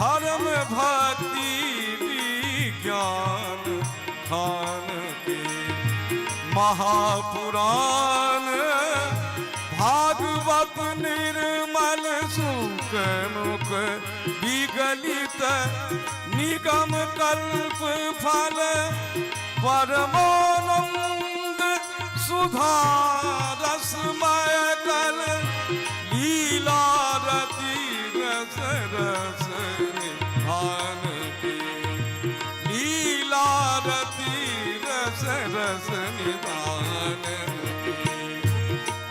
धर्म भक्ति विज्ञान खान के। महापुराण भागवत निर्मल सुख मुख विगलित निगम कल्प फल परमानंद सुधा रसमय कल लीला रति रस रस निधान के। लीला रति रस रस निधान के।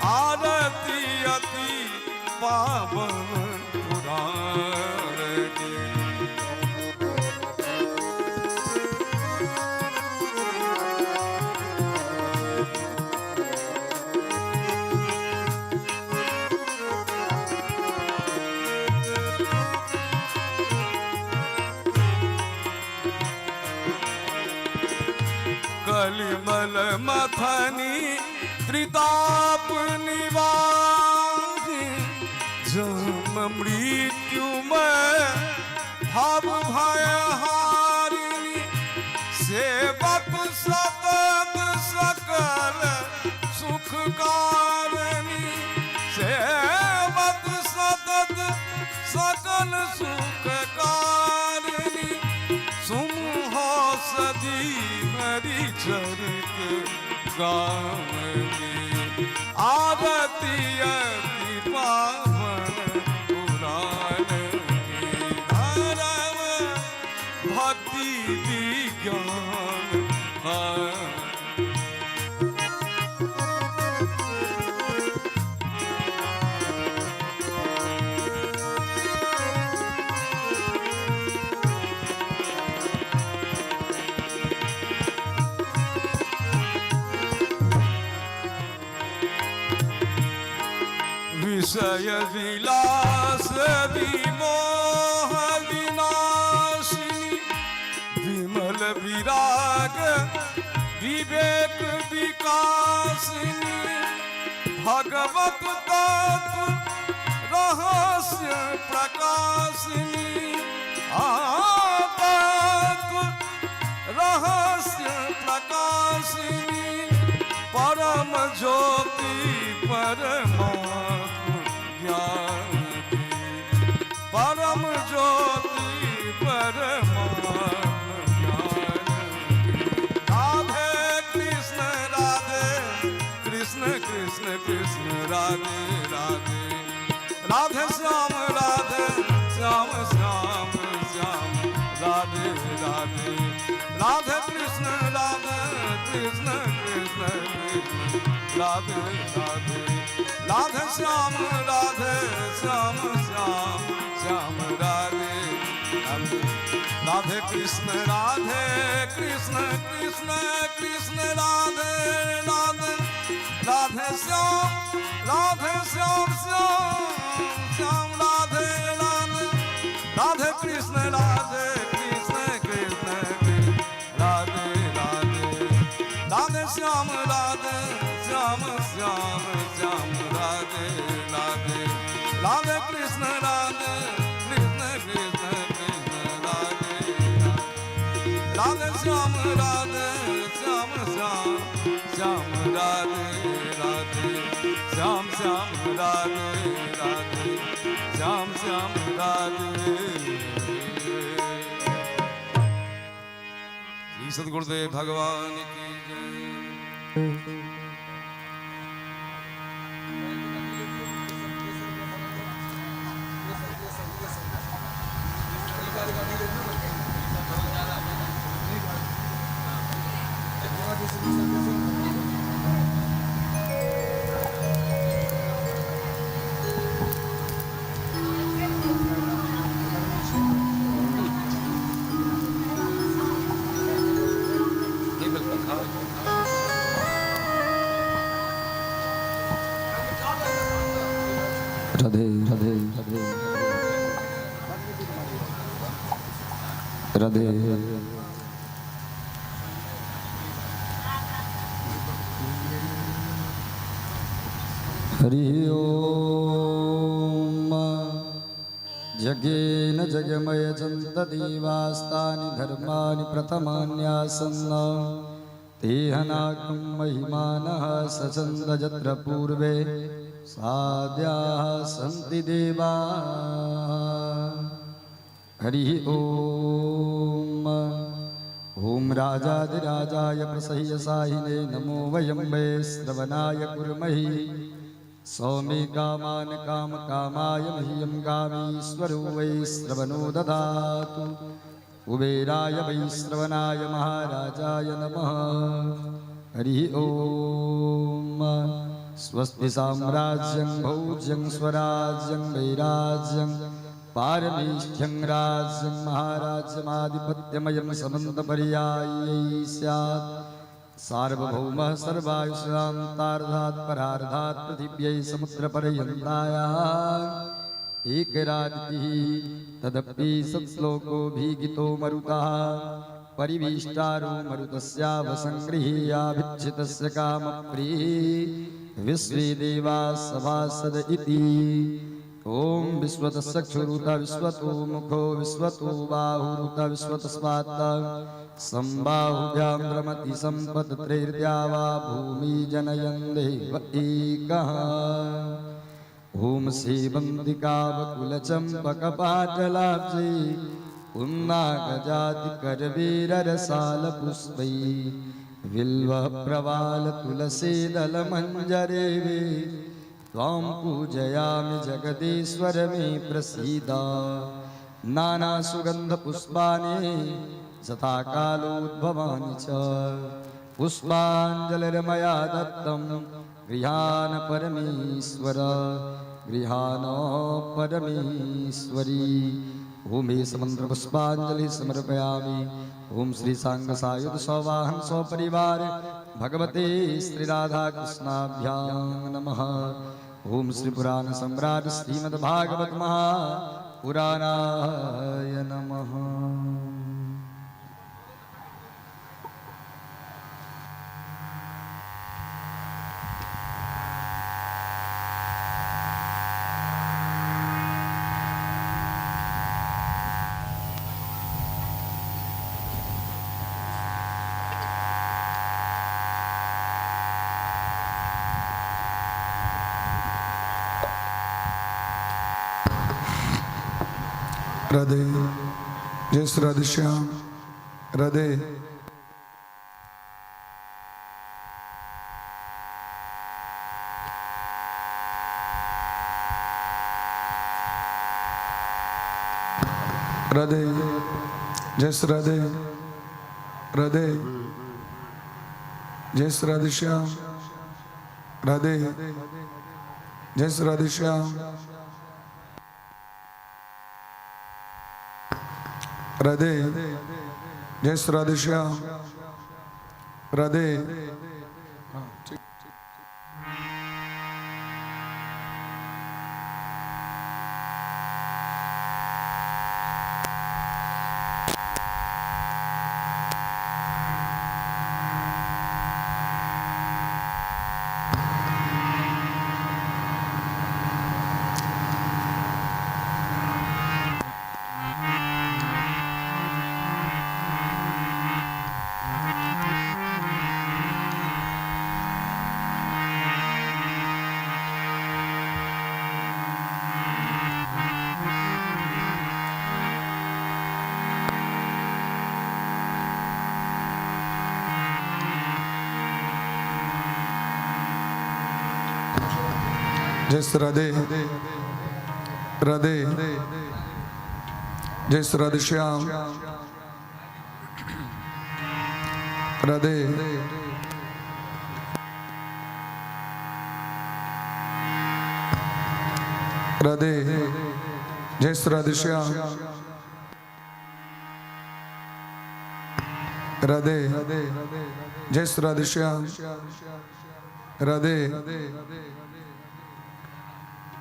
आरती अति पावन पुराण के। कलिमल मथनी त्रिताप निवारी जन्म मृत्यु में भव भय हारिणी सेवक सतत सकल सुख कारिणी सेवक सतत सकल सुख कारिणी सुमहो सदी हरि चरित गावनी आरती अति पावन पुराण के। धर्म भक्ति विज्ञान हाँ। विषय विलास विमोह विनाशिनी विमल विराग विवेक विकासिनी भगवत तत्व रहस्य प्रकाशिनी तत्व रहस्य प्रकाशिनी परम ज्योति परमात्म ज्ञान की। परम ज्योति परमात्म ज्ञान की। राधे कृष्ण राधे कृष्ण कृष्ण कृष्ण राधे राधे राधे श्याम राधे श्याम श्याम श्याम राधे राधे राधे कृष्ण राधे कृष्ण कृष्ण कृष्ण राधे राधे राधे श्याम राधे श्याम श्याम श्याम राधे राधे राधे कृष्ण राधे कृष्ण कृष्ण कृष्ण राधे राधे राधे श्याम राधे श्याम श्याम श्याम राधे राधे राधे कृष्ण राधे कृष्ण कृष्ण कृष्ण राधे राधे राधे श्याम राधे श्याम श्याम श्याम राधे राधे राधे कृष्ण राधे कृष्ण कृष्ण कृष्ण राधे राधे श्याम राधे श्याम श्याम श्याम राधे राधे श्याम श्याम राधे राधे श्याम श्याम राधे। श्री सदगुरुदेव भगवान की जय। नहीं बिल्कुल राधे राधे राधे राधे। हरि ओम। जगत यज्ञेन जगमयजन्त देवास्तानि धर्माणि प्रथमान्यासन्न तेहनाकं महिमानः सचन्द यत्र पूर्वे साद्याः सन्ति देवाः। हरिः ॐ। ॐ राजाधिराजाय प्रसह्य साहिने नमो वयं वै श्रवणाय कुर्महि। सौमे कामान काम कामाय मह्यं कामीश्वरो वै श्रवणो ददातु। कुबेराय वै श्रवणाय महाराजाय नमः। हरिः ॐ। स्वस्ति साम्राज्यं भौज्यं स्वराज्यं वैराज्यं पारमेष्ठ्यं राज्यं महाराज्यमाधिपत्यमयं समन्तपर्यायै स्यात्। सार्वभौमः सर्वायुषान्तार्धात् परार्धात् पृथिव्यै समुद्रपर्यन्तायाः एकरादिः तदपि सत्श्लोको भीगितो मरुतः परिवीष्टारो मरुतस्यावसंगृहीयाभिच्छितस्य कामप्रियः विश्वे देवा सभासद इति। ॐ विश्वतश्चक्षुरुत विश्वतो मुखो विश्वतो बाहुरुत विश्वतस्मात् संबाहुभ्यां भ्रमति सम्पत्त्रैर्द्या वा भूमि जनयन् देव एकः। ॐ सेवन्तिकावकुलचम्पकपाटलाब्जै उन्नागजातिकरवीररसालपुष्पै बिल्वप्रवालतुलसीदलमञ्जरेवे त्वां पूजयामि जगदीश्वर मे प्रसीद। नानासुगन्धपुष्पाणि यथा कालोद्भवानि च पुष्पाञ्जलिर्मया दत्तं गृहाण परमेश्वर गृहाण परमेश्वरी। ॐ समन्त्रपुष्पाञ्जलि समर्पयामि। ॐ श्री साङ्ग सायुध सवाहन सपरिवार भगवते श्री राधा कृष्णाभ्यां नमः। ॐ श्री पुराण सम्राट श्रीमद्भागवत महापुराणाय नमः। राधे, जय श्री राधे श्याम। राधे। राधे, जय श्री राधे। राधे, जय श्री राधे श्याम। राधे, जय श्री राधे श्याम। राधे, जय श्री राधे श्याम। राधे। हाँ, ठीक। जय श्री राधे। राधे, जय श्री राधे श्याम। राधे। राधे, जय श्री राधे श्याम। राधे, जय श्री राधे श्याम। राधे,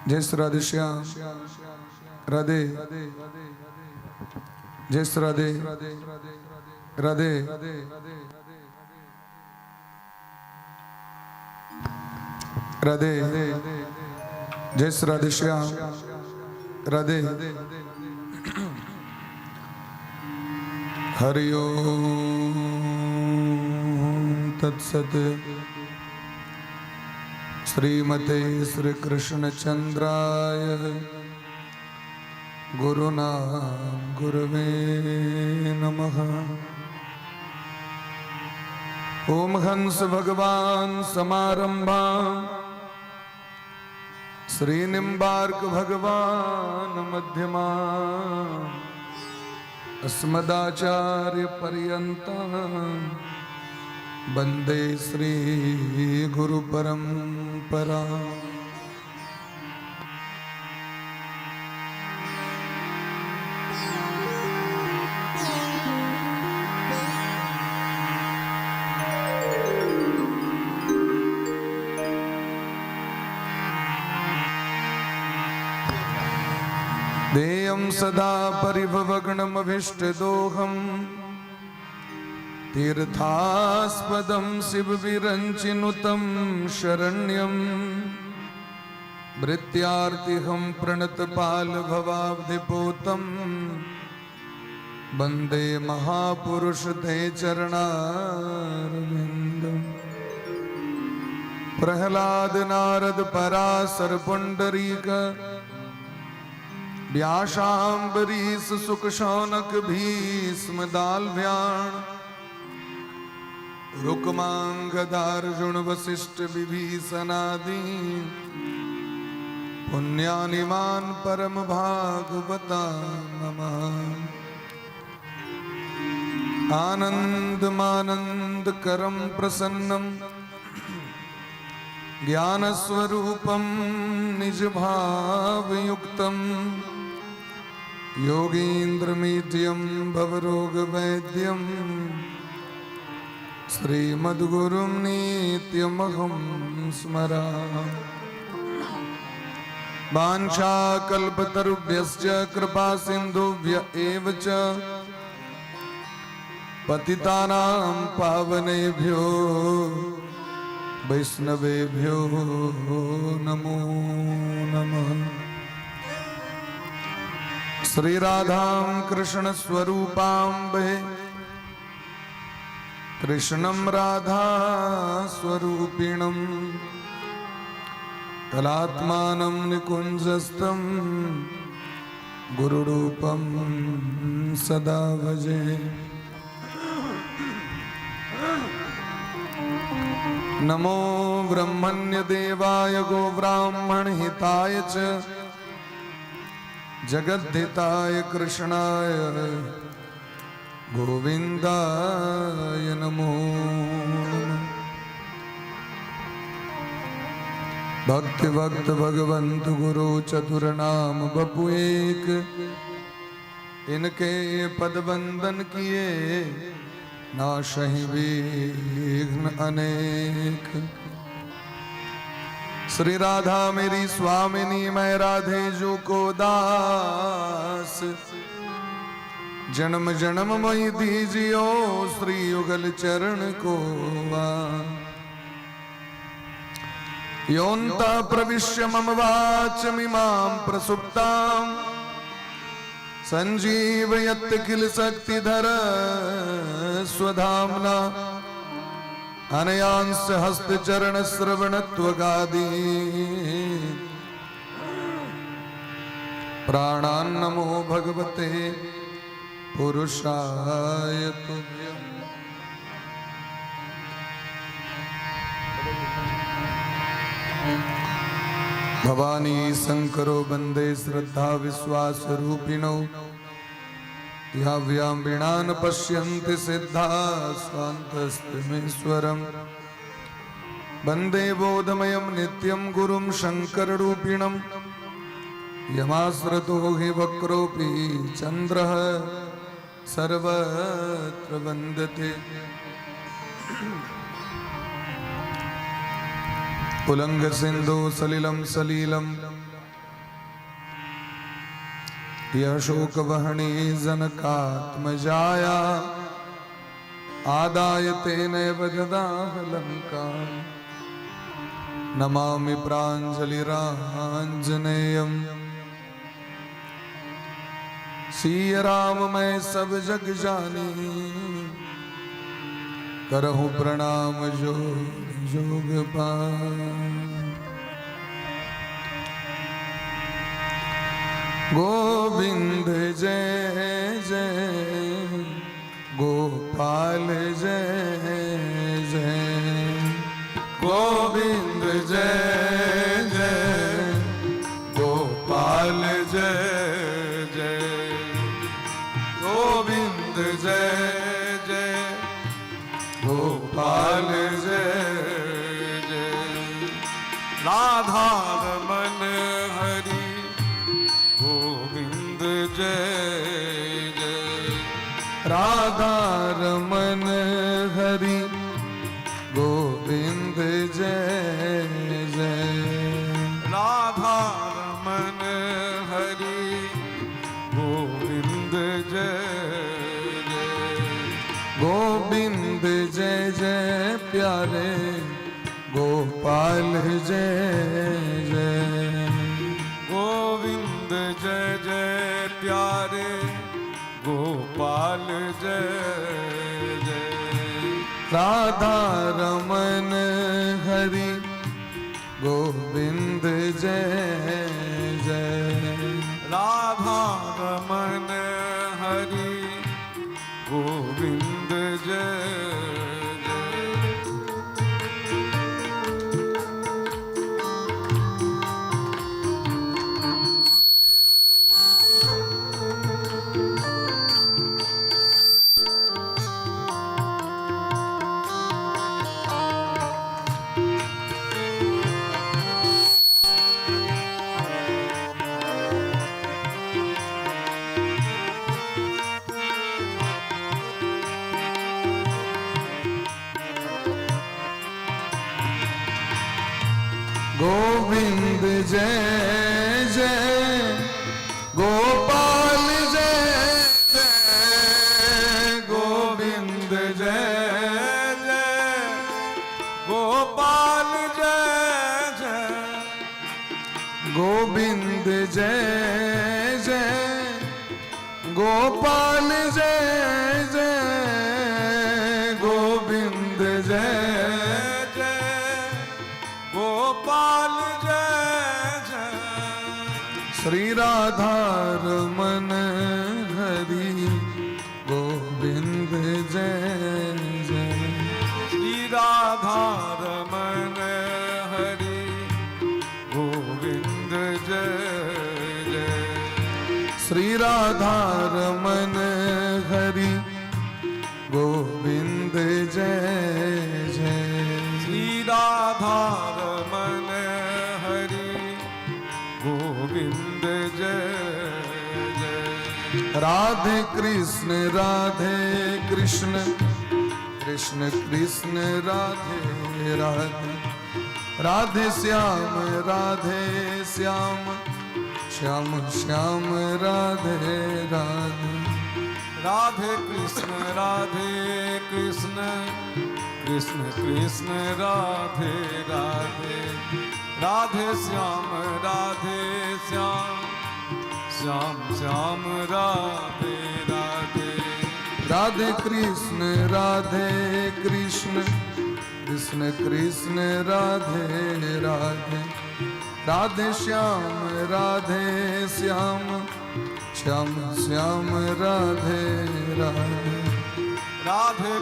जय श्री राधे श्याम। राधे, जय श्री राधे। राधे, राधे, जय श्री राधे श्याम। राधे। हरि ओम तत्सत। श्रीमते श्री कृष्ण चंद्राय गुरुनाम गुरुवे नमः। ओम हंस भगवान समारंभा श्री निम्बार्क भगवान मध्यमा अस्मदाचार्य पर्यन्तां वंदे श्री गुरु परंपरा। देयं सदा परिभवगणमभीष्टदोहं तीर्थास्पदं शिवविरञ्चिनुतं शरण्यं भृत्यार्तिहं प्रणतपालभवाब्धिपूतं वन्दे महापुरुष ते चरणारविन्दम्। प्रहलाद नारद पराशर पुंडरीक व्यासाम्बरीश सुख शौनक भीष्म दालव्याण रुक्मांगदार्जुन वशिष्ठ विभीषणादि पुण्यानिमान परम भागवता नमः। आनंदमानंद करम प्रसन्नम ज्ञानस्वरूपं निज भावयुक्तं योगीन्द्रमीड्यं भवरोगवैद्यं श्रीमद्गुरुं नित्यमहं स्मरामि। वाञ्छाकल्पतरुभ्यश्च कृपासिन्धुभ्य एव च पतितानां पावनेभ्यो वैष्णवेभ्यो नमो नमः। श्री राधां कृष्ण स्वरूपां कृष्णं राधा स्वरूपिणं कलात्मानं निकुञ्जस्थं गुरुरूपं सदा भजे। नमो ब्रह्मण्य देवाय गोब्राह्मण हिताय च जगद्धिताय कृष्णाय गोविंदाय नमो नमः। भक्ति भक्त भगवंत गुरु चतुर नाम बपु एक, इनके पद वंदन किए नाशहि विघ्न अनेक। श्री राधा मेरी स्वामिनी मैं राधे जो को दास, जन्म जन्म मई दीजियो श्री युगल चरण को योऽन्तः प्रविश्य मम वाचमिमां प्रसुप्तां संजीवयत्यखिल शक्तिधर स्वधाम्ना अनयांस हस्तचरण श्रवणत्वगादि प्राणान् नमो भगवते पुरुषाय तुभ्यम्। भवानी शंकरो वंदे श्रद्धा विश्वास रूपिणौ, याव्यां वीणा न पश्यन्ति सिद्धा स्वान्तस्थमेश्वरम्। वंदे बोधमयं नित्यं गुरुं शंकररूपिणं, यमाश्रितो हि वक्रोऽपि चन्द्रः सर्वत्र वन्दते। उलंग सिंधु सलिलं सलीलं यशोकवहणी जनकात्मजाया, आदाय तेनैव ददाह लंका। नमामि प्राञ्जलिराञ्जनेयम्। सिय राम मैं सब जग जानी, करहूँ प्रणाम जो जोग गोविंद जय जय गोपाल जय जय, गोविंद जय जय गोपाल जय जय, गोविंद जय जय गोपाल जय जय, राधा रमन हरि गोविंद जय जय, राधा रमन हरि गोविंद जय जय, राधा रमन हरि गोविंद जय जय, गोविंद जय जय प्यारे गोपाल जय जय, गोविंद जय जय प्यारे गोपाल जय जय, राधा रमन हरि गोविंद जय जय, राधा रमन हरि गोविंद जय जय। गोविंद जय जय गोपाल जय जय, गोविंद जय जय गोपाल जय जय, गोविंद जय जय गोपाल जय जय, गोविंद जय जय गोपाल जय जय, श्री राधा रमन हरि गोविंद जय जय, श्री राधा रमन हरि गोविंद जय जय, श्री राधा रमन हरि गोविंद जय जय, श्री राधा रमन हरि गोविंद जय जय, राधे कृष्ण कृष्ण कृष्ण राधे राधे, राधे श्याम श्याम श्याम राधे राधे, राधे कृष्ण कृष्ण कृष्ण राधे राधे, राधे श्याम श्याम श्याम राधे राधे, राधे कृष्ण कृष्ण कृष्ण राधे राधे, राधे श्याम श्याम श्याम राधे राधे, राधे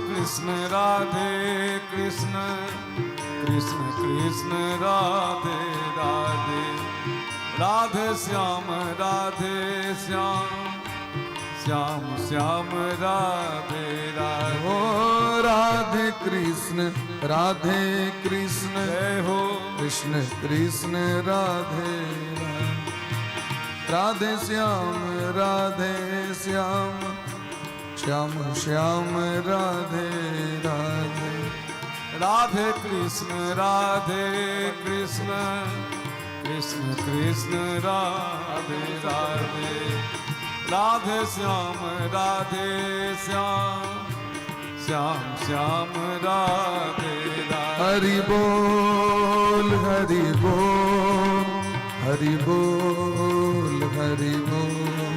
कृष्ण कृष्ण कृष्ण राधे राधे, राधे श्याम श्याम श्याम राधे राधे, ओ राधे कृष्ण जय हो कृष्ण कृष्ण राधे राधे, राधे श्याम श्याम श्याम राधे राधे, राधे कृष्ण कृष्ण कृष्ण राधे राधे, राधे श्याम श्याम श्याम राधे राधे, हरि बोल हरि बोल हरि बोल हरि बोल,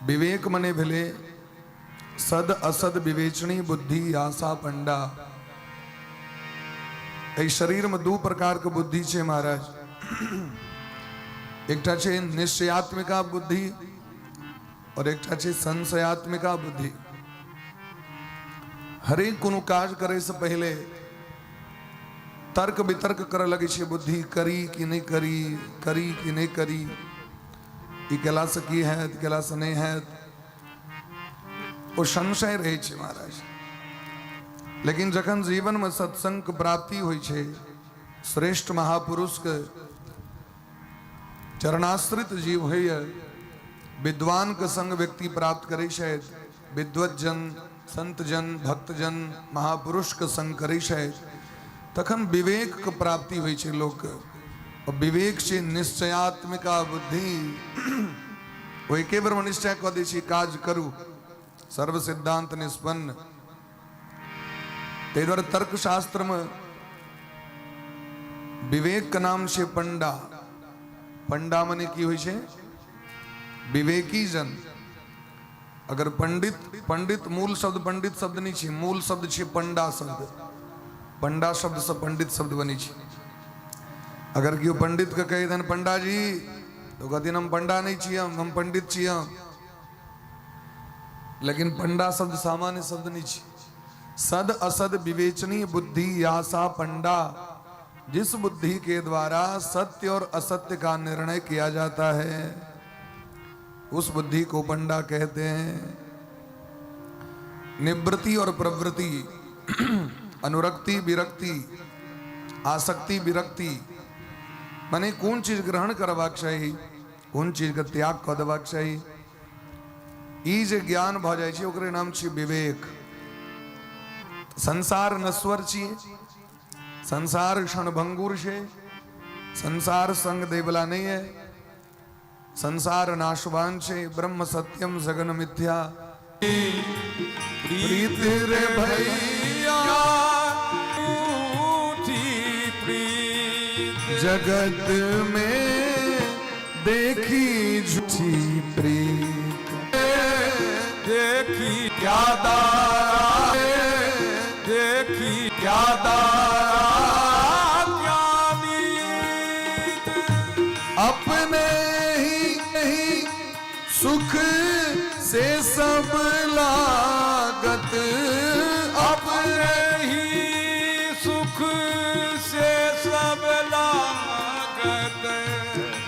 विवेक मने भेलै सद असद विवेचनी बुद्धि आशा पंडा। एहि शरीरमे दू प्रकारके बुद्धि छै महाराज। एकटा छै निश्चयात्मिका बुद्धि और एकटा छै संशयात्मिका बुद्धि। हरेक कोनो काज करे से पहले तर्क वितर्क करऽ लगै छै बुद्धि, करी कि नहि करी, करी कि नहि करी, ई केलासँ की हैत, केलासँ नहि हैत, ओ संशय रहै छै महाराज। लेकिन जखन जीवनमे सत्संगके प्राप्ति होइ छै, श्रेष्ठ महापुरुषके चरणाश्रित जीव होइए, विद्वानके संग व्यक्ति प्राप्त करै छथि, विद्वत जन, संत जन, भक्तजन, महापुरुषके संग करै छथि, तखन विवेकके प्राप्ति होइ छै लोकके। और विवेक छै निश्चयात्मिका बुद्धि। ओ एके बेरमे निश्चय कऽ दै छै, काज करू, सर्व सिद्धांत निष्पन्न। ताहि दुआरे तर्कशास्त्रमे विवेक के नाम छै पंडा। पंडा मने की होइ छै? विवेकी जन। अगर पंडित, पंडित मूल शब्द पंडित शब्द नहीं छै, मूल शब्द छै पंडा शब्द। पंडा शब्द से पंडित शब्द बनै छै। अगर केओ पंडित के कहि देन पंडा जी, तो कहथिन हम पंडा नहीं छी, हम पंडित छी हम। लेकिन पंडा शब्द सामान्य शब्द नहीं छी। सद असद विवेचनी बुद्धि यासा पंडा, जिस बुद्धि के द्वारा सत्य और असत्य का निर्णय किया जाता है, उस बुद्धि को पंडा कहते हैं। निवृत्ति और प्रवृत्ति, अनुरक्ति विरक्ति, आसक्ति विरक्ति, माने कोन चीज ग्रहण करबाक चाही, कोन चीज के त्याग कऽ देबाक चाही, ई जे ज्ञान भऽ जाइ छै ओकरे नाम छै विवेक। संसार नश्वर छियै, संसार क्षणभंगुर छै, संसार संग दैवला नहीं है, संसार नाशवान छै। ब्रह्म सत्यम जगन मिथ्या प्रीत रे भैया प्रीत जगत में देखी झूठी प्रीत, देखी क्या दारा, देखी क्या दारा, क्या मीत। अपने ही नहीं सुख से सब लागत, अपने अपने ही सुख से सब लागत,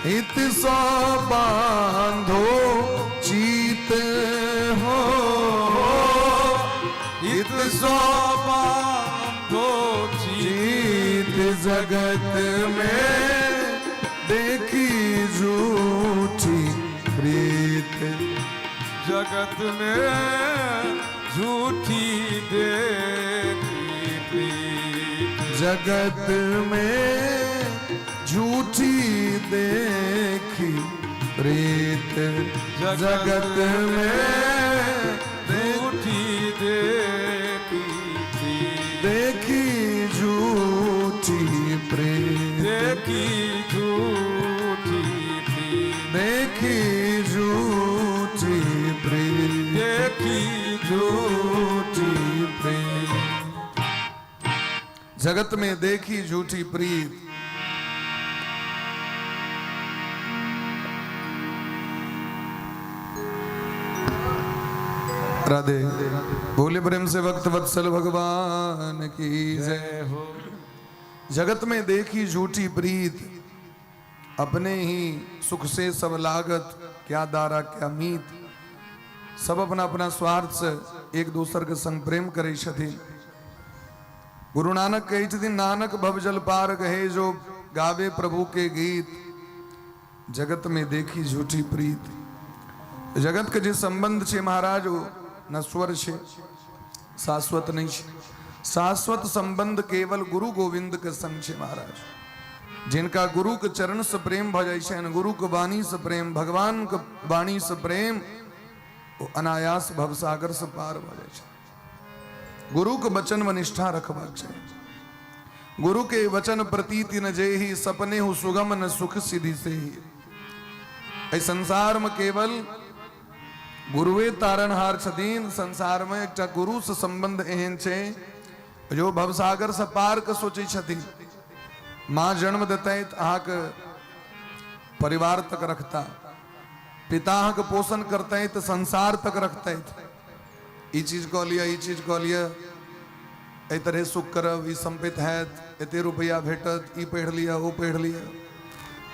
हित सो बांधो चीत हो, हित सो बांधो चीत। जगत में देखी झूठी प्रीत, जगत में झूठी देखी प्रीत, जगत में झूठी देखी प्रीत, जगत में झूठी देखी प्रीत, देखी झूठी प्रीत, देखी झूठी प्रीत, देखी झूठी प्रीत, देखी झूठी प्रीत, जगत में देखी झूठी प्रीत। राधे बोले प्रेम से भक्त वत्सल भगवान की जय हो। जगत में देखी झूठी प्रीत, अपने ही सुख से सब लागत, क्या दारा क्या मीत। सब अपना अपना स्वार्थ से एक दोसर के संग प्रेम करै छथिन। गुरु नानक कहै छथिन, नानक भवजल पार गहे जो गावे प्रभु के गीत, जगत में देखी झूठी प्रीत। जगत के जे संबंध छै महाराज, ओ नश्वर छै, शाश्वत नहीं छै। शाश्वत संबंध केवल गुरु गोविंद के संग छै महाराज। जिनका गुरु के चरण से प्रेम भ जाइ छनि, गुरु के वाणी से प्रेम, भगवान के वाणी से प्रेम, ओ अनायास भवसागर से पार भ जाइ छै। गुरु के वचन में निष्ठा रखबाक चाही। गुरु के वचन प्रतीति न जेहि, सपने who सुगम न सुख सिद्धि से ही। एहि संसार में केवल गुरुए तारणहार छथिन। संसारमे एकटा गुरुसँ सम्बन्ध एहन छै जो भवसागरसँ पार कऽ सोचै छथिन। माँ जन्म देतै अहाँके परिवार तक रखता, पिता अहाँके पोषण करतै तऽ संसार तक रखतै। ई चीज कऽ लिअ, ई चीज कऽ लिअ, एहि तरहे सुख करब, ई सम्पत्ति हैत, एते रुपैआ भेटत, ई पढ़ि लिअ, ओ पढ़ि लिअ।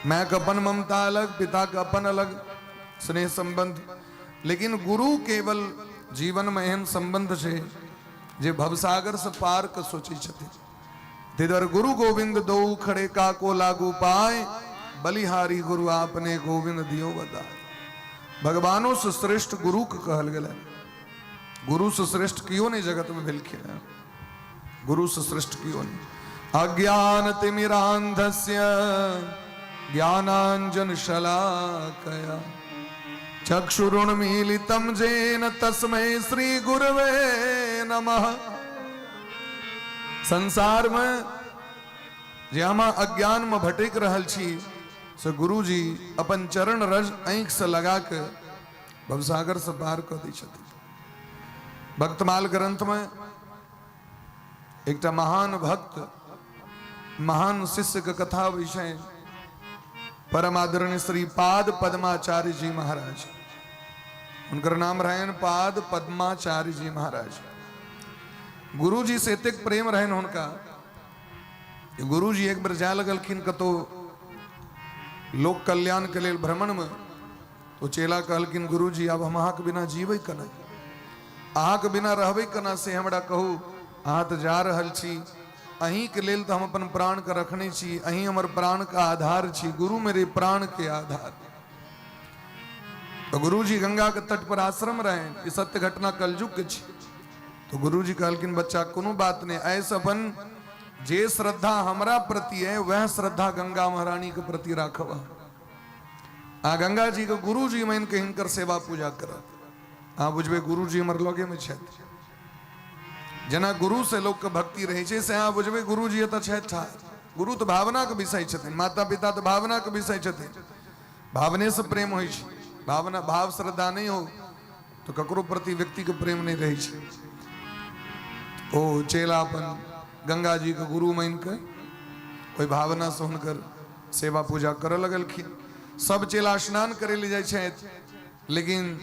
मायके अपन ममता अलग, पिताके अपन अलग स्नेह सम्बन्ध, लेकिन गुरु केवल जीवनमे एहन सम्बन्ध छै जे भवसागरसँ पार कऽ सोचै छथिन। ताहि दुआरे गुरु गोविंद दो खड़े का को लागू पाए, बलिहारी गुरु आपने गोविंद दियो बताए। भगवानों से श्रेष्ठ गुरु के कहल गेल। गुरु से श्रेष्ठ कियो नहीं जगत में भेलखिन हैं, गुरु से श्रेष्ठ कियो नहीं। अज्ञान तिमिरांधस्य ज्ञानांजन शलाकया चक्षुरुन्मीलितं जेन तस्मै श्री गुरवे नमः। संसार में जे हम अज्ञान में भटक रहल छी से गुरुजी अपन चरण रज आँखि से लगा के भवसागर से पार कऽ दै छथिन। भक्तमाल ग्रंथ में एकटा महान भक्त महान शिष्य के कथा अबै छै। परम आदरणीय श्री पाद पद्माचार्य जी महाराज, हुनकर नाम रहनि पाद पद्माचार्य जी महाराज। गुरुजी से एतेक प्रेम रहनि हुनका, गुरुजी एक बेर जाय लगलखिन कतौ लोक कल्याण के लेल भ्रमण में, तो चेला कहलखिन गुरुजी आब हम अहाँके बिना जीबै केना, अहाँके बिना रहबै केना, से हमरा कहू। अहाँ तऽ जा रहल छी, अहीँके लेल तऽ हम अपन प्राणके रखने छी, अहीं हमर प्राणके आधार छी, गुरु मेरे प्राणके आधार। तो गुरुजी गंगा के तट पर आश्रम रहे, ई सत्य घटना कलयुग के छी। तो गुरुजी कहलखिन बच्चा कोनो बात नहीं, ऐसे अपन जे श्रद्धा हमरा प्रति है वह श्रद्धा गंगा महारानी के प्रति राखब। आ गंगा जी के गुरु जी मान के हिनकर सेवा पूजा करब। अहाँ बुझबै गुरु जी हमर लगे में छथि। जेना गुरु से लोक के भक्ति रहै छै से अहाँ बुझबै गुरु जी एतऽ छथि ठाढ़। गुरु तऽ भावना के विषय छथिन, माता पिता तऽ भावना के विषय छथिन। भावने से प्रेम होइ छै, भावना भाव श्रद्धा नहि हो तऽ ककरो प्रति व्यक्ति के प्रेम नहि रहै छै। ओ चेला अपन गंगा जी के गुरु मान के ओहि भावना से हुनकर सेवा पूजा करऽ लगलखिन। सब चेला स्नान करे ले जाइ छथि, लेकिन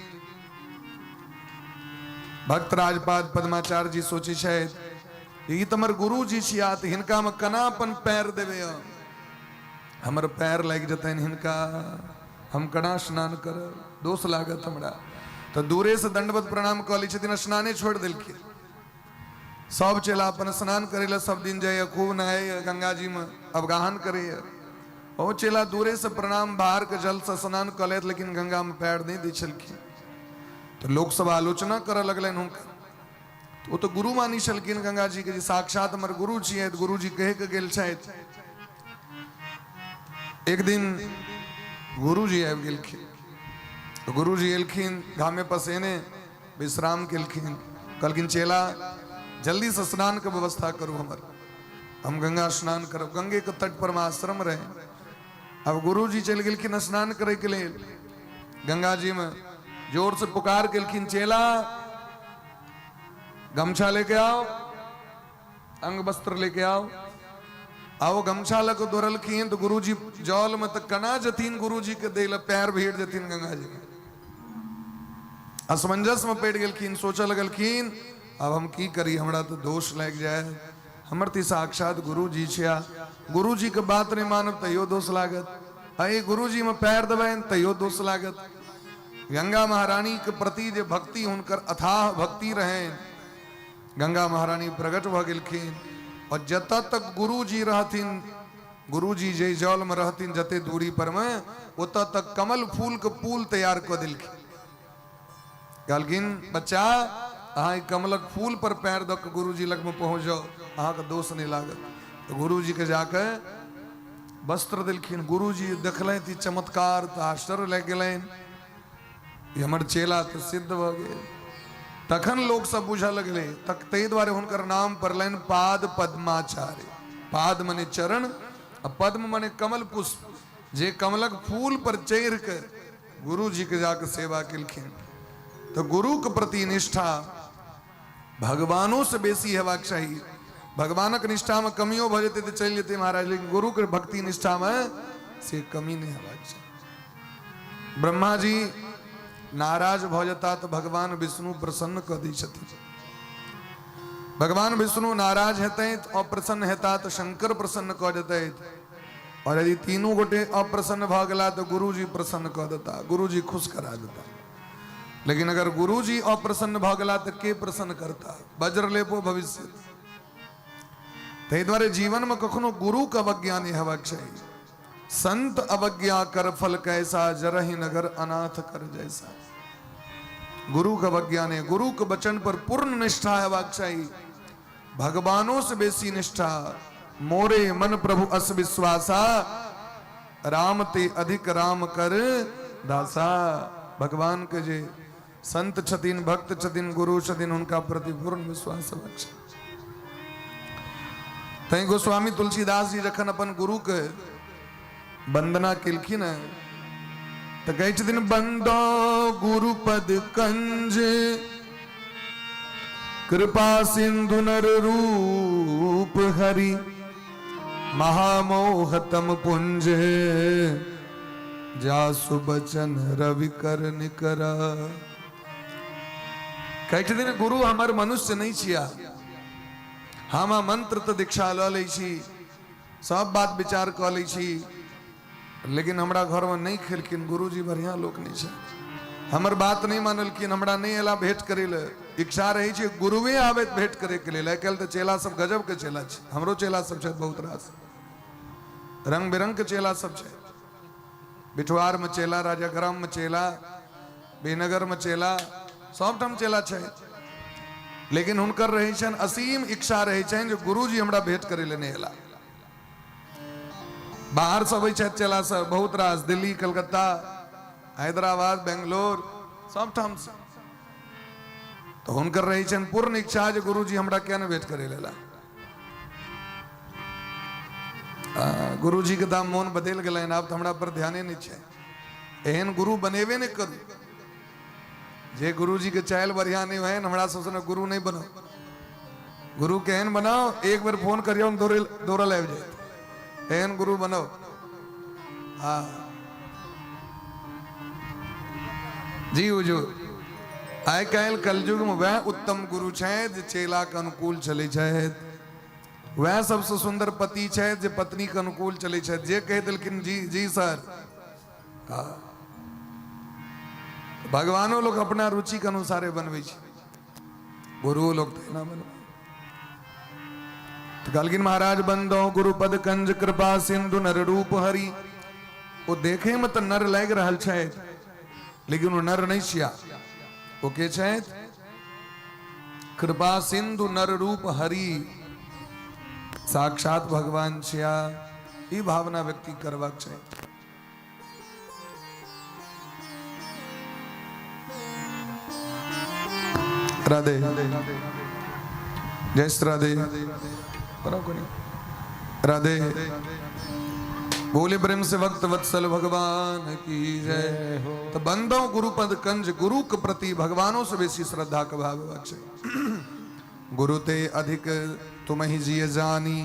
भक्त राजपाद पद्माचार्य जी सोचै छथि ई तऽ हमर गुरु जी छिया, तऽ हिनकामे केना अपन पैर देबै, हमर पैर लागि जेतनि हिनका, हम केना स्नान करब, दोष लागत हमरा। तऽ दूरे से दंडवत प्रणाम कऽ लै छथिन, स्नाने छोड़ि देलखिन। सब चेला अपन स्नान करे ला सब दिन जाइए, खूब नहाइए, गंगा जी में अवगाहन करैए। ओ चेला दूरे से प्रणाम बाहर के जल से स्नान कऽ लेत, लेकिन गंगा में पैर नहीं दै छलखिन। तऽ लोक सब आलोचना करऽ लगलनि हुनका। ओ तऽ गुरु मानी छलखिन गंगा जी के, जे साक्षात हमर गुरु छियै, तऽ गुरु जी कहि के गेल छथि। एक दिन गुरु जी आबि गेलखिन। गुरु जी एलखिन, घामे पसेने विश्राम केलखिन। कहलखिन चेला जल्दी से स्नान के व्यवस्था करू हमर, हम गंगा स्नान करब। गंगे के तट पर में आश्रम रहे। अब गुरु जी चलि गेलखिन स्नान करे के लेल गंगा जी में। जोर से पुकार केलखिन चेला गमछा लेके आओ, अंग वस्त्र लेके आओ। आओ गमछा लऽ कऽ दौड़लखिन तऽ गुरुजी जल में तऽ केना जथिन गुरुजी के दै लए, पैर भेट जथिन गंगा जी में। असमंजस में पड़ि गेलखिन, सोचऽ लगलखिन आब हम की करी, हमरा तऽ दोष लागि जाय, हमर तऽ साक्षात गुरुजी छिया, गुरुजी के बात नहि मानब तैयो दोष लागत, आ ई गुरुजी में पैर देबनि तैयो दोष लागत। गंगा महारानी के प्रति जे भक्ति हुनकर अथाह भक्ति रहनि, गंगा महारानी प्रकट भऽ गेलखिन। और जतऽ तक गुरुजी रहथिन, गुरुजी जे जल में रहथिन जते दूरी पर में, ओतऽ तक कमल फूल के पुल तैयार कऽ देलखिन। कहलखिन बच्चा अहाँ कमलक फूल पर पैर दऽ के गुरुजी लग में पहुँच जाओ, अहाँके दोष नहीं लागत। तऽ गुरुजी के जाके वस्त्र देलखिन। गुरुजी देखलथि ई चमत्कार तऽ आश्चर्य लागि गेलनि, ई हमर चेला तऽ सिद्ध भऽ गेल। तखन लोक सब बुझऽ लगलै, ताहि दुआरे हुनकर नाम पड़लनि पाद पद्माचार्य। पाद मने चरण आ पद्म मने कमल पुष्प, जे कमलक फूल पर चढ़ि के गुरुजी के जाके सेवा केलखिन। तऽ गुरुके प्रति निष्ठा भगवानोसँ बेसी हेबाक चाही। भगवानक निष्ठामे कमियो भऽ जेतै तऽ चलि जेतै महाराज, लेकिन गुरुके भक्ति निष्ठामे से कमी नहि हेबाक चाही। ब्रह्मा जी नाराज भऽ जेता तऽ भगवान विष्णु प्रसन्न कऽ दै छथिन। भगवान विष्णु नाराज हेतै, अप्रसन्न हेता तऽ शंकर प्रसन्न कऽ जेतै, और यदि तीनू गोटे अप्रसन्न भऽ गेला तऽ गुरुजी प्रसन्न कऽ देता, गुरुजी खुश करा देता। लेकिन अगर गुरुजी अप्रसन्न भऽ गेला तऽ के प्रसन्न करता? वज्र लेपो भविष्य। ताहि दुआरे जीवनमे कखनो गुरुके अवज्ञा नहि हेबाक चाही। संत अवज्ञा कर फल कैसा, जरहि नगर अनाथ कर जैसा। गुरु के अवज्ञा नहि, गुरु के वचन पर पूर्ण निष्ठा हेबाक चाही, भगवानों से बेसी निष्ठा। मोरे मन प्रभु अस विश्वासा, राम ते अधिक राम कर दासा। भगवान के जे संत छथिन, भक्त छथिन, गुरु छथिन, हुनका प्रति पूर्ण विश्वास हेबाक चाही। तैं गोस्वामी तुलसीदास जी जखन अपन गुरु के वंदना केलखिन तऽ कहै छथिन, बंदो गुरुपद कंज कृपा सिंधु नर रूप हरि, महामोहतम पुंज जासु बचन रवि कर निकरा। कहै छथिन गुरु हमर मनुष्य नहि छिया, हम मंत्र तऽ दीक्षा लऽ लै छी, सब बात विचार कऽ लै छी, लेकिन हमरा घरमे नहि खेलखिन गुरुजी, बढ़िआँ लोक नहि छै, हमर बात नहि मानलखिन, हमरा नहि एला भेंट करै लए। इच्छा रहै छै गुरुए आबैत भेंट करैके लेल। आइ काल्हि तऽ चेला सब गजबके चेला छै, हमरो चेला सब छथि, बहुत रास रंग बिरंगके चेला सब छै। बिठवारमे चेला, राजाग्राममे चेला, बेनगरमे चेला, सबठाम चेला छै। लेकिन हुनकर रहै छनि असीम इच्छा रहै छनि जे गुरुजी हमरा भेंट करै लए नहि एला। बाहर से अबै छथि चेला सब बहुत रास, दिल्ली, कलकत्ता, हैदराबाद, बेंगलोर, सबठाम से। तऽ हुनकर रहै छनि पूर्ण इच्छा जे गुरुजी हमरा किया नहि भेंट करै लए एला। गुरुजी के दाम मोन बदलि गेलनि, आब तऽ हमरा पर ध्याने नहि छै। एहन गुरु बनेबे नहि करू जे गुरुजी के चालि बढ़िया नहि होइन। हमरा सबसँ गुरु नहि बनाउ, गुरु के एहन बनाओ एक बेर फोन करियौ दौड़े दौड़ल आबि जायत, एहन गुरु बनाओ। हाँ जी हुजूर, आइ काल्हि कलयुग में वएह उत्तम गुरु छथि जे चेला के अनुकूल चलै छथि, वएह सबसे सुंदर पति छथि जे पत्नी के अनुकूल चलै छथि, जे कहि देलखिन जी जी सर। हाँ, भगवानो लोक अपना रुचि के अनुसारे बनबै छै, गुरुओ लोक तहिना बनबै। तऽ कहलखिन महाराज बंदो गुरुपद कंज कृपा सिंधु नर रूप हरि। ओ देखे में तऽ नर लागि रहल छथि, लेकिन ओ नर नहि छिया। ओ के छथि? कृपा सिंधु नर रूप हरि, साक्षात भगवान छिया। ई भावना व्यक्ति करबाक चाही। राधे जय श्री राधे। राधे बोले प्रेम से भक्त वत्सल भगवान की जय। तो बंदो गुरुपद कंज, गुरु के प्रति भगवानों से बेसी श्रद्धा के भाव हेबाक चाही। गुरु ते अधिक तुम ही जिय जानी।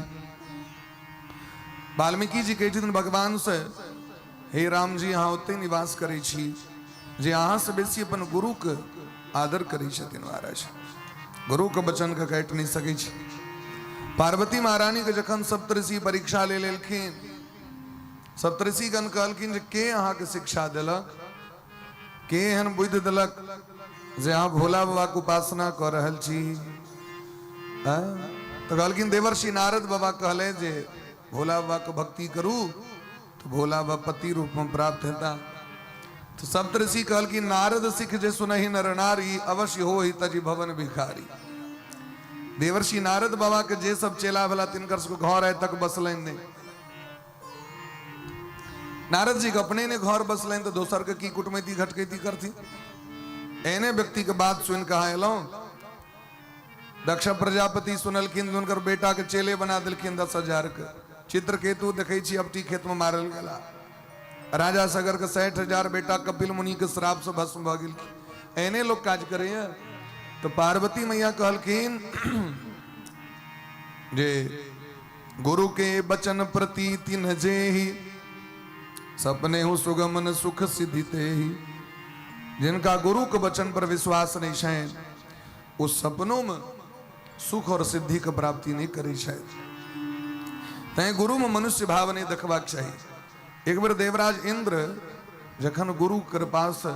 वाल्मीकि जी कहै छथिन भगवान से, हे राम जी, अहाँ ओतहि निवास करै छी जे अहाँ से बेसी अपन गुरुके आदर करै छथिन। महाराज गुरुके वचनके काटि नहि सकै छी। पार्वती महारानी के जखन सप्तऋषि परीक्षा ले लेलखिन, सप्तऋषिगण कहलखिन जे के अहाँके शिक्षा देलक, के एहन बुद्धि देलक जे अहाँ भोला बाबाके उपासना कऽ रहल छी? तऽ कहलखिन देवर्षि नारद बाबा कहले जे भोला बाबाके भक्ति करू तऽ भोला बाबा पति रूपमे प्राप्त हेता। तऽ सप्तऋषि कहलखिन नारद सिख जे सुनहि नर नारी, अवश्य हो ही तजी भवन भिखारी। देवर्षि नारद बाबा के जे सब चेला भेला तिनकर सबके घर आइ तक बसलनि नहि। नारद जी के अपने ने घर बसलनि तऽ दोसर के की कुटमैती घटकैती करथिन। एहने व्यक्ति के बात सुनि कऽ अहाँ एलहुँ। दक्ष प्रजापति सुनलखिन, हुनकर बेटा के चेले बना देलखिन 10,000 के। चित्रकेतु देखै छी अपटी खेत में मारल गेला। राजा सगर के 60,000 बेटा कपिल मुनि के श्राप से भस्म भऽ गेलखिन। एहने लोक काज करैया। तऽ पार्वती मैया कहलखिन जे गुरु के वचन प्रतीति न जेहि, सपने हूँ सुगमन सुख सिद्धि तेहि। जिनका गुरु के वचन पर विश्वास नहीं छनि ओ सपनों में सुख और सिद्धि के प्राप्ति नहीं करै छथि। तैं गुरु में मनुष्य भाव नहीं देखबाक चाही। एक बेर देवराज इंद्र जखन गुरु कृपा से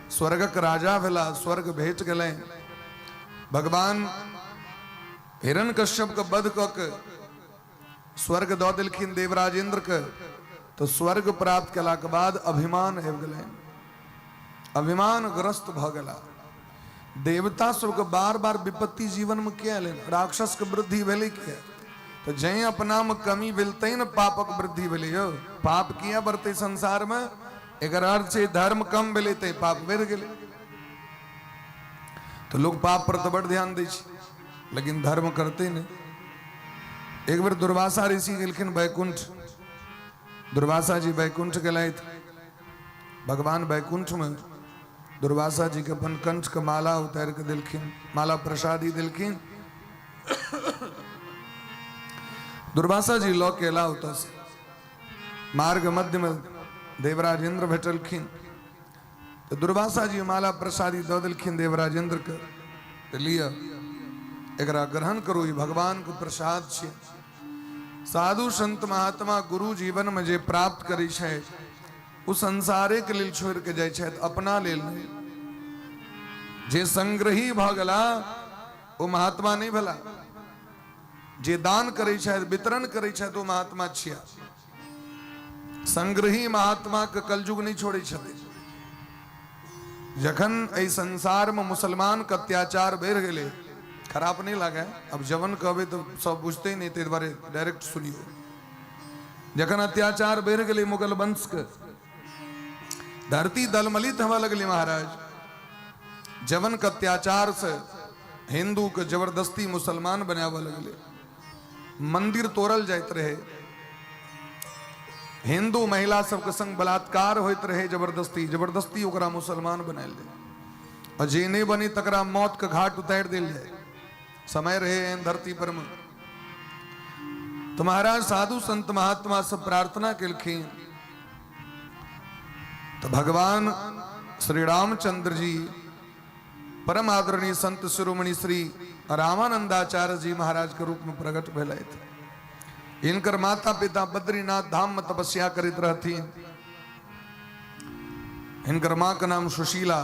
स्वर्गक राजा भेला, स्वर्ग भेट गेलनि, भगवान हिरण्यकश्यप के वध कऽ के स्वर्ग दऽ देलखिन देवराज इंद्र के, तऽ स्वर्ग प्राप्त केलाके बाद अभिमान आबि गेलनि, अभिमानग्रस्त भऽ गेला। देवता सबके बार बार विपत्ति जीवन में किया एलनि, राक्षस के वृद्धि भेलै किया? तऽ जै अपना में कमी भेल तै ने पापक वृद्धि भेलै। यौ पाप किया बढ़तै संसार में? एकर अर्थ छै धर्म कम भेलै तै पाप बढ़ि गेलै। तऽ लोक पाप पर तऽ बड़ ध्यान दै छै, लेकिन धर्म करतै नहि। एक बेर दुर्वासा ऋषि गेलखिन वैकुंठ, दुर्वासा जी वैकुंठ गेलथि। भगवान वैकुंठ में दुर्वासा जी के अपन कंठ के माला उतार के देलखिन, माला प्रसादी देलखिन। दुर्वासा जी लऽ के एला ओतऽ से, मार्ग मध्य में देवराज इंद्र भेटलखिन। तऽ दुर्वासा जी माला प्रसादी दऽ देलखिन देवराज इंद्र के, तऽ लिअ एकरा ग्रहण करू, ई भगवान के प्रसाद छियै। साधु संत महात्मा गुरु जीवन में जे प्राप्त करै छै ओ संसारे के लेल छोड़ि के जाइ छथि, अपना लेल नहि। जे संग्रही भऽ गेला ओ महात्मा नहि भेला, जे दान करै छथि वितरण करै छथि ओ महात्मा छिया। संग्रही महात्मा के कलयुग नहि छोड़ै छथिन। जखन एहि संसार में मुसलमान के अत्याचार बढ़ि गेलै, खराब नहि लागे, अब जवन कहबै तऽ सब बुझते नहि, ताहि दुआरे डायरेक्ट सुनियौ। जखन अत्याचार बढ़ि गेलै मुगल वंश के, धरती दलमलित होबय लगलै महाराज। जवन के अत्याचार से हिंदू के जबरदस्ती मुसलमान बनाबऽ लगलै, मंदिर तोड़ल जाइत रहे, हिंदू महिला सबके संग बलात्कार होइत रहे जबरदस्ती, जबरदस्ती ओकरा मुसलमान बनायल जाय, और जे नहि बनी तकरा मौत के घाट उतारि देल जाय। समय रहे एहन धरती पर में। तो महाराज साधु संत महात्मा सब प्रार्थना केलखिन, तो भगवान श्री रामचंद्र जी परम आदरणीय संत शिरोमणि श्री रामानंदाचार्य जी महाराज के रूप में प्रकट भेलथि। इनकर माता पिता बद्रीनाथ धाम में तपस्या करैत रहथिन। इनकर माँ के नाम सुशीला।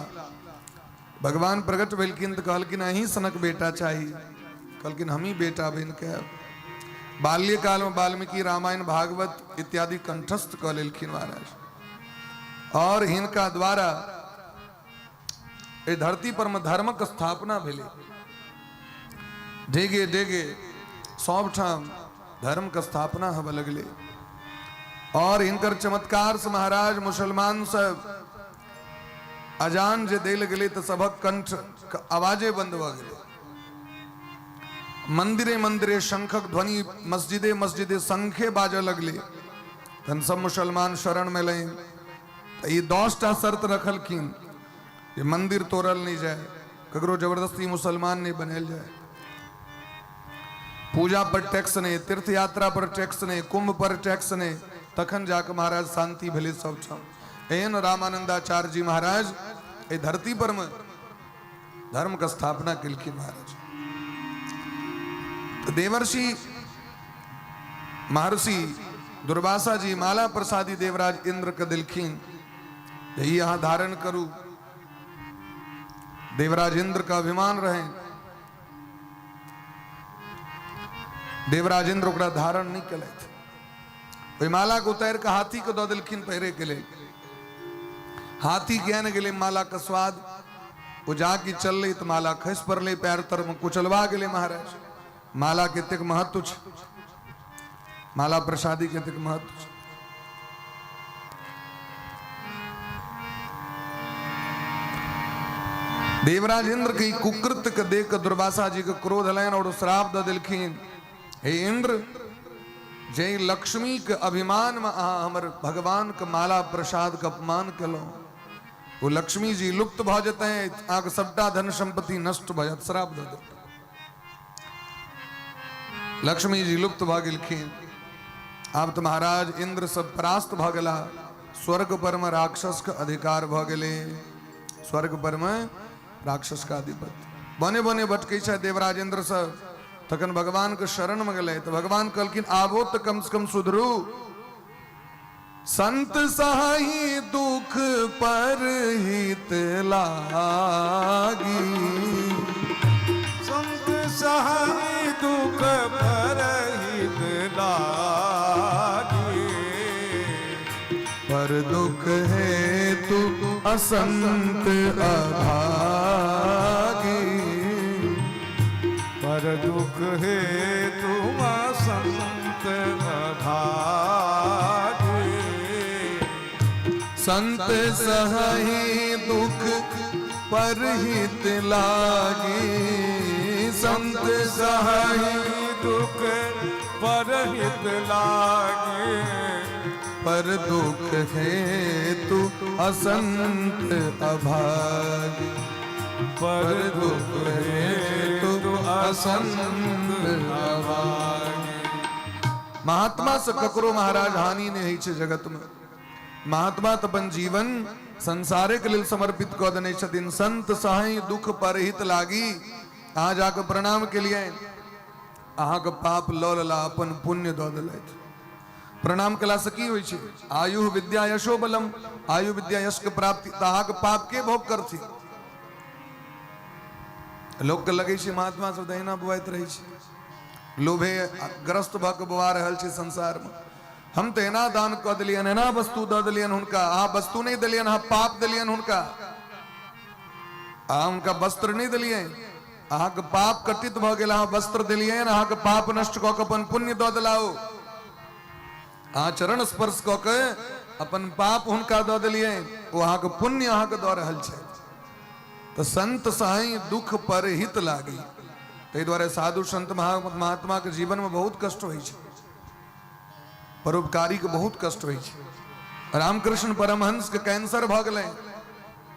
भगवान प्रकट भेलखिन तऽ कहलखिन अहीं सनक बेटा चाही। कहलखिन हमही बेटा बनि के आयब। बाल्यकाल में वाल्मीकि रामायण भागवत इत्यादि कंठस्थ कऽ लेलखिन महाराज, और हिनका द्वारा एहि धरती पर में धर्मक स्थापना भेलै। डेगे डेगे सब ठाम धर्म के स्थापना होबय लगलै, और हिनकर चमत्कार से महाराज मुसलमान सब अजान जे देल गेलै तऽ सभक कंठ के आवाजे बंद भऽ गेलै। मंदिरे मंदिरे शंखक ध्वनि, मस्जिदे मस्जिदे शंखे बाजऽ लगलै। तहन सब मुसलमान शरण में लनि। तऽ ई 10टा शर्त रखलखिन जे मंदिर तोड़ल नहि जाय, ककरो जबरदस्ती मुसलमान नहि बनायल जाय, पूजा पर टैक्स नहि, तीर्थ यात्रा पर टैक्स नहि, कुंभ पर टैक्स नहि। तखन जाके महाराज शांति भेलै सबठाम। एहन रामानंदाचार्य जी महाराज एहि धरती पर में धर्म के स्थापना केलखिन महाराज। तो देवर्षि महर्षि दुर्वासा जी माला प्रसादी देवराज इंद्र के दिलखिन, ई अहाँ धारण करू। देवराज इंद्र का अभिमान रहे, देवराज इंद्र ओकरा धारण नहीं केलथि। ओहि माला के उतारि के हाथी के दऽ देलखिन पहिरे के लेल। हाथी ज्ञान गेलै माला के स्वाद, ओ जाके चललै तऽ माला खसि पड़लै, पैर तर में कुचलवा गेलै महाराज। माला के एतेक महत्व छै, माला प्रसादी के एतेक महत्व छै। देवराज इंद्र के कुकृत्य के देख के दुर्वासा जी के क्रोध एलनि और श्राप दऽ देलखिन, हे इंद्र, जे लक्ष्मी के अभिमान में अहाँ हमर भगवान के माला प्रसाद के अपमान केलहुँ, ओ लक्ष्मी जी लुप्त भऽ जेतै, अहाँके सबटा धन सम्पत्ति नष्ट भऽ जायत, श्राप दऽ देलकै। लक्ष्मी जी लुप्त भऽ गेलखिन। आब तऽ महाराज इंद्र सब परास्त भऽ गेला, स्वर्ग पर में राक्षस के अधिकार भऽ गेलै, स्वर्ग पर में राक्षस के आधिपत्य। बने बने भटकै छै देवराज इंद्र सब। तखन भगवान के शरण में गेलै तऽ भगवान कहलखिन आबो तऽ कम से कम सुधरू। संत सही दुख पर हित लागी, संत सही दुख पर हित लागी, पर दुख हेतु असंत अभागी, पर दुख हेतु असंत अभागी, संत सही दुख पर हित लागी, संत सही दुख पर हित लागी, पर दुख हेतु असंत अभागी, पर दुख हेतु असंत अभागी। महात्मा से ककरो महाराज हानि नहि होइ छै जगत में। महात्मा तऽ अपन जीवन संसारे के लेल समर्पित कऽ देने छथिन। संत सही दुख पर हित लागी। अहाँ जाके प्रणाम केलियनि, अहाँके पाप लऽ लेला, अपन पुण्य दऽ देलथि। प्रणाम केलासँ की होइ छै? आयु विद्या यशो बलम, आयु विद्या यश के प्राप्ति। तऽ अहाँके पाप के भोग करथिन? लोकके लगै छै महात्मा सब तऽ एहिना बौआइत रहै छै, लोभे ग्रस्त भऽ कऽ बौआ रहल छै संसारमे। हम तऽ एना दान कऽ देलियनि, एना वस्तु दऽ देलियनि हुनका। अहाँ वस्तु नहि देलियनि, अहाँ पाप देलियनि हुनका। अहाँ हुनका वस्त्र नहि देलियनि, अहाँके पाप कटित भऽ गेल। अहाँ वस्त्र देलियनि, अहाँके पाप नष्ट कऽ कऽ अपन पुण्य दऽ देलाओ। अहाँ चरण स्पर्श कऽ के अपन पाप हुनका दऽ देलियनि, ओ अहाँके पुण्य अहाँके दऽ रहल छथि। तऽ संत साई दुख पर हित लागी। ताहि दुआरे साधु संत महात्माके जीवनमे बहुत कष्ट होइ छै, परोपकारीके बहुत कष्ट होइ छै। रामकृष्ण परमहंसके कैंसर भऽ गेलै,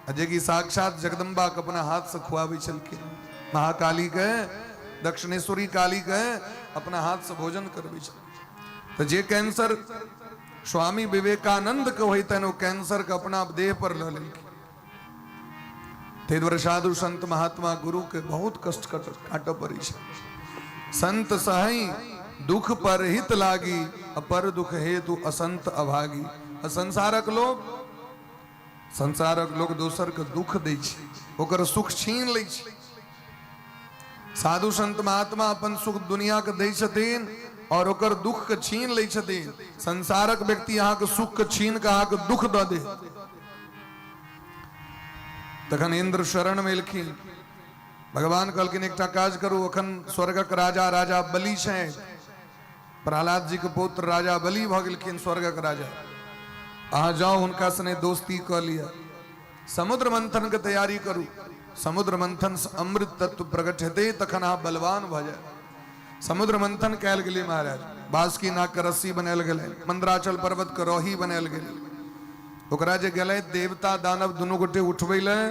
आ जेकि साक्षात जगदम्बा के अपना हाथ से खुआबै छलखिन, महाकाली के, दक्षिणेश्वरी काली के अपना हाथ से भोजन करबै छलखिन। तऽ जे कैंसर स्वामी विवेकानंद के होइतनि, ओ कैंसर के अपना देह पर लऽ लेलखिन। ताहि दुआरे साधु संत महात्मा गुरु के बहुत कष्ट काटऽ पड़ै छै। संत सही दुख पर हित लागी, अपर दुख हेतु असंत अभागी। आ संसारक लोक, संसारक लोक दोसर के दुख दै छै, ओकर सुख छीन लै छै। साधु संत महात्मा अपन सुख दुनिया के दै छथिन और ओकर दुख के छीन लै छथिन। संसारक व्यक्ति अहाँके सुख के छीन के अहाँके दुख दऽ दे। तखन इंद्र शरण में एलखिन। भगवान कहलखिन एकटा काज करू, अखन स्वर्गक राजा राजा बलि छै, प्रहलाद जी के पुत्र राजा बलि भऽ गेलखिन स्वर्गक राजा। अहाँ जाउ, हुनका सने दोस्ती कऽ लिअ, समुद्र मंथन के तैयारी करू। समुद्र मंथन से अमृत तत्व प्रकट हेतै, तखन अहाँ बलवान भऽ जायब। समुद्र मंथन कयल गेलै महाराज, बासुकी नाग के रस्सी बनायल गेलै, मंदराचल पर्वत के रोही बनायल गेलै। ओकरा जे गेलै देवता दानव दुनू गोटे उठबै लए,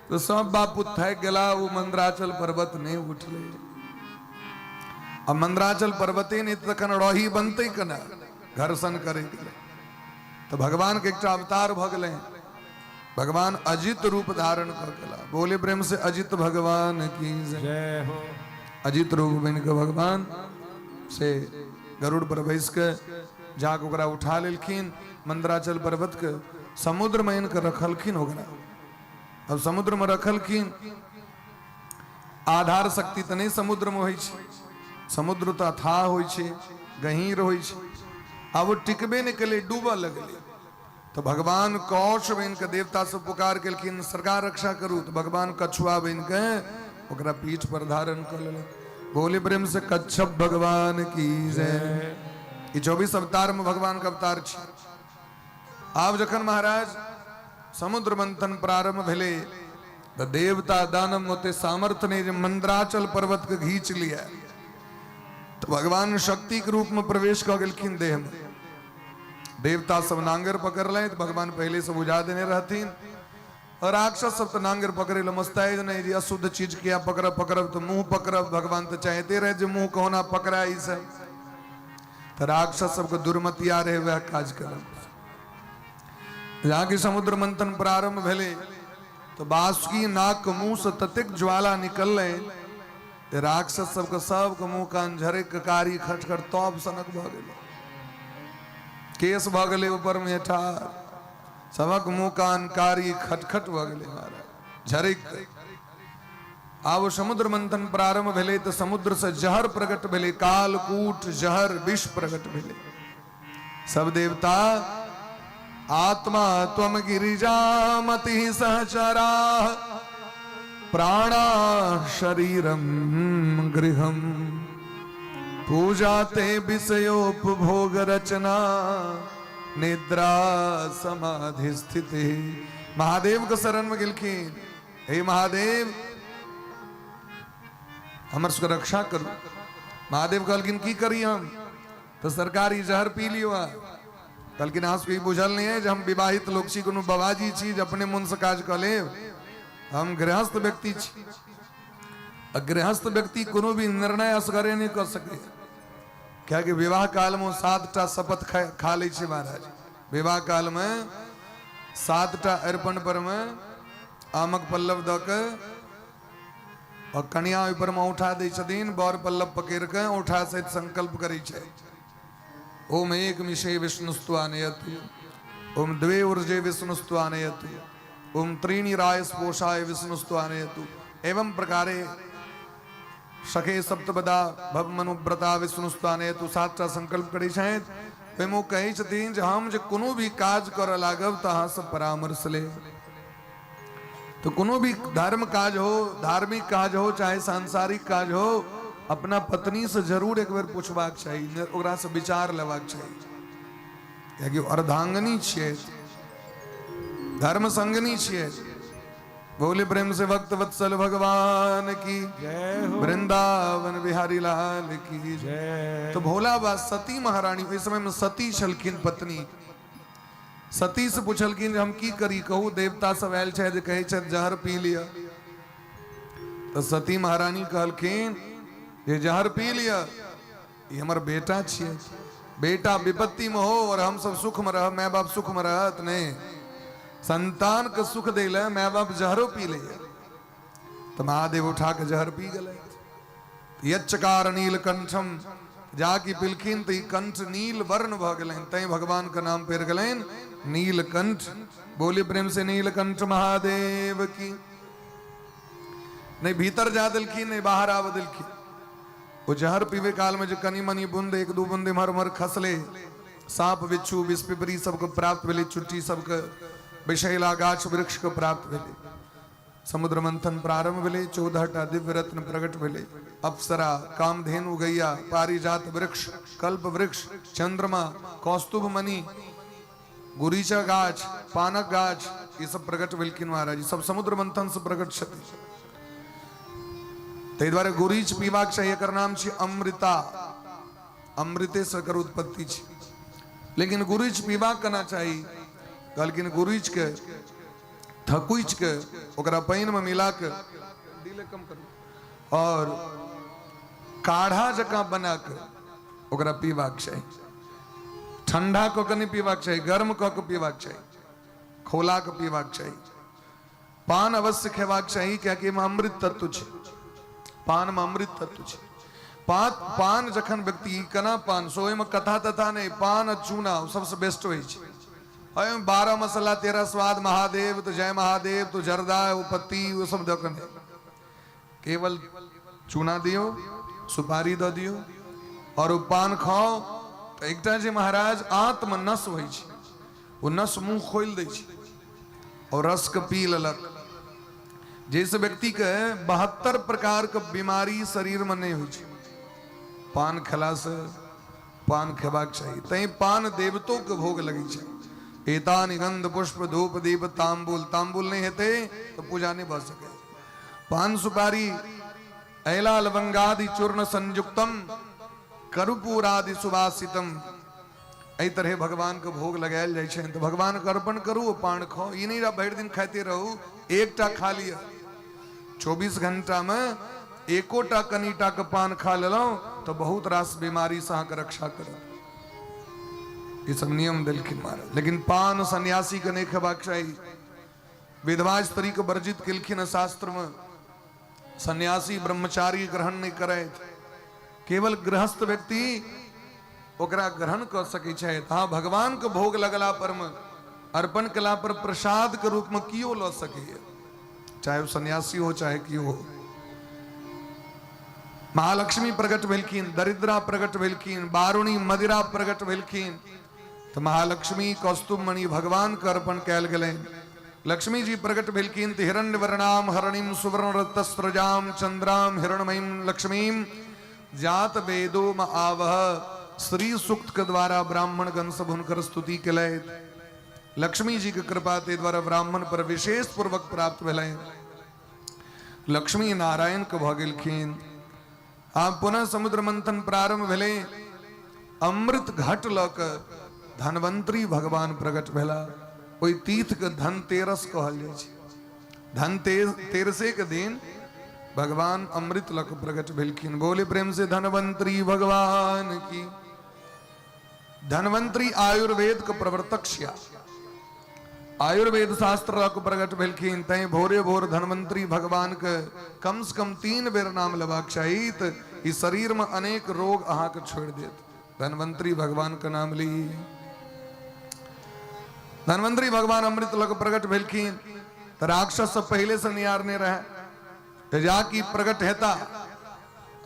तऽ सब बापू थाकि गेला, ओ मंदराचल पर्वत नहि उठलै। आ मंदराचल पर्वते नहि तखन रही बनतै केना? घर्षण करै गेलै तऽ भगवान के एकटा अवतार भऽ गेलै। भगवान अजित रूप धारण कऽ गेला। बोले प्रेम से अजित भगवान की जय हो। अजित रूप बनि कऽ भगवान से गरुड़ पर बैस के जाके ओकरा उठा लेलखिन, मंदराचल पर्वत के समुद्र में आनि कऽ रखलखिन ओकरा। अब समुद्र में रखलखिन, आधार शक्ति तऽ नहि समुद्र में होइ छै, समुद्र तऽ अथाह होइ छै, गहींर होइ छै। आब ओ टिकबे नहि केलै, डूबऽ लगलै। तऽ भगवान कौश बनि कऽ देवता सब पुकार केलखिन, सरकार रक्षा करू। तऽ भगवान कछुआ बनि कऽ ओकरा पीठ पर धारण कऽ लेलक। बोले प्रेम से कच्छप भगवान की जय। ई 24 अवतार में भगवान के अवतार छी। आब जखन महाराज समुद्र मंथन प्रारंभ भेलै तऽ देवता दानव ओते सामर्थ्य नहि जे मंदराचल पर्वत के घींच लिया। तऽ भगवान शक्ति के रूप में प्रवेश कऽ गेलखिन देह में। देवता सब नांगर पकड़लथि, भगवान पहले से बुझा देने रहथिन। राक्षस सब तऽ नांगरि पकड़ै लए मस्ताइ नहि जे अशुद्ध चीज किया पकड़ब पकड़ब तऽ मुँह पकड़ब। भगवान तऽ चाहते रहे जे मुँह कहुना पकड़ा ई सब। तऽ राक्षस सबके दुर्मतिया रहे, वएह काज करब। जाकि समुद्र मंथन प्रारंभ भेलै तऽ बासुकी नाग के मुँह से ततेक ज्वाला निकललै जे राक्षस सबके सबके मुँह कान झरक के कारी खटखट तब सनक भऽ गेलै, केस भऽ गेलै ऊपर में ठार, सबक मुँह कान कारी खटखट भऽ गेलै महाराज झरक के। आब समुद्र मंथन प्रारंभ भेलै तऽ समुद्र से जहर प्रकट भेलै, कालकूट जहर विष प्रकट भेलै। सब देवता आत्मा त्वम गिरिजामति सहचरा प्राणा शरीरम गृहम पूजा ते विषयोपभोग रचना निद्रा समाधि स्थिति। महादेव के शरण में गेलखिन, हे महादेव हमर सबके रक्षा करू। महादेव कहलखिन की करी हम? तऽ सरकार ई जहर पी लियौ। अहाँ कहलखिन अहाँ सबके ई बुझल नहि है जे हम विवाहित लोक छी, कोनो बाबाजी छी जे अपने मोनसँ काज कऽ लेब? हम गृहस्थ व्यक्ति छी आ गृहस्थ व्यक्ति कोनो भी निर्णय असगरे नहि कऽ सकैए, कियाकि विवाह कालमे ओ 7टा शपथ खा लै छै महाराज। विवाह कालमे 7टा अरिपन परमे आमक पल्लव दऽ कऽ और कनिया ओहि पर मे औंठा दै छथिन, बर पल्लव पकड़ि कऽ औंठा सहित संकल्प करै छै, ओम एक मिषे विष्णुस्तु आनयतु, ओम द्वे ऊर्जे विष्णुस्तु आनयतु, ओम त्रीणि राय स्पोषाय विष्णुस्तु आनयतु, एवं प्रकारे सखे सप्तपदा भव मनुव्रता विष्णुस्तु आनयतु। 7टा संकल्प करै छथि। ओहिमे ओ कहै छथिन जे हम जे कोनो भी काज करऽ लागब तऽ अहाँसँ परामर्श लेब। तो कोनो भी धर्म काज हो, धार्मिक काज हो, चाहे सांसारिक काज हो, अपना पत्नी से जरूर एक बेर पूछबाक चाही, ओकरा से विचार लेबाक चाही, कियाकि अर्धांगनी छियै, धर्म संगनी छियै। बोले प्रेम से भक्त वत्सल भगवान की जय हो, वृंदावन बिहारी लाल की जय। तो भोला बा सती महारानी, ओहि समय में सती छलखिन पत्नी, सती से पुछलखिन हम की करी कहू, देवता सब आयल छथि कहै छथि जहर पी लिअ। तऽ सती महारानी कहलखिन जे जहर पी लिअ, ई हमर बेटा छियै, बेटा विपत्ति में हो और हम सब सुख में रह, माय बाप सुख में रहत नहीं, संतान के सुख दै लए माय बाप जहरो पी लैए। तऽ महादेव उठा के जहर पी गेलै। यच्चकार नीलकंठम, जाकि पिलखिन तऽ ई कंठ नील वर्ण भऽ गेलनि, तैं भगवान के नाम पड़ि गेलनि नीलकंठ। बोली प्रेम से नीलकंठ महादेव की। नहि भीतर जा देलखिन, नहि बाहर आबऽ देलखिन। ओ जहर पीबे काल में जे कनि मनि बूंद, एक दू बूंद इम्हर उम्हर खसले, सांप बिच्छू विष पिपरी सबके प्राप्त भेलै, चुट्टी सबके, विषैला गाछ वृक्ष के प्राप्त भेलै। समुद्र मंथन प्रारंभ भेलै, 14टा दिव्य रत्न प्रकट भेलै, अप्सरा, कामधेनु गैया, पारिजात वृक्ष, कल्प वृक्ष, चंद्रमा, कौस्तुभ मणि, गुरीचा गाछ, पानक गाछ, ई सब प्रकट भेलखिन महाराज। सब समुद्र मंथन से प्रकट छथि। ताहि दुआरे गुरीच पीबाक चाही। एकर नाम छै अमृता, अमृते से एकर उत्पत्ति छै। लेकिन गुरीच पीबाक केना चाही? कहलखिन गुरीच के थकुचि के ओकरा पानि में मिला के और काढ़ा जकाँ बना के ओकरा पीबाक चाही। ठंडा कऽ के नहि पीबाक चाही, गर्म कऽ के पीबाक चाही, खौला के पीबाक चाही। पान अवश्य खेबाक चाही, कियाकि एहिमे अमृत तत्व छै। पान में अमृत तत्व छै। पान जखन व्यक्ति केना पान सो ओहिमे कथा तथा नहि, पान आ चूना सबसँ बेस्ट होइ छै। ओहिमे 12 मसाला 13 स्वाद, महादेव तो जय महादेव तो जर्दा ओ पत्ती ओ सब दऽ कऽ नहि, केवल चूना दियौ, सुपारी दऽ दियौ और ओ पान खाओ तऽ एकटा जे महाराज आत्म नस होइ छै, ओ नस मुँह खोलि दै छै और रस के पी लेलक, जाहिसँ व्यक्तिके 72 प्रकारके बीमारी शरीरमे नहि होइ छै। पान खेलासँ पान खेबाक चाही, तैं पान देवतो के भोग लगै छै। एतानि गंध पुष्प धूप दीप तांबूल, तांबूल नहि हेतै तऽ पूजा नहि भऽ सकै। पान सुपारी ऐला लवंगादि चूर्ण संयुक्तम कर्पूरादि सुवासितम, एहि तरहे भगवानके भोग लगायल जाइ छनि। तऽ भगवानके अर्पण करू, पान खाउ। ई नहि भरि दिन खाइते रहू, एकटा खा लिअ। 24 घंटामे एकोटा कनिटा के पान खा लेलहुँ तऽ बहुत रास बीमारीसँ अहाँके रक्षा करत। ई सब नियम देलखिन महाराज। लेकिन पान सन्यासी के नहि खेबाक चाही। विधवा स्त्री के वर्जित केलखिन हँ शास्त्रमे। सन्यासी ब्रह्मचारी ग्रहण नहि करैत, केवल गृहस्थ व्यक्ति ओकरा ग्रहण कऽ सकै छथि। हँ, भगवान के भोग लगला पर मे, अर्पण केला पर प्रसाद के रूप में कियो लऽ सकैए, चाहे ओ सन्यासी हो चाहे कियो हो। महालक्ष्मी प्रकट भेलखिन, दरिद्रा प्रकट भेलखिन, बारुणी मदिरा प्रकट भेलखिन, तऽ महालक्ष्मी कौस्तुभ मणि भगवान के अर्पण कयल गेलनि। लक्ष्मी जी प्रकट भेलखिन तऽ हिरण्य वर्णाम हरणिम सुवर्ण रत्तस्रजाम चंद्राम हिरण्मयीम लक्ष्मीम जात वेदो म आवह, श्री सूक्त के द्वारा ब्राह्मण गण सब हुनकर स्तुति केलथि। लक्ष्मी जी के कृपा ते द्वारा ब्राह्मण पर विशेष पूर्वक प्राप्त भेलनि। लक्ष्मी नारायण के भऽ गेलखिन। आब पुनः समुद्र मंथन प्रारंभ भेलै। अमृत घट लऽ कऽ धनवंतरी भगवान प्रकट भेला। ओहि तीर्थ के धनतेरस कहल जाइ छै। धनतेरसे के दिन भगवान अमृत लऽ कऽ प्रकट भेलखिन। बोले प्रेम से धनवंतरी भगवान की। धनवंतरी आयुर्वेद के प्रवर्तक छिया, आयुर्वेद शास्त्र लऽ कऽ प्रकट भेलखिन। तैं भोरे भोर धनवंतरी भगवान के कम से कम 3 बेर नाम लेबाक चाही, तऽ ई शरीर में अनेक रोग अहाँके छोड़ि देत। धनवंतरी भगवान के नाम ली। धनवंतरी भगवान अमृत लऽ कऽ प्रकट भेलखिन तऽ राक्षस सब पहिले से नियारने रहे, तऽ जा कि प्रकट हेता,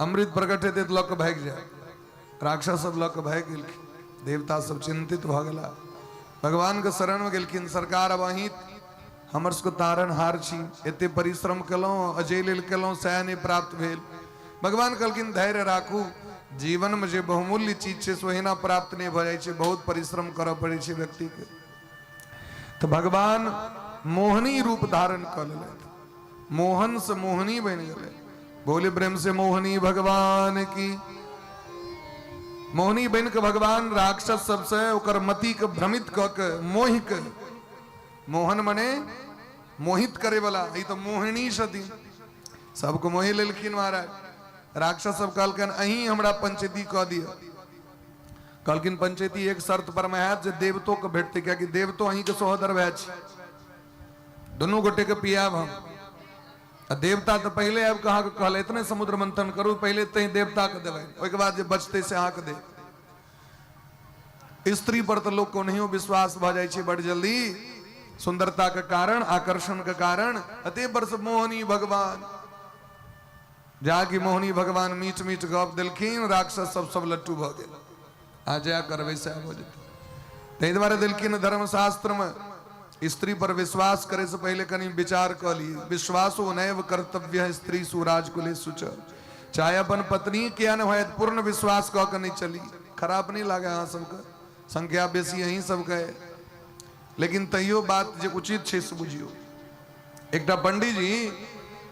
अमृत प्रकट हेतै तऽ लऽ कऽ भागि जाय। राक्षस सब लऽ कऽ भागि गेलखिन। देवता सब चिंतित भऽ गेला, भगवान के शरण में गेलखिन। सरकार, अब अहीं हमर सबके तारणहार छी, एते परिश्रम केलहुँ, अजय लेल केलहुँ, सएह नहि प्राप्त भेल। भगवान कहलखिन धैर्य राखू, जीवन में जे बहुमूल्य चीज छै से ओहिना प्राप्त नहि भऽ जाइ छै, बहुत परिश्रम करऽ पड़ै छै व्यक्तिके। तऽ भगवान मोहनी रूप धारण कऽ लेलथि, मोहन से मोहनी बनि गेलै। बोले प्रेम से मोहनी भगवान की। मोहनी बनि के भगवान राक्षस सबसे ओकर मति के भ्रमित कऽ के मोहि के, मोहन मने मोहित करे वाला, ई तऽ मोहिनी छथिन, सबके मोहि लेलखिन महाराज। राक्षस सब कहलखिन अहीं हमरा पंचैती कऽ दिअ। कहलखिन पंचैती एक शर्त पर मे हैत, जे देवतो के भेटतै, कियाकि देवतो अहीं के सहोदर भाय छी, दुनू गोटे के पियाब हम। आ देवता तऽ पहिले आबि कऽ अहाँके कहल इतने समुद्र मंथन करू, पहिले तैं देवता के देबै, ओहिके बाद जे बचतै से अहाँके देब। स्त्री पर तऽ लोक कोनहियो विश्वास भऽ जाइ छै बड़ जल्दी, सुंदरता के कारण, आकर्षण के कारण। अते पर से मोहनी भगवान जाकि मोहनी भगवान मीठ मीठ गप देलखिन, राक्षस सब सब लट्टू भऽ गेल। आ जया करबै सएह भऽ जेतै। ताहि दुआरे देलखिन धर्मशास्त्रमे स्त्री पर विश्वास करे से पहिले कनि विचार कऽ ली। विश्वासो नैव कर्तव्य स्त्री सुराजकुले सुच, चाहे अपन पत्नी किया नहि होयत, पूर्ण विश्वास कऽ के नहि चली। खराब नहि लागे अहाँ सबके, संख्या बेसी अहीं सबके, लेकिन तैयो बात जे उचित छै से बुझियौ। एकटा पंडीजी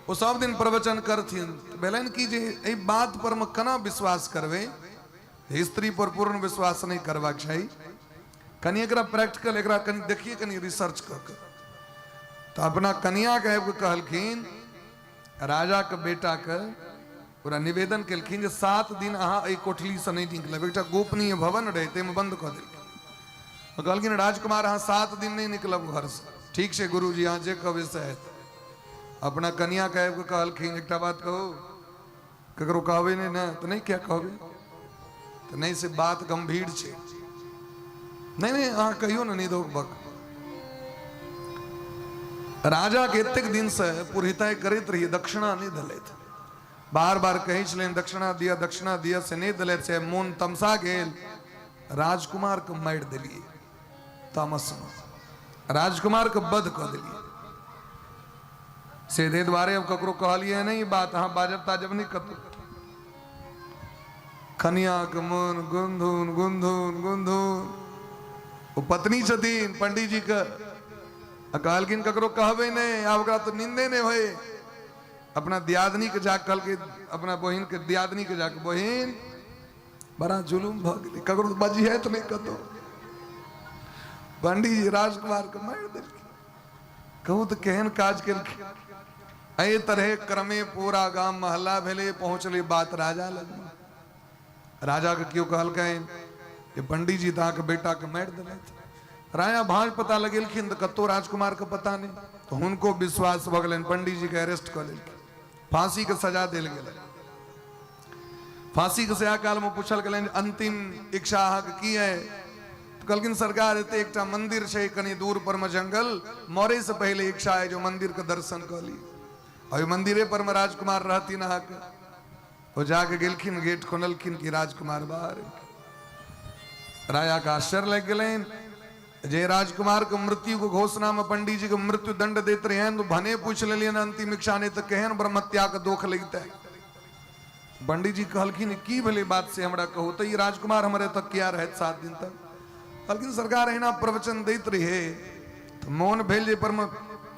ओ सब दिन प्रवचन करथिन, भेलनि कि जे एहि बात पर मे केना विश्वास करबै, स्त्री पर पूर्ण विश्वास नहि करबाक चाही, कनि एकरा प्रैक्टिकल, एकरा कनि देखिए, कनि रिसर्च कऽ के। तऽ अपना कनियाके आबि कऽ कहलखिन, राजाके बेटाके पूरा निवेदन केलखिन जे 7 दिन अहाँ एहि कोठलीसँ नहि निकलब। एकटा गोपनीय भवन रहै, ताहिमे बंद कऽ देलखिन। कहलखिन राजकुमार अहाँ 7 दिन नहि निकलब घरसँ। ठीक छै गुरुजी, अहाँ जे कहबै से हेतै। अपना कनियाके आबि कऽ कहलखिन एकटा बात कहू, ककरो कहबै नहि ने? तऽ नहि, किया कहबै? तऽ नहि, से बात गंभीर छै। नहि नहि, अहाँ कहियौ ने, नहि दोक बक। राजा के एतेक दिन से पुरोहिताई करैत रहिए, दक्षिणा नहि देलथि। बार बार कहै छलनि दक्षिणा दिअ, दक्षिणा दिअ, से नहि देलथि, से मोन तमसा गेल, राजकुमार के मारि देलियै। तामसमे राजकुमार के वध कऽ देलियै। से दुआरे अब ककरो कहलियै नहि ई बात, अहाँ बाजब ताजब नहि कतौ। कनियाके मन गुंधुन गुंधुन गुंधुन। ओ पत्नी छथिन पंडीजी के, आ कहलखिन ककरो कहबै नहि, आब ओकरा तऽ नींदे नहि होय। अपना दियादनी के जाके कहलकै, अपना बहिन के दियादनी के जाके, बहिन बड़ा जुलुम भऽ गेलै, ककरो बजिहे तऽ नहि कतौ। पंडीजी राजकुमार के मारि देलखिन। कहू तऽ केहन काज केलखिन। एहि तरहे क्रमे पूरा गाम महल्ला भेलै, पहुँचलै बात राजा लगमे। राजाके केओ कहलकनि जे पंडीजी तऽ अहाँके बेटाके मारि देलथि। राजा भाँज पता लगेलखिन तऽ कतहु राजकुमारके पता नहि, तऽ हुनको विश्वास भऽ गेलनि, पंडीजीके अरेस्ट कऽ लेलखिन, फांसीके सजा देल गेलै। फांसीके सजा कालमे पूछल गेलनि अंतिम इच्छा अहाँके की है? तऽ कहलखिन सरकार एते एकटा मंदिर छै कनि दूर पर मे जंगल, मरे से पहिले इच्छा है जो मंदिर के दर्शन कऽ ली। ओहि मंदिरे पर मे राजकुमार रहथिन अहाँके। ओ जाके गेलखिन, गेट खोललखिन कि राजकुमार बाहर। राजा के आश्चर्य लागि गेलनि जे राजकुमार के मृत्यु के घोषणा में पंडित जी के मृत्यु दंड देत रहे तो भने पूछ लेलियनि अंतिम इच्छा, नहीं तो केहन ब्रह्महत्या के दोख लगते। पंडित जी कहलखिन की भेलै बात से हमरा कहू। तऽ ई राजकुमार हमर एतऽ किया रहत 7 दिन तक? कहलखिन सरकार एहिना प्रवचन दैत रहे तऽ मोन भेल जे पर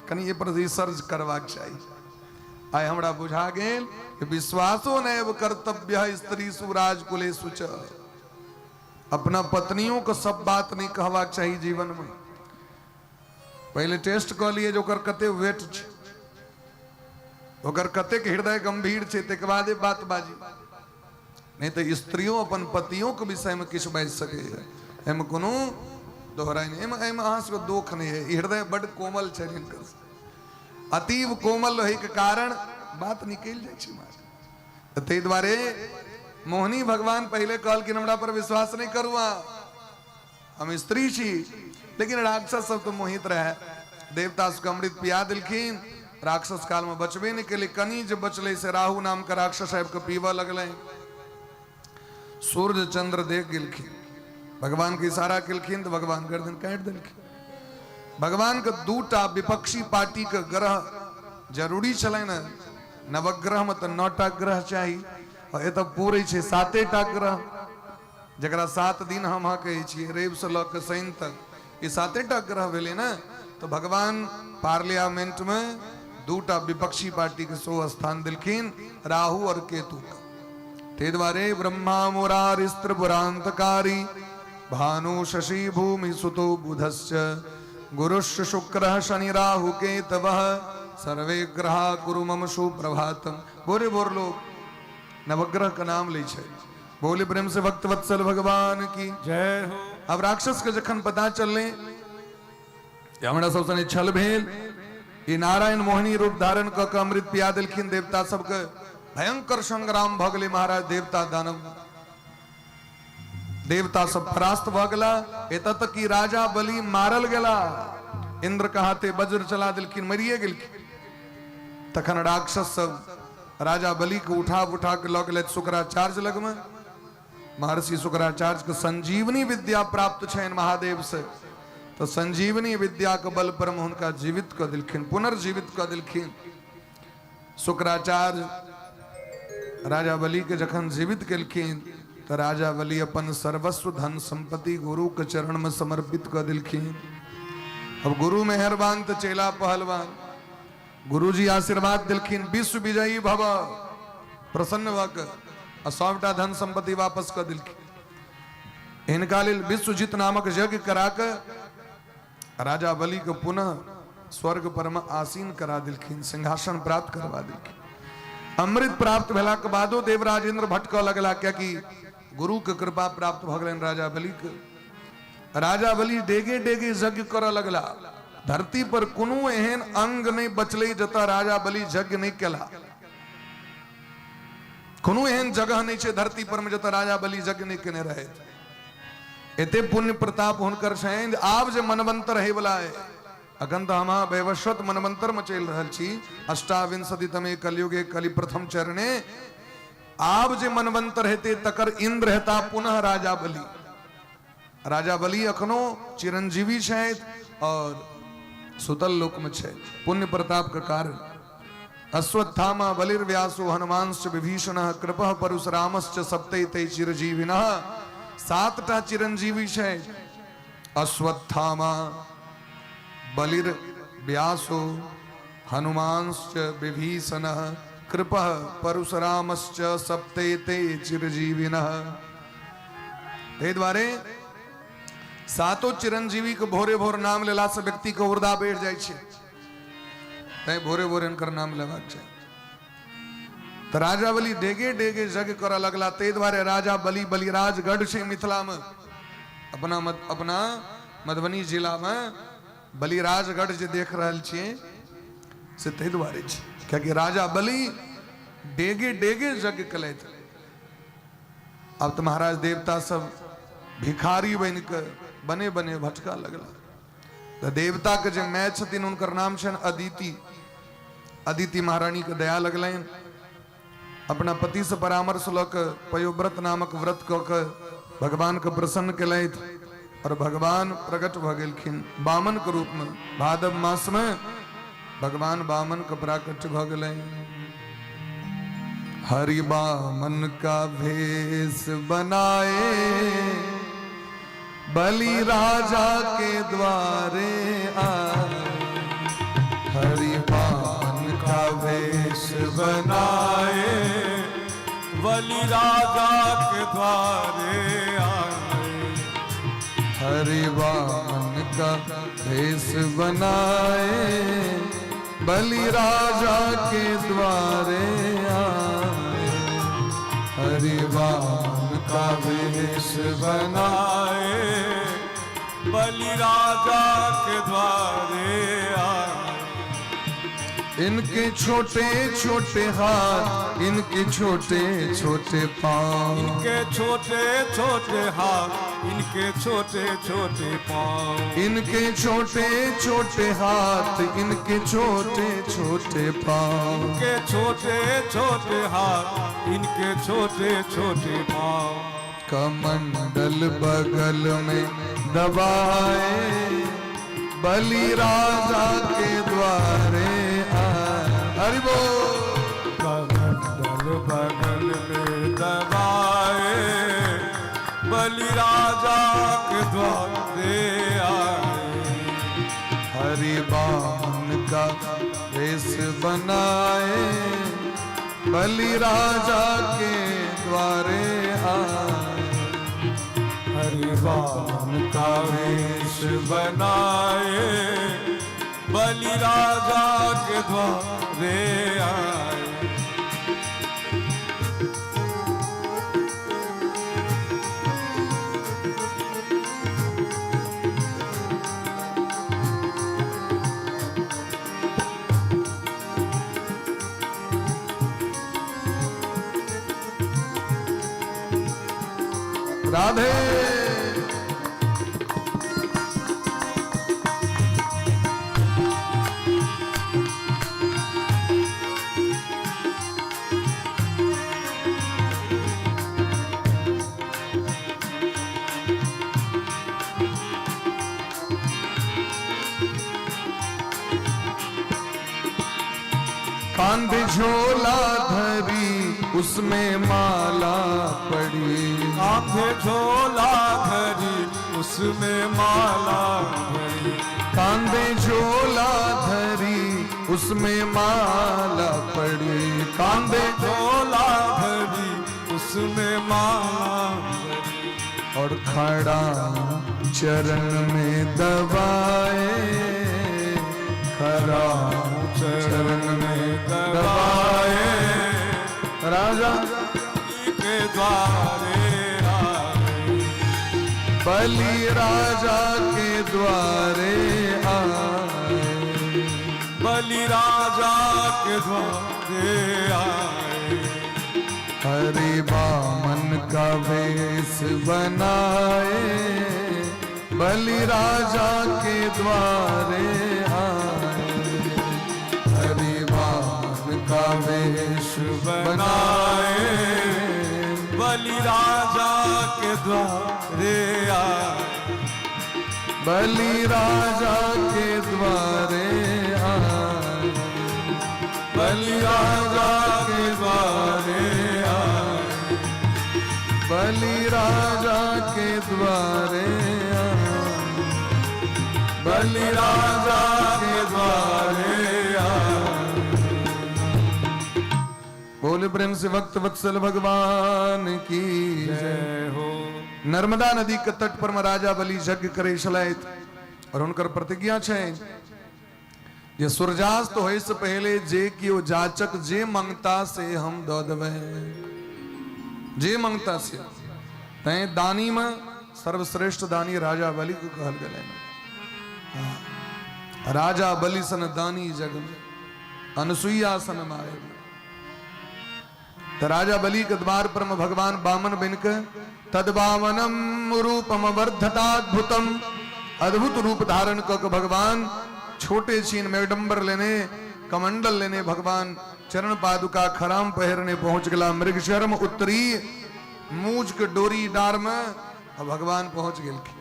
कनि एहि पर रिसर्च करबाक चाही। आइ हमरा बुझा गेल कि विश्वासो नैव कर्तव्य स्त्री सुराजकुलेषु च। अपना पत्नियों के सब बात नहीं कहबाक चाही जीवन में। पहले टेस्ट कऽ लिए जे ओकर कते वेट छै, ओकर कतेक हृदय गंभीर छै, तकर बादे बात बाजी। नहीं तऽ स्त्रियों अपन पतियों के विषय में किछु बाजि सकैए, एहिमे कोनो दोहराइ नहि। एहिमे अहाँ सबके दोख नहि है, हृदय बड्ड कोमल छै हिनकर, अतीव कोमल होइके कारण बात निकलि जाइ छै महाराज। तऽ ताहि दुआरे मोहिनी भगवान पहिले कहलखिन हमरा पर विश्वास नहि करू अहाँ, हम स्त्री छी। लेकिन राक्षस सब तऽ मोहित रहे, देवता सबके अमृत पिया देलखिन। राक्षस काल में बचबे नहि केलै, कनि जे बचलै से राहु नाम के राक्षस आबि कऽ पीबऽ लगलै। सूर्य चंद्र देख गेलखिन, भगवान के इशारा केलखिन तऽ भगवान गर्दन काटि देलखिन। भगवान के दूटा विपक्षी पार्टी के ग्रह जरूरी छलनि ने, नवग्रह में तऽ 9टा ग्रह चाही, और एतऽ पूरे छै 7टा ग्रह, जकरा 7 दिन हम अहाँ कहै छियै, रवि से लऽ कऽ शनि तक, ई 7टा ग्रह भेलै ने। तऽ भगवान पार्लियामेंट में 2टा विपक्षी पार्टी के सेहो स्थान देलखिन, राहु और केतु के। ताहि दुआरे ब्रह्मा मुरारिस्त्रिपुरांतकारी भानु शशि भूमि सुतो बुधश्च गुरुश्च शुक्रः शनि राहु केतवः सर्वे ग्रहा कुरु मम सुप्रभातम। भोरे भोर लोग नवग्रह के नाम लै छै। बोले प्रेम से भक्त वत्सल भगवान की जय हो। अब राक्षस के जखन पता चललै जे हमरा सब सने छल भेल, ई नारायण मोहिनी रूप धारण कऽ के अमृत पिया देलखिन देवता सबके, भयंकर संग्राम भऽ गेलै महाराज। देवता दानव देवता सब परास्त भऽ गेला, एतऽ तक कि राजा बलि मारल गेला, इंद्र के हाथे वज्र चला देलखिन, मरिए गेलखिन। तखन राक्षस सब राजा बलि के उठा उठा के लऽ गेलथि शुक्राचार्य लगमे। महर्षि शुक्राचार्य के संजीवनी विद्या प्राप्त छनि महादेव से, तो संजीवनी विद्या के बल पर हुनका जीवित कऽ देलखिन, पुनर्जीवित कऽ देलखिन। शुक्राचार्य राजा बलि के जखन जीवित केलखिन तो राजा बलि अपन सर्वस्व धन संपत्ति गुरु के चरण में समर्पित कऽ देलखिन। अब गुरु मेहरबान तो चेला पहलवान, गुरुजी आशीर्वाद देलखिन विश्व विजयी भव, प्रसन्न भऽ कऽ आ सबटा धन संपत्ति वापस कऽ देलखिन। हिनका लेल विश्वजीत नामक यज्ञ करा कऽ राजा बलि के पुनः स्वर्ग पर में आसीन करा देलखिन, सिंहासन प्राप्त करवा देलखिन। अमृत प्राप्त भेला के बादो देवराज इंद्र भटकऽ लगला, कियाकि गुरु के कृपा प्राप्त भऽ गेलनि राजा बलि के। राजा बलि डेगे डेगे यज्ञ करऽ लगला। धरती पर कोनो एहन अंग नहि बचलै जतऽ राजा बलि यज्ञ नहि केला। कोनो एहन जगह नहि छै धरती पर में जतऽ राजा बलि यज्ञ नहि केने रहथि। एते पुण्य प्रताप हुनकर छनि। आब जे मनवंतर होइवला है, अखन तऽ हम अहाँ वैवस्वत मनवंतर में चलि रहल छी, अष्टाविंशति तमे कलयुगे कलि प्रथम चरणे। आब जे मनवंतर हेतै तकर इंद्र हेता पुनः राजा बलि। राजा बलि अखनो चिरंजीवी छथि और सुतल लोक में छथि पुण्य प्रताप के कारण। अश्वत्थामा बलिर्व्यासो हनुमांश्च विभीषण कृपः परशुरामश्च सप्तैते चिरजीविनः। 7टा चिरंजीवी छै, अश्वत्थामा बलिर व्यासो हनुमांश्च विभीषण कृपः परशुरामश्च सप्तैते चिरजीविनः। ताहि दुआरे सातो चिरंजीवी के भोरे भोर नाम लेलासँ व्यक्तिके उर्दा बढ़ि जाइ छै, तैं भोरे भोरे हुनकर नाम लेबाक चाही। तऽ राजा बलि डेगे डेगे यज्ञ करऽ लगला। ताहि दुआरे राजा बलि बलिराजगढ़ छै मिथिलामे, अपना अपना मधुबनी जिलामे बलिराजगढ़ जे देख रहल छियै से ताहि दुआरे छै, कियाकि राजा बलि डेगे डेगे यज्ञ केलथि। आब तऽ महाराज देवता सब भिखारी बनि कऽ बने बने भटका लगला। तऽ देवता के जे माय छथिन हुनकर नाम छनि अदिति। अदिति महारानी के दया लगलनि, अपना पति से परामर्श लऽ कऽ पयोव्रत नामक व्रत कऽ कऽ भगवान के प्रसन्न केलथि और भगवान प्रकट भऽ गेलखिन वामन के रूप में। भादव मास में भगवान वामन के प्राकट्य भऽ गेलनि। हरि वामन का भेष बनाए बलि राजा के द्वारे आए। हरि वामन का भेष बनाए बलि राजा के द्वारे आए। हरि वामन का भेष बनाए बलि राजा के द्वारे आए। हरि वामन का भेष बनाए बलि राजा के द्वारे आए। इनके छोटे छोटे हाथ, इनके छोटे छोटे पाँव, इनके छोटे छोटे हाथ, इनके छोटे छोटे पाँव, इनके छोटे छोटे हाथ, इनके छोटे छोटे पाँव, इनके छोटे छोटे हाथ, इनके छोटे छोटे पाँव। कमंडल बगल में दबाए बलि राजा के द्वारे आए। हरि बोल। कमंडल बगल में दबाए बलि राजा के द्वारे आए। हरि वामन का भेष बनाए बलि राजा के द्वारे आए। हरि वामन का वेश बनाए बलि राजा के द्वारे आए। राधे। कांधे झोला धरी उसमें माला पड़ी। कांधे झोला धरी उसमें माला भरी। कांधे झोला धरी उसमें माला पड़ी। कांधे झोला धरी उसमें माला भरी। और खड़ा चरण में दबाए, खड़ा चरण में दबाए राजा के द्वारे आए। बलि राजा के द्वारे आए। बलि राजा के द्वारे आए। हरि वामन का वेश बनाए बलि राजा के द्वारे आए। हरि वामन का वेश बनाए बलि राजा के द्वारे आए। बलि राजा के द्वारे आए। बलि राजा के द्वारे आए। बलि राजा के द्वारे आए। बलि राजा के द्वारे आए। बोल। बोले प्रेम से भक्त वत्सल भगवान की जय हो। नर्मदा नदी के तट पर में राजा बलि यज्ञ करे छलथि और हुनकर प्रतिज्ञा छै जे सूर्यास्त होय से पहले जे कियो जाचक जे मंगता से हम दऽ देबै, जे मंगता से। तैं दानी में सर्वश्रेष्ठ दानी राजा बलि के कहल गेलै। हाँ। राजा बलि सन दानी जग में अनसुईया सन मारे। तो राजा बलि के द्वार पर में भगवान बामन बन के तद बामनम रूपम वर्धताद्भुतम, अद्भुत रूप धारण क के भगवान छोटे छीन मेडम्बर लेने कमंडल लेने भगवान चरण पादुका खराम पहिरने पहुंच गला। मृग शर्म उत्तरी मूज के डोरी डार में आ भगवान पहुंच गेलखिन।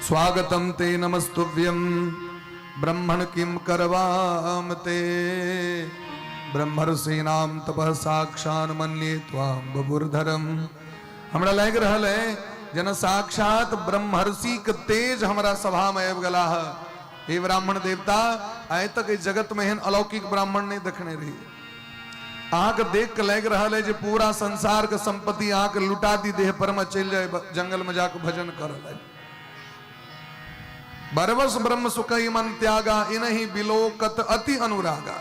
स्वागतम ते नमस्तुभ्यम ब्रह्मण किम करवाम ते ब्रह्मर्षीणाम तपः साक्षान मन्ये त्वाम बबुर्धरम। हमरा लागि रहल है जेना साक्षात ब्रह्मर्षि के तेज हमरा सभा में आबि गेला है। हे ब्राह्मण देवता, आइ तक इस जगत में एहन अलौकिक ब्राह्मण नहीं देखने रही। अहाँके देख के लागि रहल है जे पूरा संसार के संपत्ति अहाँके लुटा दी, देह पर में चलि जाए, जंगल में जाके भजन कर लागे। बरबस ब्रह्म सुखई मन त्यागा इनही बिलोकत अति अनुरागा।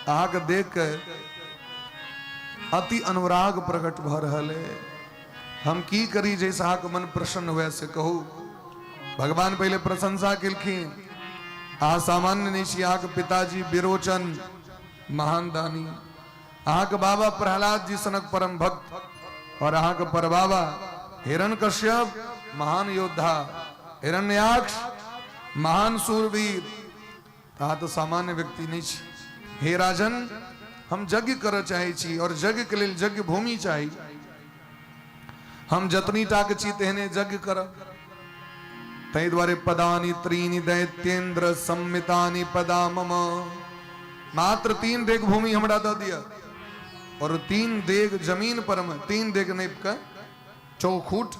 अहाँके देख के अति अनुराग प्रकट भऽ रहल है। हम की करी जैसे अहाँके मन प्रसन्न हुए से कहू। भगवान पहले प्रशंसा केलखिन, अहाँ सामान्य नहीं छी, अहाँके पिताजी विरोचन महान दानी, अहाँके बाबा प्रहलाद जी सनक परम भक्त, और अहाँके परबाबा हिरण्यकश्यप महान योद्धा, हिरण्याक्ष महान सूरवीर। अहाँ तो सामान्य व्यक्ति नहीं छी। हे राजन, हम यज्ञ करऽ चाहै छी और यज्ञ के लेल यज्ञ भूमि चाही। हम जतनी टाक छी तेहने यज्ञ करब। ताहि दुआरे पदानि त्रीनि दैत्येन्द्र संमितानि पदा मम, मात्र 3 डेग भूमि हमरा दऽ दिअ और 3 डेग जमीन पर में 3 डेग नापि कऽ चौखूट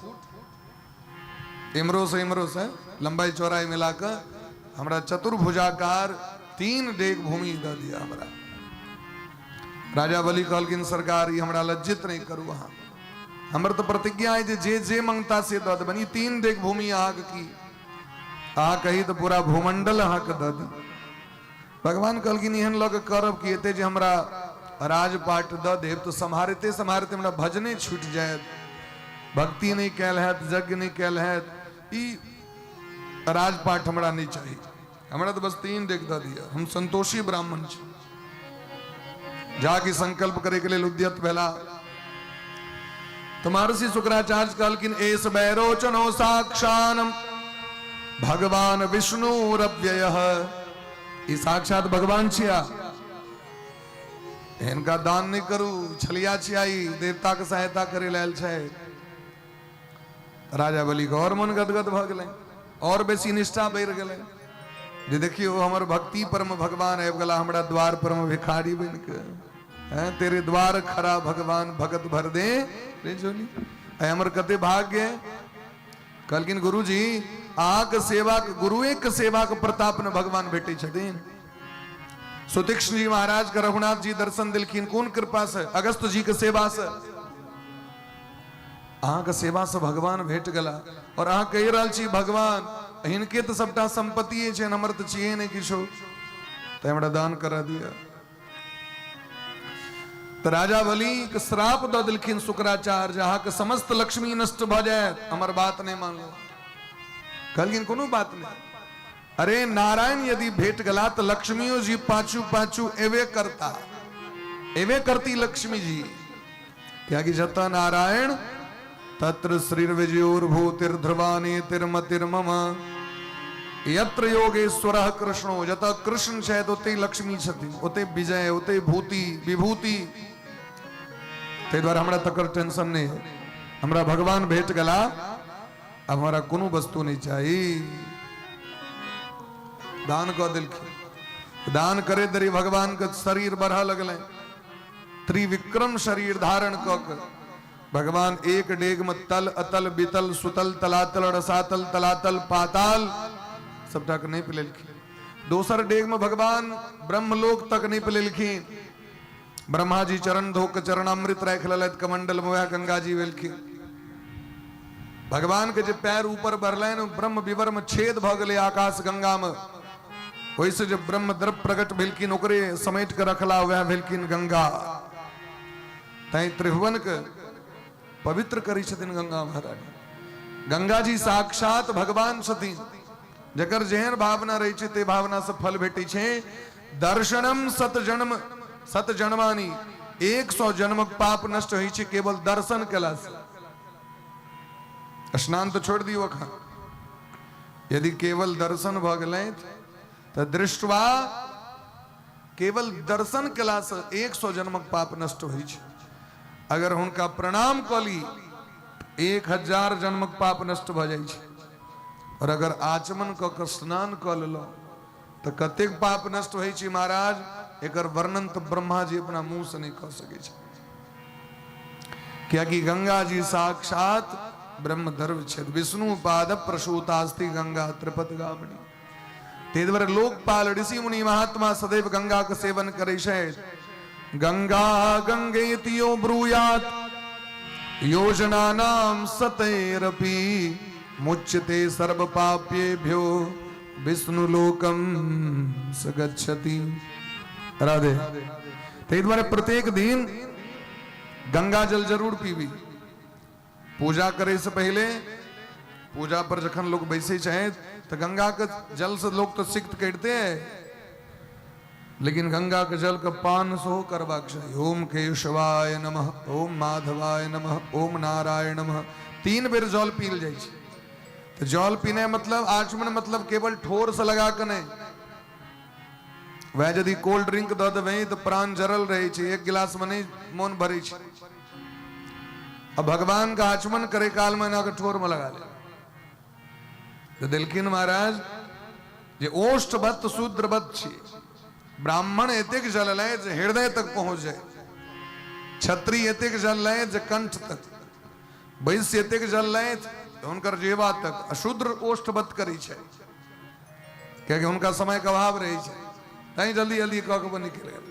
इमरो से इमरो से लंबाई चौड़ाई मिला कऽ हमरा चतुर्भुजाकार 3 डेग भूमि दऽ दिअ हमरा। राजा बलि कहलखिन, सरकार ई हमरा लज्जित नहीं करू, अहाँ हमर तो प्रतिज्ञा है जे जे जे मंगता से दऽ देबनि। ई 3 डेग भूमि अहाँके की, अहाँ कही तऽ पूरा भूमंडल अहाँके दऽ दी। भगवान कहलखिन, एहन लऽ कऽ करब कि एते जे हमरा राजपाट दऽ देब तऽ सम्हारिते सम्हारिते हमरा भजने छूटि जायत, भक्ति नहि कयल हैत, यज्ञ नहि कयल हैत। ई राजपाट हमरा नहि चाही, हमरा तऽ बस 3 डेग दऽ दिअ, हम संतोषी ब्राह्मण छी। जाके संकल्प करे के लेल उद्यत भेला तो महर्षि शुक्राचार्य कहलखिन, एस वैरोचनो साक्षान भगवान विष्णु रव्यय। ई साक्षात भगवान छिया, हिनका दान नहीं करू, छलिया छिया, ई देवता के सहायता करे लेल छै। राजा बलि के और मन गदगद भऽ गेलै और बेसी निष्ठा बढ़ि गेलै जे देखियौ हमर भक्ति परम भगवान आबि गेला हमरा द्वार पर मे भिखारी बनि के। हैं तेरे द्वार खड़ा भगवान भगत भर दे रे झोली, आइ हमर कते भाग्य। कहलखिन गुरुजी अहाँके सेवाक गुरुए के सेवाक प्रताप ने भगवान भेटै छथिन। सुतीक्ष्ण जी महाराज के रघुनाथ जी दर्शन देलखिन कोन कृपा से? अगस्त जी के सेवा से। अहाँके सेवा से भगवान भेट गेला और अहाँ कहि रहल छी भगवान हिनके तऽ सबटा संपत्ति छै, हमर तऽ छियै नहि किछो, तऽ हमरा दान करा दिअ। तऽ राजा बलि के श्राप दऽ देलखिन शुक्राचार्य, अहाँके समस्त लक्ष्मी नष्ट भऽ जायत, हमर बात नहि मानलहुँ। कहलखिन कोनो बात नहि, अरे नारायण यदि भेट गेला तऽ लक्ष्मियो जी पाछू पाछू एबे करता, एबे करती लक्ष्मी जी, कियाकि जतऽ नारायण तत्र श्रीर्विजयोर्भूतिर्ध्रुवानी तिर्मतिर्मम यत्र योगेश्वरः कृष्णो। जतऽ कृष्ण छथि ओतै लक्ष्मी छथिन, ओतै विजय, ओतै भूति विभूति। ताहि दुआरे हमरा तकर टेंशन नहि है, हमरा भगवान भेट गेला, अब हमरा कोनो वस्तु नहीं चाही। दान कऽ देलखिन। दान करे देरी भगवान के शरीर बढ़ऽ लगलै, त्रिविक्रम शरीर धारण कऽ के भगवान एक डेग में तल अतल बितल सुतल तलातल रसातल तलातल पाताल सबटा के नापि लेलखिन। दोसर डेग में भगवान ब्रह्मलोक तक नापि लेलखिन। ब्रह्मा जी चरण धो के चरणामृत राखि लेलथि कमंडल में, वएह गंगा जी भेलखिन। भगवान के जे पैर ऊपर बढ़लनि, ब्रह्म विवर में छेद भऽ गेलै आकाश गंगा में, ओहिसँ जे ब्रह्म द्रव्य प्रकट भेलखिन ओकरे समेट के रखला, वएह भेलखिन गंगा। तैं त्रिभुवन के पवित्र करै छथिन गंगा महारानी। गंगा जी साक्षात भगवान छथिन, जकर जेहन भावना रहै छै ते भावना से फल भेटै छै। दर्शनम सत जन्म सत जन्मानी, 100 जन्मक पाप नष्ट होइ छै केवल दर्शन केला से। स्नान तऽ छोड़ि दियौ अखन, यदि केवल दर्शन भऽ गेलै तऽ दृष्टवा केवल दर्शन केलासँ 100 जन्मक पाप नष्ट होइ छै। अगर हुनका प्रणाम कऽ ली 1000 जन्मक पाप नष्ट भऽ जाइ छै। और अगर आचमन कऽ कऽ स्नान कऽ लेलहुँ तऽ कतेक पाप नष्ट होइ छै महाराज, एकर वर्णन तऽ ब्रह्मा जी अपना मुँह से नहि कऽ सकै छै, कियाकि गंगा जी साक्षात ब्रह्म द्रव्य छथि। विष्णु पाद प्रसूतास्ति गंगा त्रिपद गामिनी। ताहि दुआरे लोकपाल ऋषि मुनि महात्मा सदैव गंगा के सेवन करै छथि। गंगा गंगेति यो ब्रूयात योजनानाम सतैरपि मुच्यते सर्व पाप्येभ्यो विष्णु लोकम स गच्छति। राधे। ताहि दुआरे प्रत्येक दिन गंगा जल जरूर पीबी। पूजा करे से पहले पूजा पर जखन लोग बैसे छथि तऽ गंगा के जल से लोग तो सिक्त करिते है, लेकिन गंगा के जल के पान सेहो करबाक चाही। ओम केशवाय नमः, ओम माधवाय नमः, ओम नारायण नमः, 3 बेर जल पील जाइ छै। तऽ जल पीने मतलब आचमन मतलब केवल ठोर से लगा के नहि, वएह यदि कोल्ड ड्रिंक दऽ देबै तऽ प्राण जरल रहै छै, एक गिलास में नहि मोन भरै छै। आ भगवान के आचमन करे काल में एना के ठोर में लगा ले। तऽ देलखिन महाराज जे ओष्ठवत शूद्रवत छी, ब्राह्मण एतेक जल लै जे हृदय तक पहुंच जाए, क्षत्रिय एतेक जल लै जे कंठ तक, वैश्य एतेक जल लै हुनकर जेवा तक, आ शूद्र ओष्ठवत करै छै कियाकि हुनका समय के अभाव रहै छै, तैं जल्दी जल्दी कऽ के निकलि गेल।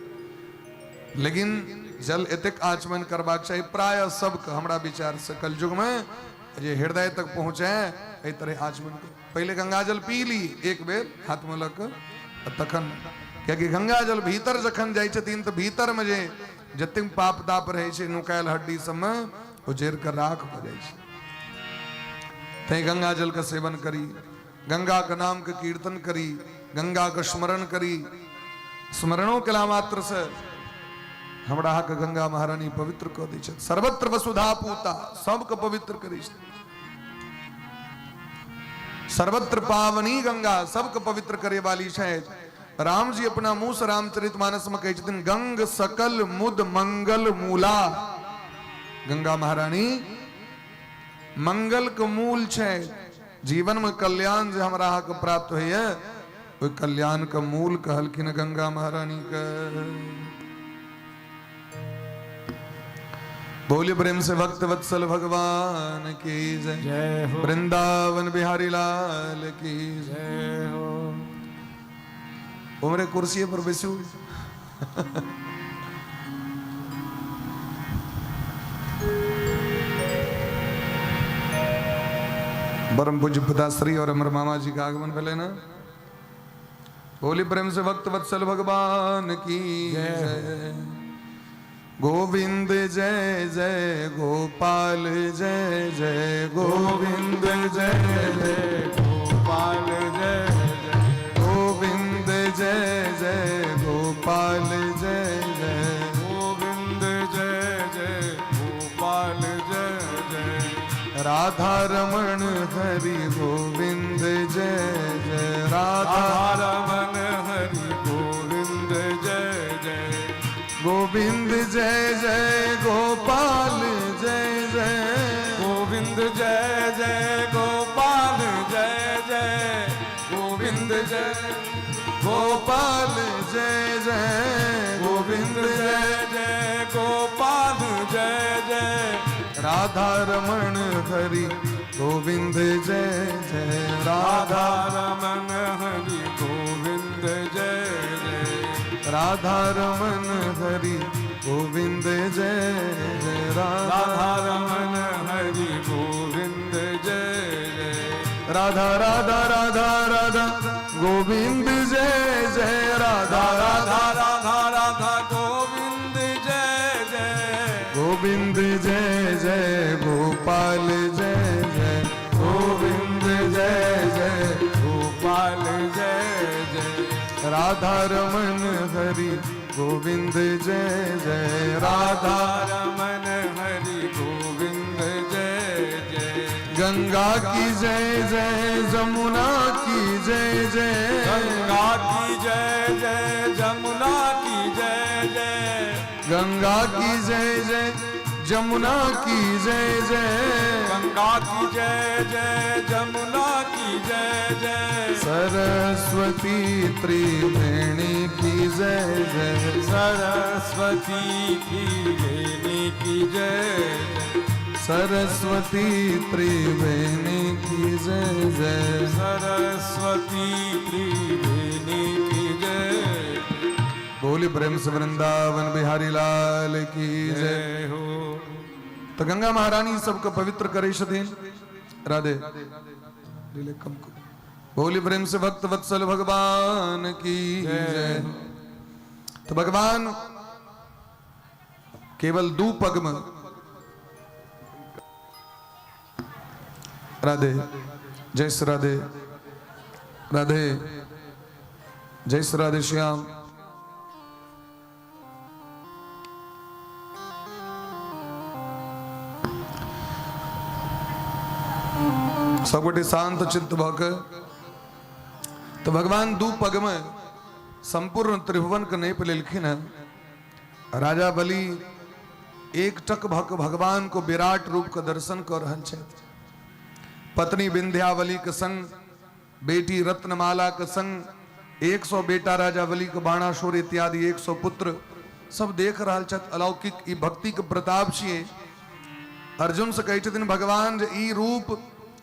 लेकिन जल एतेक आचमन करबाक चाही प्राय सबके, हमरा विचार से कलयुग में जे हृदय तक पहुंचे एहि तरह आचमन कर। पहिले गंगा जल पी ली एक बेर हाथ में लऽ कऽ, तखन कियाकि गंगा जल भीतर जखन जाइ छथिन तऽ भीतर में जे जतेक पाप ताप रहै छै नुकायल हड्डी सबमे ओ जरि कऽ राख भऽ जाइ छै। तैं गंगा जल के सेवन करी, गंगा के नाम के कीर्तन करी, गंगा के स्मरण करी। स्मरणो केला मात्र से हमरा अहाँके गंगा महारानी पवित्र कऽ दै छथि। सर्वत्र वसुधा पूता, सबके पवित्र करै छथि। सर्वत्र पावनी गंगा, सबके पवित्र करे वाली छथि। राम जी अपना मुंह से रामचरित मानस में कहै छथिन गंग सकल मुद मंगल मूला। गंगा महारानी मंगल के मूल छै। जीवन में कल्याण जे हमरा अहाँके प्राप्त होइए ओहि कल्याण के मूल कहलखिन गंगा महारानी के। बोले प्रेम से भक्त वत्सल भगवान की जय, जय हो। वृंदावन बिहारी लाल की जय जय हो। उमरे कुर्सी पर बैसू। परम पूज्य पिताश्री और अमर मामा जी का आगमन भेलै ने। बोली प्रेम से भक्त वत्सल भगवान की जय। गोविंद जय जय गोपाल जय जय गोविंद जय जय गोपाल जय जय गोविंद जय जय गोपाल जय जय गोविंद जय जय गोपाल जय जय राधा रमण हरि गोविंद जय जय राधा रमण हरि गोविंद जय जय गोविंद जय जय गोपाल जय जय गोविंद जय जय गोपाल जय जय गोविंद जय गोपाल जय जय गोविंद जय जय गोपाल जय जय राधा रमण हरि गोविंद जय जय राधा रमण हरि गोविंद जय जय राधा रमण हरि गोविंद जय जय राधा राधा रमन हरि गोविंद जय जय। राधा राधा राधा राधा गोविंद जय जय राधा राधा राधा राधा राधा गोविंद जय जय। गोविंद जय जय गोपाल जय जय गोविंद जय जय गोपाल जय जय। राधा रमन हरि गोविंद जय जय राधा राधा रमन हरि गोविंद जय जय। गंगा की जय जय जमुना की जय जय। गंगा की जय जय जमुना की जय जय। गंगा की जय जय जमुना की जय जय। गंगा की जय जय जमुना की जय जय। सरस्वती त्रिवेणी की जय जय। सरस्वती त्रिवेणी की जय जय। सरस्वती त्रिवेणी की जय जय। सरस्वती त्रिवेणी की जय। बोली प्रेम से वृंदावन बिहारी लाल की जय। जय हो। तो गंगा महारानी सबको पवित्र करे छथिन। राधे लीले कम को बोली प्रेम से भक्त वत्सल भगवान की जय। तो भगवान केवल दू पग में राधे जय श्री राधे राधे जय श्री राधे श्याम। सबगोटे शांत चित्त भऽ के तो भगवान दू पग में संपूर्ण त्रिभुवन के नेप लेलखिन हैं। राजा बलि एक टक भऽ के भगवान को विराट रूप के दर्शन कऽ रहल छथि। पत्नी विंध्यावली के संग, बेटी रत्नमाला के संग, 100 बेटा राजा बलि के बाणासुर इत्यादि 100 पुत्र सब देख रहल छथि। अलौकिक ई भक्ति के प्रताप छियै। अर्जुन से कहै छथिन भगवान जे ई रूप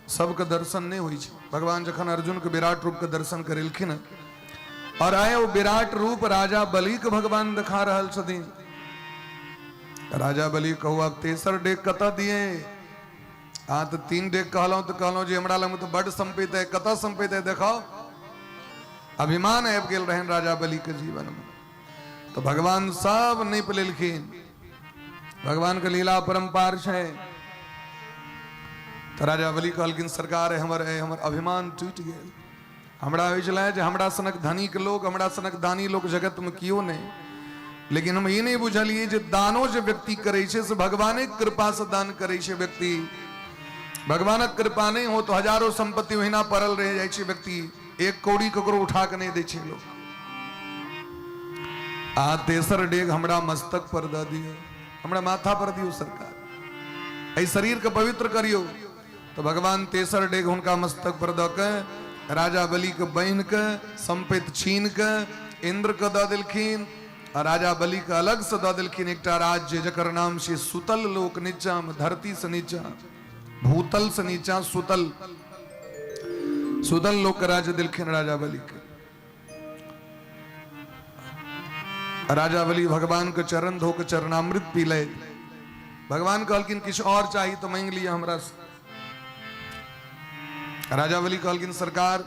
सबके दर्शन नहि होइ छै। भगवान जखन अर्जुन के विराट रूप के दर्शन करेलखिन और आए वो विराट रूप राजा बलि के भगवान दिखा रहल छथिन। राजा बलि कहू आब तेसर डेग कतऽ दिए? अहाँ तऽ 3 डेग कहलहुँ तऽ कहलहुँ जे हमरा लगमे तऽ बड्ड सम्पैत है, कतऽ सम्पैत है देखाउ। अभिमान आबि गेल रहनि राजा बलि के जीवन में। तो भगवान सब नीप लेलखिन। भगवान के लीला परम्पार छै। तो राजा बलि कहलखिन सरकार हमर हमर अभिमान टूटि गेल। हमरा होइ छलै जे हमरा सनक धनिक लोक, हमरा सनक दानी लोक जगत में केओ नहि, लेकिन हम ई नहि बुझलियै जे दानो जे व्यक्ति करै छै से भगवाने के कृपा से दान करै छै व्यक्ति। भगवानक कृपा नहि हो तो हजारों संपत्ति ओहिना पड़ल रहि जाइ छै व्यक्ति, एक कौड़ी ककरो उठा के नहि दै छै लोक। आ तेसर डेग हमरा मस्तक पर दऽ दियौ, हमरा माथा पर दियौ सरकार, एहि शरीर के पवित्र करियौ। तो भगवान तेसर डेग हुनका मस्तक पर दऽ के राजा बलि के बहिन के संपत्ति छीन के इंद्र के दऽ देलखिन आ राजा बलि के अलग से दऽ देलखिन एकटा राज्य जकर नाम छै सुतल लोक। नीचा में धरती से नीचा, भूतल से नीचा सुतल, सुतल लोक के राज्य देलखिन राजा बलि के। राजा बलि भगवान के चरण धो के चरणामृत पी ले। भगवान कहलखिन किछु और चाही तो मांगि लिअ हमरा से। राजा बलि कहलखिन सरकार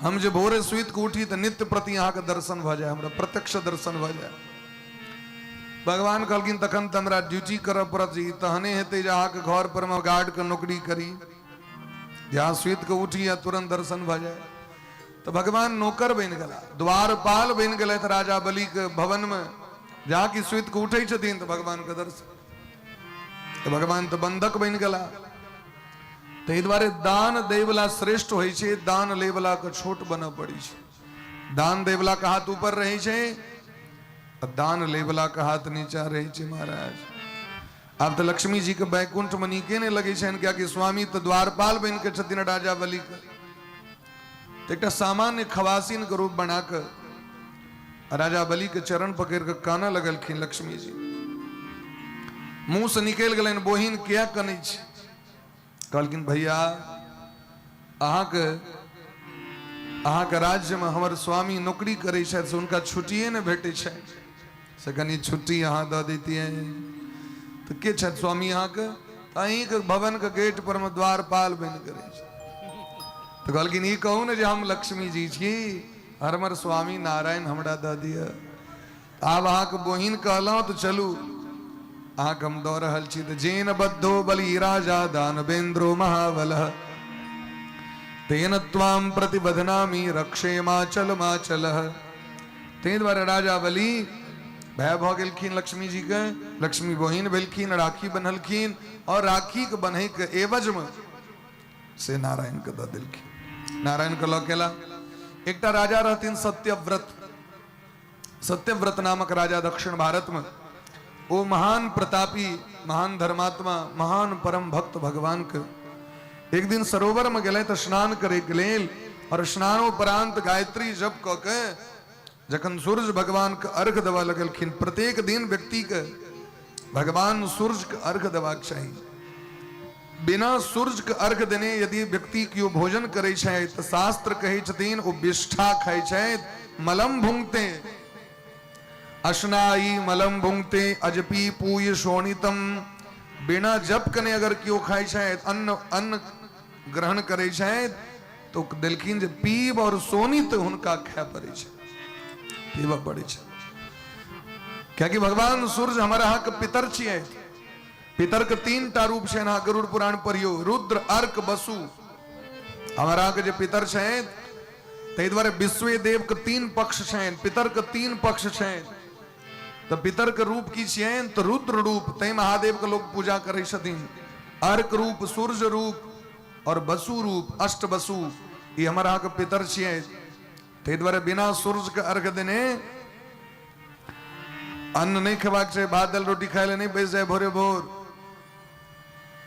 हम जे भोरे सुति के उठी तऽ नित्य प्रति अहाँके दर्शन भऽ जाय, हमरा प्रत्यक्ष दर्शन भऽ जाय। भगवान कहलखिन तखन तऽ हमरा ड्यूटी करऽ पड़त जी, तहने हेतै जे अहाँके घर पर मे गार्ड के नौकरी करी, जे अहाँ सुति के उठी आ तुरंत दर्शन भऽ जाय। तऽ भगवान नौकर बनि गेला, द्वारपाल बनि गेलथि राजा बलि के भवन में। जहाँ कि सुति के उठै छथिन तऽ भगवान के दर्शन, तऽ भगवान तऽ बंधक बनि गेला। ताहि दुआरे दान दैवला श्रेष्ठ होइ छै, दान लैवला के छोट बनऽ पड़ै छै। दान दैवला के हाथ ऊपर रहै छै आ दान लैवला के हाथ नीचा रहै छै। महाराज आब तऽ लक्ष्मी जी के बैकुंठ में नीके नहि लगै छनि, कियाकि स्वामी तऽ द्वारपाल बनि के छथिन राजा बलि के। तऽ एकटा सामान्य खवासिन के रूप बना के राजा बलि के चरण पकड़ के कानऽ लगलखिन लक्ष्मी जी। मुंह से निकलि गेलनि बोहिन किया कनै छी? कहलखिन भैया अहाँके अहाँके राज्य में हमर स्वामी नौकरी करै छथि से हुनका छुट्टिए नहि भेटै छनि। से कनि छुट्टी अहाँ दऽ दैतियै। तऽ के छथि स्वामी अहाँके? तऽ अहीँके भवनके गेट पर मे द्वारपाल बनि कऽ रहै छै। तऽ कहलखिन ई कहू ने जे हम लक्ष्मी जी छी, हमर स्वामी नारायण हमरा दऽ दिअ। आब अहाँके बहिन कहलहुँ तऽ चलू अहाँके हम दऽ रहल छी। तऽ जेन बद्धो बलि राजा दानवेन्द्रो महाबल तेन त्वाम प्रतिबधनामी रक्षे माचल माचल। ताहि दुआरे राजा बलि भय भऽ गेलखिन लक्ष्मी जीके, लक्ष्मी बहिन भेलखिन, राखी बन्हलखिन और राखीके बन्हैके एवजमे से नारायणके दऽ देलखिन। नारायणके लऽ केला। एकटा राजा रहथिन सत्यव्रत, सत्यव्रत नामक राजा दक्षिण भारत में। ओ महान प्रतापी, महान धर्मात्मा, महान परम भक्त भगवान के। एक दिन सरोवर में गेलै तऽ स्नान करे के लेल और स्नानोपरांत गायत्री जप कऽ के जखन सूर्य भगवान के अर्घ देबऽ लगलखिन, प्रत्येक दिन व्यक्ति के भगवान सूर्य के अर्घ देबाक चाही। बिना सूर्य के अर्घ देने यदि व्यक्ति केओ भोजन करै छै तऽ शास्त्र कहै छथिन ओ विष्ठा खाइ छथि, मलम भुंगते अश्नाई मलम भुंगते अजपी पूय शोणितम। बिना जप कने अगर केओ खाइ छथि, अन्न अन्न ग्रहण करै छथि तऽ देलखिन जे पीब और शोणित हुनका खाय पड़ै छै, पीबऽ पड़ै छै। कियाकि भगवान सूर्य हमर अहाँके पितर छियै। पितर के तीन टा रूप छै, अहाँ गरुड़ पुराण पढ़ियौ, रुद्र अर्क बसु। हमर अहाँके जे पितर छथि, ताहि दुआरे विश्व देव के तीन पक्ष छनि, पितर के तीन पक्ष छनि। तऽ पितर के रूप की छियनि? तऽ रुद्र रूप, तै महादेव के लोग पूजा करै छथिन। अर्क रूप, सूर्य रूप और बसु रूप, अष्ट बसु, ई हमर अहाँके पितर छियै। ताहि दुआरे बिना सूर्य के अर्घ देने अन्न नहि खेबाक छै। भात दालि रोटी खाय लए नहि बैस जाय भोरे भोर।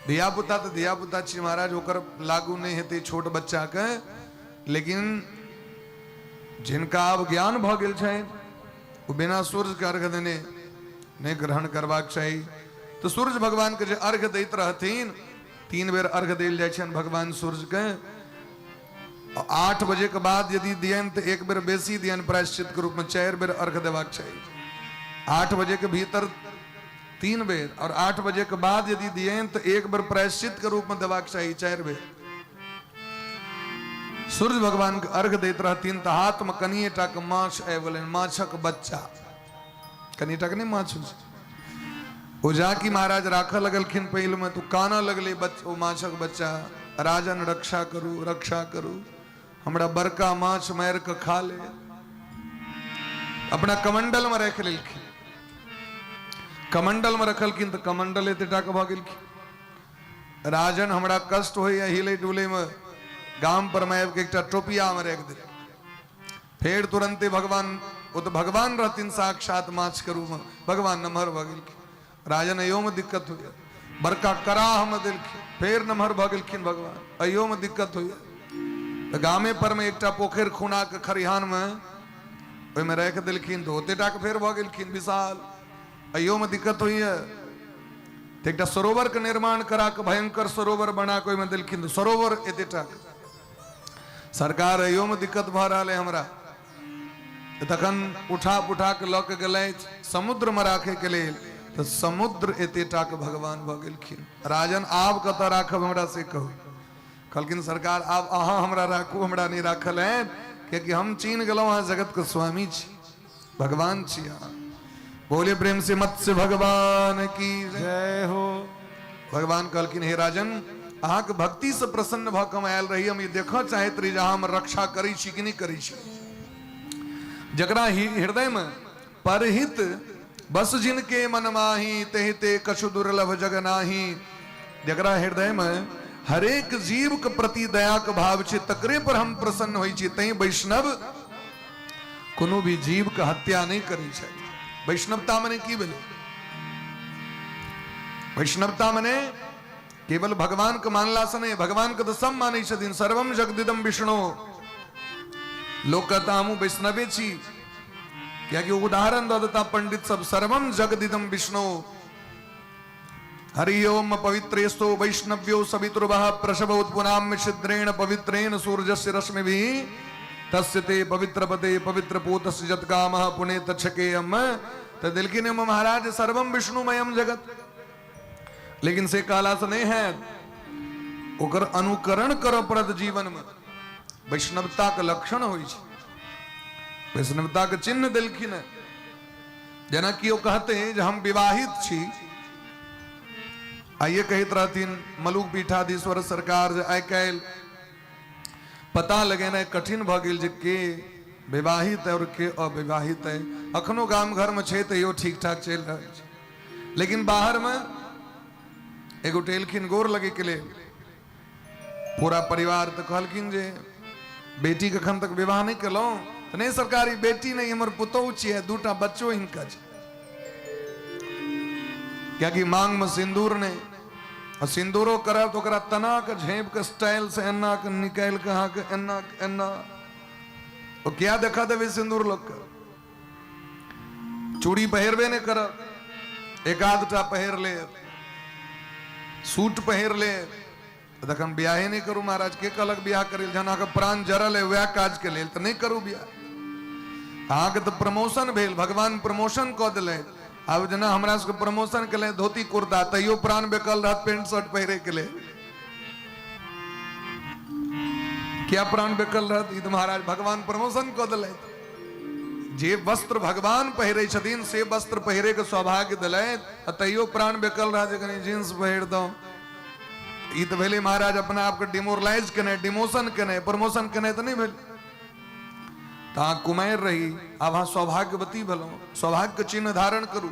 धियापुता तऽ धियापुता छी महाराज, ओकर लागू नहि हेतै छोट बच्चाके, लेकिन जिनका आब ज्ञान भऽ गेल छै ओ बिना सूर्यके अर्घ देने नहि ग्रहण करबाक चाही। तऽ सूर्य भगवानके जे अर्घ दैत रहथिन, 3 बेर अर्घ देल जाइ छनि भगवान सूर्यके। 8 बजे के बाद यदि दियन तो एक बेर बेसी दियन प्रायश्चित के रूप में, 4 बेर अर्घ देबाक चाही। 8 बजे के भीतर 3 बेर और 8 बजे के बाद यदि दियन तो एक बेर प्रायश्चित के रूप में देबाक चाही, 4 बेर। सूर्य भगवान के अर्घ दैत रहथिन तऽ हाथ में कनिए टा के माछ आबि गेलनि, माछक बच्चा, कनिए टा के नहि माछ होइ छै। ओ जाकि महाराज राखऽ लगलखिन पहिल में, तो कानऽ लगलै ओ माछक बच्चा, राजन रक्षा करू, रक्षा करू, हमरा बड़का माछ मारि कऽ खा ले। अपना कमंडल में राखि लेलखिन। कमंडल में रखलखिन तऽ कमंडल एते टा के भऽ गेलखिन। राजन हमरा कष्ट होइए हिले डुले में, गाम पर में आबि कऽ एकटा टोपिया में राखि देलखिन। फेर तुरंते भगवान, ओ तऽ भगवान रहथिन साक्षात माछ के रूप में, भगवान नमहर भऽ गेलखिन। राजन अयोमे दिक्कत होइए, बड़का कराहमे देलखिन, फेर नमहर भऽ गेलखिन भगवान, अयोमे दिक्कत होइए। तऽ गामे पर मे एकटा पोखरि खुना के खरिहान मे ओहिमे राखि देलखिन, तऽ ओते टाके फेर भऽ गेलखिन विशाल, अयोमे दिक्कत होइए। तऽ एकटा सरोवर के निर्माण करा के भयंकर सरोवर बना के ओहिमे देलखिन, तऽ सरोवर एते टाके। सरकार अहियोमे दिक्कत भऽ रहल है हमरा। तखन उठा पुठा के लऽ के गेलथि समुद्रमे राखैके लेल, तऽ समुद्र एते टाके भगवान भऽ गेलखिन। राजन आब कतऽ राखब हमरा से कहू। कहलखिन सरकार आब अहाँ हमरा राखू, हमरा नहि राखल है, कियाकि हम चिन्ह गेलहुँ अहाँ जगतके स्वामी छी, भगवान छी अहाँ। बोले प्रेम से मत्स्य भगवान की जय हो। भगवान कहलखिन हे राजन, अहाँके भक्ति से प्रसन्न भऽ कऽ हम आयल रही, हम ई देखऽ चाहैत रही जे अहाँ हमर रक्षा करै छी कि नहि करै छी। जकरा हृदय में परहित बस जिनके मन माही, तेहि ते कछु दुर्लभ जग नाही। जकरा हृदय में हरेक जीव के प्रति दया के भाव छै तकरे पर हम प्रसन्न होइ छी। तैं वैष्णव कोनो भी जीव के हत्या नहि करै छथि। वैष्णवता मने की भेलै? वैष्णवता मने केवल भगवान के मानला से नहीं, भगवान के तो सब मानै छथिन, सर्वम जगदिदम विष्णु। लोक कहता हमहूँ वैष्णवे छी, कियाकि उदाहरण दऽ देता पंडित सब, सर्वम जगदिदम विष्णु हरि ओम पवित्रेस्तो वैष्णव्यो सवितुर्वः प्रसव उत्पुनाम छिद्रेण पवित्रेण सूर्यस्य रश्मिभिः तस्य ते पवित्रपते पवित्रपूतस्य जत्कामः पुणे तच्छकेयम तऽ देलखिन ओहिमे महाराज सर्वम विष्णुमयम जगत। लेकिन से कहलासँ नहि हैत, ओकर अनुकरण करऽ पड़त जीवनमे। वैष्णवताके लक्षण होइ छै, वैष्णवताके चिन्ह देलखिन हेँ। जेना केओ कहते जे हम विवाहित छी, आइए कहैत रहथिन मलुक पीठाधीश्वर सरकार जे आइ काल्हि पता लगेनाइ कठिन भऽ गेल जे के विवाहित है और के अविवाहित है। अखनो गाम घरमे छै तैयो ठीक ठाक चलि रहल छै, लेकिन बाहरमे एगोटे एलखिन गोर लगैके लेल पूरा परिवार, तऽ कहलखिन जे बेटीके एखन तक विवाह नहि केलहुँ? तऽ नहि सरकारी बेटी नहि, हमर पुतोहु छियै, दूटा बच्चो हिनका छै। कियाकि मांगमे सिन्दूर नहि, आ सिन्दूरो करब तऽ ओकरा तना के झाँपि के स्टाइल से एना के निकालि के अहाँके एना के एना, ओ किया देखा देबै सिन्दूर लोकके? चूड़ी पहिरबे नहि करब, एक आधटा पहिर लेब, सूट पहिर लेब, तखन बियाहे नहि करू महाराज। के कहलक बियाह करै? जहन अहाँके प्राण जरल है वएह काजके लेल तऽ नहि करू बियाह। अहाँके तऽ प्रमोशन भेल, भगवान प्रमोशन कऽ देलथि। आब जेना हमरा सबके प्रमोशन केलथि धोती कुर्ता, तैयो प्राण बेकल रहत पेंट शर्ट पहिरे के लेल। किया प्राण बेकल रहत? ई तऽ महाराज भगवान प्रमोशन कऽ देलथि। जे वस्त्र भगवान पहिरे छथिन से वस्त्र पहिरे के सौभाग्य देलथि, आ तैयो प्राण बेकल रहत जे कनि जींस पहिर दौं। ई तऽ भेलै महाराज अपना आपके डिमोरलाइज केनाइ, डिमोशन केनाइ, प्रमोशन केनाइ तऽ नहि भेल। तऽ अहाँ कुमारि रही, आब अहाँ सौभाग्यवती भेलहुँ। सौभाग्यके चिन्ह धारण करू।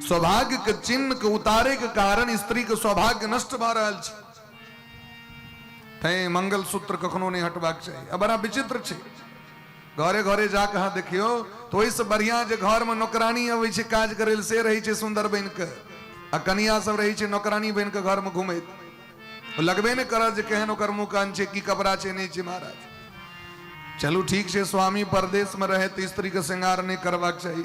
सौभाग्यके चिन्हके उतारैके कारण स्त्रीके सौभाग्य नष्ट भऽ रहल छै। तैं मंगलसूत्र कखनो नहि हटबाक चाही। आ बड़ा विचित्र छै, घरे घरे जाके अहाँ देखियौ तऽ ओहिसँ बढ़िआँ जे घरमे नौकरानी अबै छै काज करै लए से रहै छै सुन्दर बनि कऽ, आ कनिया सब रहै छै नौकरानी बनि कऽ घरमे घुमैत, लगबे नहि करत जे केहन ओकर मुँह कान छै, की कपड़ा छै, नहि छै। महाराज चलू ठीक छै, स्वामी परदेशमे रहै तऽ स्त्रीके श्रृंगार नहि करबाक चाही,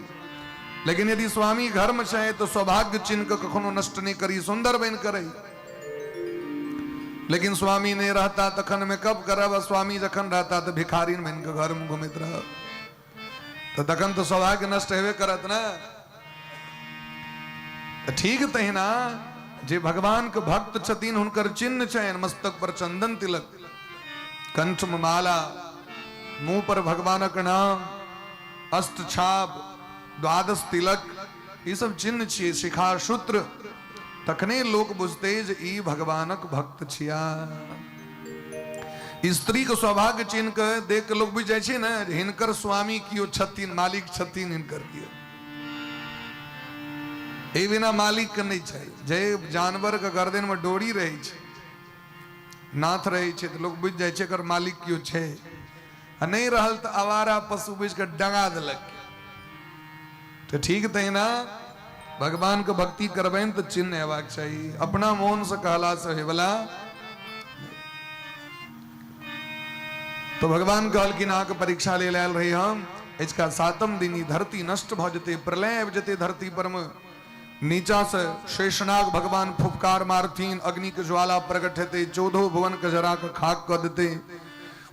लेकिन यदि स्वामी घरमे छै तऽ सौभाग्य चिन्हके कखनो नष्ट नहि करी, सुन्दर बनि कऽ रही। लेकिन स्वामी नहि रहता तखन मेकअप करब, आ स्वामी जखन रहता तऽ भिखारी बनि कऽ घरमे घुमैत रहब, तऽ तखन तऽ सौभाग्य नष्ट हेबे करत ने। तऽ ठीक तहिना जे भगवान के भक्त छथिन हुनकर चिन्ह छनि मस्तक पर चंदन तिलक, कंठ में माला, मुंह पर भगवानक नाम, अष्ट छाप, द्वादश तिलक, ई सब चिन्ह छियै, शिखा सूत्र। तखने लोक बुझते जे ई भगवानक भक्त छिया। स्त्री के सौभाग्य चिन्ह के देख के लोग बुझि जाइ छै ने हिनकर स्वामी कियो छथिन, मालिक छथिन हिनकर कियो। एहि बिना मालिक के नहि छै। जे जानवर के गर्दन में डोरी रहै छै, नाथ रहै छै, तऽ लोग बुझि जाइ छै एकर मालिक कियो छै, आ नहि रहल तऽ आवारा पशु बुझि कऽ डंगा देलक। तऽ ठीक तहिना भगवान के भक्ति करबनि तऽ चिन्ह हेबाक चाही, अपना मोन से कहला से होयवला। तो भगवान कहलखिन अहाँके परीक्षा लेल आयल रही हम, अजुका सातम दिन ई धरती नष्ट भऽ जेतै, प्रलय आबि जेतै धरती पर मे। नीचा से शेषनाग भगवान फुफकार मारथिन, अग्नि के ज्वाला प्रकट हेतै, चौदहो भुवन के जरा के खाक कऽ देतै,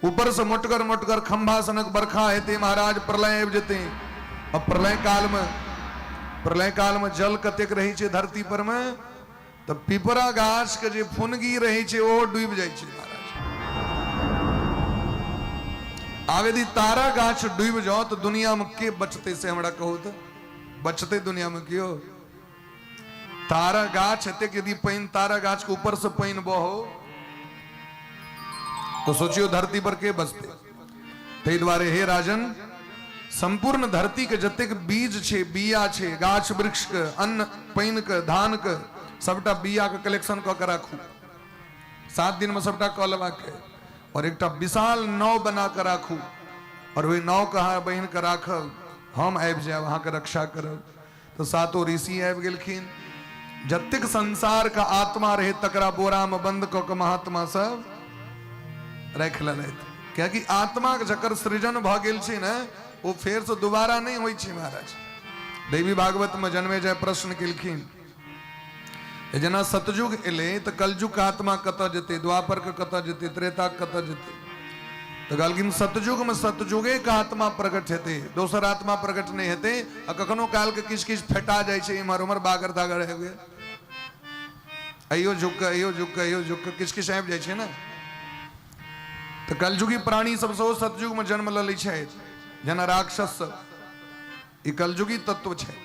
ऊपर से मोटगर मोटगर खंभा सनक बरखा हेतै, महाराज प्रलय आबि जेतै। आ प्रलय काल में जल कतेक रहै छै धरती पर मे, तऽ पिपरा गाछ के जे फुनगी रहै छै ओहो डूबि जाइ छै महाराज। आब यदि तारा गाछ डूबि जाओ तऽ दुनिया में के बचतै से हमरा कहू, तऽ बचतै दुनिया में केओ? तारा गाछ एतेक यदि पानि, तारा गाछ के ऊपर से पानि बहो तो सोचियो धरती पर के बचते। ताहि दुआरे हे राजन, संपूर्ण धरती के जतेक बीज छै, बिया छै, गाछ वृक्ष के, अन्न पानि के, धान के, सबटा बिया के कलेक्शन कऽ के राखू। 7 दिन में सबटा कऽ लेबाक है, और एकटा विशाल नाव बना के राखू, और ओहि नाव के अहाँ बहिन के राखब, हम आबि जायब अहाँके रक्षा करब। तऽ सातो ऋषि आबि गेलखिन। जतेक संसार के आत्मा रहे तकरा बोरा में बंद कऽ के महात्मा सब राखि लेलथि, कियाकि आत्मा के जकर सृजन भऽ गेल छै ने ओ फेर से दोबारा नहि होइ छै महाराज। देवी भागवत में जन्मे जाय प्रश्न केलखिन, जेना सतयुग एलै तऽ कलयुग के आत्मा कतऽ जेतै, द्वापर के कतऽ जेतै, त्रेता के कतऽ जेतै? तऽ कहलखिन सतयुगमे सतयुगेके आत्मा प्रकट हेतै, दोसर आत्मा प्रकट नहि हेतै। आ कखनो कालके किछु किछु फेटा जाइ छै इम्हर उम्हर, बागर तागर आबि गेल, अहियो झुक अहियो झुक अहियो झुक किछु किछु आबि जाइ छै ने। तऽ कलयुगी प्राणी सब सेहो सतयुगमे जन्म लऽ लै छथि, जेना राक्षस सब, ई कलयुगी तत्व छै।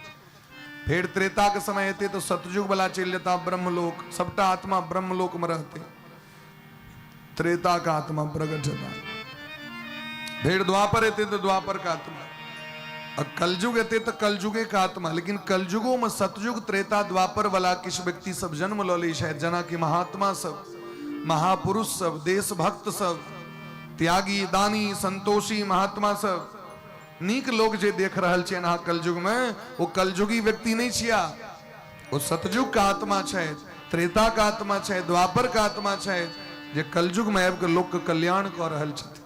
फेर त्रेताके समय हेतै तऽ सतयुग वाला चलि जेता ब्रह्मलोक, सबटा आत्मा ब्रह्मलोकमे रहतै, त्रेता का आत्मा प्रकट हेता। फेर द्वापर हेतै तऽ द्वापर का आत्मा, आ कलयुग हेतै तऽ कलयुगे का आत्मा। लेकिन कलयुगो में सतयुग त्रेता द्वापर वाला किछु व्यक्ति सब जन्म लऽ लै छथि, जेनाकि महात्मा सब, महापुरुष सब, देशभक्त सब, त्यागी दानी संतोषी महात्मा सब, नीक लोक जे देख रहल छियनि अहाँ कलयुग में, ओ कलयुगी व्यक्ति नहि छिया, ओ सतयुग का आत्मा छै, त्रेता का आत्मा छै, द्वापर का आत्मा छै, जे कलयुग में आबि कऽ लोक के कल्याण कऽ रहल छथि।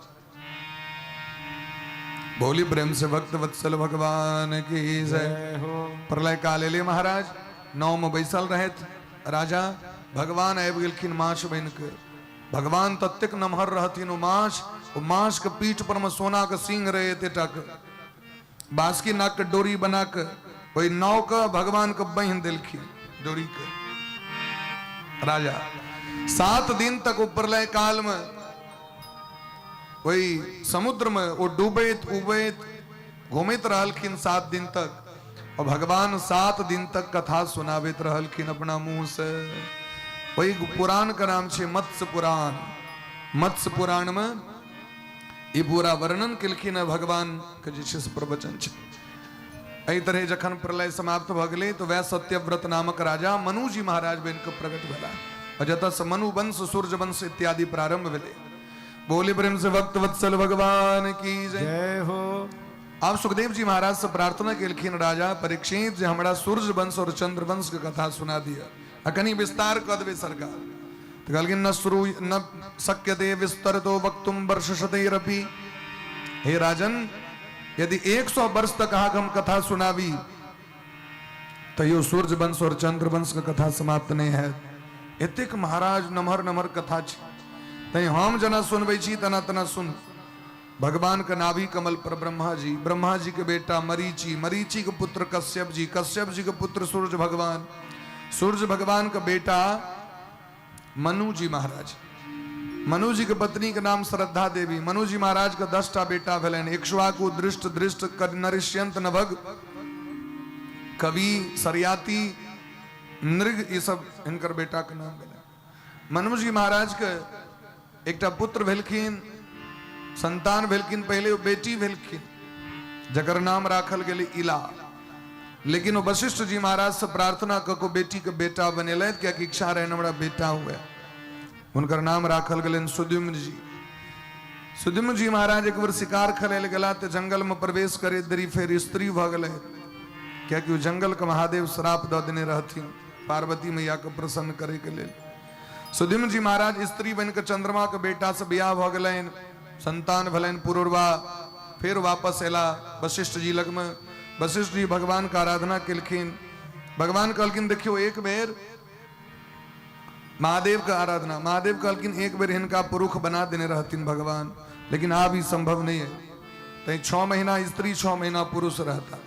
बोली प्रेम से भक्त वत्सल भगवान की जय हो। प्रलय काल एलै महाराज, नाव में बैसल रहथि राजा, भगवान आबि गेलखिन माछ बनि कऽ। भगवान ततेक नमहर रहथिन, ओ माछ के पीठ पर में सोना के सींग रहे एते टा के, बासकी नाग के डोरी बना के ओहि नाव के भगवान के बान्हि देलखिन डोरी के। राजा 7 दिन तक ओ प्रलय काल में ओहि समुद्र में ओ डूबैत उबैत घूमैत रहलखिन 7 दिन तक। और भगवान 7 दिन तक कथा सुनाबैत रहलखिन अपना मुंह से। ओहि पुराण के नाम छै मत्स्य पुराण। मत्स्य पुराण में ई पूरा वर्णन केलखिन है भगवान के जे छै से प्रवचन छै। एहि तरह जखन प्रलय समाप्त भऽ गेलै तऽ वएह सत्यव्रत नामक राजा मनुजी महाराज बनि कऽ प्रकट भेला, और जतऽ से मनु वंश, सूर्य वंश इत्यादि प्रारंभ भेलै। बोले प्रेम से भक्त वत्सल भगवान की जय। जय हो। आब सुखदेव जी महाराज से प्रार्थना केलखिन राजा परीक्षित जे हमरा सूर्य वंश और चंद्र वंश के कथा सुना दिया, आ कनि विस्तार कऽ देबै सरकार। तऽ कहलखिन न श्रू न शक्यते विस्तरतो वक्तुम वर्ष शतैरपि। हे राजन, यदि 100 वर्ष तक अहाँके हम कथा सुनाबी तैयो सूर्य वंश और चंद्र वंश के कथा समाप्त नहीं हैत। एतेक महाराज नमहर नमहर कथा छै, तैं हम जेना सुनबै छी तेना तेना सुन। भगवान के नाभि कमल पर ब्रह्मा जी, ब्रह्मा जी के बेटा मरीचि, मरीचि के पुत्र कश्यप जी, कश्यप जी के पुत्र सूर्य भगवान, सूर्य भगवान के बेटा मनु जी महाराज, मनु जी के पत्नी के नाम श्रद्धा देवी। मनु जी महाराज के 10टा बेटा भेलनि, इक्ष्वाकु, दृष्ट, दृष्ट, नरिष्यंत, नभग, कवि, सरयाति, नृग, ये सब हिनकर बेटा के नाम भेलनि। मनु जी महाराज के एकटा पुत्र भेलखिन, संतान भेलखिन, पहले वो बेटी भेलखिन जकर नाम राखल गेलै इला। लेकिन वो वशिष्ठ जी महाराज से प्रार्थना कऽ के बेटी के बेटा बनेलथि, कियाकि इच्छा रहनि हमरा बेटा हुए। हुनकर नाम राखल गेलनि सुद्युम्न जी। सुद्युम्न जी महाराज एक बेर शिकार खेलै लए गेला तऽ जंगल में प्रवेश करे देरी फेर स्त्री भऽ गेलै, कियाकि ओ जंगल के महादेव श्राप दऽ देने रहथिन पार्वती मैया के प्रसन्न करे के लेल। सुद्युम्न जी महाराज स्त्री बनि कऽ चंद्रमा के बेटा से बियाह भऽ गेलनि, संतान भेलनि पुरुरवा। फेर वापस एला वशिष्ठ जी लगमे। वशिष्ठ जी भगवान के आराधना केलखिन। भगवान कहलखिन देखियौ एक बेर महादेव के आराधना, महादेव कहलखिन एक बेर हिनका पुरुष बना देने रहथिन भगवान, लेकिन आब ई संभव नहीं है, तैं 6 महीना स्त्री 6 महीना पुरुष रहता।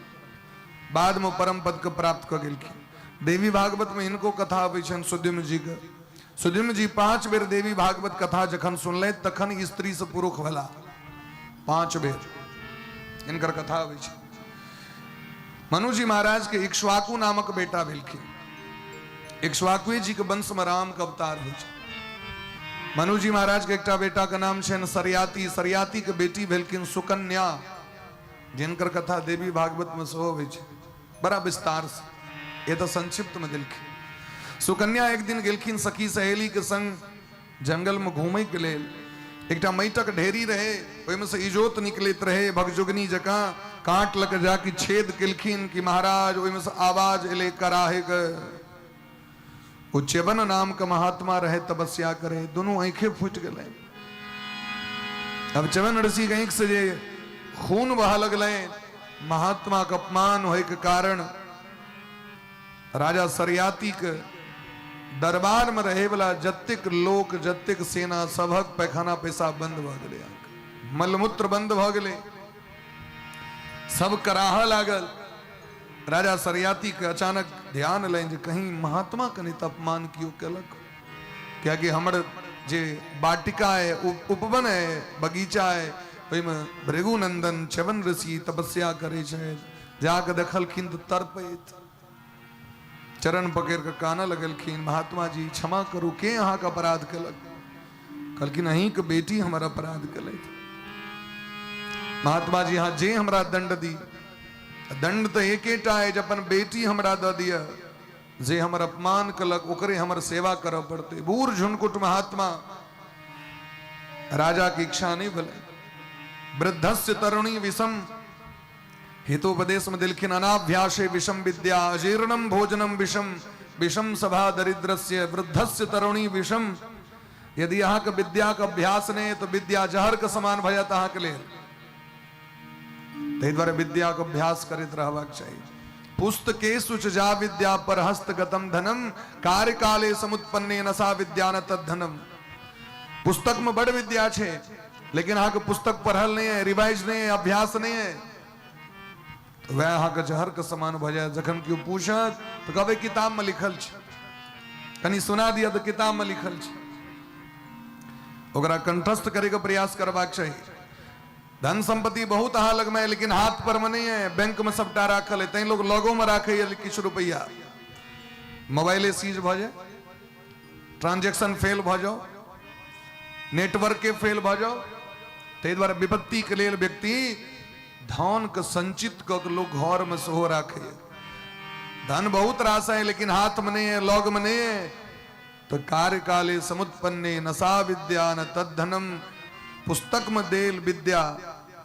बाद में परम पद के प्राप्त कऽ गेलखिन। देवी भागवत में हिनको कथा अबै छनि सुद्युम्न जी के। सुद्युम्न जी 5 बेर देवी भागवत कथा जखन सुनलथि तखन स्त्री से पुरुष भेला, 5 बेर हिनकर कथा अबै छै। मनु जी महाराज के इक्ष्वाकु नामक बेटा भेलखिन। इक्ष्वाकुए जी के वंश में राम के अवतार होइ छै। मनु जी महाराज के एकटा बेटा के नाम छनि सरयाति। सरयाति के बेटी भेलखिन सुकन्या, जिनकर कथा देवी भागवत में सेहो होइ छै बड़ा विस्तार से, ये तो संक्षिप्त में देलखिन। सुकन्या एक दिन गेलखिन सखी सहेली के संग जंगल में घूमे के लेल। एकटा माटिक ढेरी रहे, ओहिमे से इजोत निकलैत रहे भगजुगनी जकाँ। काट लऽ के जाके छेद केलखिन कि महाराज ओहिमे से आवाज एलै कराहे के। ओ च्यवन नाम के महात्मा रहे, तपस्या करे, दोनों आंखें फूटि गेलै। अब च्यवन ऋषि के आंखि से जे खून बहा लगलै, महात्मा के अपमान होय के कारण राजा सरयाती के दरबार में रहे वाला जतेक लोक जतेक सेना सबहक पैखाना पैसा बंद भऽ गेलै। मलमूत्र बंद भऽ गेलै, सब कराहऽ लागल। राजा शर्याती के अचानक ध्यान एलनि जे कहीं महात्मा के नहि तऽ अपमान केओ केलक, कियाकि हमर जे वाटिका है, उपवन है, बगीचा है, ओहिमे भृगुनंदन च्यवन ऋषि तपस्या करै छथि। जाके देखलखिन तऽ तड़पैत चरण पकड़ि कऽ कानऽ लगलखिन, महात्मा जी क्षमा करू, के अहाँके अपराध केलक? कहलखिन अहीँके बेटी हमर अपराध केलथि। महात्मा जी अहाँ जे हमरा दंड दी, दंड तऽ एकेटा अछि, अपन बेटी हमरा दऽ दिअ, जे हमर अपमान केलक ओकरे हमर सेवा करऽ पड़तै। बूढ़ झुनकुट महात्मा, राजा के इच्छा नहि भेलै। वृद्धस्य तरुणी विषम, हितोपदेश में दिलखिन अनाभ्यासे विषम विद्या अजीर्णम भोजनम विषम विषम सभा दरिद्रस्य वृद्धस्य तरुणी विषम। यदि अहाँके विद्याके अभ्यास नहि तऽ विद्या जहर के समान भऽ जायत अहाँके लेल। ताहि दुआरे विद्याके अभ्यास करैत रहबाक चाही। पुस्तकेषु च जा विद्या पर हस्तगतम धनम कार्यकाले समुत्पन्ने नसा विद्या न तद्धनम। पुस्तक में बड़ विद्या छै, लेकिन अहाँके पुस्तक पढ़ल नहि है, रिवाइज नहि है, अभ्यास नहि है, तऽ वएह अहाँके जहर के समान भऽ जायत। जखन केओ पूछत तऽ कहबै किताब में लिखल छै, कनि सुना दिअ तऽ किताब में लिखल छै। ओकरा कंठस्थ करैके प्रयास करबाक चाही। धन संपत्ति बहुत अहाँ लगमे है, लेकिन हाथ पर में नहीं है, बैंक में सबटा राखल है, तैं लोग लगो में राखै किछु रुपैआ। मोबाइले सीज भऽ जाय, ट्रांजेक्शन फेल भऽ जाओ, नेटवर्के फेल भऽ जाओ। ताहि दुआरे विपत्तिके लेल व्यक्ति धनके संचित कऽ के लोक घरमे सेहो राखैए। धन बहुत रास है लेकिन हाथमे नहि है, लगमे नहि है, तऽ कार्यकाले समुत्पन्ने नशा विद्या न तद्धनम। पुस्तकमे देल विद्या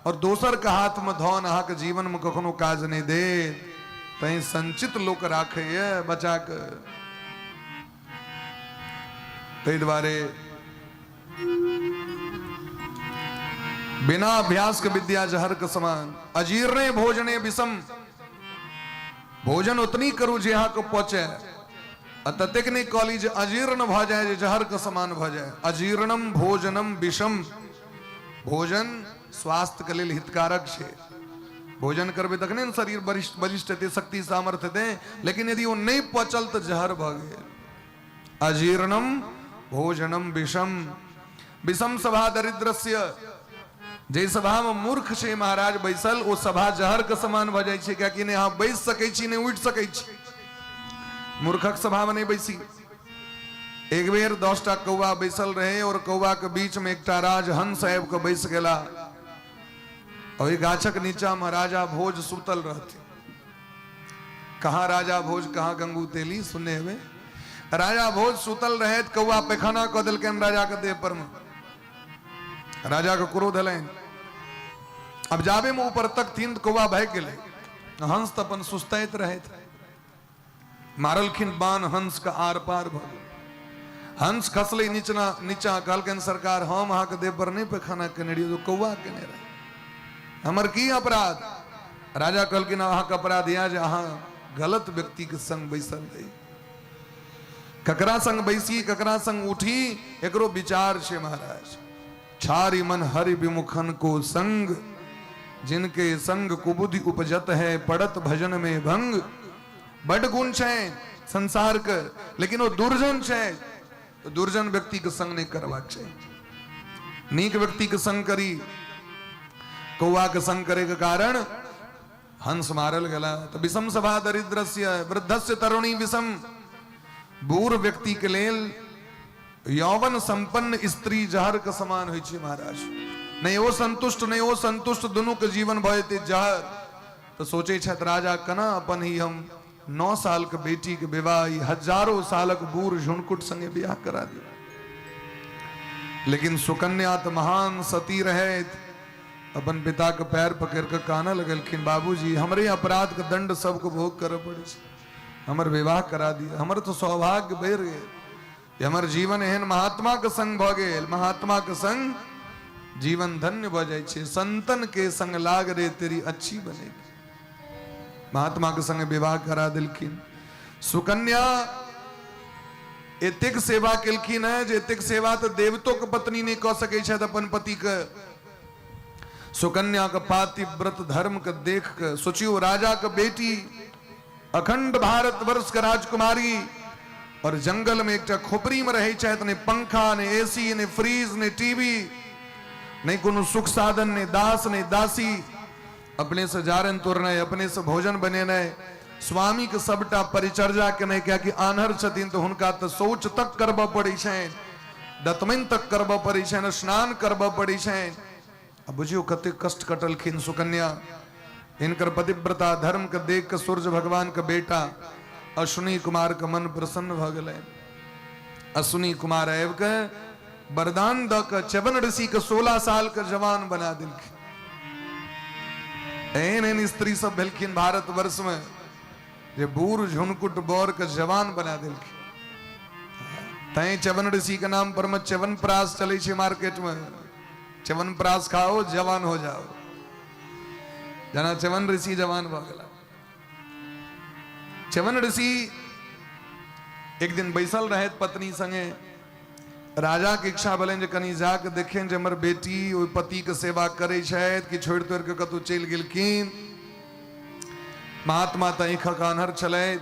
और दोसर के हाथमे धन अहाँके जीवनमे कखनो काज नहि देत। तैं संचित लोक राखैए बचा कऽ। ताहि दुआरे बिना अभ्यास के विद्या जहर के समान। अजीर्णे भोजने विषम, भोजन उतनी करू जे अहाँके पचे, आ ततेक नहि कहली जे अजीर्ण भऽ जाय, जे जहर के समान भऽ जाय। अजीर्णम भोजनम विषम, भोजन स्वास्थ्य के लेल हितकारक छै। भोजन करबै तखने ने शरीर बलिष्ठ बलिष्ठ हेतै, शक्ति सामर्थ्य हेतै, लेकिन यदि ओ नहि पचल तऽ जहर भऽ गेल। अजीर्णम भोजनम विषम, विषम सभा दरिद्रस्य, जे सभा में मूर्ख छै महाराज बैसल, ओ सभा जहर के समान भऽ जाइ छै, कियाकि नहि अहाँ बैस सकै छी नहि उठि सकै छी। मूर्खक सभा में नहि बैसी। एक बेर 10टा कौआ बैसल रहे और कौआ के बीच में एकटा राजहंस आबि कऽ बैस गेला। ओहि गाछक नीचा में राजा भोज सुतल रहथिन। कहाँ राजा भोज कहाँ गंगू तेली सुनने हेबै। राजा भोज सुतल रहे, कौआ पैखाना कऽ देलकनि राजा के देह पर में। राजा के क्रोध एलनि। अब जाबे में ऊपर तकथिन तऽ कौआ भागि गेलै। हंस तऽ अपन सुस्ताइत रहथि। मारलखिन बाण, हंस के आर पार भऽ गेल। हंस खसलै नीचा नीचा, कहलकनि सरकार हम अहाँके देह पर नहि पैखाना केने रहियै, तो कौआ केने रहै, हमर की अपराध? राजा कहलखिन अहाँके अपराध यह जे अहाँ गलत व्यक्तिके संग बैसल रही। ककरा संग बैसी ककरा संग उठी एकरो विचार छै महाराज। छारी मन हरि विमुखन को संग, जिनके संग कुबुद्धि उपजत है पड़त भजन में भंग। बड गुण छै संसार के, लेकिन ओ दुर्जन छै, तो दुर्जन व्यक्ति के संग नहीं करबाक चाही। नीक व्यक्ति के संग करी। कौआ के संग करे के कारण हंस मारल गेला। तो विषम सभा दरिद्रस्य वृद्धस्य तरुणी विषम, बूढ़ व्यक्ति के लेल यौवन संपन्न स्त्री जहर के समान होइ छै महाराज। नहि ओ संतुष्ट नहि ओ संतुष्ट, दुनू के जीवन भऽ जेतै जहर। तऽ सोचै छथि राजा केना अपन ही हम 9 साल के बेटी के विवाह ई हजारों सालक बूढ़ झुनकुट संगे बियाह करा दी। लेकिन सुकन्या तऽ महान सती रहथि, अपन पिता के पैर पकड़ के कानऽ लगलखिन, बाबूजी हमरे अपराध के दंड सबके भोग करऽ पड़ै छै, हमर विवाह करा दिअ, हमर तऽ सौभाग्य बढ़ि गेल, हमर जीवन एहन महात्मा के संग भऽ गेल। महात्मा के संग जीवन धन्य भऽ जाइ छै। संतन के संग लाग रे तेरी अच्छी बनेगी। महात्मा के संग विवाह करा देलखिन। सुकन्या एतेक सेवा केलखिन है जे एतेक सेवा तऽ देवतो के पत्नी नहि कऽ सकै छथि अपन पति के। सुकन्या के पातिव्रत धर्म के देख के सोचियो, राजा के बेटी, अखंड भारत वर्ष के राजकुमारी, और जंगल में एकटा खोपड़ी में रहे छथि, ने पंखा ने एसी ने फ्रीज ने टीवी, नहीं कोनो सुख साधन, ने दास ने दासी, अपने से जारन तोड़नाइ, अपने से भोजन बनेनाइ, स्वामी के सबटा परिचर्या केनाइ, कियाकि आन्हर छथिन तऽ हुनका तऽ शौच तक करबऽ पड़ै छनि, दतमनि तक करबऽ पड़ै छनि, स्नान करबऽ पड़ै छनि। आ बुझियौ कतेक कष्ट कटलखिन सुकन्या। हिनकर पतिव्रता धर्म के देख के सूर्य भगवान के बेटा अश्विनी कुमार के मन प्रसन्न भऽ गेलै। अश्विनी कुमार आबि के वरदान दऽ के च्यवन ऋषि के 16 साल के जवान बना देलखिन। एहन एहन स्त्री सब भेलखिन भारतवर्ष में जे बूढ़ झुनकुट बर के जवान बना देलखिन। तैं च्यवन ऋषि के नाम पर में च्यवन प्रास चलै छै मार्केट में। च्यवन प्रास खाओ जवान हो जाओ, जेना च्यवन ऋषि जवान भऽ गेला। च्यवन ऋषि एक दिन बैसल रहथि पत्नी संगे। राजा के इच्छा भेलनि जे कनि जाके देखियनि जे हमर बेटी ओहि पति के सेवा करै छथि कि छोड़ि तोड़ि के कतहु चलि गेलखिन। महात्मा तऽ आँखिक आन्हर छलथि।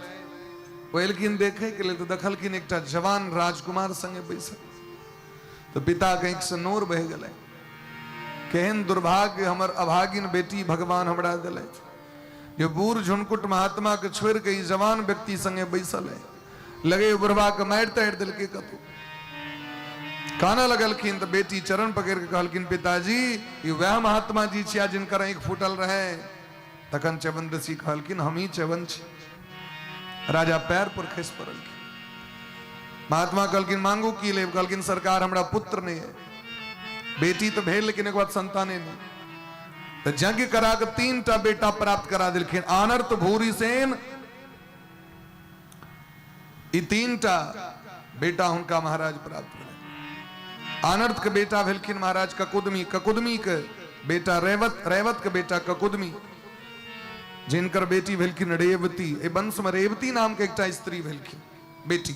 ओ एलखिन देखैके लेल तऽ देखलखिन एकटा जवान राजकुमार संगे बैसल। तऽ पिताके आँखिसँ नोर बहि गेलै। केहन दुर्भाग्य हमर अभागिन बेटी भगवान हमरा देलथि जे बूढ़ झुनकुट महात्मा के छोड़ि के ई जवान व्यक्ति संगे बैसल है। लगे बुढ़वा के मारि तारि देलकै कतौ। कानऽ लगलखिन तऽ बेटी चरण पकड़ि के कहलखिन, पिताजी ई वएह महात्मा जी छिया जिनकर आँखि फूटल रहे। तखन च्यवन ऋषि कहलखिन, हमही च्यवन छी। राजा पैर पर खसि पड़लखिन। महात्मा कहलखिन, मांगू की लेब? कहलखिन, सरकार हमरा पुत्र नहि है, बेटी तऽ भेल लेकिन एक बाद संताने नहि। तऽ यज्ञ करा के 3 टा बेटा प्राप्त करा देलखिन, आनर्त भूरी सेन, ई 3 टा बेटा हुनका महाराज प्राप्त भेलै। आनर्त के बेटा भेलखिन महाराज ककुदमी, ककुदमी के बेटा रेवत, रेवत के बेटा ककुदमी, जिनकर बेटी भेलखिन रेवती। एहि वंश में रेवती नाम के एकटा स्त्री भेलखिन बेटी,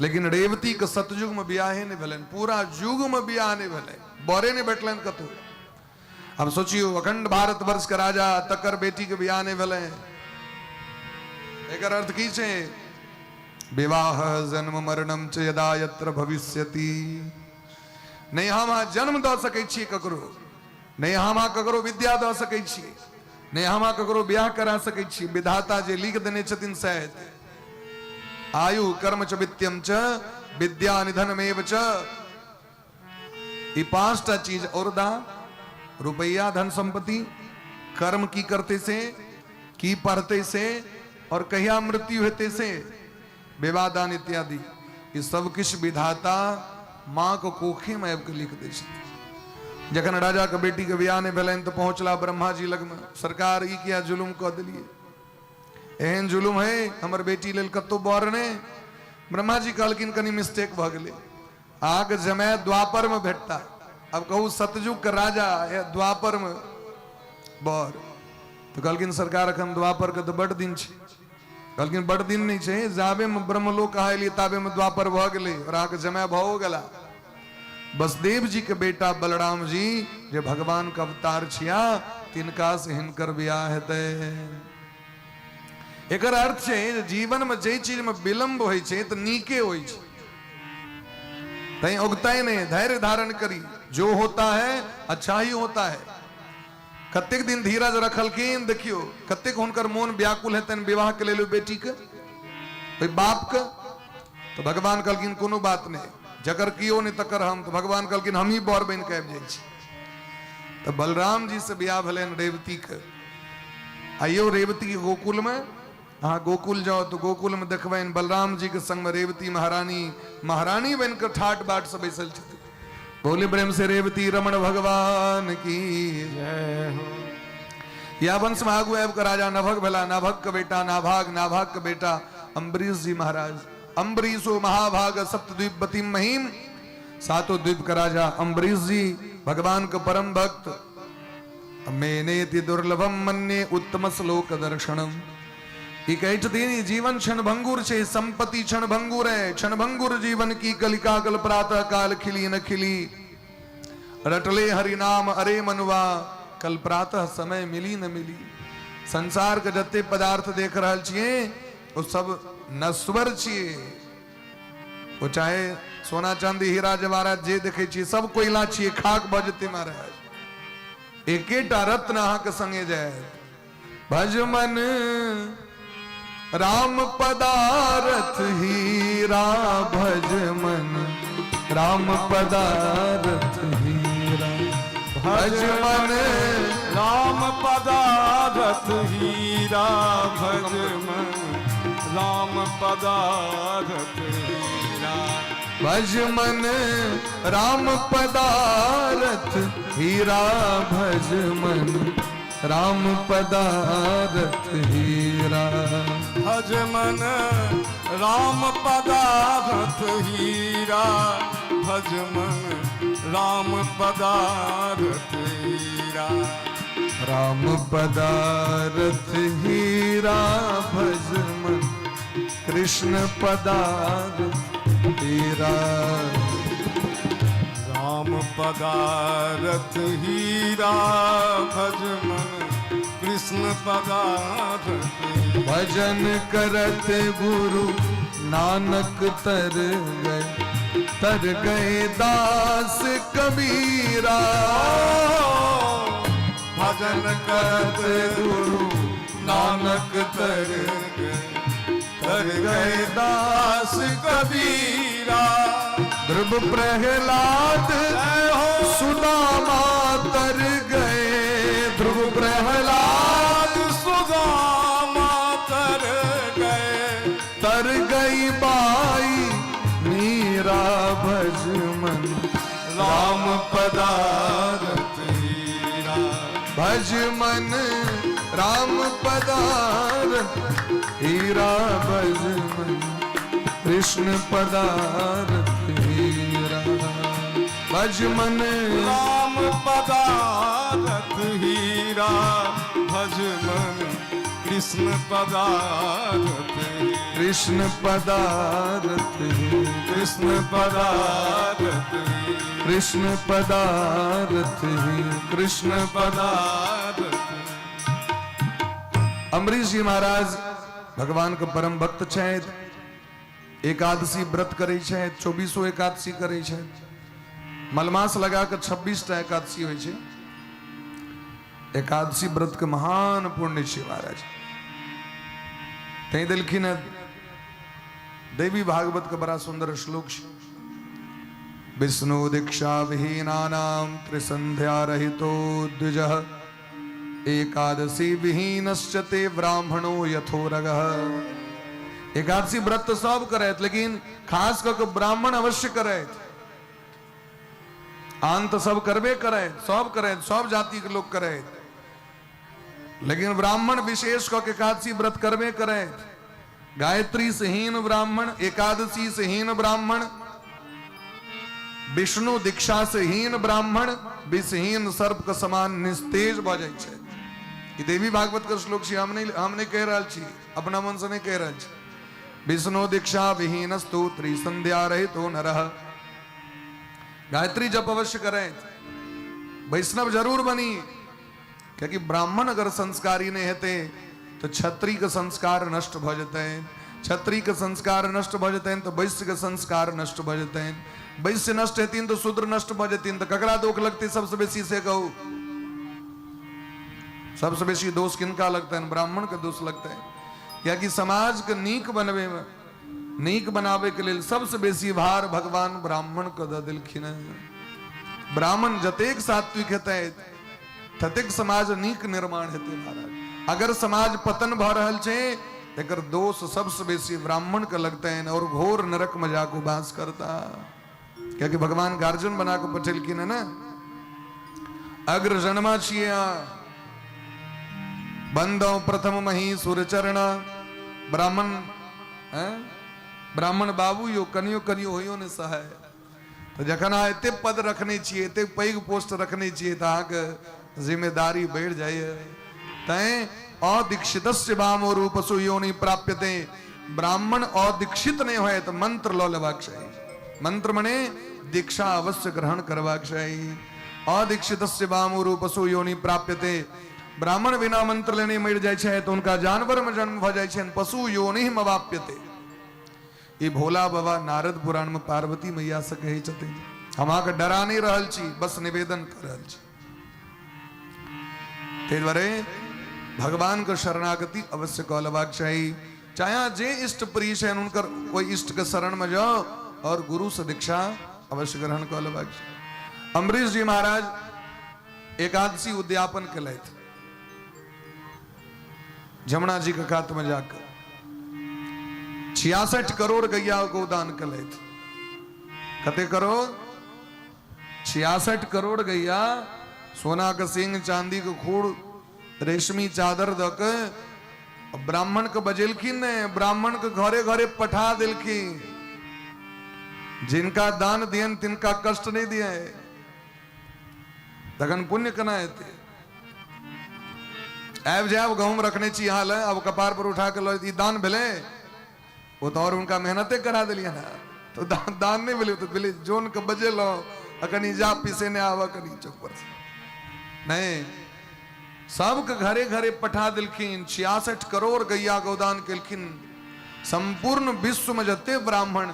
लेकिन रेवती के सतयुग में बियाहे नहि भेलनि, पूरा युग में बियाह नहि भेलै, बरे नहि भेटलनि कतौ। अब सोचियो, अखंड भारत वर्ष के राजा तकर बेटी के बियाह नहि भेलै, एकर अर्थ की छै? विवाह जन्म मरणम च यदा यत्र भविष्यति। नहि हम अहाँ जन्म दऽ सकै छी ककरो, नहि हम अहाँ ककरो विद्या दऽ सकै छी, नहि हम अहाँ ककरो बियाह करा सकै छी। विधाता जे लिख देने छथिन सएह हेतै। आयु कर्म च वित्यम च विद्या निधनमेव च, ई 5टा चीज औरदा, रुपैया, धन संपत्ति, कर्म की करते से, की पढ़ते से, और कहिया मृत्यु हेते से, विवाह दान इत्यादि, ई सब किछु विधाता माँ के कोखी में आबि के लिख दै छथिन। जखन राजा के बेटी के बियाह नहि भेलनि तऽ पहुँचला ब्रह्मा जी लगमे, सरकार ई किया जुलुम कऽ देलियै, एहन जुलुम है हमर बेटी लेल कतौ बर नहि। ब्रह्मा जी कहलखिन कनि मिस्टेक भऽ गेलै, अहाँके जमाय द्वापर में भेटता। अब कहू सतयुग के राजा द्वापर में बर, तो कहलखिन सरकार अखन द्वापर के तो बड दिन छै। कहलखिन बड दिन नहीं छै, जाबे में ब्रह्मलोक अहाँ एलियै ताबे में द्वापर भऽ गेलै और अहाँके जमाय भऽ गेला। बसदेव जी के बेटा बलराम जी जे भगवान के अवतार छिया, तिनका से हिनकर बियाह हेतै। एकर अर्थ छै जे जीवन में जे चीज में विलंब होइ छै तऽ नीके होइ छै। तैं उगताई नहीं, धैर्य धारण करी, जो होता है अच्छा ही होता है। कतेक दिन धीरज रखलखिन, देखियो कतेक हुनकर मोन व्याकुल हेतनि विवाह के लेल बेटी के, ओहि बाप के। तो भगवान कहलखिन कोनो बात नहीं, जकर कियो नहीं तकर हम। तो भगवान कहलखिन हमही बर बनि के आबि जाइ छी। तो बलराम जी से बियाह भेलनि रेवती के। आइयो रेवती के गोकुल में, अहाँ गोकुल जाओ तो गोकुल में देखबनि बलराम जी के संग में रेवती महारानी महारानी बनि कऽ ठाट बाट से बैसल छथिन। बोले प्रेम से रेवती रमण भगवान की जय हो। या वंश में आगू आबि कऽ राजा नभग भेला, नभग के बेटा नाभाग, नाभाग के बेटा अम्बरीश जी महाराज। अम्बरीशो महाभाग सप्तद्वीपति महिम, सातों द्वीप का राजा अम्बरीश जी भगवान के परम भक्त। मेनेति दुर्लभम मन्ये उत्तम श्लोक दर्शनम। ई कहै छथिन ई जीवन क्षण भंगुर छै, संपत्ति क्षण भंगुर है, क्षण भंगुर जीवन की कलिका कल प्रातः काल खिली न खिली, रटले हरि नाम अरे मनुआ कल प्रातः समय मिली न मिली। संसार के जते पदार्थ देख रहल छियै ओ सब नश्वर छियै। ओ चाहे सोना चांदी हीरा जवाहरात जे देखै छियै सब कोयला छियै, खाक भऽ जेतै महाराज। एकेटा रत्न अहाँके संगे जायत। भज मन राम पदारथ हीरा, भज मन राम पदारथ हीरा, भज मन राम पदारथ हीरा, भज मन राम पदारथ हीरा, भज मन राम पदारथ हीरा, भज मन राम पदारथ हीरा, भज मन राम पदारथ हीरा, भज मन राम पदारथ हीरा, राम पदारथ हीरा, भज मन कृष्ण पदारथ हीरा, राम पदारथ हीरा, भज मन कृष्ण पदारथ। भजन करत गुरु नानक तर गए, तर गए दास कबीरा, भजन करत गुरु नानक तर गए, तर गए दास कबीरा, ध्रुव प्रहलाद जय हो सुदामा तर गए, ध्रुव प्रहलाद सुदामा तर गए, तर गई बाई मीरा, भज मन राम पदारथ हीरा, भज मन राम पदारथ हीरा, भज मन कृष्ण पदारथ हीरा, भज मन राम पदारथ हीरा, भज मन कृष्ण पदारथ, कृष्ण पदारथ, कृष्ण पदारथ, कृष्ण पदारथ, कृष्ण पदारथ। अम्बरीश जी महाराज भगवान के परम भक्त छथि। एकादशी व्रत करै छथि, 24 एकादशी करै छथि। मलमास लगा कऽ 26 टा एकादशी होइ छै। एकादशी व्रत के महान पुण्य छै महाराज। तैं देलखिन हँ देवी भागवत के बड़ा सुंदर श्लोक छै, विष्णु दीक्षा विहीनानाम त्रिसंध्या रहितो द्विजः एकादशी विहीनश्च ते ब्राह्मणो यथोरगः। एकादशी व्रत तऽ सब करैत, लेकिन खास कऽ के ब्राह्मण अवश्य करैत। आन तऽ सब करबे करैत, सब करैत, सब जाति के लोग करैत, लेकिन ब्राह्मण विशेष कऽ के एकादशी व्रत करबे करैत। गायत्री से हीन ब्राह्मण, एकादशी से हीन ब्राह्मण, विष्णु दीक्षा से हीन ब्राह्मण विषहीन सर्प के समान निस्तेज भऽ जाइ छै। ई देवी भागवत के श्लोक छी, हम नहि कहि रहल छी, अपना मन से नहि कहि रहल छी। विष्णु दीक्षा विहीनस्तु त्रिसंध्या रहितो नरः। गायत्री जप अवश्य करें, वैष्णव जरूर बनी, कियाकि ब्राह्मण अगर संस्कारी नहीं हेतै तो क्षत्रिय के संस्कार नष्ट भऽ जेतै, क्षत्रिय के संस्कार नष्ट भऽ जेतनि तऽ वैश्य के संस्कार नष्ट भऽ जेतनि, वैश्य नष्ट हेथिन तऽ शूद्र नष्ट भऽ जेथिन, तऽ ककरा दोख लगतै सबसँ बेसी से कहू? सबसँ बेसी दोष किनका लगतनि? ब्राह्मण के दोष लगतनि, कियाकि समाज के नीक बनबै मे, नीक बनाबै के लेल सबसँ बेसी भार भगवान ब्राह्मण के दऽ देलखिन हँ। ब्राह्मण जतेक सात्विक हेतै ततेक समाज नीक निर्माण हेतै महाराज। अगर समाज पतन भऽ रहल छै एकर दोष सबसँ बेसी ब्राह्मण के लगतनि और घोर नरक में जाके वास करता, कियाकि भगवान गार्जियन बना के पठेलखिन है ना। अग्र जन्मा छियै अहाँ, बंदौ प्रथम मही सुर चरणा, ब्राह्मण हैं, ब्राह्मण बाबू यो कनियो कनियो होइयो ने सहाय। तऽ जखन अहाँ एते पद रखने छियै, एते पैघ पोस्ट रखने छियै, तऽ अहाँके जिम्मेदारी बढ़ि जाइए। तैं अदीक्षितस्य वामो रूपसु योनि प्राप्यते। ब्राह्मण अदीक्षित नहि होय तऽ मंत्र लऽ लेबाक चाही। मंत्र मने दीक्षा अवश्य ग्रहण करबाक चाही। अदीक्षितस्य वामोरु पशु योनि प्राप्यते। ब्राह्मण बिना मंत्र लेने मरि जाइ छै तऽ हुनका जानवर में जन्म भऽ जाइ छनि, पशु योनि मवाप्यते। ई भोला बाबा नारद पुराण में पार्वती मैया से कहै छथिन, हम अहाँके डरा नहि रहल छी, बस निवेदन कऽ रहल छी। ताहि दुआरे भगवान के शरणागति अवश्य कऽ लेबाक चाही। चाहे अहाँ जे इष्ट प्रिय छनि हुनकर ओहि इष्ट के शरण में जाउ और गुरु से दीक्षा अवश्य ग्रहण कऽ लेबाक चाही। अम्बरीश जी महाराज एकादशी उद्यापन केलथि जमुना जी के कात में जाकर 66 करोड़ गैया गोदान केलथि। कते करोड़? 66 करोड़ गैया, सोना के सिंह, चांदी के खूड़, रेशमी चादर दऽ के ब्राह्मण के बजेलखिन ने, ब्राह्मण के घरे घरे पठा देलखिन। जिनका दान दियन तिनका कष्ट नहीं दिए, तखन पुण्य केना हेतै? आबि जायब, गहूम रखने छी अहाँ लए, आब कपार पर उठा के लऽ, ई दान भेलै? ओ तऽ आओर हुनका मेहनते करा देलियै ने, तऽ दान दान नहि भेलै। तऽ भेलै जोन के बजेलहुँ आ कनि जा पिसेने आबऽ कनि चौक पर नहि, सबके घरे घरे पठा देलखिन। 66 करोड़ गैया गोदान केलखिन। संपूर्ण विश्व में जते ब्राह्मण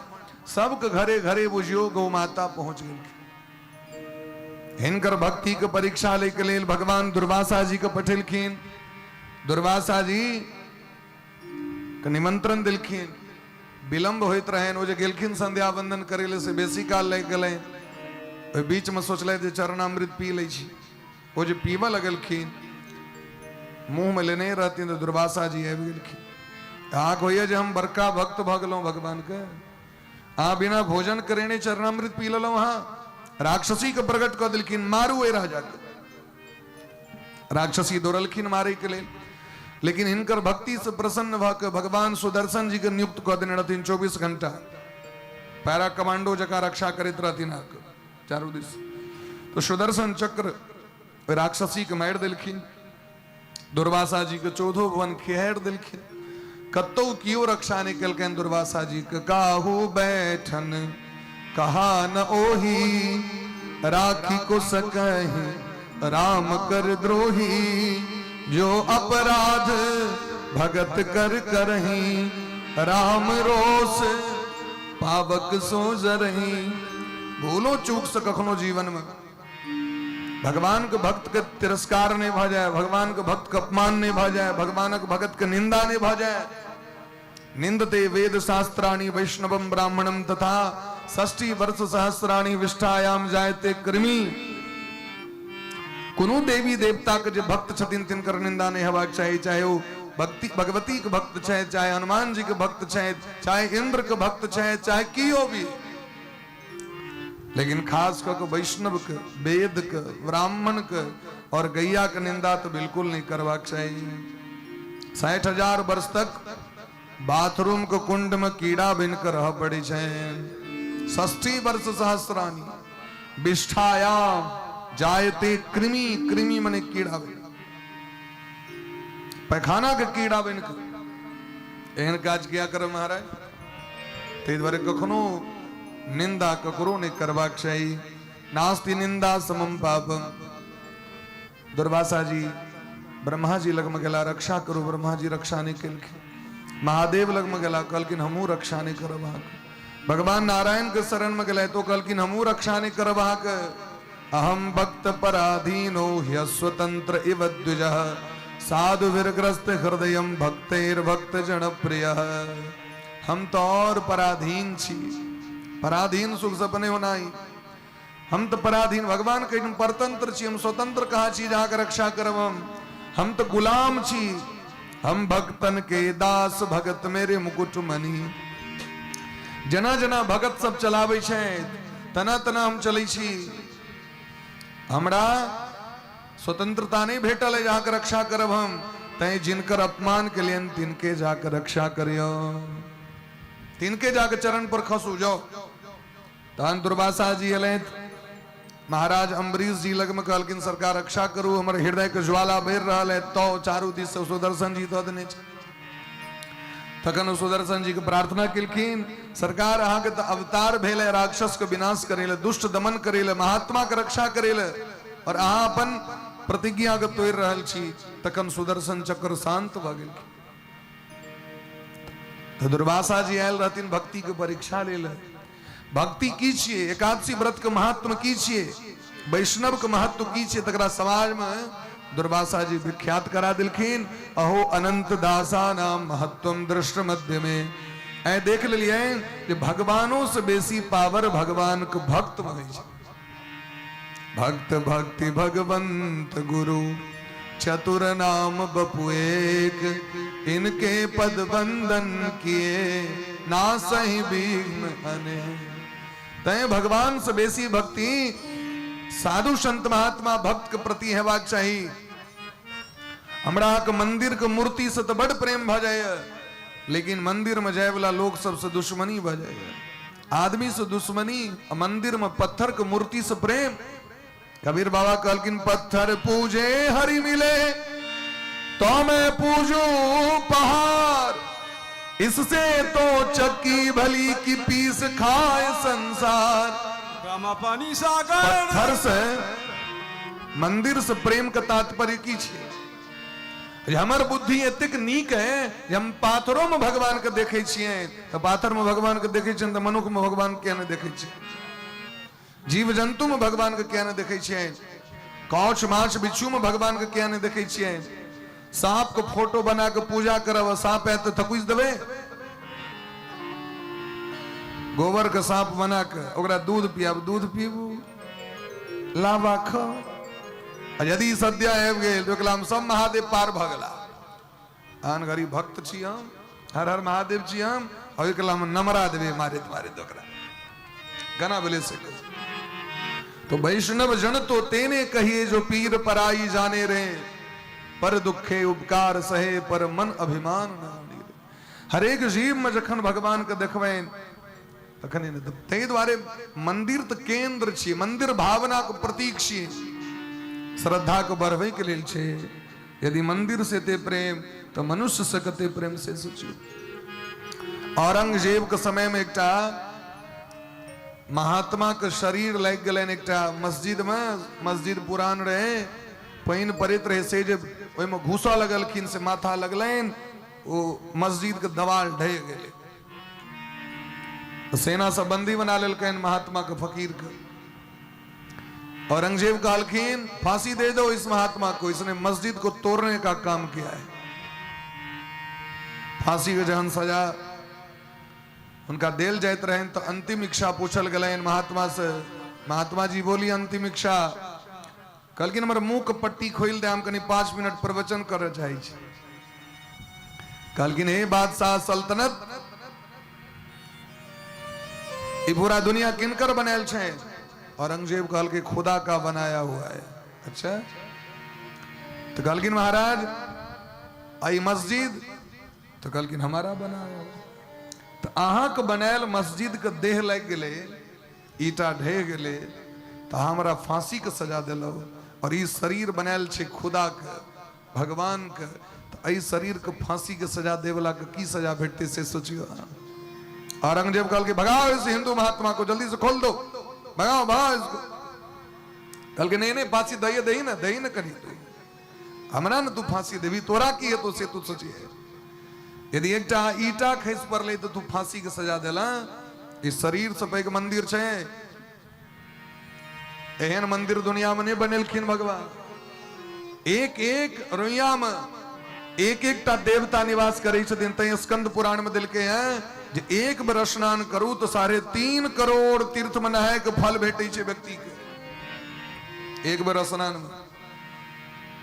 सबके घरे घरे बुझियो गौ माता पहुंच गेलखिन। हिनकर भक्ति के परीक्षा लै के लेल भगवान दुर्वासा जी के पठेलखिन। दुर्वासा जी के निमंत्रण देलखिन। विलम्ब होइत रहनि, ओ जे गेलखिन संध्या वंदन करै लए से बेसी काल लागि गेलनि। ओहि बीचमे सोचलथि जे चरणामृत पी लै छी। ओ जे पीबऽ लगलखिन, मुँहमे लेने रहथिन तऽ दुर्वासा जी आबि गेलखिन। अहाँके होइए जे हम बड़का भक्त भऽ गेलहुँ भगवानके, अहाँ बिना भोजन करेने चरणामृत पी लेलहुँ। अहाँ राक्षसी के प्रकट कऽ देलखिन, मारू एहि राजाके। राक्षसी दौड़लखिन मारे के लेल, लेकिन हिनकर भक्ति से प्रसन्न भऽ के भगवान सुदर्शन जी के नियुक्त कऽ देने रहथिन। 24 घंटा पैरा कमांडो जकाँ रक्षा करैत रहथिन अहाँके चारू दिस। तो सुदर्शन चक्र राक्षसी के मारि देलखिन, दुर्वासा जी के चौदहो भुवन खेहारि देलखिन। कतौ कियो रक्षा नहि केलकनि दुर्वासा जी के। काहू बैठन कहा न ओही, राखी को सकही राम कर द्रोही। जो अपराध भगत कर करही, राम रोष पावक सो जरही। भूलो चूक से कखनो जीवन में भगवान के भक्त के तिरस्कार नहीं भऽ जाए, भगवान के भक्त के अपमान नहीं भऽ जाए, भगवान के भगत के निंदा नहीं भऽ जाए। निंदते वेद शास्त्राणि वैष्णवम ब्राह्मणम तथा षष्ठी वर्ष सहस्राणि विष्ठायाम जायते कृमि। कोनो देवी देवता के जे भक्त छथिन तिनकर निंदा नहीं हेबाक चाही, चाहे ओ भक्ति भगवती के भक्त छथि, चाहे हनुमान जी के भक्त छथि, चाहे इंद्र के भक्त छथि, चाहे कियो भी। लेकिन खास कऽ के वैष्णव के, वेद के, ब्राह्मण के और गैया के निंदा तो बिल्कुल नहीं करबाक चाही। 60,000 वर्ष तक बाथरूम के कुंड में कीड़ा बन के रह पड़े छै। षष्ठी वर्ष सहस्रानी विष्ठायाम जायते कृमि। कृमि मने कीड़ा बन, पैखाना के कीड़ा बन के। एहन काज किया करब महाराज? ताहि दुआरे कखनो निंदा ककरो नहि करबाक चाही। नास्ति निंदा समम पापम। दुर्वासा जी ब्रह्मा जी लगमे गेला, रक्षा करू। ब्रह्मा जी रक्षा नहि केलखिन। महादेव लगमे गेला, कहलखिन हमहूँ रक्षा नहि करब अहाँके। भगवान नारायण के शरण में गेला तो कहलखिन हमहूँ रक्षा नहि करब अहाँके। अहम भक्त पराधीनो ह्य स्वतंत्र इव द्विजः साधुभिर्ग्रस्त हृदय भक्तेर्भक्त जन प्रिय। हम तो और पराधीन छी, पराधीन सुख सपने होना ही। हम तो पराधीन, भगवान के हम परतंत्र छी, हम स्वतंत्र कहाँ छी जहाँ के रक्षा करब। हम तो गुलाम छी। हम भक्तन के दास, भगत मेरे मुकुट मणि। जना जना भगत सब चलाबै छै तना तना हम चलै छी। हमरा स्वतंत्रता नहीं भेटल है जहाँ के रक्षा करब हम। तैं जिनकर अपमान के लिए तिनके जाके रक्षा करियो, तिनके जाके चरण पर खसू जाओ। तहन दुर्वासा जी एलथि महाराज अम्बरीश जी लगमे, कहलखिन सरकार रक्षा करू, हमर हृदय के ज्वाला बढ़ि रहल है। तो चारू दिस से सुदर्शन जी दऽ देने छै। तखन ओ सुदर्शन जी के प्रार्थना केलखिन, सरकार अहाँके तऽ अवतार भेल है राक्षस के विनाश करै लए, दुष्ट दमन करै लए, महात्मा के रक्षा करै लए। और अहाँ अपन प्रतिज्ञा के तोड़ि रहल छी। तखन सुदर्शन चक्र शांत भऽ गेल। तऽ दुर्वासा जी आयल रहथिन भक्ति के परीक्षा लेल। भक्ति की छियै, एकादशी व्रत के महात्म की छियै, वैष्णव के महत्व की छियै, तकरा समाज में दुर्वासा जी विख्यात करा देलखिन। अहो अनंत दासा नाम महत्व दृष्ट मध्य में ऐ देख लेलियै जे भगवानों से बेसी पावर भगवान के भक्त में होइ छै। भक्त भक्ति भगवंत गुरु चतुर नाम बपु एक, इनके पद वंदन किए ना सही विघ्न अनेक। तैं भगवान से बेसी भक्ति साधु संत महात्मा भक्त के प्रति हेबाक चाही। हमरा के मंदिर के मूर्ति से तो बड़ प्रेम भ जाइए, लेकिन मंदिर में जाए वाला लोग सबसे दुश्मनी भ जाइए। आदमी से दुश्मनी, मंदिर में पत्थर के मूर्ति से प्रेम। कबीर बाबा कहलखिन पत्थर पूजे हरि मिले तो मैं पूजू पहाड़, इससे तो चक्की भली की पीस खाए संसार। गामा पानी सागर। पत्थर से मंदिर से प्रेम के तात्पर्य की छे? हमर बुद्धि एतेक नीक है जे हम पाथरो में भगवान के देखे छियै, तऽ पाथर में भगवान के देखे छियै तऽ मनुख में भगवान किया नहीं देखे छियै? जीव जंतु में भगवान के किया नहीं देखे छियै? कौछ माछ बिच्छू में भगवान के किया नहीं देखे छियै? सांप के फोटो बना के पूजा करब, सांप आयत तऽ थकुचि देबै। गोबर के सांप बना के ओकरा दूध पियाब, दूध पीबू, लावा खाउ। आ यदि सद्य आबि गेल तऽ ओकरा सब महादेव पार भऽ गेला। आन घड़ी भक्त छी हम, हर हर महादेव छी हम, आ ओहिके हम नमरा देबै मारैत मारैत ओकरा गना भेलै से। तो वैष्णव जन तो तेने कहिए जो पीर पराई जाने रे, पर दुखे उपकार सहे पर मन अभिमान न आने रे। हरेक जीव में जखन भगवान के देखबनि तखन नहि। ताहि दुआरे मंदिर तऽ केंद्र छियै, मंदिर भावना के प्रतीक छियै, श्रद्धा के बढ़बै के लेल छै। यदि मंदिर से एते प्रेम तऽ मनुष्य से कते प्रेम से सोचियौ। औरंगजेब के समय में एकटा महात्मा के शरीर लागि गेलनि एकटा मस्जिद में। मस्जिद पुरान रहे, पानि पड़ैत रहे, से जे ओहिमे घुसऽ लगलखिन से माथा लगलनि, ओ मस्जिद के दवाल ढहि गेलै। सेना सब बंदी बना लेलकनि महात्मा के, फकीर के। औरंगजेब कहलखिन फांसी दे दो इस महात्मा को, इसने मस्जिद को तोड़ने का काम किया है। फांसी के जहन सजा उनका देल जाइत रहनि तो अंतिम इच्छा पूछल गेलनि महात्मा से। महात्मा जी बोली अंतिम इच्छा। कहलखिन हमर मुंह के पट्टी खोलि दे, हम कनि 5 मिनट प्रवचन करऽ चाहै छी। कहलखिन हे बादशाह सल्तनत, ई पूरा दुनिया किनकर बनायल छै? औरंगजेब कहलकै खुदा का बनाया हुआ है। अच्छा, तो कहलखिन महाराज आई मस्जिद? तो कहलखिन हमारा बनाया हुआ। तो अहाँके बनायल मस्जिद के देह लागि गेलै, ईटा ढहि गेलै, तऽ हमरा फांसीके सजा देलहुँ, और ई शरीर बनायल छै खुदाके, भगवानके, तऽ एहि शरीरके फांसीके सजा देवलाके की सजा भेटतै से सोचियौ अहाँ। औरंगजेब कहलकै भगाओ इस हिंदू महात्मा को, जल्दी से खोल दो, भगाओ भगाओ इसको। कहलकै नहीं नहीं, फांसी दही दही ना, दही ना करी तू हमरा ने, तू फांसी देबी तोरा की हेतौ से तू सोचिए। यदि एकटा ईटा खसि पड़लै तऽ तू फांसी के सजा देला। ई शरीर से पैघ मंदिर छै, एहन मंदिर दुनिया में नहीं बनेलखिन भगवान। एक एक रोइया में एक एकटा देवता निवास करै छथिन। तैं स्कंद पुराण में देलकै हैं जे एक बेर स्नान करू तो 3.5 करोड़ तीर्थ में नहाय के फल भेटै छै व्यक्ति के एक बेर स्नान में।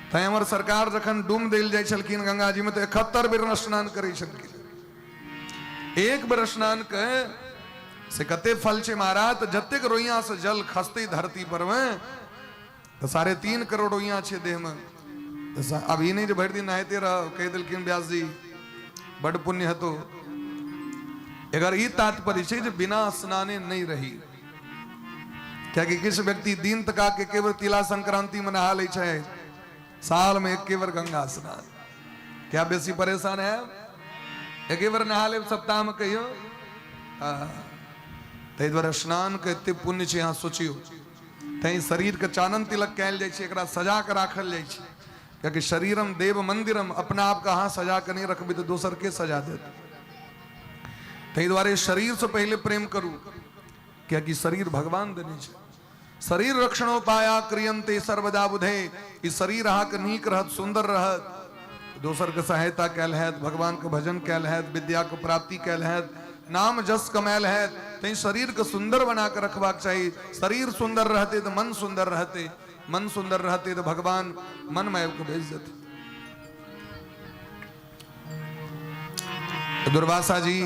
तैं हमर सरकार जखन डूम देल जाइ छलखिन गंगा जी में तऽ 71 बेर स्नान करै छलखिन। एक बेर स्नान के से कते फल छै महाराज? तऽ जतेक रोइया से जल खसतै धरती पर में तऽ 3.5 करोड़ रोइया छै देह में। तऽ अब ई नहि जे भरि दिन नहाइते रह। कहि देलखिन व्यास जी बड पुण्य हेतौ। एकर ई तात्पर्य छै जे बिना स्नाने नहि रही, कियाकि किछु व्यक्ति दिन तका के एके बेर तिला संक्रांति में नहा लै छै, साल में एके बेर गंगा स्नान। क्या बेसी परेशान है? एके बेर नहा लेब सप्ताह में कहियो। ताहि दुआरे स्नान के एते पुण्य छै, अहाँ सोचियौ। तैं शरीरके चानन तिलक कयल जाइ छै, एकरा सजा कऽ राखल जाइ छै, कियाकि शरीरम देव मंदिरम, अपना आपके अहाँ सजा कऽ नहि रखबै तऽ दोसर के सजा देत। ताहि दुआरे शरीरसँ पहिले प्रेम करू, कियाकि शरीर भगवान देने छै। शरीर रक्षणोपाया क्रियंते सर्वदा बुधे, ई शरीर अहाँके नीक रहत, सुन्दर रहत, दोसरके सहायता कयल हैत, भगवानके भजन कयल हैत, विद्याके प्राप्ति कयल हैत, नाम जस कमायल हैत। तैं शरीरके सुन्दर बना कऽ रखबाक चाही। शरीर सुन्दर रहतै तऽ मन सुन्दर रहतै, मन सुन्दर रहतै तऽ भगवान मनमे आबि कऽ बैस जेतै। दुर्वासा जी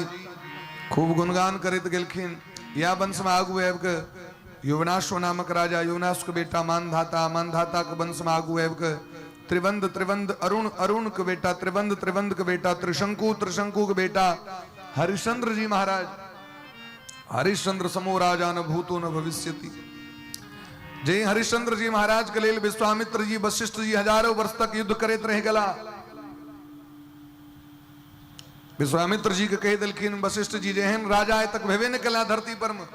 खूब गुणगान करैत गेलखिन। या वंशमे आगू आबि कऽ युवनाश्व नामक राजा, युवनाश्व के बेटा मानधाता, मानधाता के वंश में आगू आबि कऽ त्रिबंध, त्रिबंध अरुण, अरुण के बेटा त्रिबंध, त्रिबंध के बेटा त्रिशंकु, त्रिशंकु के बेटा हरिश्चंद्र जी महाराज। हरिश्चंद्र समो राजा न भूतो न भविष्यति। जे हरिश्चंद्र जी महाराज के लेल विश्वामित्र जी, वशिष्ठ जी हजारों वर्ष तक युद्ध करैत रहि गेला। विश्वामित्र जी के कहि देलखिन वशिष्ठ जी जे एहन राजा आइ तक भेबे नहि केला धरती पर में,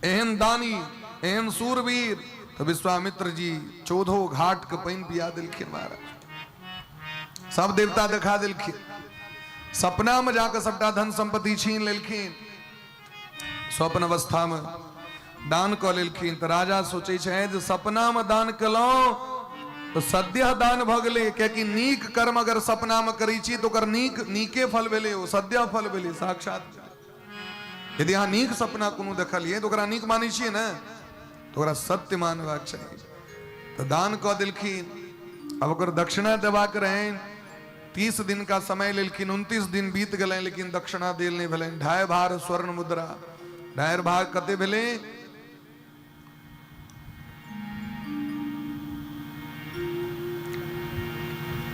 एहन दानी, एहन सूरवीर। तऽ विश्वामित्र जी चौदहो घाट के पानि पिया देलखिन महाराज, सब देवता देखा देलखिन। सपना में जाके सबटा धन संपत्ति छीन लेलखिन, स्वप्न अवस्था में दान कऽ लेलखिन। तऽ राजा सोचै छै जे सपना में दान केलहुँ तऽ सद्यः दान भऽ गेलै, कियाकि नीक कर्म अगर सपना में करै छी तऽ ओकर नीक नीके फल भेलै, ओ सद्यः फल भेलै, साक्षात। यदि अहाँ नीक सपना कोनो देखलियै तऽ ओकरा नीक मानै छियै ने, तऽ ओकरा सत्य मानबाक चाही। तऽ दान कऽ देलखिन। आब ओकर दक्षिणा देबाक रहनि, 30 दिन का समय लेलखिन, 29 दिन बीत गेलनि लेकिन दक्षिणा देल नहि भेलनि। 2.5 भार स्वर्ण मुद्रा, 2.5 भार कते भेलै?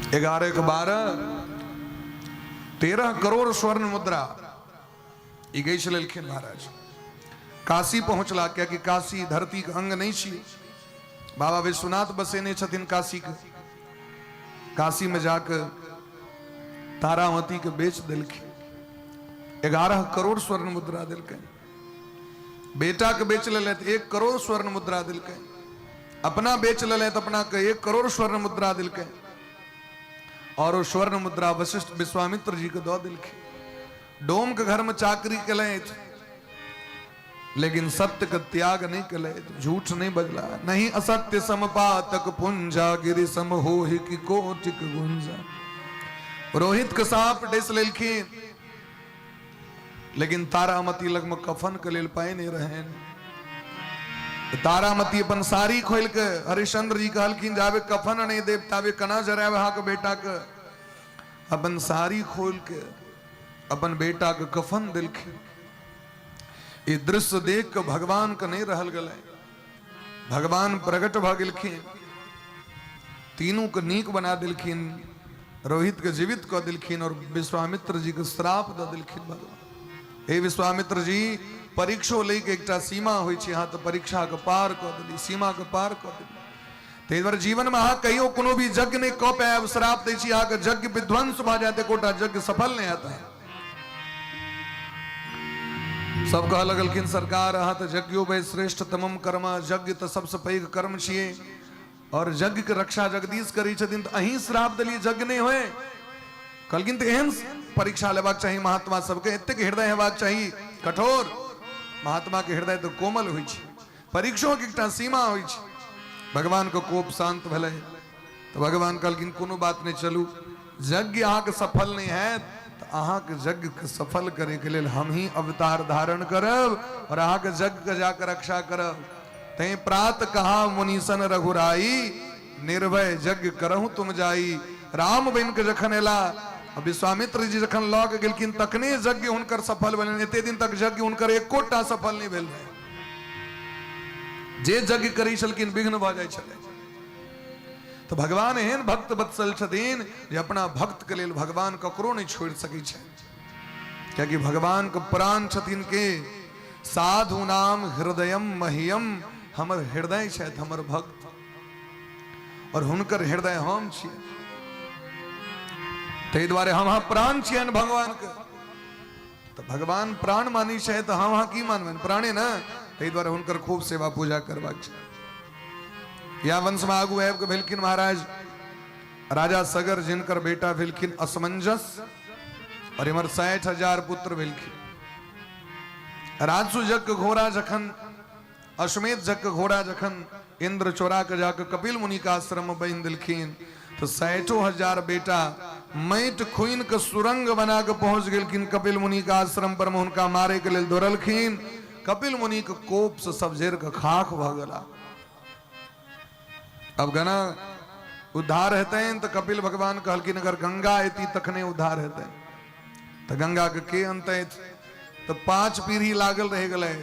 11 के 12, 13 करोड़ स्वर्ण मुद्रा ई गैस लेलखिन महाराज। काशी पहुंचला, कियाकि काशी धरती के अंग नहीं छी, बाबा विश्वनाथ बसेने छथिन काशी के। काशी में जाके तारावती के बेच देलखिन, 11 करोड़ स्वर्ण मुद्रा देलकनि। बेटा के बेच लेलथि, 1 करोड़ स्वर्ण मुद्रा देलकनि। अपना बेच लेलथि, अपना के 1 करोड़ स्वर्ण मुद्रा देलकनि। और ओ स्वर्ण मुद्रा वशिष्ठ विश्वामित्र जी के दऽ देलखिन। डोम के घर में चाकरी केलथि लेकिन सत्य के त्याग नहीं केलथि, झूठ नहीं बजला। नहीं असत्य समपातक पुंजा, गिरि सम होहि की कोटिक गुंजा। रोहित के सांप डस लेलखिन लेकिन तारामती लग में कफन के लेल पाइ नहीं रहनि। तारामती अपन साड़ी खोल के हरिश्चंद्र जी कहलखिन जाबे कफन नहीं देब ताबे कना जरायब अहाँके बेटा के। अपन साड़ी खोल के अपन बेटा के कफन देलखिन। ई दृश्य देख के भगवान के नहीं रहल गेलै, भगवान प्रकट भऽ गेलखिन, तीनू के नीक बना देलखिन, रोहित के जीवित कऽ देलखिन और विश्वामित्र जी के श्राप दऽ देलखिन भगवान। हे विश्वामित्र जी, परीक्षो लै के एकटा सीमा होइ छै, अहाँ तऽ परीक्षा के पार कऽ देली, सीमा के पार कऽ देली। ताहि दुआरे जीवन में अहाँ कहियो कोनो भी यज्ञ नहि कऽ पायब, श्राप दै छी अहाँके यज्ञ विध्वंस भऽ जायत, एकोटा यज्ञ सफल नहि हेत। सब कह लगलखिन सरकार अहाँ तऽ यज्ञो वै श्रेष्ठ तमम कर्म, यज्ञ तऽ सबसँ पैघ कर्म छियै और यज्ञ के रक्षा जगदीश करै छथिन, तऽ अहीं श्राप देलियै यज्ञ नहि होय। कहलखिन तऽ एहन परीक्षा लेबाक चाही महात्मा सबके, एतेक हृदय हेबाक चाही कठोर। महात्मा के हृदय तऽ कोमल होइ छै, परीक्षो के एकटा सीमा होइ छै। भगवान के कोप शांत भेलै तऽ भगवान कहलखिन कोनो बात नहि, चलू यज्ञ अहाँके सफल नहि हैत तऽ अहाँके यज्ञ के सफल करैके लेल हम ही अवतार धारण करब और अहाँके यज्ञ के जाके रक्षा करब। तैं प्रात कहा मुनिसन रघुराई, निर्भय यज्ञ करहु तुम जाई। राम बनि के जखन एला, विश्वामित्र जी जखन लऽ के गेलखिन तखने यज्ञ हुनकर सफल भेलनि। एते दिन तक यज्ञ हुनकर एकोटा सफल नहि भेल रहै। जे यज्ञ करै छलखिन विघ्न भऽ जाइ छलै। तऽ भगवान एहन भक्त वत्सल छथिन जे अपना भक्त के लेल भगवान ककरो नहि छोड़ि सकै छै, कियाकि भगवान के प्राण छथिन के साधु नाम हृदयम मह्यम, हमर हृदय छथि हमर भक्त और हुनकर हृदय हम छियै। ताहि दुआरे हम अहाँ प्राण छियनि भगवान के। तऽ भगवान प्राण मानै छै तऽ हम अहाँ की मानबनि? प्राणे ने। ताहि दुआरे हुनकर खूब सेवा पूजा करबाक चाही। या वंशमे आगू आबि कऽ भेलखिन महाराज राजा सगर, जिनकर बेटा भेलखिन असमंजस, और इम्हर 60,000 पुत्र भेलखिन। राजसु जग के घोड़ा जखन, अश्वमेध जग के घोड़ा जखन इंद्र चोरा के जाके कपिल मुनि के आश्रम में बांधि देलखिन, तो 60,000 बेटा माटि खुनि के सुरंग बना के पहुंच गेलखिन कपिल मुनि के आश्रम पर में, हुनका मारे के लेल दौड़लखिन। कपिल मुनि के कोप से सब जरि के खाक भऽ गेला। अब गना उद्धार हेतनि तऽ कपिल भगवान कहलखिन अगर गंगा एती तखने उद्धार हेतनि। तऽ गंगा के के अनतथि? तऽ 5 पीढ़ी लागल रहि गेलै।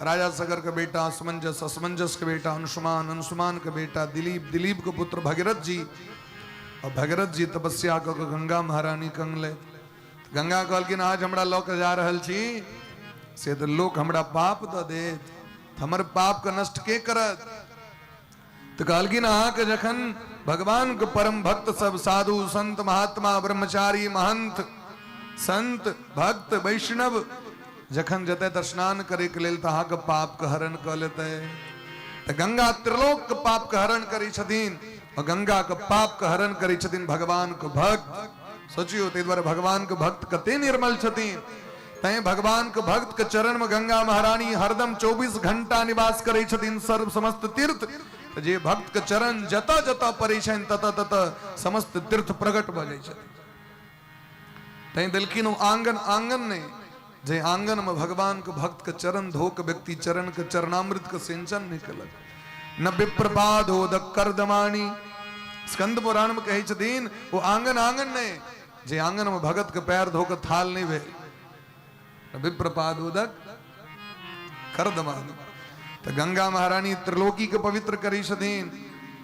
राजा सगर के बेटा असमंजस, असमंजस के बेटा अंशुमान, अंशुमान के बेटा दिलीप, दिलीप के पुत्र भगीरथ जी, और भगीरथ जी तपस्या कऽ के गंगा महारानी कंगले। गंगा कहलखिन आज हमरा लऽ के जा रहल छी से तऽ लोक हमरा पाप दऽ देत, हमर पाप के नष्ट के करत? तऽ कहलखिन अहाँके जखन भगवान के परम भक्त सब साधु संत महात्मा ब्रह्मचारी महंत संत भक्त वैष्णव जखन जतै तऽ स्नान करे के लेल तऽ अहाँके पाप के हरण कऽ लेतै। तऽ गंगा त्रिलोक के पाप के हरण करै छथिन और गंगा के पाप के हरण करै छथिन भगवान के भक्त। सोचियो, ताहि दुआरे भगवान के भक्त कते निर्मल छथिन। तैं भगवान के भक्त के चरण में गंगा महारानी हरदम 24 घंटा निवास करै छथिन सर्व समस्त तीर्थ। जे भक्त के चरण जतऽ जतऽ पड़ै छनि ततऽ ततऽ समस्त तीर्थ प्रकट भऽ जाइ छथिन। तैं देलखिन ओ आंगन आंगन नहि, जे आंगन में भगवान के भक्त के चरण धो के व्यक्ति चरण के चरणामृत के सिंचन नहीं कलक। न विप्रपादोदक करदमाणी, स्कंद पुराण में कहै छथिन ओ आंगन आंगन नहीं, जे आंगन में भगत के पैर धो के थाल नहीं भेल। विप्रपादोदक करदमानी। तो गंगा महारानी त्रिलोकी के पवित्र करै छथिन।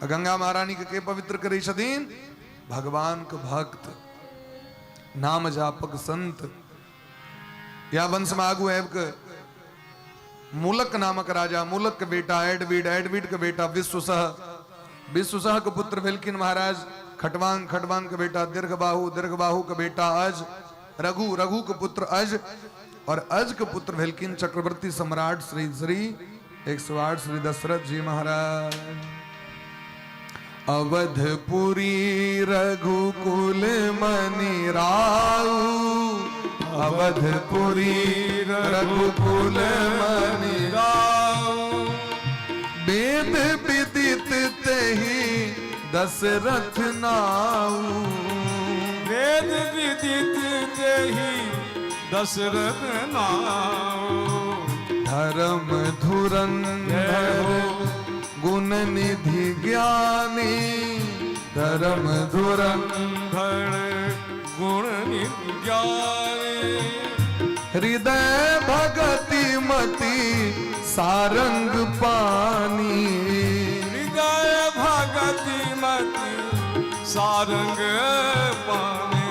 गंगा महारानी के पवित्र करै छथिन? भगवान के भक्त, नाम जापक संत। या वंश में आगू आबि के मूलक नामक राजा, मूलक के बेटा एडविड, एडविड के बेटा विश्वसह, विश्वसह के पुत्र भेलखिन महाराज खटवांग, खटवांग के बेटा दीर्घबाहु, दीर्घबाहु के बेटा अज, रघु, रघु के पुत्र अज, और अज के पुत्र भेलखिन चक्रवर्ती सम्राट श्री श्री 108 श्री दशरथ जी महाराज। अवधपुरी रघुकुल मनि राउ, अवधपुरी रघुकुल मनि राउ, वेद विदित तेहि दशरथ नाउ, वेद विदित तेहि दशरथ नाउ, धर्म धुरंधर गुण निधि ज्ञानी, धर्म धुरंधर गुण निधि ज्ञानी, हृदय भगति मति सारंग पानी, हृदय भगति मति सारंग पानी,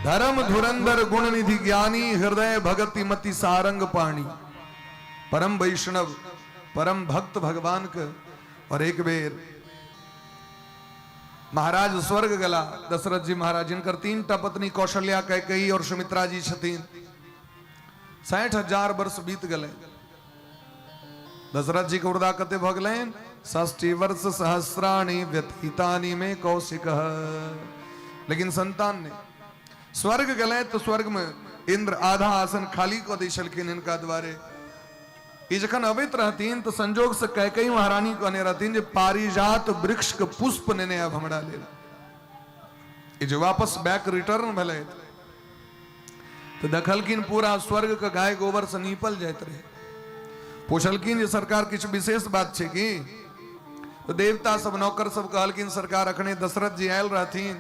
धर्म धुरंधर गुण निधि ज्ञानी, हृदय भगति मति सारंग पानी। परम वैष्णव परम भक्त भगवान के। और एक बेर महाराज स्वर्ग गला दशरथ जी महाराज, जिनकर 3 टा पत्नी कौशल्या कैकेयी और सुमित्रा जी छथिन। 60,000 वर्ष बीत गए। दशरथ जी के उर्दा कते भऽ गेलनि? 60 वर्ष सहस्राणि व्यतीतानि में कौशिक, लेकिन संतान नहीं। स्वर्ग गए तो स्वर्ग में इंद्र आधा आसन खाली कऽ दै छलखिन हिनका द्वारे। ई जखन अबैत रहथिन तो संजोग से कैकेयी महारानी कहने रहथिन जे पारिजात वृक्ष के पुष्प नेने आब हमरा लेल। ई जे वापस बैक रिटर्न भेलै तो देखलखिन पूरा स्वर्ग के गाय गोबर से नीपल जाइत रहे। पूछलखिन जे सरकार किछु विशेष बात छै की? तो देवता सब नौकर सब कहलखिन सरकार अखने दशरथ जी आयल रहथिन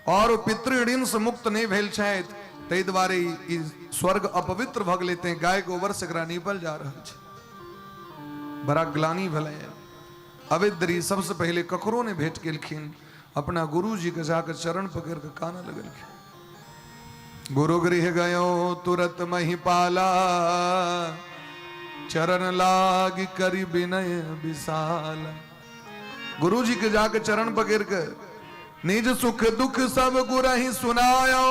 और ओ पितृ ऋण से मुक्त नहीं भेल छथि, ताहि दुआरे ई स्वर्ग अपवित्र भऽ गेलै, तें गाय गोबर से एकरा नीपल जा रहल छै। बड़ा ग्लानि भेलै। अविद्री सबसे पहिले ककरो नहि भेट गेलखिन, अपना गुरु जी के जाके चरण पकड़ के कानऽ लगलखिन। गुरु गृह गयो तुरत महिपाला, चरण लाग करी विनय विशाल। गुरु जी के जाके चरण पकड़ के निज सुख दुख सब गुरहि सुनायो,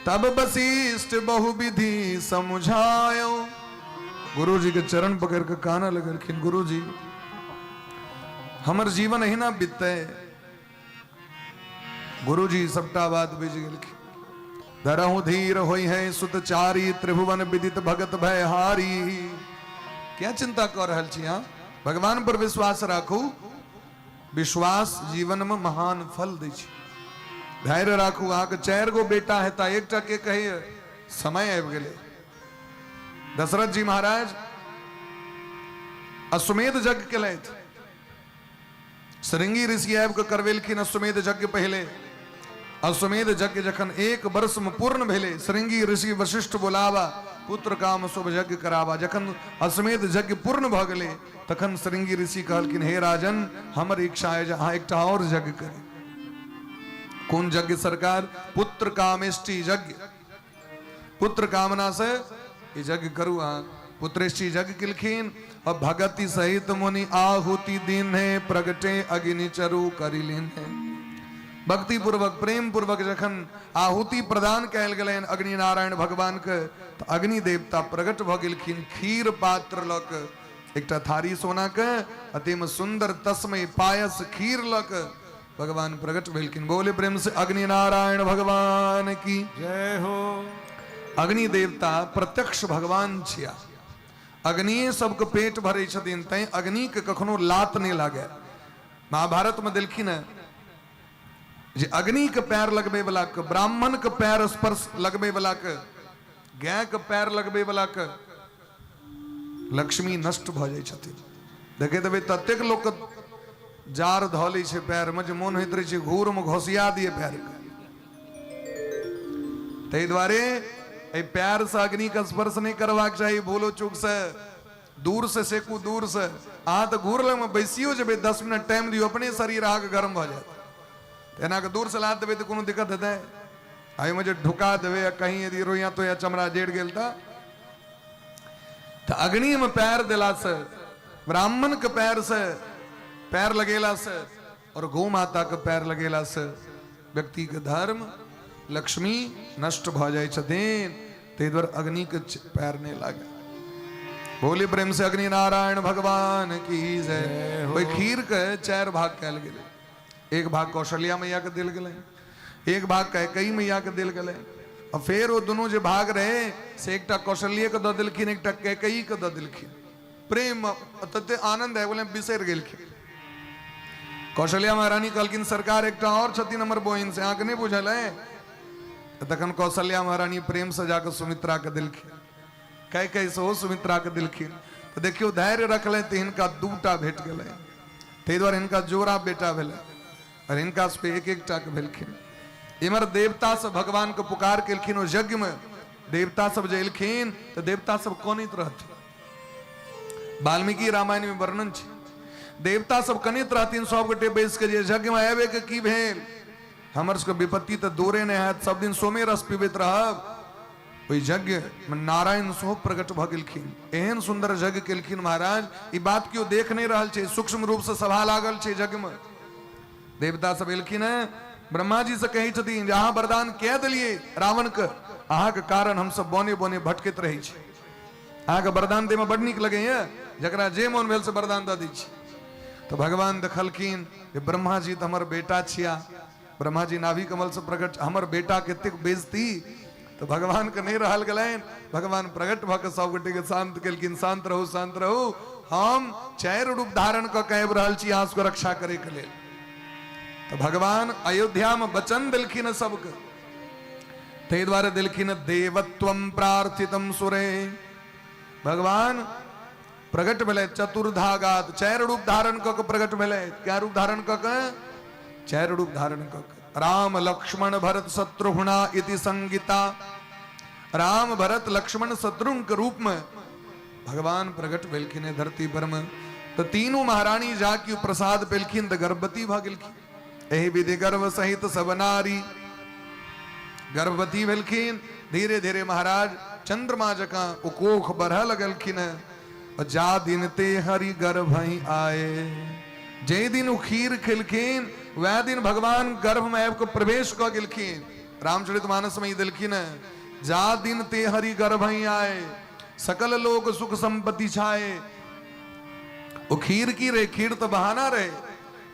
तब वशिष्ठ बहुविधि समझायो। गुरुजी के चरण पकड़ के कानऽ लगलखिन, गुरुजी हमर जीवन अहिना बीतते। गुरुजी सबटा बात बुझि गेलखिन। धरहु धीर होई है सुत चारी, त्रिभुवन विदित भगत भय हारी। क्या चिंता कऽ रहल छी अहाँ? भगवान पर विश्वास राखू, विश्वास जीवन में महान फल दै छै। धैर्य राखू, अहाँके 4 गो बेटा हेता, एकटा के कहैए समय आबि गेलै। दशरथ जी महाराज अश्वमेध यज्ञ केलथि। श्रृंगी ऋषि आबि कऽ करवेलखिन अश्वमेध यज्ञ। पहिले अश्वमेध यज्ञ जखन 1 वर्ष में पूर्ण भेलै, श्रृंगी ऋषि वशिष्ठ बोलावा, पुत्र काम शुभ यज्ञ करावा। जखन अश्वमेध यज्ञ पूर्ण भऽ गेलै तखन श्रृंगी ऋषि कहलखिन, हे राजन, हमर इच्छा है जे अहाँ एकटा और यज्ञ करी। कोन यज्ञ सरकार? पुत्र कामेष्टि यज्ञ। पुत्र कामना से ई यज्ञ करू अहाँ। पुत्रेष्टि यज्ञ केलखिन और भगति सहित मुनि आहुति दीन्हे, प्रगटे अग्नि चरु करि लीन्हे। भक्ति पूर्वक प्रेम पूर्वक जखन आहुति प्रदान कयल गेलनि अग्नि नारायण भगवान के, तऽ अग्नि देवता प्रकट भऽ गेलखिन खीर पात्र लऽ कऽ, एकटा थारी सोना के, आ ताहिमे सुंदर तस्मय पायस खीर लऽ कऽ भगवान प्रकट भेलखिन। बोले प्रेम से अग्नि नारायण भगवान की जय हो। अग्नि देवता प्रत्यक्ष भगवान छिया, अग्निये सबके पेट भरै छथिन, तैं अग्नि के कखनो लात नहि लागे। महाभारत में देलखिन है जे अग्नि के पैर लगबै वाला के, ब्राह्मण के पैर स्पर्श लगबै वाला के, गाय के पैर लगबै वाला के लक्ष्मी नष्ट भऽ जाइ छथिन। देखैत हेबै ततेक लोक जार धऽ लै छै पैरमे जे मोन होइत रहै छै घूरमे घोसिया दिए पैरके। ताहि दुआरे एहि पैरसँ अग्निके स्पर्श नहि करबाक चाही, भूलो चूकसँ दूर से सेकू, दूर से। अहाँ तऽ घूर लगमे बैसियो जेबै, 10 मिनट टाइम दियौ, अपने शरीर अहाँके गर्म भऽ जायत। एना कऽ दूर से लाद देबै तऽ कोनो दिक्कत हेतै? एहिमे जे ढुका देबै आ कहीं यदि रोइया तोइया चमड़ा जरि गेल तऽ अग्निमे पैर देलासँ, ब्राह्मणके पैरसँ पैर लगेलासँ और गौ माताके पैर लगेलासँ व्यक्तिके धर्म लक्ष्मी नष्ट भऽ जाइ छथिन। ताहि दुआरे अग्निके पैर नहि लागे। बोले प्रेम से अग्नि नारायण भगवान की जय। ओहि खीरके 4 भाग कयल गेलै। एक भाग कौशल्या मैया के देल गेलै, एक भाग कैकई मैया के देल गेलै, आ फेर ओ दुनू जे भाग रहे से एकटा कौशल्ये के दऽ देलखिन, एकटा कैकई के दऽ देलखिन। प्रेम तते आनंद आबि गेलै, बिसरि गेलखिन। कौशल्या महारानी कहलखिन, सरकार एकटा और छथिन हमर बहिन, से अहाँके नहि बुझल है? तखन कौशल्या महारानी प्रेम से जाके सुमित्रा के देलखिन, कैकई सेहो सुमित्रा के देलखिन। तऽ देखियौ धैर्य रखलनि तऽ हिनका 2टा भेट गेलै, ताहि दुआरे हिनका जोड़ा बेटा भेलै और हिनका सबके एक एकटा के भेलखिन। इम्हर देवता सब भगवान के पुकार केलखिन। ओ यज्ञ में देवता सब जे एलखिन तऽ देवता सब कनैत रहथिन। वाल्मीकि रामायण में वर्णन छै, देवता सब कनैत रहथिन सब गोटे बैस के जे यज्ञ में आबे के की भेल, हमर सबके विपत्ति तऽ दूरे नहि हैत, सब दिन सोमे रस पीबैत रहब। ओहि यज्ञ में नारायण सेहो प्रकट भऽ गेलखिन। एहन सुंदर यज्ञ केलखिन महाराज, ई बात केओ देख नहि रहल छै, सूक्ष्म रूप से सभा लागल छै यज्ञ में। देवता सब एलखिन हैं, ब्रह्मा जी से कहै छथिन जे अहाँ वरदान किया देलियै रावण के, अहाँके कारण हमसब बने बने भटकैत रहै छी, अहाँके वरदान दैमे बड नीक लगैया, जकरा जे मोन भेल से वरदान दऽ दै छी। तऽ भगवान देखलखिन जे ब्रह्मा जी तऽ हमर बेटा छिया, ब्रह्मा जी नाभि कमल से प्रकट, हमर बेटा कतेक बेइज्जती। तऽ भगवान के नहि रहल गेलनि, भगवान प्रकट भऽ के सब गोटे के शांत केलखिन, शांत रहू शांत रहू, हम 4 रूप धारण कऽ के आबि रहल छी अहाँ सबके रक्षा करे के लेल। तऽ भगवान अयोध्या में वचन देलखिन सबके, ताहि दुआरे देलखिन देवत्वम प्रार्थितम सुरे। भगवान प्रकट भेलै चतुर्धागात, 4 रूप धारण कऽ के प्रकट भेलै। क्या रूप धारण कऽ के? 4 रूप धारण कऽ के। राम लक्ष्मण भरत शत्रुघ्ना इति संगीता, राम भरत लक्ष्मण शत्रुघ्न के रूप में भगवान प्रकट भेलखिन धरती पर में। तो तीनों महारानी जाके प्रसाद पेलखिन तऽ गर्भवती भऽ गेलखिन। एहि विधि गर्भ सहित सब नारी गर्भवती भेलखिन। धीरे धीरे महाराज चंद्रमा जकाँ ओ कोख बढ़ऽ लगलखिन। जा दिन ते हरि गर्भ ही आए, जे दिन ओ खीर खेलखिन वएह दिन भगवान गर्भ में आबि कऽ प्रवेश कऽ गेलखिन। रामचरित मानस में ई देलखिन, जा दिन ते हरि गर्भ ही आए, सकल लोक सुख संपत्ति छाए। ओ खीर की रहे, खीर तो बहाना रहे।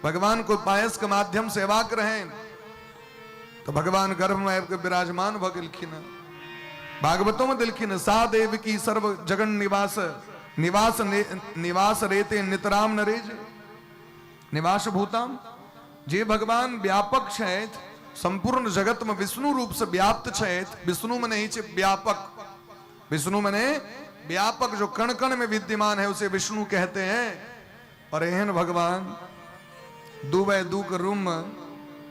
भगवान को पायस के माध्यम से अवाक रहे तो भगवान गर्भ में आबि के विराजमान भ गेलखिन। भागवतों में दिलखिन, सा देव की सर्व जगन निवास निवास निवास रेते नितराम नरेज निवास भूताम। जे भगवान व्यापक छथि, संपूर्ण जगत में विष्णु रूप से व्याप्त छथि। विष्णु में नहीं छे व्यापक, विष्णु मने व्यापक, जो कण कण में विद्यमान है उसे विष्णु कहते हैं। और एहन भगवान 2 बाय 2 के रूम में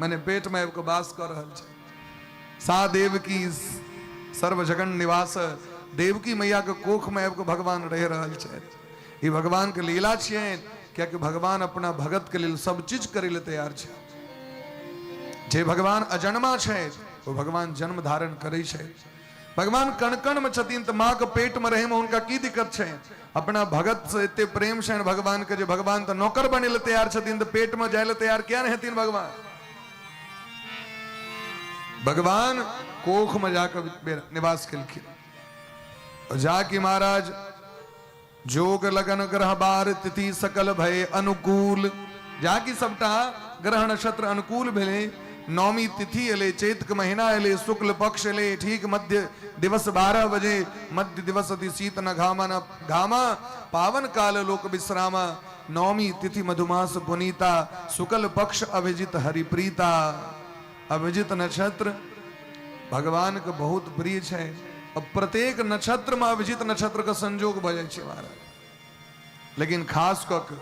मने पेट में आबि के वास कर रहल छै। सा देव की सर्व जगन निवास, देवकी मैया के कोख में आबि के भगवान रह रहल छै। ई भगवान के लीला छियनि, कियाकि भगवान अपना भगत के लेल सब चीज करे ले तैयार छै। जे भगवान अजन्मा छै ओ भगवान जन्म धारण करै छै। भगवान कण कण में छथिन तऽ माँ के पेट में रहे में हुनका की दिक्कत छै? अपना भगत से एते प्रेम छनि भगवान के जे भगवान तऽ नौकर बने ले तैयार छथिन, तऽ पेट में जाय ले तैयार किया नहि हेथिन भगवान? भगवान कोख में जाके निवास केलखिन। जाके महाराज जोग लगन ग्रह बार तिथि सकल भय अनुकूल, जाकि सबटा ग्रह नक्षत्र अनुकूल भेलै। नवमी तिथि एलै, चैत के महीना एलै, शुक्ल पक्ष एलै, ठीक मध्य दिवस 12 बजे, मध्य दिवस अति शीत न घामा न घामा, पावन काल लोक विश्रामा, नवमी तिथि मधुमास पुनीता, शुक्ल पक्ष अभिजित हरिप्रीता। अभिजित नक्षत्र भगवान के बहुत प्रिय छै। अब प्रत्येक नक्षत्र में अभिजित नक्षत्र के संजोग भऽ जाइ छै महाराज। लेकिन खास कऽ के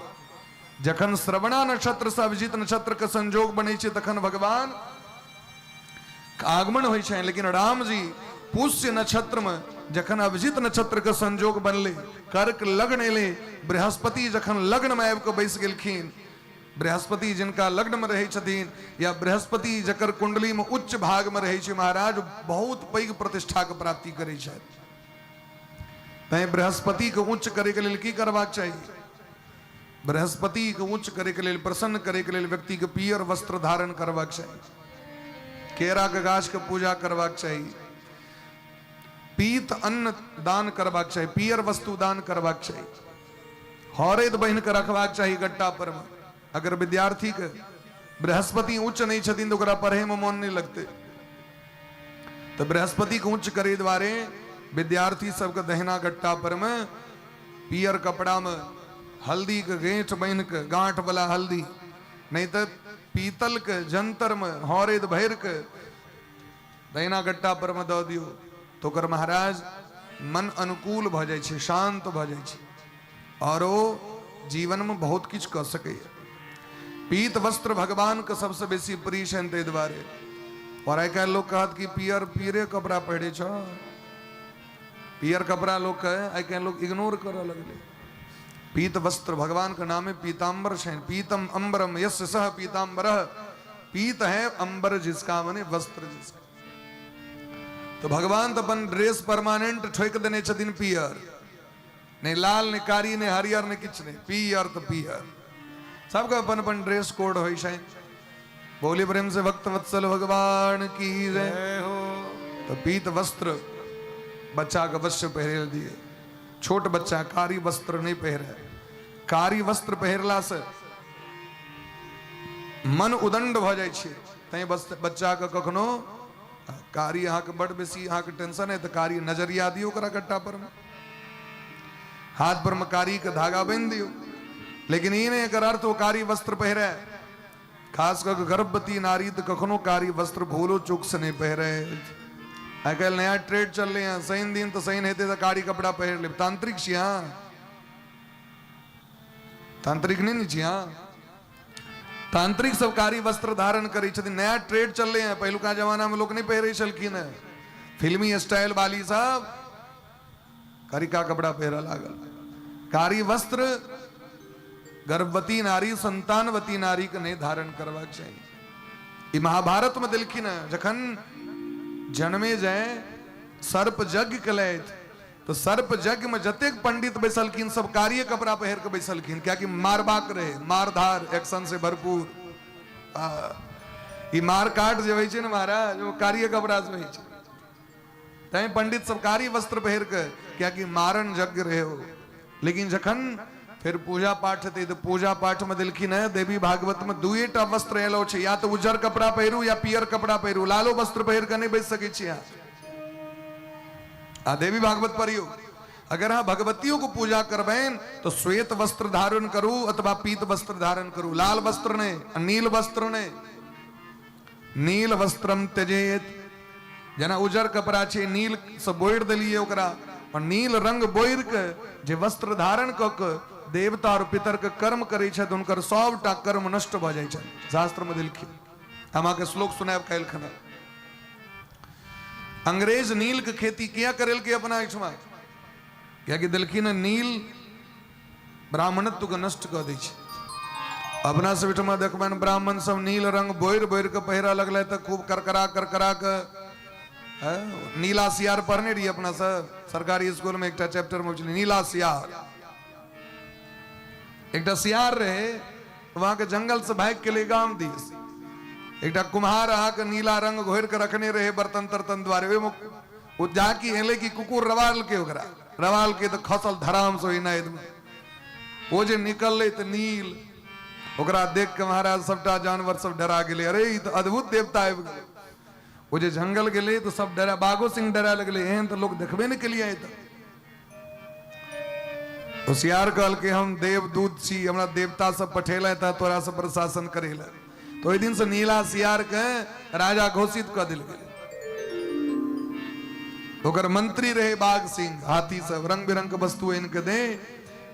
जखन श्रवणा नक्षत्र से अभिजित नक्षत्र के संजोग बनै छै तखन भगवान के आगमन होइ छै। लेकिन राम जी पुष्य नक्षत्र में जखन अभिजित नक्षत्र के संजोग बनलै, कर्क लग्न एलै, बृहस्पति जखन लग्न में आबि कऽ बैस गेलखिन, बृहस्पति जिनका लग्न में रहै छथिन या बृहस्पति जकर कुंडली में उच्च भाग में रहै छै महाराज, बहुत पैघ प्रतिष्ठा के प्राप्ति करै छथि। तैं बृहस्पति के उच्च करे के लेल की करबाक चाही? बृहस्पति के उच्च करे के लेल, प्रसन्न करे के लेल व्यक्ति के पियर वस्त्र धारण करबाक चाही, केरा के गाछ के पूजा करबाक चाही, पीत अन्न दान करबाक चाही, पियर वस्तु दान करबाक चाही, हरैद बहिन के रखबाक चाही गट्टा पर में। अगर विद्यार्थी के बृहस्पति उच्च नहीं छथिन तो ओकरा पढ़े में मन नहीं लगते। तो बृहस्पति के उच्च करे द्वारे विद्यार्थी सबके दहिना गट्टा पर में पियर कपड़ा में हल्दी के गेंठ बान्हि के, गांठ वाला हल्दी नहीं तो पीतल के जंतर में हरैद भरि के दहिना गट्टा पर में दऽ दियौ तो ओकर महाराज मन अनुकूल भऽ जाइ छै, शांत भऽ जाइ छै और ओ जीवन में बहुत किछु कऽ सकैए। पीत वस्त्र भगवान के सबसे बेसी प्रिय छनि ताहि दुआरे। और आइ काल्हि लोक कहत कि पियर पियरे कपड़ा पहिरे छ, पियर कपड़ा लोक के आइ काल्हि लोक इग्नोर करऽ लगलै। पीत वस्त्र भगवान के नामे पीताम्बर छनि, पीतम अम्बरम यस्य सह पीताम्बरः, पीत है अंबर जिसका मने वस्त्र जिसका। तो भगवान तो अपन ड्रेस परमानेंट ठोक देने छथिन पियर, नहीं लाल नहीं कारी नहीं हरियर नहीं किछु नहीं, पियर तो पियर। सबके अपन अपन ड्रेस कोड होइ छै। बोली प्रेम से भक्त वत्सल भगवान की जय हो। तो पीत वस्त्र बच्चा के अवश्य पहिरे दिए। छोट बच्चा कारी वस्त्र नहीं पहिरे। कारी वस्त्र पहिरला से मन उदंड भऽ जाइ छै। तैं बस बच्चा के कखनो कारी अहाँके बड बेसी अहाँके टेंशन है तऽ कारी नजरिया दियौ ओकरा गट्टा पर में, हाथ पर में कारी के धागा बांधि दियौ। लेकिन ई नहि एकर अर्थ ओ कारी वस्त्र पहिरे। खास कऽ के गर्भवती नारी तऽ कखनो कारी वस्त्र भूलो चूक से नहि पहिरे। आइ काल्हि नया ट्रेड चललै हँ, शनि दिन तऽ शनि हेतै तऽ कारी कपड़ा पहिर लेब। तांत्रिक छी अहाँ? तांत्रिक नहि ने छी अहाँ? तांत्रिक सब कारी वस्त्र धारण करै छथिन। नया ट्रेड चललै हँ, पहिलुका जमाना में लोक नहि पहिरै छलखिन हँ। फिल्मी स्टाइल वाली सब करिका कपड़ा पहिरऽ लागल। कारी वस्त्र गर्भवती नारी संतानवती नारी के नहीं धारण करबाक चाही। ई महाभारत में देलखिन हँ, जखन जन्मे जाय सर्प यज्ञ केलथि तो सर्प यज्ञ में जतेक पंडित बैसलखिन सब कारिये कपड़ा पहिर के बैसलखिन, कियाकि मारबाक रहे, मारधार एक्शन से भरपूर। ई मार काट जे होइ छै ने महाराज, ओ कारिये कपड़ा से होइ छै। तैं पंडित सब कारी वस्त्र पहिर के, कियाकि मारण यज्ञ रहे हो। लेकिन जखन फेर पूजा पाठ हेतै तऽ पूजा पाठ में देलखिन है देवी भागवत में दुएटा वस्त्र एलो छै, या तऽ उज्जर कपड़ा पहिरू या पियर कपड़ा पहिरू, लालो वस्त्र पहिर के नहि बैस सकै छी अहाँ। आ देवी भागवत पढ़ियौ, अगर अहाँ भगवतियों को पूजा करबनि तो श्वेत वस्त्र धारण करू अथवा पीत वस्त्र धारण करू, लाल वस्त्र नहि, नील वस्त्र नहि। नील वस्त्रम त्यजेत, जेना उजर कपड़ा छै नील से बोरि देलियै ओकरा, और नील रंग बोरि के जे वस्त्र धारण कऽ के देवता और पितर के कर्म करै छथि हुनकर सबटा कर्म नष्ट भऽ जाइ छनि, शास्त्र में देलखिन। हम अहाँके श्लोक सुनायब काल्हि खना। अंग्रेज नील के खेती किया करेलकै अपना एहिठमा? कियाकि देलखिन नील ब्राह्मणत्व के नष्ट कऽ दै छै। अपना सब एहिठमा देखबनि ब्राह्मण सब नील रंग बोरि बोरि के पहिरऽ लगलै तऽ खूब करकरा करकरा के नीला सियार पढ़ने रहियै अपना सब सरकारी स्कूल में, एकटा चैप्टर में छलै नीला सियार। एकटा सियार रहे, वहां के जंगल से भागि गेलै गाम दिस। एकटा कुम्हार अहाँके नीला रंग घोरि के रखने रहे बर्तन तर्तन दुआरे, ओहिमे ओ जाकि एलै कि कुकुर रवालके, ओकरा रवालके तऽ खसल धराम से ओहि नादिमे। ओ जे निकललै तऽ नील, ओकरा देख के महाराज सबटा जानवर सब डरा गेलै, अरे ई तऽ अद्भुत देवता आबि गेलै। ओ जे जंगल गेलै तऽ सब डरा, बाघो सिंह डरा लगलै, एहन तऽ लोक देखबे नहि केलियै आइ तक। होशियार कहलकै हम देवदूत छी, हमरा देवता सब पठेलथि तऽ तोरा सब पर शासन करै लए। तऽ ओहि दिन से नीला सियार के राजा घोषित कऽ देल गेलै। ओकर मंत्री रहे बाघ सिंह, हाथी सब रंग बिरंग के वस्तु आनि के दे।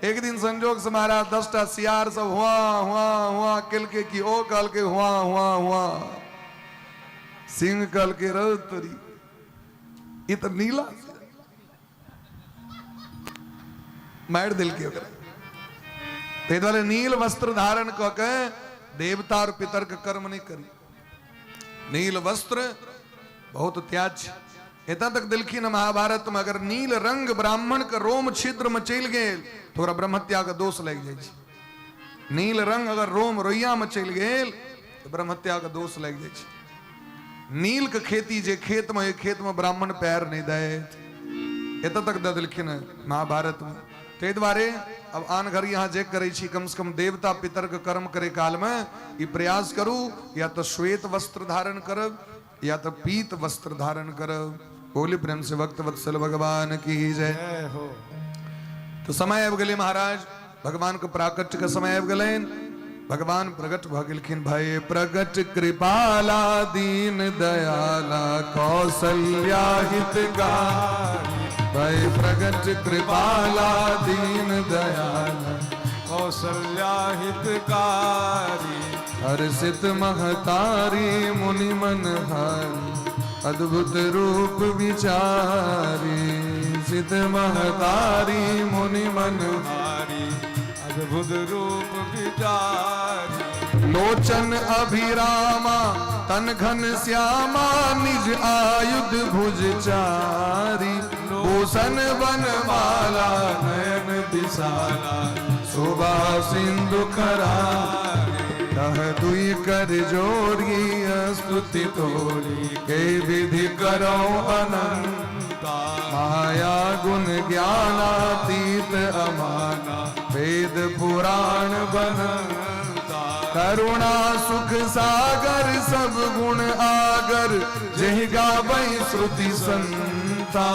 एक दिन संजोग से महाराज 10टा सियार सब हुआ हुआ हुआ केलकै कि ओ कहलकै हुआ हुआ हुआ। सिंह कहलकै रौ तोरी ई तऽ नीला, मारि देलकै ओकरा। ताहि दुआरे नील वस्त्र धारण कऽ के देवता और पितर के कर्म नहि करी। नील वस्त्र बहुत त्याज्य छै। एतऽ तक देलखिन महाभारत में अगर नील रंग ब्राह्मण के रोम छिद्र में चलि गेल तऽ ओकरा ब्रह्महत्या के दोष लागि जाइ छै। नील रंग अगर रोम रोइया में चलि गेल तऽ ब्रह्महत्या के दोष लागि जाइ छै। नील के खेती जे खेत में, खेत में ब्राह्मण पैर नहीं दैत, एतऽ तक दऽ देलखिन हँ महाभारत में। ताहि दुआरे अब आन घर यहाँ जे करै छी कम से कम देवता पितर के कर्म करे काल में ई प्रयास करू, या तो श्वेत वस्त्र धारण करब या तो पीत वस्त्र धारण करब। बोली प्रेम से भक्त वत्सल भगवान की जय हो। तो समय आबि गेलै महाराज, भगवान के प्राकट्य के समय आबि गेलनि। भगवान प्रगट भऽ गेलखिन। भय प्रगट कृपाला दीन दयाला कौशल्या हितकारी। भय प्रगट कृपाला दीन दयाला कौशल्या हितकारी। हर्षित महतारी मुनि मन हारी अद्भुत रूप विचारी। सिद्ध महतारी मुनि मन हारी अद्भुत रूप विचारी। लोचन अभिरामा तन घन श्यामा निज आयुध भुज चारी। भूषण वनमाला नयन विशाला शोभा सिंधु खरारी। कह दुई कर जोरी स्तुति तोरी के विधि करो अनंता। माया गुण ज्ञानातीत अमाना वेद पुराण बनता। करुणा सुख सागर सब गुण आगर जहि गावै श्रुति संता।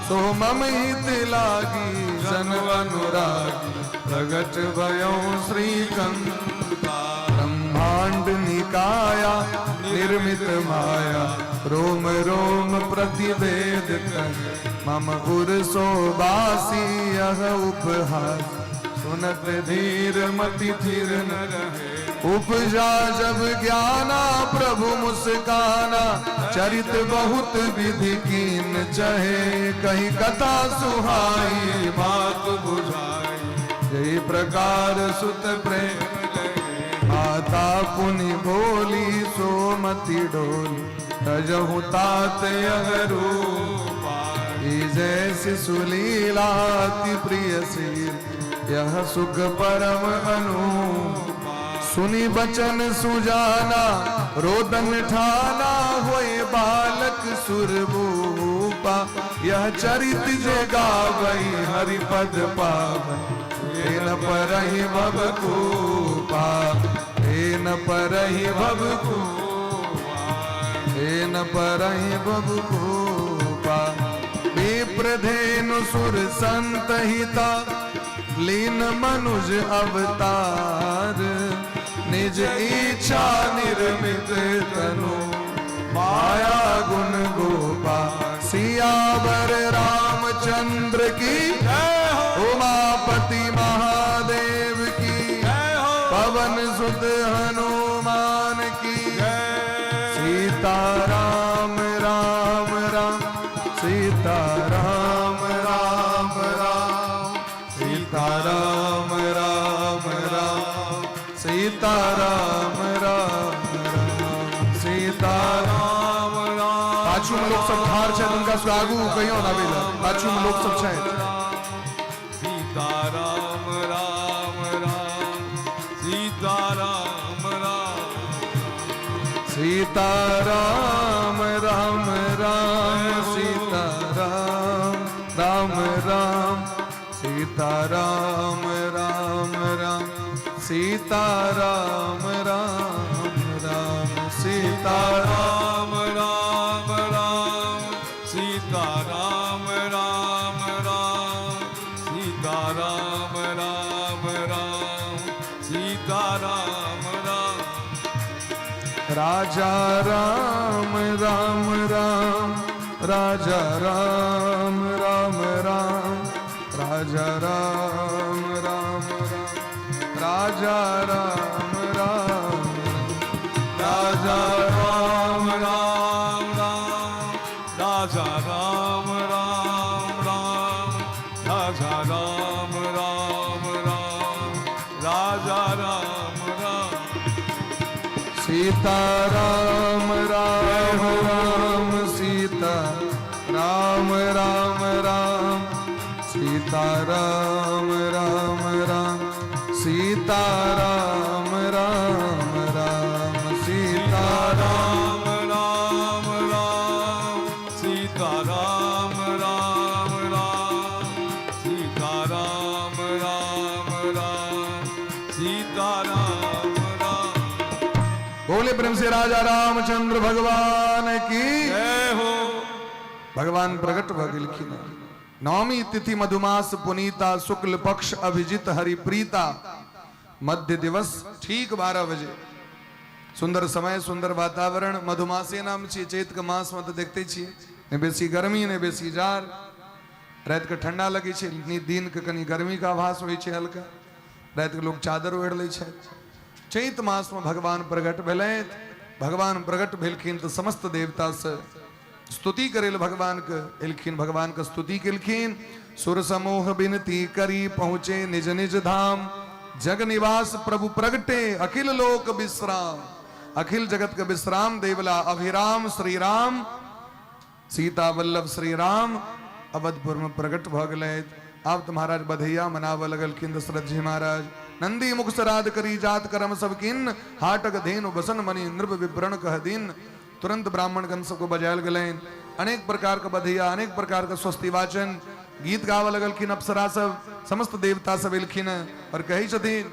सो मम हित लागी जन अनुरागी प्रगट भयो श्रीकंता। ब्रह्मांड निकाया निर्मित माया रोम रोम प्रतिवेद कहे। मम उर सोबासी यह उपहास सुनत धीर मति थिर न रहे। उपजा जब ज्ञाना प्रभु मुस्काना चरित बहुत विधि कीन चहे। कही कथा सुहाई बात बुझाई जय प्रकार सुत प्रेम माता पुनि बोली सोमति डोली तजहु तात यह रूपा। जय शिशु लीलाति प्रिय सील यह सुख परम अनूपा। सुनी बचन सुजाना, रोदन ठाना, होए बालक सुरभूपा। यह चरित जे गावई हरिपद पावई, तेन परहि भव कूपा, तेन परहि भव कूपा, तेन परहि भव कूपा। विप्रधेनु सुर संत हिता, लीन मनुज अवतार। निज इच्छा निर्मित तनु, माया गुण गोपा। सियावर रामचंद्र की, उमापति महादेव की, पवन सुत हनुमान की। सीता राम राम राम, सीता राम राम राम, सीता राम राम राम, सीता राम राम राम, सीता राम राम। पाछू में लोक सब ठार छै, हुनका सबके आगू कहियो ना आबै लए। पाछू में लोक सब छै। सीता राम राम राम, सीता राम राम। सीता राम राम राम, सीता राम राम राम, सीता राम राम राम, सीता राम राम राम, सीता राम राम राम, सीता राम राम राम, सीता राम राम राम, सीता राम राम। राजा राम राम राम, राजा राम राम राम, राजा राम राम राम, राजा राम राम, राजा राम राम राम, राजा राम राम राम, राजा राम राम राम, राजा राम राम। सीता राम राम राम, सीता राम राम राम, सीता राम राम राम, सीता राम राम राम, सीता राम राम राम, सीता राम राम राम, सीता राम राम राम, सीता राम राम। बोले प्रेम से राजा रामचंद्र भगवान की जय हो। भगवान प्रकट भ गेलखिन। नवमी तिथि मधुमास पुनीता, शुक्ल पक्ष अभिजित हरि प्रीता। मध्य दिवस ठीक 12 बजे, सुंदर समय, सुंदर वातावरण। मधुमासे नाम छियै, चैत के मास में तऽ देखते छियै, ने बेसी गर्मी ने बेसी जाड़। राति के ठंडा लगै छै, दिन के कनि गर्मी के आभास होइ छै हल्का। राति के लोग चादर ओढ़ि लै छथि। चैत मास में भगवान प्रकट भेलथि। भगवान प्रकट भेलखिन तऽ समस्त देवता से स्तुति करै लए भगवान के एलखिन। भगवान के स्तुति केलखिन। सुर समूह विनती करी पहुँचे निज निज धाम। जग निवास प्रभु प्रगटे अखिल लोक विश्राम। अखिल जगत के विश्राम देवला अभिराम श्री राम, सीता वल्लभ श्री राम अवधपुर में प्रकट भऽ गेलथि। आब तऽ महाराज बधैया मनाबऽ लगलखिन दशरथ जी महाराज। नंदी मुख श्राद्ध करी जात करम सब किन, हाटक धेनु बसन मणि नृप विवरण कह दिन। तुरंत ब्राह्मणगण सबको बजायल गेलनि। अनेक प्रकार के बधैया, अनेक प्रकार के स्वस्ति वाचन, गीत गाबऽ लगलखिन अप्सरा सब, समस्त देवता सब एलखिन और कहै छथिन,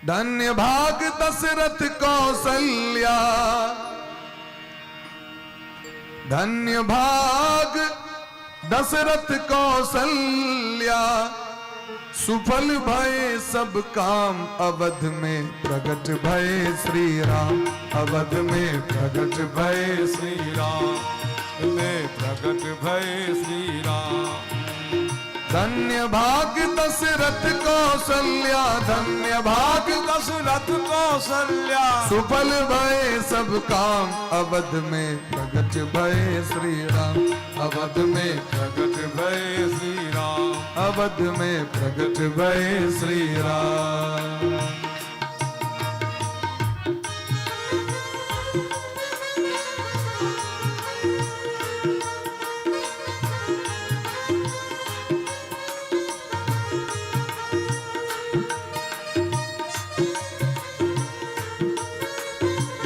धन्य भाग दशरथ कौशल्या, धन्य भाग दशरथ कौशल्या, सुफल भय सब काम, अवध में प्रकट भय श्री राम, अवध में प्रकट भय श्री राम में प्रकट भय श्री राम। धन्य भाग दशरथ कौशल्या, धन्य भाग दशरथ कौशल्या, सुफल भय सब काम, अवध में प्रकट भय श्री राम, अवध में प्रकट भय श्री राम, अवध में प्रकट भय श्री राम।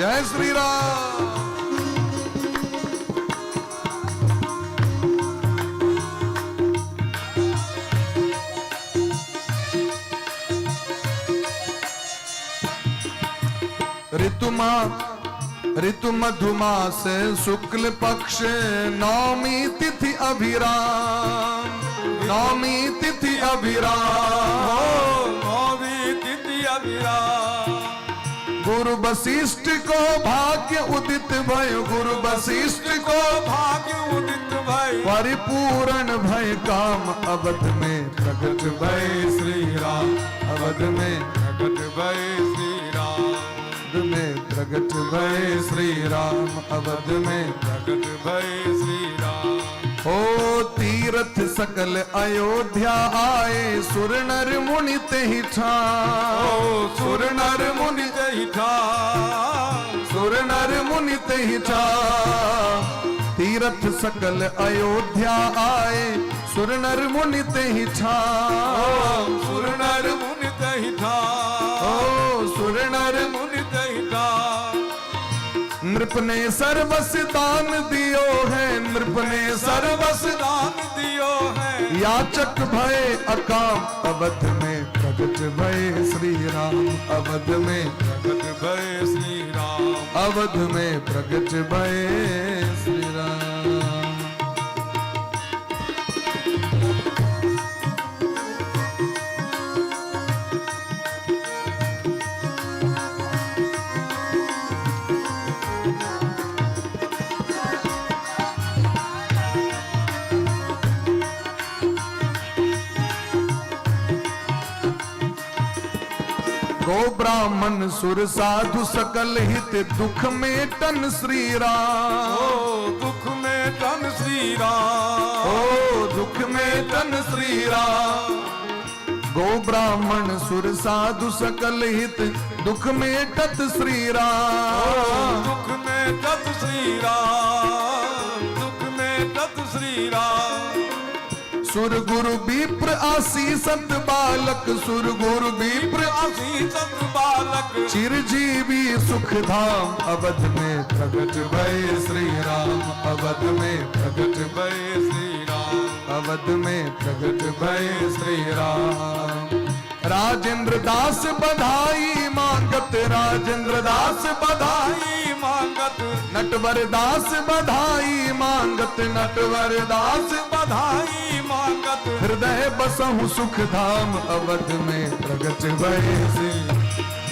जय श्री राम। ऋतुमा ऋतु मधुमास शुक्ल पक्ष नौमी तिथि अभिराम, नौमी तिथि अभिराम। नौमी तिथि अभिराम। गुरु वशिष्ठ को भाग्य उदित भय, गुरु वशिष्ठ को भाग्य उदित भय। परिपूर्ण भय काम, अवध में प्रगट भय श्री राम, अवध में प्रगट भय श्री राम। अवध में प्रगट भय श्री राम, अवध में प्रगट भय श्री राम। ओ तीर्थ सकल अयोध्या आए, सुर नर मुनि तेहि ठाम, सुर नर मुनि तेहि ठाम। सुर नर मुनि तेहि ठाम। तीर्थ सकल अयोध्या आए, सुर नर मुनि तेहि ठाम, सुर नर मुनि तेहि ठाम। ओ सुर नर मुनि तेहि ठाम। नृप ने सर्वस दान दियो है, नृप ने सर्वस दान दियो है। याचक भय अकाम, अवध में प्रगट भय श्री राम, अवध में प्रगट भय श्री राम। अवध में प्रगट भय श्री राम। गो ब्राह्मण सुर साधु सकल हित, दुख में टन श्री राम। ओ दुख में तन श्री राम। ओ दुख में तन श्री राम। गो ब्राह्मण सुर साधु सकल हित, दुख में टत श्री राम। दुख में तत श्री राम, दुख में तत श्री राम। सुर गुरु विप्र आशीषत बालक, सुर गुरु विप्र आशीषत बालक। चिरजीवी सुख धाम, अवध में प्रगट भय श्री राम, अवध में प्रगट भय श्री राम। अवध में प्रगट भय श्री राम। राजेंद्र दास बधाई मांगत, राजेंद्र दास बधाई बधाई मांगत। नटवर दास बधाई मांगत, नटवर दास बधाई मांगत। हृदय बसहु सुख धाम, अवध में प्रगट भय श्री,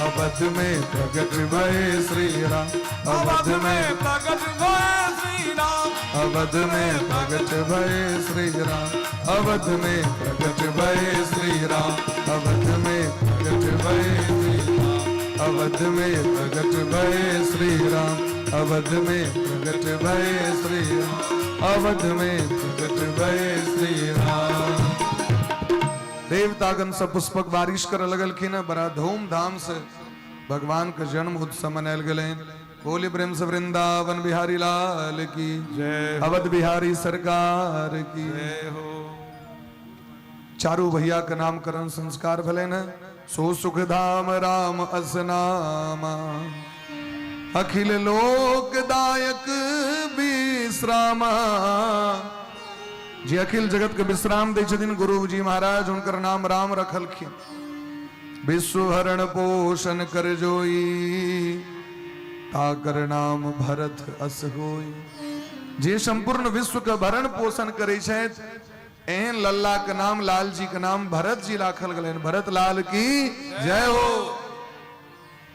अवध में प्रगट भय श्री राम, अवध में प्रगट भय श्री राम। अवध में प्रगट भय श्री राम, अवध में प्रगट भय श्री राम, अवध में प्रगट भय श्री राम, अवध में प्रगट भय श्री राम, अवध में प्रगट भय श्री राम, अवध में प्रगट भय श्री राम। देवतागण सब पुष्पक बारिश कर लगलखिन, बड़ा धूमधाम से भगवान के जन्म उत्सव मनायल गेलनि। बोली प्रेम से वृंदावन बिहारी लाल की जय। अवध बिहारी सरकार की जय हो। चारू भैया के नामकरण संस्कार भेलनि ने। सो सुख धाम राम असनामा, अखिल लोकदायक विश्रामा। जे अखिल जगत के विश्राम दै छथिन गुरुजी महाराज, हुनकर नाम राम रखलखिन। विश्व भरण पोषण कर जोई, ताकर नाम भरत अस होई। जे संपूर्ण विश्व के भरण पोषण करै छथि, एहन लल्ला के नाम, लाल जी के नाम भरत जी राखल गेलनि। भरत लाल की जय हो।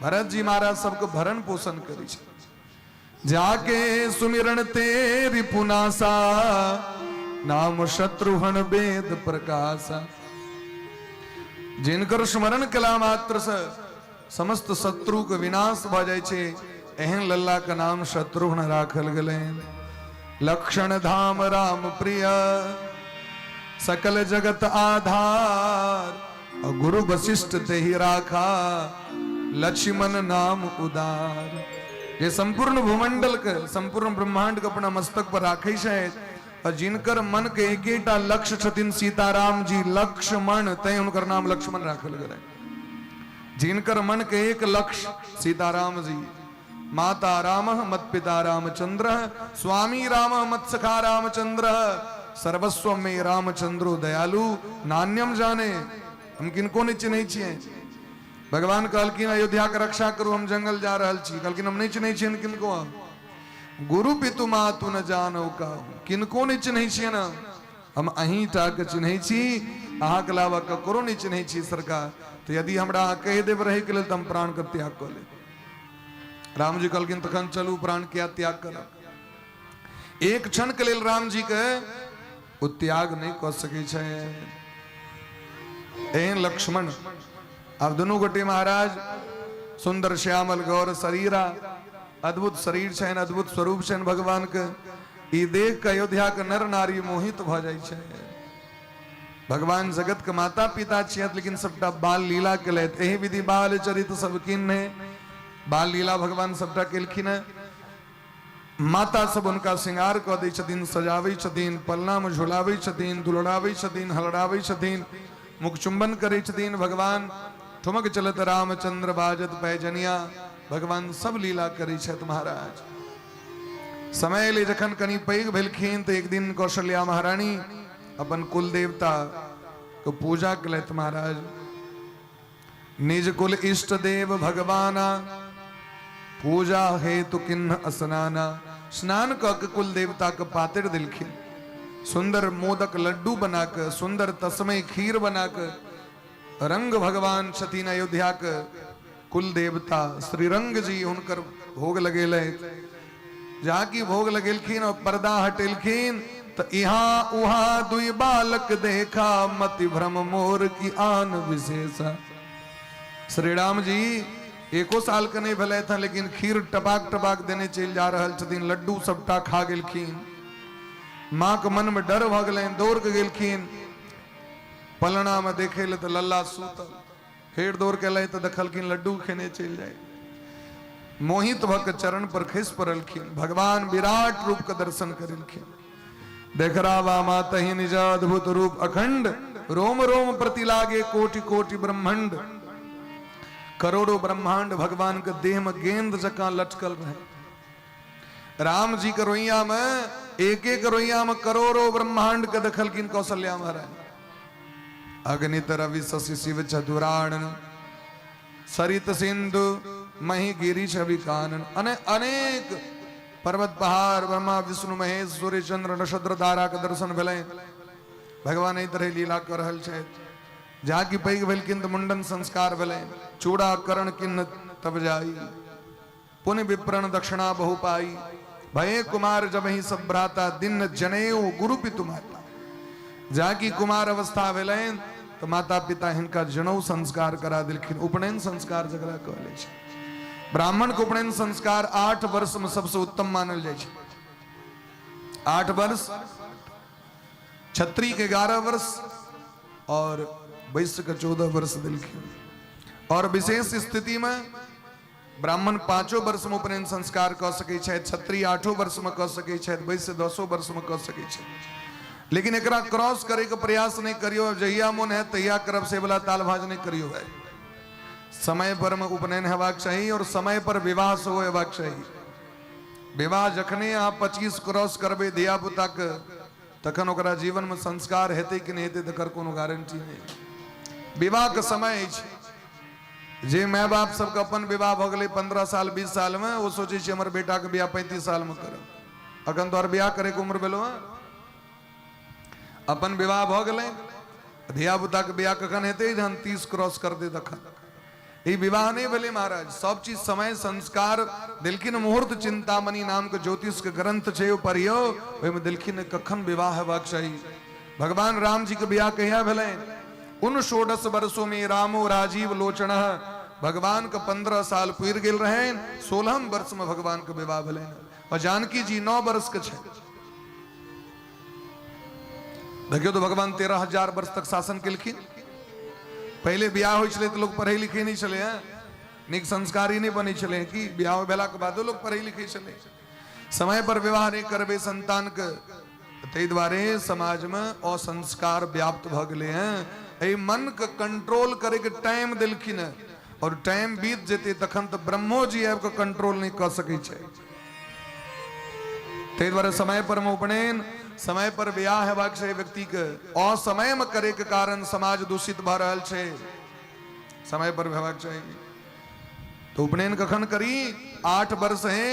भरत जी महाराज सबके भरण पोषण करै छथि। जाके सुमिरन तेरी पुनासा, नाम शत्रुघ्न वेद प्रकाशा। जिनकर स्मरण कला मात्र से समस्त शत्रु के विनाश भऽ जाइ छै, एहन लल्ला के नाम शत्रुघ्न राखल गेलनि। लक्षण धाम राम प्रिय, सकल जगत आधार, और गुरु वशिष्ठ तेहि राखा, लक्ष्मण नाम उदार। जे संपूर्ण भूमंडल के, संपूर्ण ब्रह्मांड के अपना मस्तक पर राखै छथि, और जिनकर मन के एकेटा लक्ष्य छथिन सीताराम जी लक्ष्मण, तैं हुनकर नाम लक्ष्मण राखल गेलै। जिनकर मन के एक लक्ष्य सीताराम जी, माता राम मत पिता रामचंद्र, स्वामी राम मत सखा रामचंद्र, सर्वस्व में रामचंद्रो दयालु नान्यम जाने। हम किनको नहि चिन्है छियै। भगवान कहलखिन अयोध्या के रक्षा करू, हम जंगल जा रहल छी। कहलखिन हम नहि चिन्है छियनि किनको। गुरु पितु मातु न जानो काहू, किनको नहि चिन्है छियनि हम अहीं टा के चिन्है छी, अहाँके अलावा ककरो नहि चिन्है छी सरकार। तऽ यदि हमरा अहाँ कहि देब रहैके लेल तऽ हम प्राणके त्याग कऽ लेब। रामजी कहलखिन तखन चलू, प्राण किया त्याग करब। एक क्षण के लेल रामजी के ओ त्याग नहि कऽ सकै छै। एहन लक्ष्मण आब दुनू गोटे महाराज सुंदर श्यामल गौर शरीरा, अद्भुत शरीर छनि, अद्भुत स्वरूप छनि भगवान के। ई देख के अयोध्या के नर नारी मोहित भऽ जाइ छै। भगवान जगत के माता पिता छियत, लेकिन सबटा बाल लीला केलथि। एहि विधि बाल चरित सब किन्ने, बाल लीला भगवान सबटा केलखिन हैं। माता सब हुनका श्रृंगार कऽ दै छथिन, सजाबै छथिन, पलना में झुलाबै छथिन, दुलराबै छथिन, हलराबै छथिन, मुख चुंबन करै छथिन। भगवान ठुमक चलत रामचंद्र बाजत पैजनिया, भगवान सब लीला करै छथि महाराज। समय एलै जखन कनि पैघ भेलखिन तऽ एक दिन कौशल्या महारानी अपन कुल देवता के पूजा केलथि महाराज। निज कुल इष्ट देव भगवाना, पूजा हेतु किन्ह स्नाना। स्नान कऽ के कुल देवता के पातरि देलखिन। सुंदर मोदक लड्डू बना के, सुंदर तस्मय खीर बना के, रंग भगवान छथिन अयोध्या के कुल देवता श्री रंग जी, हुनकर भोग लगेलथि। जाकि भोग लगेलखिन और पर्दा हटेलखिन तो यहाँ उहाँ दुई बालक देखा, मति भ्रम मोर की आन विशेषा। श्री राम जी एको साल के नहीं भेलथि हँ, लेकिन खीर टपाक टपाक देने चलि जा रहल छथिन, लड्डू सबटा खा गेलखिन। माँ के मन में डर भऽ गेलनि, दौड़ के गेलखिन पलना में देखे ले तऽ लल्ला सुतल। फेर दौड़ के एलै तऽ देखलखिन लड्डू खेने चलि जाय। मोहित भऽ के चरण पर खसि पड़लखिन, भगवान विराट रूप के दर्शन करेलखिन। देखरावा मातहि निज अद्भुत रूप अखंड, रोम रोम प्रति लागे कोटि कोटि ब्रह्मंड। करोड़ों ब्रह्मांड भगवान के देह में गेंद जकां लटकल रहे। राम जी के रोइया में एक एक रोइया में करोड़ों ब्रह्मांड के देखलखिन कौशल्या महाराज। अग्नित रवि शशि शिव चतुराणन, सरित सिंधु मही गिरी छवि कानन। अने अनेक पर्वत पहाड़, ब्रह्मा विष्णु महेश सूर्य चंद्र नक्षत्र तारा के दर्शन भेलै। भगवान एहि तरह लीला कऽ रहल छथि। जाकि पैघ भेलखिन तऽ मुंडन संस्कार भेलै। चूड़ा करण किन्न तब जाई, पुण्य विप्रण दक्षिणा बहु पाई। भये कुमार जब ही सब भ्राता, दिन जनेऊ गुरु पितु माता। जाकि कुमार अवस्था भेलनि तऽ माता पिता हिनका जनऊ संस्कार करा देलखिन, उपनयन संस्कार जकरा कहल जाइ छै। ब्राह्मण के उपनयन संस्कार 8 वर्ष में सबसे उत्तम मानल जाइ छै। 8 वर्ष, क्षत्रिय के 11 वर्ष और वैश्य के 14 वर्ष देलखिन। और विशेष स्थिति में ब्राह्मण 5 वर्ष में उपनयन संस्कार कऽ सकै छथि, क्षत्रिय 8 वर्ष में कऽ सकै छथि, वैश्य 10 वर्ष में कऽ सकै छथि। लेकिन एकरा क्रॉस करे के प्रयास नहीं करियो, जहिया मन है तहिया करब से वाला ताल भाज नहीं करियो। भाई समय पर में उपनयन हेबाक चाही और समय पर विवाह सेहो हेबाक चाही। विवाह जखने अहाँ 25 क्रॉस करबै धिया पुता के, तखन ओकरा जीवन में संस्कार हेतै कि नहि हेतै तकर कोनो गारंटी नहि। विवाह के समय अछि जे माय बाप सबके अपन विवाह भऽ गेलै 15 साल 20 सालमे, ओ सोचै छै हमर बेटाके बियाह 35 सालमे करब। अखन तोहर बियाह करैके उम्र भेलौ हँ? अपन विवाह भऽ गेलै, धियापुताके बियाह कखन हेतै? जहन 30 क्रॉस करतै तखन। ई विवाह नहि भेलै महाराज। सब चीज समय संस्कार देलखिन। मुहूर्त चिंतामणि नाम के ज्योतिष के ग्रंथ छै, ओ पढ़ियौ, ओहिमे देलखिन कखन विवाह हेबाक चाही। भगवान राम जी के बियाह कहिया भेलै? उन 16 वर्षों में रामो राजीव लोचन। भगवान के 15 साल पुर गेल रहनि, 16 वर्ष में भगवान के विवाह भेलनि और जानकी जी 9 वर्ष के छै। देखियौ तो भगवान 13,000 वर्ष तक शासन केलखिन। पहिले बियाह होइ छलै तऽ लोक पढ़ै लिखै नहि छलै हँ, नीक संस्कारी नहि बनै छलै कि बियाह भेलाके बादो लोक पढ़ै लिखै छलै। समय पर विवाह नहि करबै संतानके, ताहि दुआरे समाजमे असंस्कार व्याप्त भऽ गेलै हँ। एहि मनके कंट्रोल करैके टाइम देलखिन हँ। आओर टाइम बीत जेतै तखन तऽ ब्रह्मो जी आबि कऽ कंट्रोल नहि कऽ सकै छै। ताहि दुआरे समय पर मे उपनयन, समय पर बियाह हेबाक छै। व्यक्तिके असमयमे करैके कारण समाज दूषित भऽ रहल छै। समय पर हेबाक चाही। तऽ उपनयन कखन करी? 8 वर्ष है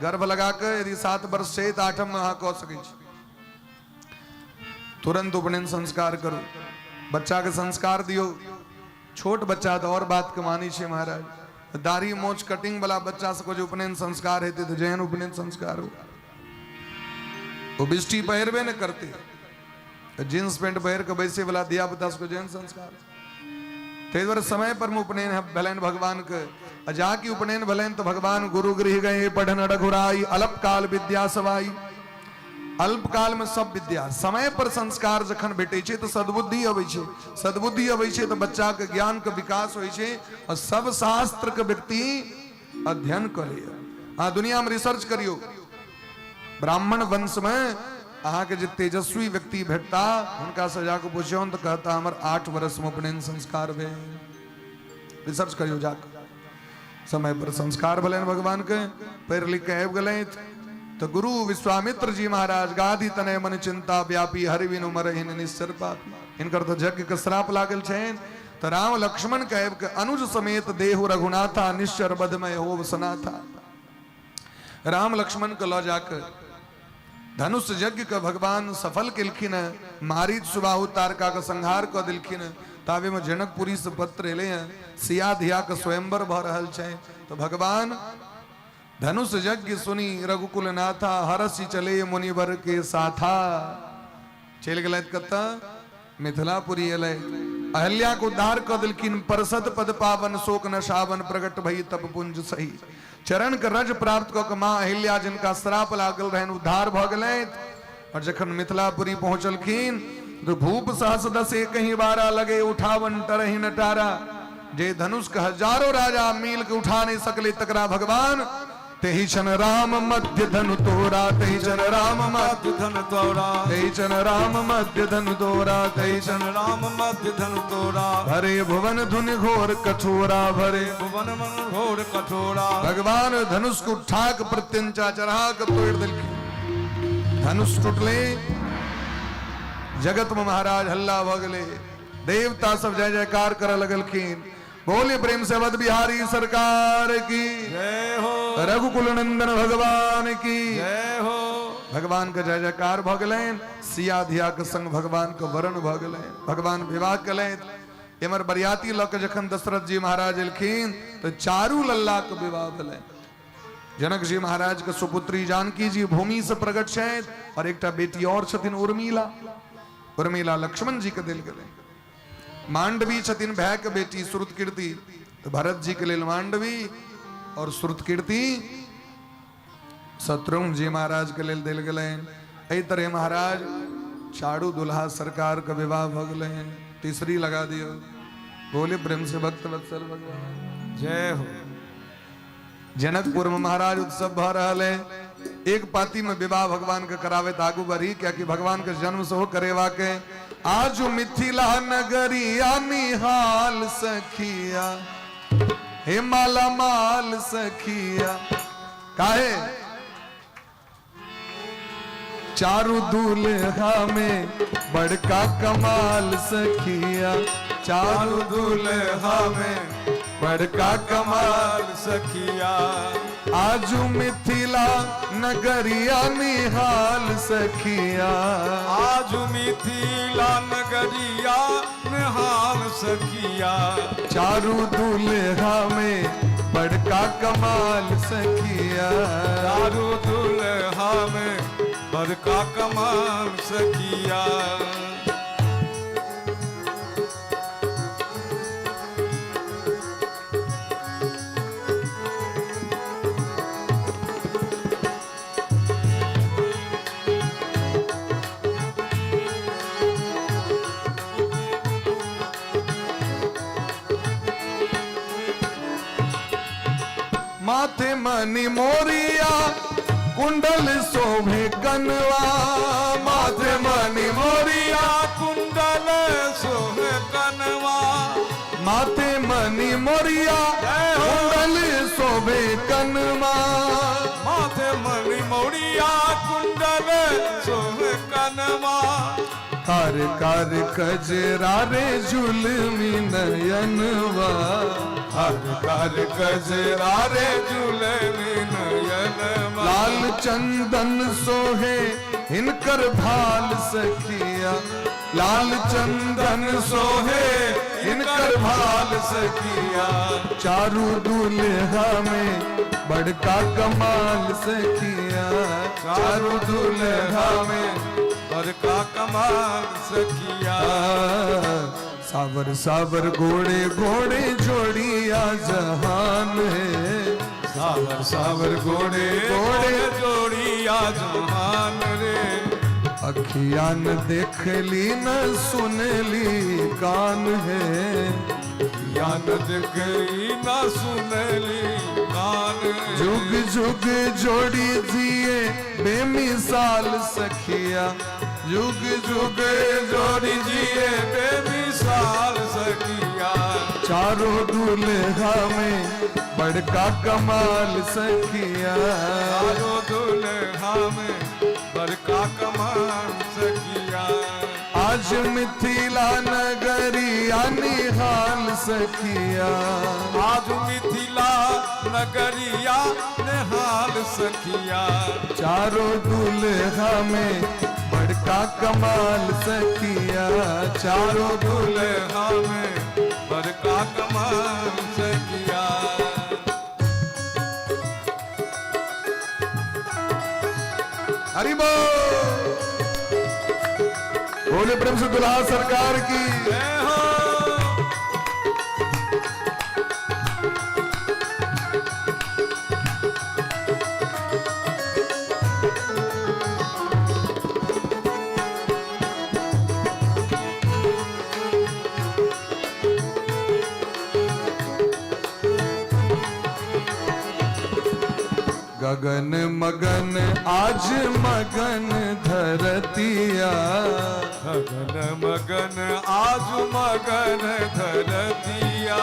गर्भ लगा कऽ, यदि 7 वर्ष छै तऽ 8म मे अहाँ कऽ सकै छी। तुरंत उपनयन संस्कार करू, बच्चाके संस्कार दियौ। छोट बच्चा तऽ आओर बातके मानै छै महाराज। दाढ़ी मोछ कटिंग वाला बच्चा सबके जे उपनयन संस्कार हेतै तऽ जेहन उपनयन संस्कार हो, ओ बिष्टी पहिरबे ने करतै। जींस पेंट पहिर कऽ बैसे वाला धिया पुता सबके जेहन संस्कार। ताहि दुआरे समय पर मे उपनयन भेलनि भगवानके। आ जाकि उपनयन भेलनि तऽ भगवान गुरु गृह गए पढ़न रघुराई, अल्पकाल विद्या सवाई। अल्पकाल में सब विद्या। समय पर संस्कार जखन भेटै छै तऽ सद्बुद्धि अबै छै, सद्बुद्धि अबै छै तऽ बच्चाके ज्ञानके विकास होइ छै आ सब शास्त्रके व्यक्ति अध्ययन कऽ लैए। अहाँ दुनियामे रिसर्च करियौ, ब्राह्मण वंशमे अहाँके जे तेजस्वी व्यक्ति भेटता हुनका से जाकऽ पुछियौन तऽ कहता हमर 8 वर्षमे उपनयन संस्कार भेल। रिसर्च करियौ जाकऽ। समय पर संस्कार भेलनि भगवानके, पढ़ि लिख के आबि गेलथि तऽ गुरु विश्वामित्र जी महाराज गाधि तनय मन चिंता व्यापी, हरि बिनु मरहिन निश्चर पापी। हिनकर तऽ यज्ञ के श्राप लागल छनि। तऽ राम लक्ष्मण के आबि के अनुज समेत देहु रघुनाथा, निश्चर बधमय होव सनाथा। राम लक्ष्मण के लऽ जाके धनुष यज्ञ के भगवान सफल केलखिन हैं। मारीच सुबाहु तारका के संहार कऽ देलखिन हैं। ताबे में जनकपुरी से पत्र एले हैं, सिया धिया के स्वयंवर भऽ रहल छै। तो भगवान धनुष यज्ञ सुनी रघुकुल नाथा, हरसि चले मुनिवर के साथा। चलि गेलथि कतऽ? मिथिलापुरी एलै। अहल्या के उद्धार कऽ देलखिन। परसद पद पावन शोक न सावन, प्रगट भई तप पुंज सही। चरण के रज प्राप्त कऽ के माँ अहिल्या जिनका श्राप लागल रहनि उद्धार भऽ गेलथि। और जखन मिथिलापुरी पहुँचलखिन तो भूप सहस दस एक ही बारा लगे, उठावन टरही नटारा। जे धनुष के हजारों राजा मिल के उठा नहीं सकले तकरा भगवान तेहि क्षण राम मध्य धनु तोरा, तेहि क्षण राम मध्य धनु तोरा, तेहि क्षण राम मध्य धनु तोरा, तेहि क्षण राम मध्य धनु तोरा। भरे भुवन धुन घोर कठोरा, भरे भुवन मन घोर कठोरा। भगवान धनुष को उठा के प्रत्यंचा चढ़ा के तोड़ देलखिन। धनुष टूटले, जगत में महाराज हल्ला भऽ गेलै। देवता सब जय जयकार करऽ लगलखिन। बोले प्रेम से अवध बिहारी सरकार की जय हो, रघुकुल नंदन भगवान की जय हो। भगवान के जय जयकार भऽ गेलनि। सिया धिया के संग भगवान के वरण भऽ गेलनि। भगवान विवाह केलथि। एमहर बरियाती लऽ के जखन दशरथ जी महाराज एलखिन तऽ चारू लल्ला के विवाह भेलनि। जनक जी महाराज के सुपुत्री जानकी जी भूमि से प्रकट छथि और एकटा बेटी और छथिन उर्मिला। उर्मिला लक्ष्मण जी के देल गेलै। मांडवी छथिन भाय के बेटी श्रुतकीर्ति, तो भरत जी के लेल मांडवी और श्रुतकीर्ति शत्रुघ्न जी महाराज के लेल देल गेलनि। एहि तरह महाराज चारू दुल्हा सरकार के विवाह भऽ गेलनि। तीसरी लगा दियौ। बोले प्रेम से भक्त वत्सल भगवान जय हो। जनकपुर में महाराज उत्सव भऽ रहल है। एक पाती में विवाह भगवान के करावे तो आगू बढ़ी, क्याकि भगवान के जन्म सेहो करेवा के। आज मिथिला नगरिया निहाल सखिया, हे माला माल सखिया। काहे चारू दूल्हा में बड़का कमाल सखिया, चारू दूल्हा में बड़का कमाल सखिया। आजू मिथिला नगरिया निहाल सखिया, आजू मिथिला नगरिया निहाल सखिया। चारू दूल्हा में बड़का कमाल सखिया, चारू दूल्हा में बड़का कमाल सखिया। माथे मनी मोरिया कुंडल शोभे कनवा, माथे मनी मोरिया कुंडल शोभे कनवा, माथे मनी मोरिया कुंडल शोभे कनमा। माथे मणि मोरिया कुंडल शोभे कनमा। कार कार कजरा रे जुलमी नयनवा। हर कार कजरा रे जुलमी नयनवा। लाल चंदन सोहे हिनकर भाल सखिया। लाल चंदन सोहे हिनकर भाल सखिया। चारू दुल्हा में बड़का कमाल सखिया। चारू दुल्हा में बड़का कमाल सखिया। सावर सावर घोड़े घोड़े जोड़िया जहान है। सावर सावर घोड़े घोड़े जोड़िया जहान रे। अखियां न देखली न सुनली कान है। या न देखली न सुनली कान। जुग जुग जोड़ी जिए बेमिसाल सखिया। जुग जुग जोड़ी जिए बेमिसाल सखिया। चारों दुल्हा में बड़का कमाल सखिया। चारों दुल्हा में बड़का कमाल सखिया। आज मिथिला नगरिया निहाल सखिया। आज मिथिला नगरिया निहाल सखिया। चारों दुल्हा में बड़का कमाल सखिया। चारों दुल्हा में बड़का कमाल सखिया। हरि बोल। बोले प्रेम से दुल्हा सरकार की जय हो। गगन मगन आज मगन धरतिया। गगन मगन आज मगन धरतिया।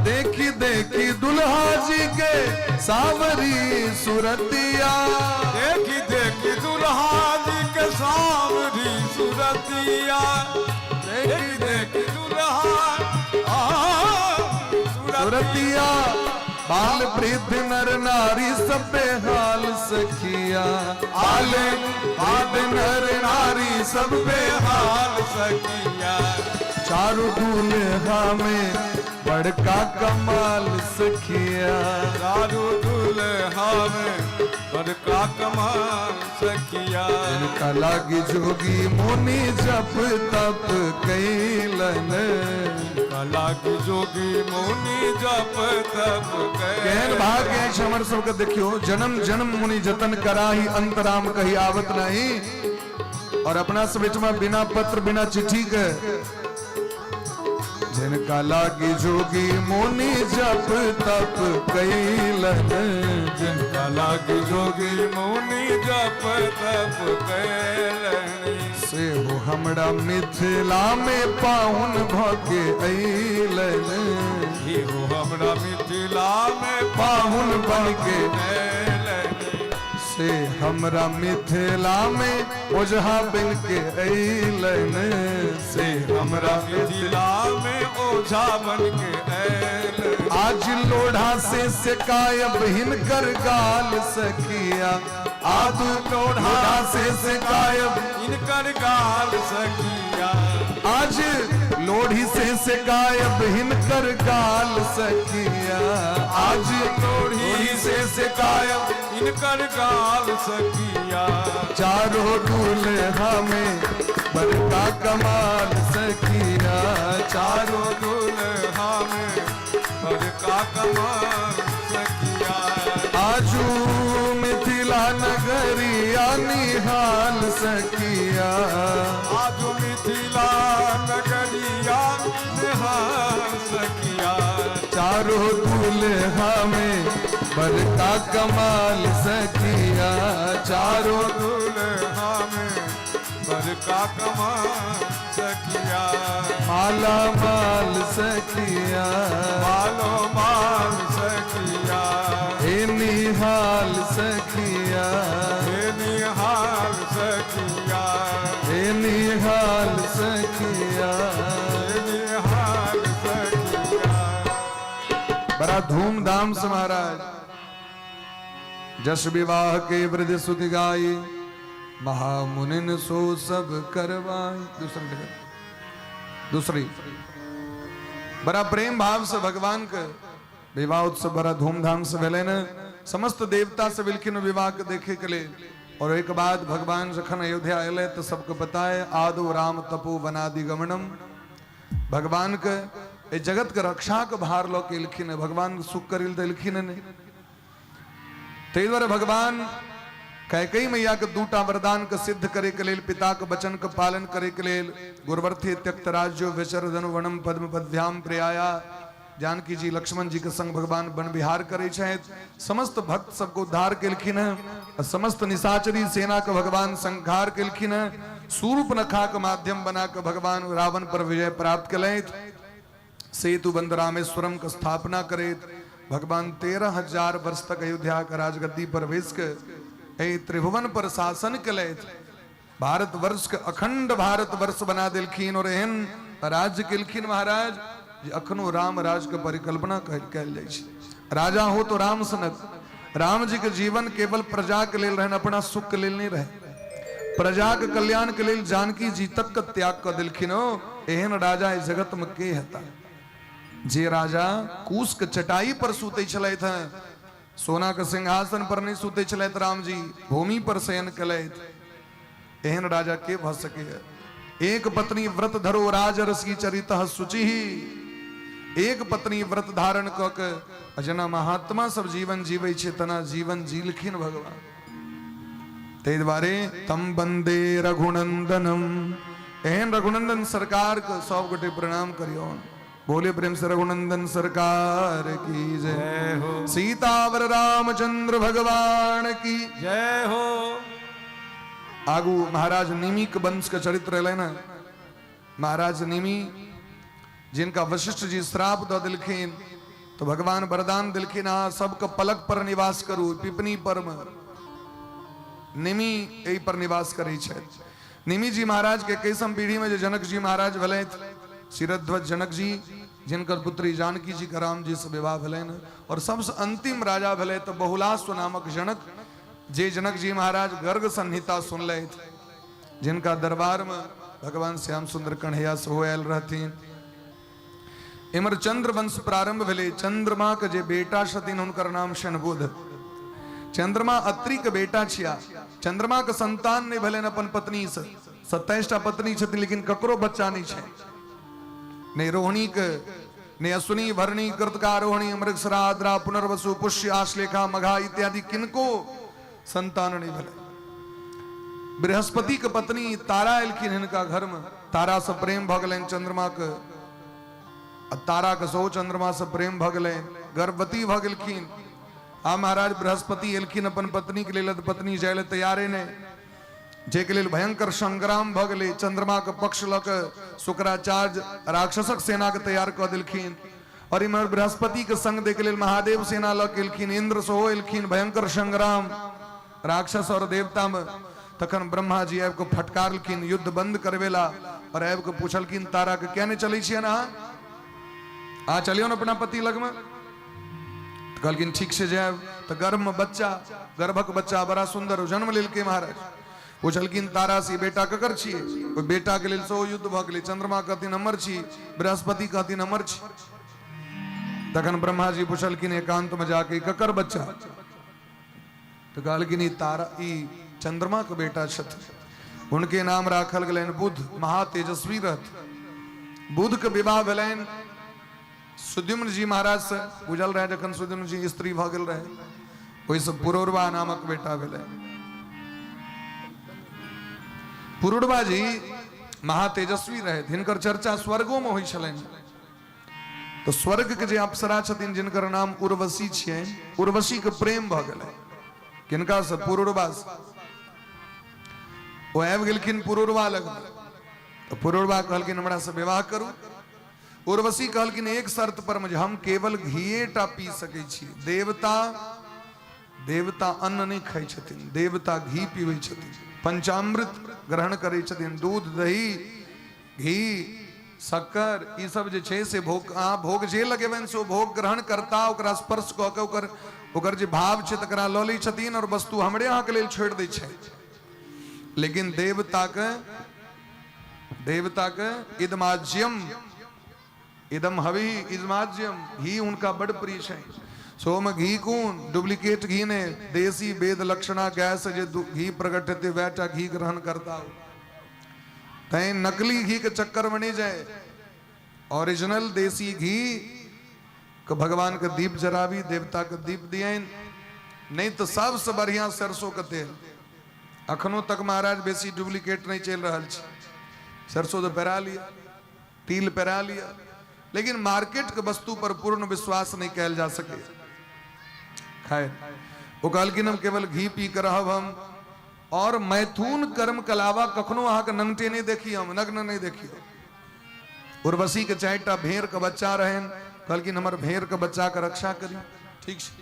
देखी देखी दुल्हा जी के सावरी सुरतिया। देखी देखी दुल्हा जी के सावरी सुरतिया। देखी देखी दुल्हा सुरतिया। बाल वृद्ध नर नारी सब बेहाल सखिया। आले बाल नर नारी सब बेहाल सखिया। चारू दुल्हा में बड़का कमाल सखिया। चारू दुल्हा में बड़का कमाल सखिया। जिनका लागी जोगी मुनि जप तप कैलन। जिनका लागी जोगी मुनि जप तप केहन भाग्य अछि हमर सबके। देखियो जन्म जन्म मुनि जतन कराही अंतराम कही आवत नहीं। और अपना सब एहिठमा बिना पत्र बिना चिट्ठी के। जिनका लागी जोगी मुनि जप तप कैलन। जिनका लागी जोगी मुनि जप तप कैलन। से हो हमरा मिथिला में पाहुन भके अइलन। हे हो हमरा मिथिला में पाहुन बनके अइलन। से हमरा मिथिला में ओझा बन के अइलन। से हमरा मिथिला में ओझा बन के अइलन। आज लोढ़ा से शिकायब हिनकर गाल सखिया। आज लोढ़ा से शिकायब हिनकर गाल सखिया। आज लोढ़ी से शिकायब हिनकर गाल सखिया। आज लोढ़ी से शिकायब हिनकर गाल सखिया। चारों दुल्हा में बड़का कमाल सखिया। चारों दुल्हा में बड़का कमाल सखिया। आजू मिथिला नगरिया निहाल सखिया। आजू मिथिला नगरिया निहाल सखिया। चारों दुल्हा में बड़का कमाल सखिया। चारों दुल्हा में बड़का कमा सखिया। माला माल सखिया। मालो माल सखिया। हे निहाल सखिया। हे निहाल सखिया। हे निहाल सखिया। हे निहाल सखिया। बड़ा धूमधाम से महाराज जस विवाह के वृद्ध सुति गाई, महामुनिन सो सब करवाई। दूसरी जगह दूसरी बड़ा प्रेम भाव से भगवान के विवाह उत्सव बड़ा धूमधाम से भेलै ने। समस्त देवता से एलखिन विवाह के देखे के लिए। और एक बाद भगवान जखन अयोध्या अयलै तो सबके पता है, आदो राम तपो वनादि गमनम। भगवान के एहि जगत के रक्षा के भार लऽ के एलखिन। भगवान सुख करी तऽ एलखिन नहि। ताहि दुआरे भगवान कैकेयी मैया के दूटा वरदान के सिद्ध करे के लेल, पिता के वचन के पालन करे के लेल, गुरवर्थी त्यक्त राज्यो विचर धनु वनम पद्म पद्भ्याम प्रयाया, जानकी जी लक्ष्मण जी के संग भगवान वन विहार करे छथि। समस्त भक्त सबके उद्धार केलखिन हैं, समस्त निशाचरी सेना के भगवान संहार केलखिन हैं। शूर्पणखा के माध्यम बना के भगवान रावण पर विजय प्राप्त केलथि। सेतु बंद रामेश्वरम के स्थापना करैत भगवान 13,000 वर्ष तक अयोध्या के राजगद्दी पर बैस के एहि त्रिभुवन पर शासन केलथि। भारतवर्ष के अखंड भारतवर्ष बना देलखिन और एहन राज्य केलखिन महाराज जे अखनो राम राज के परिकल्पना कयल जाइ छै। राजा हो तो राम सनक। राम जी के जीवन केवल प्रजा के लेल रहन, अपना सुख के लेल नहीं रहे। प्रजा के कल्याण के लेल जानकी जी तक के त्याग कर देलखिन। हो एहन राजा इस जगत में के हेता? जे राजा कुश के चटाई पर सुते छलथि हैं, सोना के सिंहासन पर नहीं सुते छलथि, राम जी भूमि पर शयन केलथि, एहन राजा के भऽ सकैए? एक पत्नी व्रत धरो राजर्षि चरित शुचि। एक पत्नी व्रत धारण कऽ के जेना महात्मा सब जीवन जीबै छै तना जीवन जीलखिन भगवान। ताहि दुआरे तम वंदे रघुनंदनम। एहन रघुनंदन सरकार के सब गोटे प्रणाम करियौन। बोले प्रेम से रघुनंदन सरकार की जय। जय हो। सीतावर रामचंद्र भगवान की जय हो। आगू महाराज निमी के वंश के चरित्र एलै ने। महाराज निमी जिनका वशिष्ठ जी श्राप दऽ देलखिन तो भगवान वरदान देलखिन, अहाँ सबके पलक पर निवास करू, पिपनी पर में। निमी एहि पर निवास करै छथि। निमी जी महाराज के 21म पीढ़ी में जे जनक जी महाराज भेलथि, शिरध्वज जनक जी, जिनकर पुत्री जानकी जी के राम जी से विवाह भेलनि। और सबसे अंतिम राजा भेलै तऽ बहुलाश्व नामक जनक, जे जनक जी महाराज गर्ग संहिता सुनलथि, जिनका दरबार में भगवान श्याम सुंदर कन्हैया सेहो आयल रहथिन। इम्हर चंद्र वंश प्रारंभ भेलै। चंद्रमा के जे बेटा छथिन हुनकर नाम शनबुध। चंद्रमा अत्रि के बेटा छिया। चंद्रमा के संतान नहीं भेलनि अपन पत्नी से। 27टा पत्नी छथिन लेकिन ककरो बच्चा नहीं छै, नहीं रोहिणी के, नहीं अश्विनी, भरणी, कृतका, रोहिणी, मृगसरा, आद्रा, पुनर्वसु, पुष्य, आश्लेखा, मघा इत्यादि किनको संतान नहीं भेलै। बृहस्पति के पत्नी तारा एलखिन हिनका घर में। तारा से प्रेम भऽ गेलनि चंद्रमा के, आ तारा के सेहो चंद्रमा से प्रेम भऽ गेलनि, गर्भवती भऽ गेलखिन। आ महाराज बृहस्पति एलखिन अपन पत्नी के लेल, पत्नी जाय लए तैयारे नहि, जाहिके लेल भयंकर संग्राम भऽ गेलै। चंद्रमा के पक्ष लऽ के शुक्राचार्य राक्षसक सेना के तैयार कऽ देलखिन और इम्हर बृहस्पति के संग दै के लेल महादेव सेना लऽ के एलखिन, इंद्र सेहो एलखिन। भयंकर संग्राम राक्षस और देवता में। तखन ब्रह्मा जी आबि कऽ फटकारलखिन युद्ध बंद करबेला और आबि कऽ पूछलखिन तारा के, किया नहि चलै छियै अहाँ? अहाँ चलियौ ने अपना पति लगमे। तऽ कहलखिन ठीक से जायब। तऽ गर्भ में बच्चा, गर्भक बच्चा बड़ा सुंदर जन्म लेलकै महाराज। पूछलखिन तारा से, बेटा ककर छियै? ओहि बेटा के लेल सेहो युद्ध भऽ गेलै। चंद्रमा कहथिन हमर छी, बृहस्पति कहथिन हमर छी। तखन ब्रह्मा जी पूछलखिन एकांत में जाके, ककर बच्चा? तऽ कहलखिन ई तारा, ई चंद्रमा के बेटा छथि। हुनके नाम राखल गेलनि बुध। महातेजस्वी रहथि। बुध के विवाह भेलनि सुद्युम्न जी महाराज से। बुझल रहे जखन सुद्युम्न जी स्त्री भऽ गेल रहे, ओहिसँ पुरूरवा नामक बेटा भेलै। पुरूरवा जी महातेजस्वी रहे, हिनकर चर्चा स्वर्गो में होइ छलनि। तो स्वर्ग के जे अप्सरा छथिन जिनकर नाम उर्वशी छियनि, उर्वशी के प्रेम भऽ गेलै किनका से? पुरूरवा से। ओ आबि गेलखिन पुरूरवा लग। तऽ पुरूरवा कहलखिन हमरा से विवाह करू। उर्वशी कहलखिन एक शर्त पर, जे हम केवल घीए टा पी सकै छी। देवता देवता अन्न नहि खाइ छथिन, देवता घी पीबै छथिन, पंचामृत ग्रहण करै छथिन, दूध दही घी शक्कर ई सब जे छै से भोग, अहाँ भोग जे लगेबनि से ओ भोग ग्रहण करता, ओकरा स्पर्श कऽ के ओकर ओकर जे भाव छै तकरा लऽ लै छथिन और वस्तु हमरे अहाँके लेल छोड़ि दै छथि। लेकिन देवताके देवताके इदमाज्यम इदम हवि इदमाज्यम घी हुनका बड प्रिय छै। सोम घी कोन डुप्लीकेट घी ने, देसी वेद लक्षणा गैस जे घी प्रकट हेतै वएह टा घी ग्रहण करता। तैं नकली घी के चक्कर में नहीं जाए, ओरिजिनल देसी घी के भगवान के दीप जराबी, देवता के दीप दियन। नहीं तो सबसे बढ़िया सरसों के तेल अखनो तक महाराज बेसी डुप्लीकेट नहीं चल रहा है। सरसों तो पेरा लिया, तिल पेरा लिया, लेकिन मार्केट के वस्तु पर पूर्ण विश्वास नहीं कैल जा सके। खैर वो कहलखिन हम केवल घी पी कर रहब हम, और मैथुन कर्म के अलावा कखनो अहाँके नंगटे नहीं देखी, हम नग्न नहीं देखी। उर्वशी के चारिटा भेड़ के बच्चा रहन, कहलखिन हमर भेड़ के बच्चा के रक्षा करी। ठीक छै,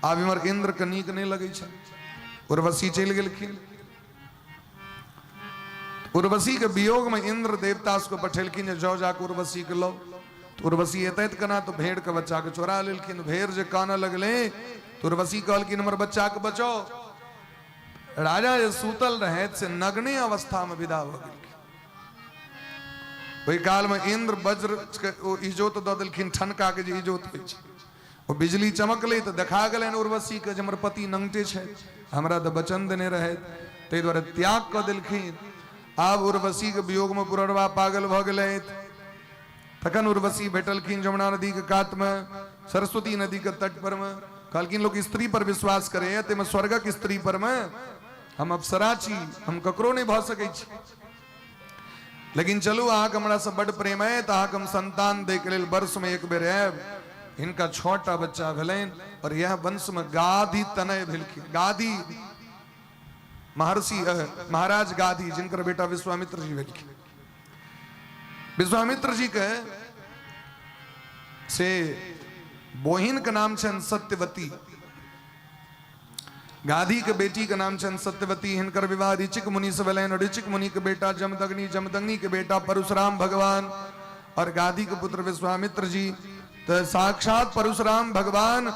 आब इमहर इंद्र के नीक नहीं लगै छै। उर्वशी चलि गेलखिन। उर्वशी के वियोग में इंद्र देवता सबके पठेलखिन जे जाओ जाके उर्वशी के लो। तो उर्वशी एतै तऽ केना, तो भेड़ के बच्चा के चोरा लेलखिन। भेड़ जे कानऽ लगलै तो उर्वशी कहलखिन हमर बच्चा के बचाओ। राजा जे सुतल रहे से नग्ने अवस्था में विदा भऽ गेलखिन। ओहि काल में इंद्र वज्र के ओ इजोत दऽ देलखिन, ठनका के जे इजोत होइ छै, ओ बिजली चमकलै तऽ देखा गेलनि उर्वशी के जे हमर पति नंगटे छै, हमरा तऽ वचन देने रहे, ताहि दुआरे त्याग कऽ देलखिन। आब उर्वशी के वियोग में पुररवा पागल भऽ गेलथि। तखन उर्वशी भेटलखिन जमुना नदी के कात में, सरस्वती नदी के तट पर में। कहलखिन लोक स्त्री पर विश्वास करे, ताहिमे स्वर्गक स्त्री पर में हम अप्सरा छी, हम ककरो नहि भऽ सकै छी, लेकिन चलू अहाँके हमरा से बड प्रेम है तऽ अहाँके हम संतान दै के लेल वर्ष में एक बेर आयब। हिनका 6टा बच्चा भेलनि और यह वंश में गाधी तनय भेलखिन। गाधी महर्षि महाराज गाधी, जिनकर बेटा विश्वामित्र जी भेलखिन। विश्वामित्र जी के से बोहिन के नाम छनि सत्यवती, गाधी के बेटी के नाम छनि सत्यवती। हिनकर विवाह ऋचिक मुनि से भेलनि। ऋचिक मुनि के बेटा जमदग्नि, जमदग्नि के बेटा परशुराम भगवान और गाधी के पुत्र विश्वामित्र जी। तो साक्षात परशुराम भगवान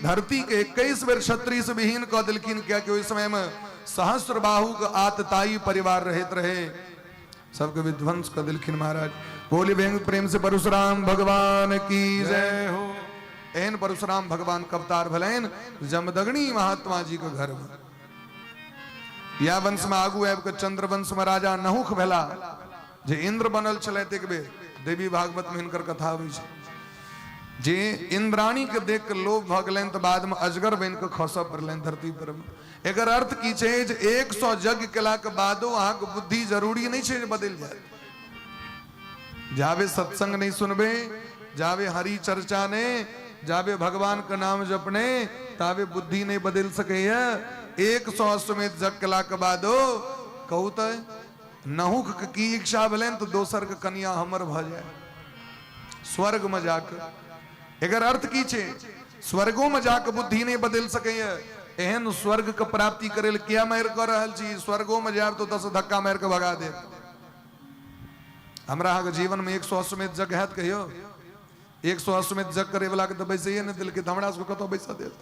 धरती के 21 बेर क्षत्रिय से विहीन कऽ देलखिन, कियाकि ओहि समय में सहस्त्र बाहु के आतताई परिवार रहैत रहे, सबके विध्वंस कऽ देलखिन महाराज। बोली व्यंग प्रेम से परशुराम भगवान की जय हो। एहन परशुराम भगवान के अवतार भेलनि जमदग्नि महात्मा जी के घर में। या वंश में आगू आबि के चंद्र वंश में राजा नहुख भेला, जे इंद्र बनल छलथि एक बेर। देवी भागवत में हिनकर कथा अबै छै जे इंद्राणी के देख के लोभ भऽ गेलनि तऽ बाद में अजगर बनि के खसऽ पड़लनि धरती पर। एकर अर्थ की छै जे 100 यज्ञ केला के बादो अहाँके बुद्धि जरूरी नहि छै जे बदलि जायत। जाबे सत्संग नहीं सुनबे, जाबे हरि चर्चा ने, जाबे भगवान के नाम जपने, ताबे बुद्धि नहीं बदल सकैया। 100 अश्वमेध यज्ञ केला के बादो कहू तऽ नहुख के की इच्छा भेलनि तऽ दोसर के कनिया हमर भऽ जाय स्वर्ग में जाके। एकर अर्थ की छै? स्वर्गो में जाके बुद्धि नहीं बदल सकैया। एहन स्वर्ग के प्राप्ति करे ले किया मारि कऽ रहल छी? स्वर्गो में जायब तो 10 धक्का मारि के भगा देब। हमरा अहाँके जीवन में 100 अश्वमेध यज्ञ हैत कहियो? 100 अश्वमेध यज्ञ करे वाला के तऽ बैसैये नहि देलकै, तऽ हमरा सबके कतऽ बैसऽ देत?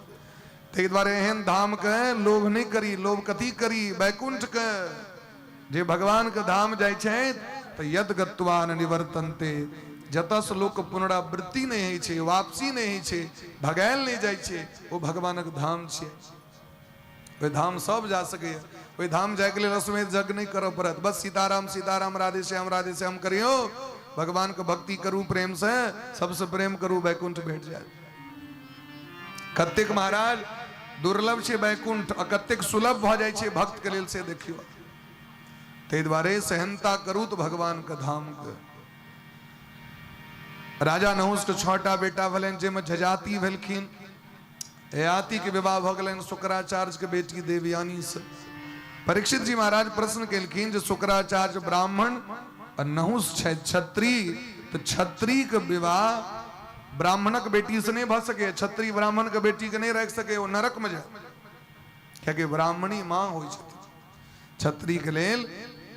ताहि दुआरे एहन धाम के लोभ नहि करी। लोभ कथी करी? वैकुंठ के। जे भगवान के धाम जाइ छै तऽ यद गत्वा न निवर्तन्ते, जतऽ से लोक पुनरावृत्ति नहि होइ छै, वापसी नहि होइ छै, भगायल नहि जाइ छै, ओ भगवानक धाम छै। ओहि धाम सब जा सकैए। ओहि धाम जायके लेल अश्वमेध यज्ञ नहि करऽ पड़त। बस सीताराम सीताराम राधे श्याम राधे श्याम करियौ, भगवान के भक्ति करू, प्रेम से सबसे प्रेम करू, वैकुंठ भेट जायत। कतेक महाराज दुर्लभ छै वैकुंठ आ कतेक सुलभ भऽ जाइ छै भक्त के लेल से देखियौ। ताहि दुआरे सहनता करू तऽ भगवान के धाम के। राजा नहुष के 6टा बेटा भेलनि, जाहिमे जजाति भेलखिन। ययाति के विवाह भऽ गेलनि शुक्राचार्य के बेटी देवयानी से। परीक्षित जी महाराज प्रश्न केलखिन जे शुक्राचार्य ब्राह्मण आ नहुस छथि क्षत्रिय, तऽ क्षत्रिय के विवाह ब्राह्मणक बेटी से नहि भऽ सकैए, क्षत्रिय ब्राह्मण के बेटी के नहि राखि सकैए, ओ नरक में जाय, कियाकि ब्राह्मणी माँ होइ छथिन। क्षत्रिय के लेल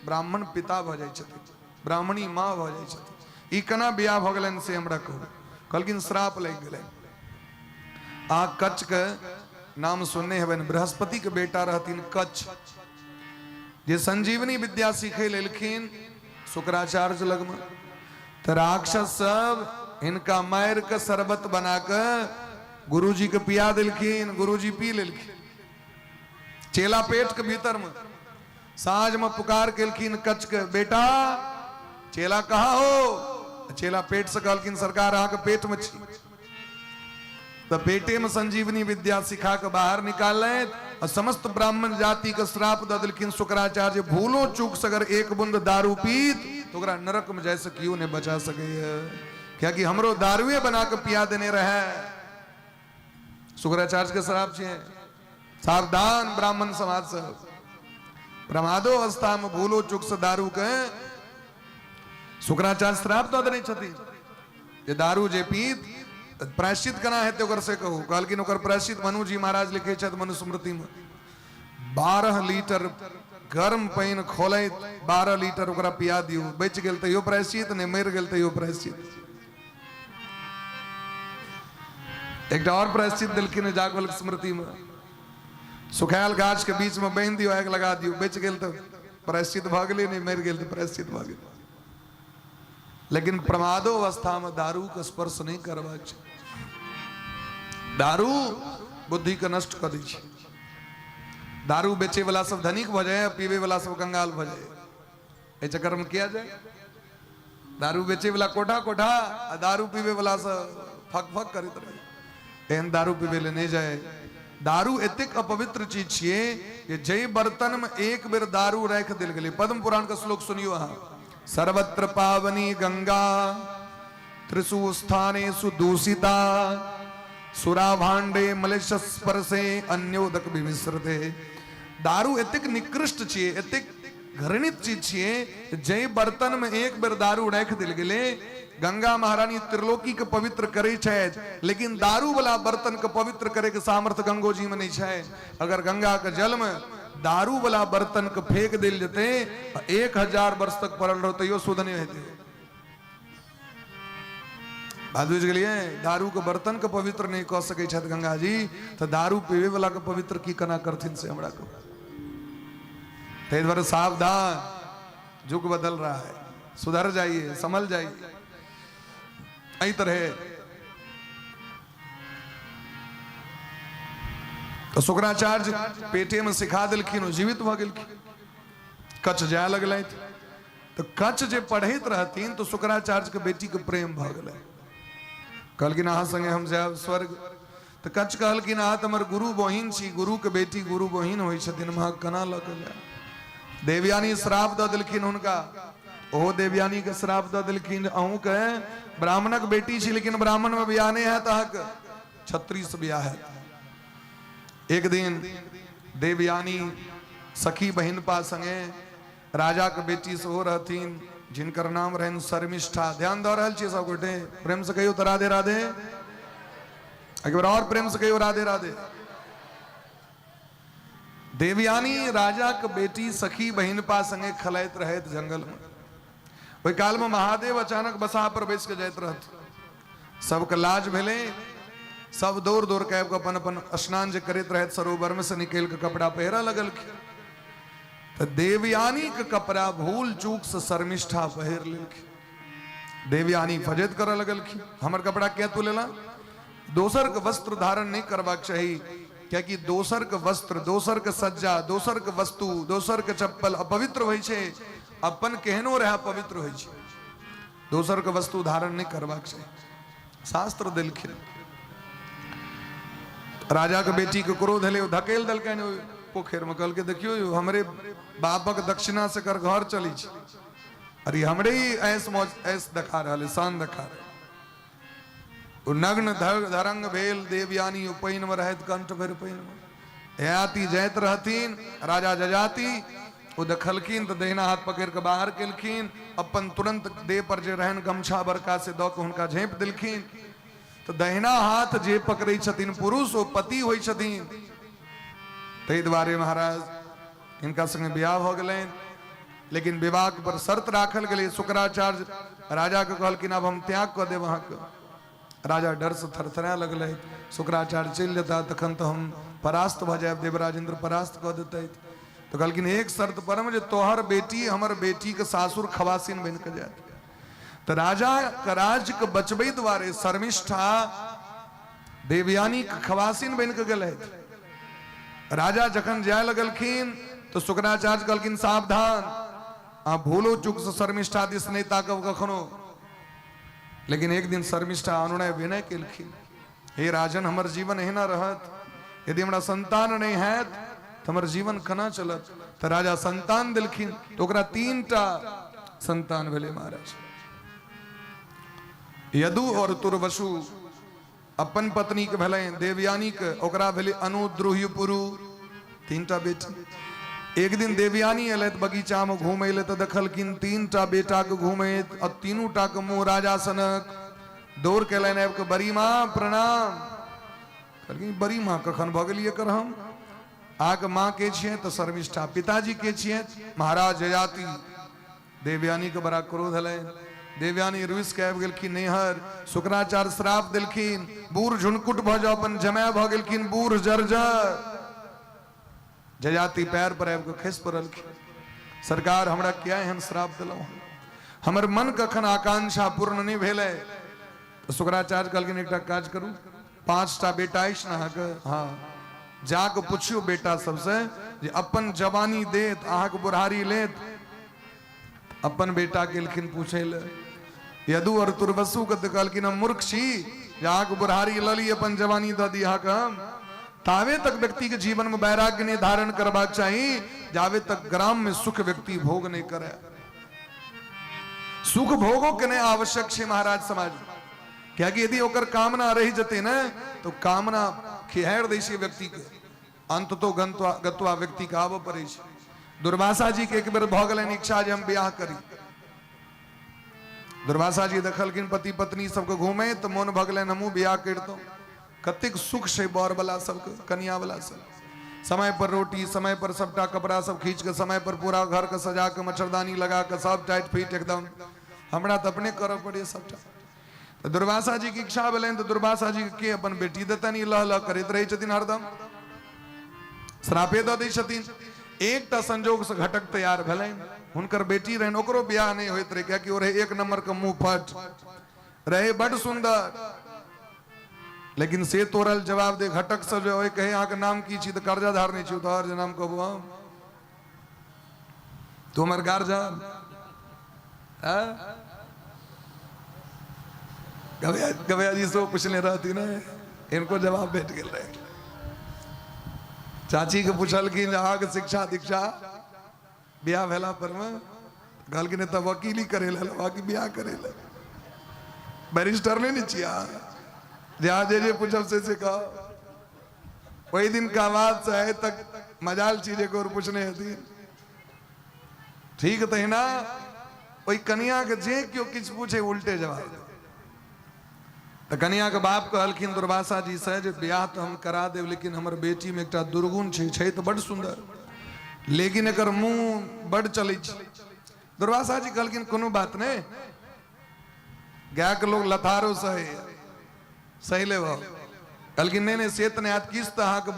ब्राह्मण पिता भऽ जाइ छथिन, ब्राह्मणी माँ भऽ जाइ छथिन। ई केना बियाह भऽ गेलनि से हमरा कहू। कहलखिन श्राप लागि गेलनि। आ कच्छ के नाम सुनने हेबनि, बृहस्पति के बेटा रहथिन कच्छ, जे संजीवनी विद्या सीखै लेलखिन शुक्राचार्य लगमे, तऽ राक्षस सब हिनका मारि के शरबत बना के गुरुजी के पिया देलखिन, गुरुजी पी लेलखिन। चेला पेट के भीतर में साँझ में पुकार केलखिन कच्छ के, बेटा चेला कहाँ हो? चेला पेट से कहलखिन सरकार अहाँके पेट में छी। तऽ पेटे में संजीवनी विद्या सिखा के बाहर निकाललथि आ समस्त ब्राह्मण जाति के श्राप दऽ देलखिन शुक्राचार्य, भूलो चूक से अगर एक बूंद दारू पीत तो ओकरा नरक में जाय से केओ नहि बचा सकैए, कियाकि हमरो दारुए बना के पिया देने रहे। शुक्राचार्य के श्राप छियै। सावधान ब्राह्मण समाज से, प्रमादो अवस्था में भूलो चूक से दारू के शुक्राचार्य श्राप दऽ देने छथिन जे दारू जे पीत प्रायश्चित केना हेतै ओकर से कहू। कहलखिन ओकर प्रायश्चित मनु जी महाराज लिखै छथि मनुस्मृति में, 12 लीटर गर्म पानि खोलैत 12 लीटर ओकरा पिया दियौ, बचि गेल तैयो प्रायश्चित, नहि मरि गेल तैयो प्रायश्चित। एकटा और प्रायश्चित देलखिन जागवल स्मृति में, सुखायल गाछ के बीच में बांधि दियौ, आगि लगा दियौ, बचि गेल तऽ प्रायश्चित भऽ गेलै, नहि मरि गेल तऽ प्रायश्चित भऽ गेल। लेकिन प्रमादो अवस्था में दारू के स्पर्श नहीं करबाक छै। दारू बुद्धि के नष्ट कऽ दै छै। दारू बेचे वाला सब धनिक भऽ जाए, पीवे वाला सब कंगाल भऽ जाए। एहि चक्कर में किया जाए? दारू बेचे वाला कोठा कोठा आ दारू पीवे वाला सब फक फक करैत रहे। एहन दारू पीवे ले नहीं जाए। दारू एतेक अपवित्र चीज छियै जे जै बर्तन में एक बेर दारू राखि देल गेलै, पद्म पुराण के श्लोक सुनियो अहाँ, सर्वत्र पावनी गंगा त्रिषु स्थानेषु दूषिता सुराभांडे मलेच्छ स्पर्शे अन्योदक विमिश्रते। दारू एतेक निकृष्ट छियै, एतेक घृणित चीज छियै, जै बर्तन में एक बेर दारू राखि देल गेलै, गंगा महारानी त्रिलोकी के पवित्र करै छथि, लेकिन दारू वाला बर्तन के पवित्र करे के सामर्थ्य गंगो जी में नहीं छै। अगर गंगा के जल में दारू वाला बर्तन के फेंक देल जेतै, 1000 वर्ष तक पड़ल रहो तैयो शुद्ध नहीं हेतै। बात बुझि गेलियै? दारू के बर्तन के पवित्र नहीं कऽ सकै छथि गंगा जी, तऽ दारू पीबै वाला के पवित्र की केना करथिन से हमरा कहू। ताहि दुआरे सावधान, युग बदल रहा है, सुधर जाइए, संभल जाइए। एहि तरह तऽ शुक्राचार्य पेटे में सिखा देलखिन, ओ जीवित भऽ गेलखिन। कच्छ जाय लगलथि तऽ कच्छ जे पढ़ैत रहथिन तऽ शुक्राचार्य के बेटी के प्रेम भऽ गेलै। कहलखिन अहाँ संगे हम जायब स्वर्ग। तऽ कच्छ कहलखिन अहाँ तऽ हमर गुरु बहिन छी, गुरु के बेटी गुरु बहिन होइ छथिन, हम अहाँके केना लऽ के जायब। देवयानी श्राप दऽ देलखिन हुनका, ओहो देवयानी के श्राप दऽ देलखिन, अहूँके ब्राह्मणक बेटी छी लेकिन ब्राह्मण में बियाह नहि हैत, अहाँके क्षत्रिय से बियाह हैत। एक दिन देवयानी सखी बहिनपा संगे राजा के बेटी सेहो रहथिन जिनकर नाम रहनि शर्मिष्ठा। ध्यान दऽ रहल छियै सब गोटे? प्रेम से कहियौ तऽ राधे राधे, एक बार और प्रेम से कहियौ राधे राधे। देवयानी राजा के बेटी सखी बहिनपा संगे खेलाइत रहैत जंगल में। ओहि काल में महादेव अचानक बसाह पर बैस के जाइत रहथि। सबके लाज भेलै, सब दौड़ दौड़ के आबि कऽ अपन अपन स्नान जे करैत रहैत सरोवर में से निकलि कऽ कपड़ा पहिरऽ लगलखिन। तऽ देवयानी के कपड़ा भूल चूक से शर्मिष्ठा पहिर लेलखिन। देवयानी फजैत करऽ लगलखिन, हमर कपड़ा किया तू लेला? दोसर के वस्त्र धारण नहीं करबाक चाही, कियाकि दोसर के वस्त्र, दोसर के सज्जा, दोसर के वस्तु, दोसर के चप्पल अपवित्र होइ छै, अपन केहनो रहे पवित्र होइ छै। दोसर के वस्तु धारण नहीं करबाक चाही, शास्त्र देलखिन। राजा के बेटी के क्रोध हेलै, ओ धकेल देलकनि ओहि पोखरि में। कहलकै देखियौ यौ, हमरे बापक दक्षिणा से कर घर चलै छै, अरे हमरे ही ऐस मौज ऐस देखा रहल है, शान देखा रहल। ओ नग्न धरंग भेल देवयानी, ओ पानि में रहैत कंठ भरि पानि में। ययाति जाइत रहथिन, राजा जजाति ओ देखलखिन तऽ दहिना हाथ पकड़ि कऽ बाहर केलखिन, अपन तुरंत देह पर जे रहनि गमछा बड़का से दऽ कऽ हुनका झाँपि देलखिन। तऽ दहिना हाथ जे पकड़ै छथिन पुरुष ओ पति होइ छथिन। ताहि दुआरे महाराज हिनका संगे बियाह भऽ गेलनि। लेकिन विवाह पर शर्त राखल गेलै। शुक्राचार्य राजाके कहलखिन आब हम त्याग कऽ देब अहाँके। राजा डरसँ थरथराए लगलै, शुक्राचार्य चलि जेता तखन तऽ हम परास्त भऽ जायब, देवराज इन्द्र परास्त कऽ देतथि। तऽ कहलखिन एक शर्त पर जे तोहर बेटी हमर बेटीके सासुर खवासिन बनि कऽ जायत। तऽ राजाके राज्यके बचबै दुआरे शर्मिष्ठा देवयानी खवासिन बनि कऽ गेलथि। राजा जखन जाय लगलखिन तऽ शुक्राचार्य कहलखिन सावधान, अहाँ भूलो चूकसँ शर्मिष्ठा दिस नहि ताकब कखनो। लेकिन एक दिन शर्मिष्ठा अनुनय विनय केलखिन, हे राजन हमर जीवन एहिना रहत, यदि हमरा संतान नहि हैत तऽ हमर जीवन केना चलत। तऽ राजा संतान देलखिन तऽ ओकरा 3टा संतान भेलै महाराज। यदु और तुर्वसु अपन पत्नी के भेलनि, देवयानी के, ओकरा भेलै अनुद्रुह्यपुरु, 3टा बेटी। एक दिन देवयानी एलथि बगीचा में घूमै लए तऽ देखलखिन 3टा बेटा के घूमैत आ तीनूटा के मुँह राजा सनक। दौड़ के एलनि आबि कऽ, बड़ी माँ प्रणाम। कहलखिन बड़ी माँ कखन भऽ गेली एकर? हम अहाँके माँ के छियै? तऽ शर्मिष्ठा। पिताजी के छियै? महाराज ययाति। देवयानी के बड़ा क्रोध हलै। देवयानी रुसि के आबि गेलखिन नैहर। शुक्राचार्य श्राप देलखिन, बूढ़ झुनकुट भऽ जाओ, अपन जमाय भऽ गेलखिन बूढ़ जर्जर। जजाति पैर पर आबि कऽ खसि पड़लखिन, सरकार हमरा किया एहन श्राप देलहुँ हन? हमर मन कखन आकांक्षा पूर्ण नहि भेलै। तऽ शुक्राचार्य कहलखिन एकटा काज करू, 5टा बेटा अछि ने अहाँके? हाँ। जाके पुछियो बेटा सबसे जे अपन जवानी देत अहाँके बुढ़ारी लेत? अपन बेटा गेलखिन पूछे ले, यदु और तुर्वसु के। तऽ कहलखिन हम मूर्ख छी जे अहाँके बुढ़ारी लऽ ली, अपन जवानी दऽ दी अहाँके हम? तावे तक व्यक्ति के जीवन में वैराग्य नहीं धारण करबाक चाही जावे तक ग्राम में सुख व्यक्ति भोग नहीं करे। सुख भोगो के नहीं आवश्यक छै महाराज समाज में, कियाकि यदि ओकर कामना रहि जते ने तो कामना खिहारि दै छै व्यक्ति के, अंत तो गत्वा व्यक्ति के आबऽ पड़ै छै। दुर्वासा जी के एक बेर भऽ गेलनि इच्छा जे हम बियाह करी। दुर्वासा जी देखलखिन पति पत्नी सबके घूमे तऽ मोन भऽ गेलनि हमहूँ बियाह करितहुँ। कतेक सुख छै बर वाला सबके, कनिया वाला सब, समय पर रोटी, समय पर सबटा कपड़ा सब खींच के, समय पर पूरा घर के सजा के, मच्छरदानी लगा के, सब टाइट फिट एकदम। हमरा तऽ अपने करऽ पड़ैए सबटा। तऽ दुर्वासा जी के इच्छा भेलनि तऽ दुर्वासा जी के अपन बेटी देतनि? ई लह लह करैत रहै छथिन हरदम, श्रापे दऽ दै छथिन। एकटा संजोग से घटक तैयार भेलनि, हुनकर बेटी रहनि, ओकरो बियाह नहि होइत रहै, कियाकि ओ रहै 1 नंबर के मुँह फट रहे, बड सुंदर, लेकिन से तोड़ल जवाब दे घटक सब जे ओहि कहे अहाँके नाम की छी? तऽ कर्जाधार नहि छी तोहर जे नाम कहबो हम, तू हमर गार्जियन। गवैया गवैया जी से पूछने रहती ने, इनको जवाब भेट गेल रहे। चाची के पूछलखिन जे अहाँके शिक्षा दीक्षा बियाह भेला पर में? कहलखिन तऽ वकीली करे लए, बाकी बियाह करे लए बैरिस्टर नहीं ने छियै अहाँ जे अहाँ जे जे पूछब से से कहब। ओहि दिन का बाद से आइ तक मजाल छी जे और पूछने हेथिन। ठीक तहिना ओहि कनिया के जे केओ किछु पूछे उल्टे जवाब। तऽ कनिया के बाप कहलखिन दुर्वासा जी से जे बियाह तऽ हम करा देब, लेकिन हमर बेटी में एकटा दुर्गुण छै, छै तऽ बड सुंदर लेकिन एकर मुंह बड चलै छै। दुर्वासा जी कहलखिन कोनो बात नहि, गाय के लोग लथारो सही सही लेब। कहलखिन नहीं नहीं से तऽ नहि हैत, किछु तऽ अहाँके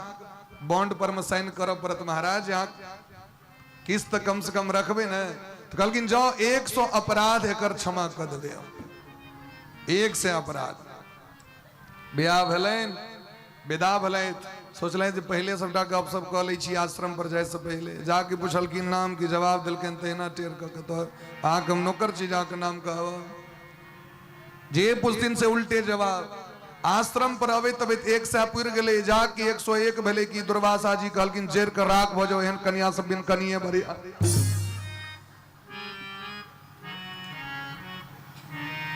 बॉन्ड पर में साइन करऽ पड़त महाराज, अहाँ किछु तऽ कम से कम रखबै ने। तऽ कहलखिन जाओ 100 अपराध एकर क्षमा कऽ देबै हम, 100 अपराध। बियाह भेलनि, विदा भेलथि। सोचलनि जे पहिले सबटा गप सब कऽ लै छी आश्रम पर जाय से पहिले। जाके पुछलखिन नाम की, जवाब देलकनि तहिना टेर कऽ के, तोहर अहाँके हम नौकर छी जे अहाँके नाम कहब? जे पुछथिन से उल्टे जवाब। आश्रम पर अबैत अबैत 100 पुरि गेलै, जाके 101 भेलै कि दुर्वासा जी कहलखिन जरि कऽ राख भऽ जाओ, एहन कनिया सब बिन कनिये बढ़िया।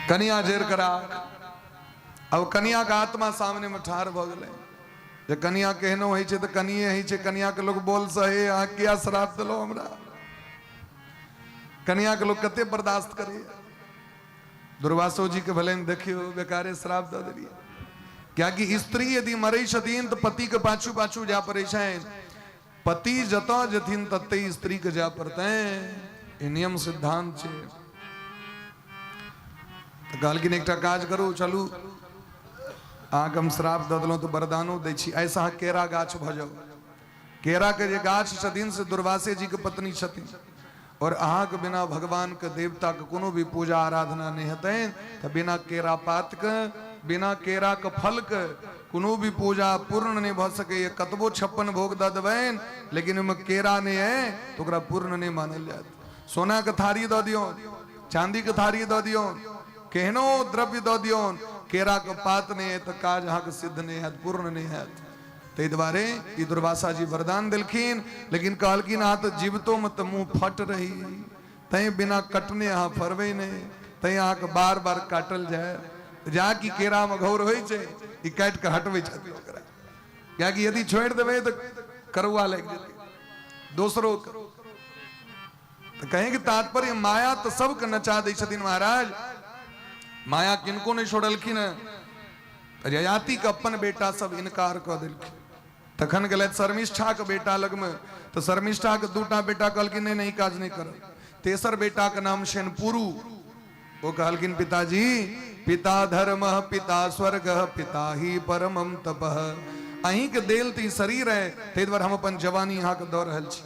कनिया जरि कऽ राख। अब कनिया के आत्मा सामने में ठाढ़ भऽ गेलै। जे कनिया केहनो होइ छै तऽ कनिये होइ छै। कनियाके लोक बोल सहे, अहाँ किया श्राप देलहुँ हमरा? कनियाके लोक कते बर्दाश्त करैए। दुर्वासो जी के भेलनि, देखियौ बेकारे श्राप दऽ देलियै। कियाकि स्त्री यदि मरै छथिन तऽ पतिके पाछू पाछू जाय पड़ै छनि। पति जतऽ जेथिन तते स्त्रीके जाय पड़तनि, ई नियम सिद्धांत छै। तऽ कहलखिन एकटा काज करू, चलू अहाँके हम श्राप दऽ देलहुँ तऽ वरदानो दै छी, एहिसँ अहाँ केरा गाछ भऽ जाउ। केराके जे गाछ छथिन से दुर्वासे जीके पत्नी छथिन, और अहाँके बिना भगवानके देवताके कोनो भी पूजा आराधना नहि हेतनि, तऽ बिना केरा पातके, बिना केराके फलके कोनो भी पूजा पूर्ण नहि भऽ सकैए। कतबो 56 भोग दऽ देबनि लेकिन ओहिमे केरा नहि अइ तऽ ओकरा पूर्ण नहि मानल जायत। सोनाके थारी दऽ दियौ, चांदीके थारी दऽ दियौ, केहनो द्रव्य दऽ दियौ, केराके पात नहि अइ तऽ काज अहाँके सिद्ध नहि हैत, पूर्ण नहि हैत। ताहि दुआरे ई दुर्वासा जी वरदान देलखिन, लेकिन कहलखिन अहाँ तऽ जीवितोमे तऽ मुँह फट रही, तैं बिना कटने अहाँ फरबै नहि, तैं अहाँके बार बार काटल जाय। जा कि केरामे घौर होइ छै, ई काटि कऽ हटबै छथिन ओकरा, कियाकि यदि छोड़ि देबै तऽ करुआ लागि जेतै दोसरो। तऽ कहेके तात्पर्य माया तऽ सबके नचा दै छथिन महाराज, माया किनको नहि छोड़लखिन हेँ। तऽ ययातिके अपन बेटा सब इनकार कऽ देलखिन। तखन गेलथि शर्मिष्ठाके बेटा लगमे, तऽ शर्मिष्ठाके दूटा बेटा कहलखिन नहि नहि काज नहि करब। तेसर बेटाके नाम छनि पुरु, ओ कहलखिन पिताजी पिता धर्म पिता स्वर्ग पिता ही परमम तपः, अहींके देल तऽ ई शरीर है, ताहि दुआरे हम अपन जवानी अहाँके दऽ रहल छी।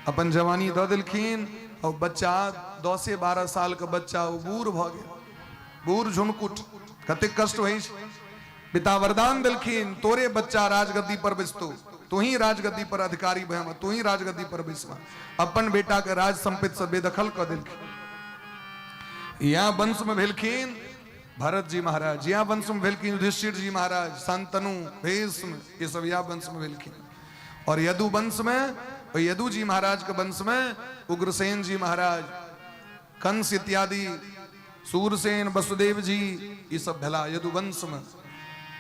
अपन जवानी दऽ देलखिन और बच्चा 10-12 साल के बच्चा ओ बूढ़ भऽ गेल, बूढ़ झुनकुट, कतेक कष्ट होइ छै। पिता वरदान देलखिन तोरे बच्चा राजगद्दी पर बैसतो, तू ही राजगद्दी पर अधिकारी भैमा, तू ही राजगद्दी पर बैसमा। अपन बेटा के राज संपत्ति से बेदखल कऽ देलखिन। यहाँ वंश में भेलखिन भरत जी महाराज, यहाँ वंश में भेलखिन युधिष्ठिर जी महाराज, शांतनु, भीष्म, ये सब यहाँ वंश में भेलखिन। और यदु वंश में, और यदु जी महाराज के वंश में उग्रसेन जी महाराज, कंस इत्यादि, सूरसेन, वसुदेव जी, ये सब भेला यदु वंश में।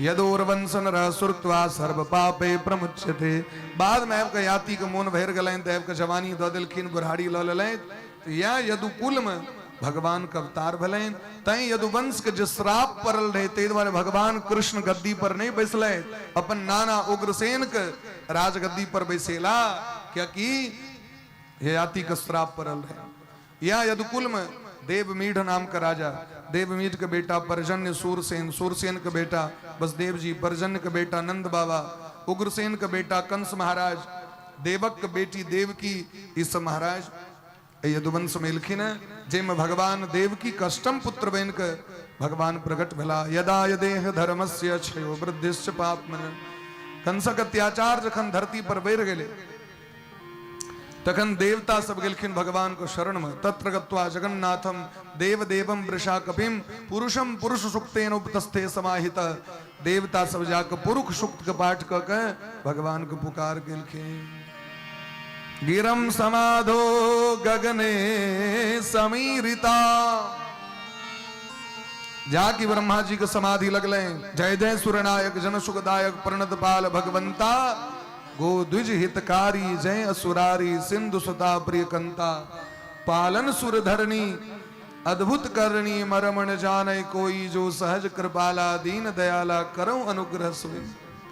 यदोर्वंशन रहसुरत्वा सर्व पापे प्रमुच्यते। बाद में आबि कऽ याति के मोन भरि गेलनि तऽ आबि कऽ जवानी दऽ देलखिन, बुढ़ारी लऽ लेलनि। तऽ इएह यदुकुल में भगवान के अवतार भेलनि। तैं यदुवंश के जे श्राप पड़ल रहे ताहि दुआरे भगवान कृष्ण गद्दी पर नहीं बैसले, अपन नाना उग्रसेन के राजगद्दी पर बैसेला, क्योंकि ययाति के श्राप पड़ल रहे। यह यदुकुल में देवमीढ़ नाम का राजा, देवमीढ़ के बेटा परजन्य सूरसेन, सूरसेन के बेटा बसदेव जी, परजन्य के बेटा नंद बाबा, उग्रसेन के बेटा कंस महाराज, देवक के बेटी देवकी, इस महाराज यदुवंश में एलखिन है, जाहिमे भगवान देवकी के अष्टम पुत्र बनि कऽ भगवान प्रकट भेला। यदा यदेह धर्मस्य क्षयो वृद्धिश्च पापमन। कंसक अत्याचार जखन धरती पर बढ़ि गेलै तखन देवता सब गेलखिन भगवान को शरण में। तत्र गत्वा जगन्नाथम देव देवम वृषा कपिम पुरुषम पुरुष सुक्तेन उपतस्थे समाहित। देवता सब जाके पुरुष सुक्त के पाठ कऽ के भगवान के पुकार केलखिन। गिरम समाधो गगने समीरिता। जाकि ब्रह्मा जी के समाधि लगले। जय जय सुरनायक जन सुखदायक प्रणतपाल भगवंता, गो द्विज हितकारी जय असुरारी सिंधु सुता प्रियकंता, पालन सुर धरणी अद्भुत करणी मरमण जाने कोई, जो सहज कृपाला दीन दयाला करो अनुग्रह सोई।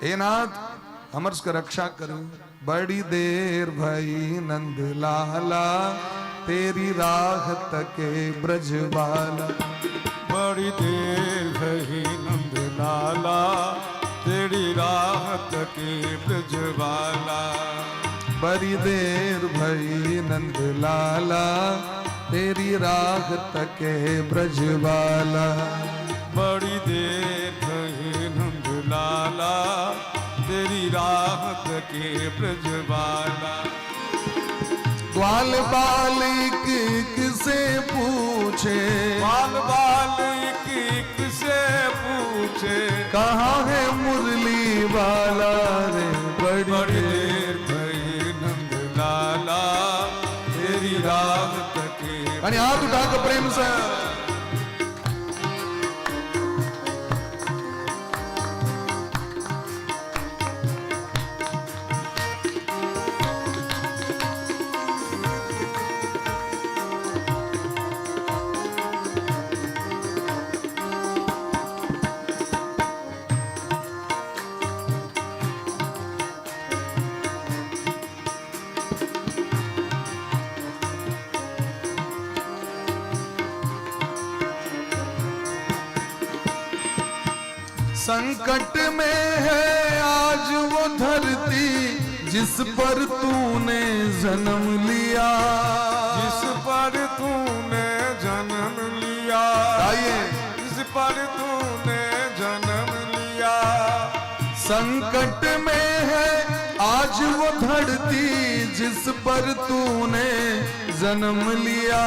हे नाथ हमर सबके रक्षा करू। बड़ी देर भई नंद लाला, तेरी राह तके ब्रजबाला। बड़ी देर भई नंद लाला, तेरी राह तके ब्रजबाला। बड़ी देर भई नंद लाला, तेरी राह तके ब्रजबाला। बड़ी देर भई नंद लाला, तेरी राह तके ब्रजबाला। ग्वाल बाल एक एक से पूछे, ग्वाल बाल एक एक से पूछे, कहाँ है मुरली वाला रे। बड़ी बड़ी देर भई नंद लाला, तेरी राह तके। यानी हाथ उठा के प्रेम से। संकट में है आज वो धरती जिस पर तूने जन्म लिया। जिस पर तूने जन्म लिया। आइए। जिस पर तूने जन्म लिया। संकट में है आज वो धरती जिस पर तूने जन्म लिया।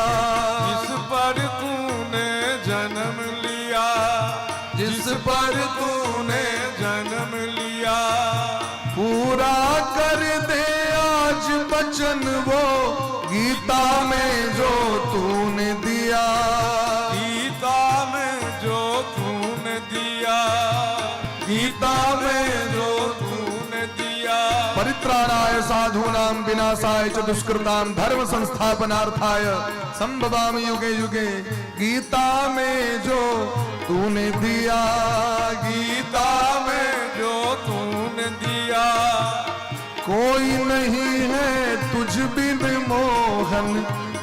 जिस पर तूने जन्म लिया। जिस पर तूने जन्म लिया। पूरा कर दे आज वचन वो गीता में जो तूने दिया। गीता में जो तूने दिया। गीता में जो तूने दिया। परित्राणाय साधूनां विनाशाय च दुष्कृतां धर्म संस्थापनार्थाय संभवामि युगे युगे। गीता में जो तूने दिया। गीता गीता में जो तूने दिया। कोई नहीं है तुझ बिन मोहन,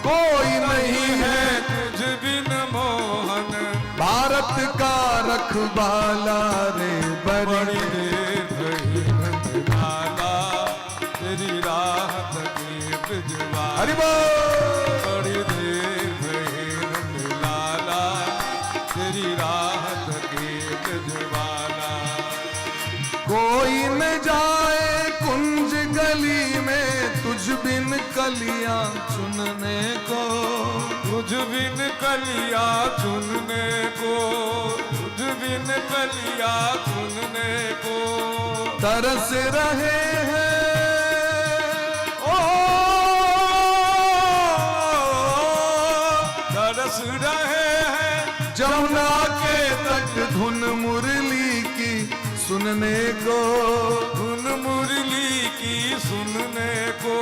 कोई नहीं है तुझ बिन मोहन। भारत का रखवाला रे बड़ी बड़ी देर भई नंदलाला, तेरी राह तके ब्रजवाला। हरि बोल। बड़ी देर भई नंदलाला, तेरी राह तके ब्रजवाला। कोई न जाए कुंज गली में तुझ बिन कलियां चुनने को। तुझ बिन कलिया चुनने को, तुझ बिन कलिया चुनने को। तरस रहे हैं ओ तरस रहे हैं जमुना के तट धुन मुरली की सुनने को। धुन मुरली की सुनने को।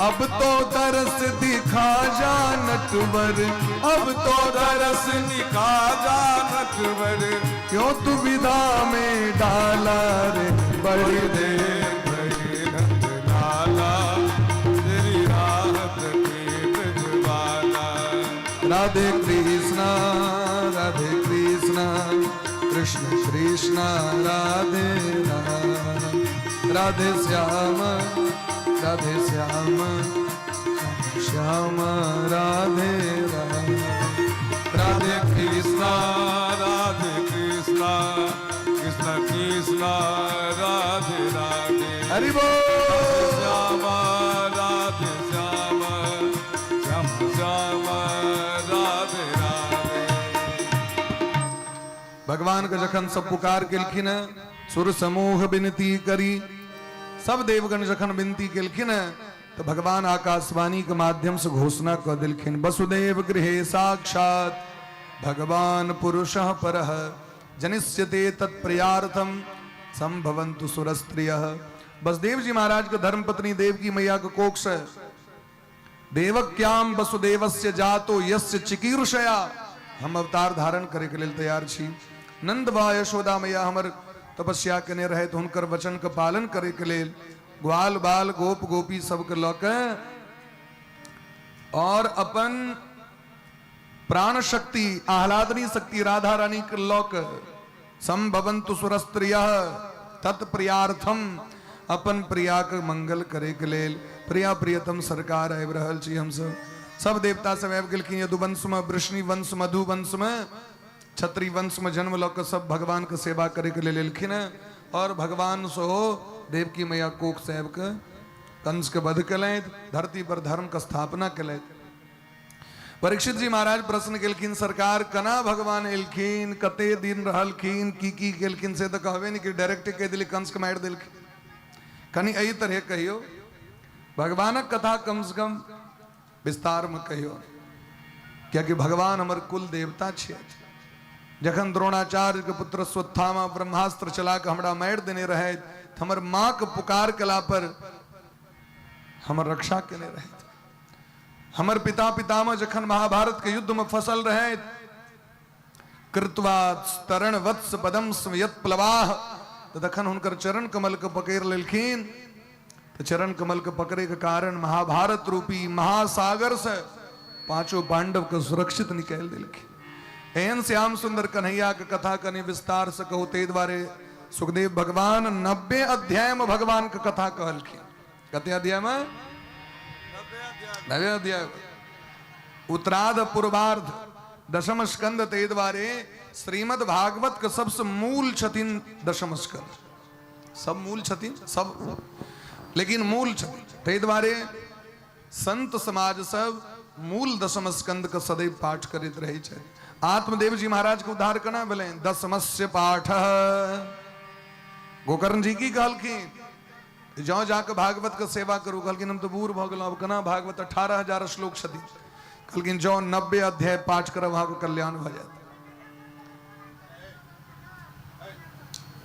अब तो तरस दिखा जा नटवर, अब तो तरस निका जा नटवर। क्यों तू विधा में डाला रे बड़ी बड़ी देर देर भई नंदलाला, तेरी राह तके ब्रजवाला। राधे कृष्णा राधे कृष्णा कृष्ण कृष्ण राधे राधे, राधे श्याम राधे श्याम श्याम राधे राधे, राधे कृष्णा राधे कृष्णा कृष्ण कृष्णा राधे राधे। हरि बोल। श्याम राधे श्याम श्याम श्याम राधे राधे। भगवान के जखन सब पुकार केलखिन, सुर समूह विनती करी, सब देवगण जखन विनती केलखिन तो भगवान आकाशवाणी के माध्यम से घोषणा कर दिलखिन, वसुदेव गृहे साक्षात भगवान पुरुष परः जनिष्यते तत्प्रियार्थम संभवन्तु सुरस्त्रियः। वसुदेव जी महाराज के धर्मपत्नी देवकी मैया के कोख से देवक्याम वसुदेवस्य जातो यस्य चिकीर्षया हम अवतार धारण करे के लेल तैयार छी। नंद बा यशोदा मैया हमर तपस्या केने रहे तो हुनकर वचन के पालन करे के लेल ग्वाल बाल गोप गोपी सबके लऽ के और अपन प्राण शक्ति आह्लादनी शक्ति राधा रानी के लऽ के संभवन्तु सुरस्त्रिय तत्प्रियार्थम अपन प्रिया के मंगल करे के लेल प्रिया प्रियतम सरकार आबि रहल छी। हमसब सब देवता सब आबि गेलखिन। यदुवंश में, वृष्णि वंश, मधु वंश में, क्षत्रिय वंश में जन्म लऽ के सब भगवान के सेवा करे के लेल एलखिन हँ। और भगवान सेहो देवकी मैया कोख से आबि के कंस के वध केलथि, धरती पर धर्म के स्थापना केलथि। परीक्षित जी महाराज प्रश्न केलखिन, सरकार कना भगवान एलखिन, कते दिन रहलखिन, की की केलखिन से तऽ कहबे नहि कि डायरेक्ट कहि देली कंस के मारि देलखिन। कनि एहि तरहे कहियौ, भगवानक कथा कम से कम विस्तार में कहियौ, कियाकि भगवान हमर कुल देवता छियथि। जखन द्रोणाचार्य के पुत्र अश्वत्थामा ब्रह्मास्त्र चला के हमरा मारि देने रहथि, तऽ हमर माँ के पुकार केला पर हमर रक्षा केने रहथि। हमर पिता पितामह जखन महाभारत के युद्ध में फसल रहे, कृत्वा तरण वत्स पदम यत प्लवाह, तऽ तखन हुनकर चरण कमल के पकड़ि लेलखिन। तऽ चरण कमल के पकड़े के कारण महाभारत रूपी महासागर से पांचों पांडव के सुरक्षित निकालि देलखिन। एहन श्याम सुंदर कन्हैया के कथा कनि विस्तार से कहू, ताहि दुआरे सुखदेव भगवान 90 अध्याय में भगवान के कथा कहलखिन। कते अध्याय में? 90 अध्याय। उत्तरार्ध पूर्वार्ध दशम स्कंद, ताहि दुआरे श्रीमद् भागवत के सबसे मूल छथिन दशम स्कंद। सब मूल छथिन सब, लेकिन मूल छथिन। ताहि दुआरे संत समाज सब मूल दशम स्कंद के सदैव पाठ करैत रहै छै। आत्मदेव जी महाराज के उद्धार केना भेलनि? दशमस्य पाठ। गोकर्ण जी की कहलखिन, जँ जाके भागवत के सेवा करू। कहलखिन हम तऽ बूढ़ भऽ गेलहुँ, आब केना भागवत? 18,000 श्लोक छथिन। कहलखिन जँ 90 अध्याय पाठ करब अहाँके कल्याण भऽ जायत।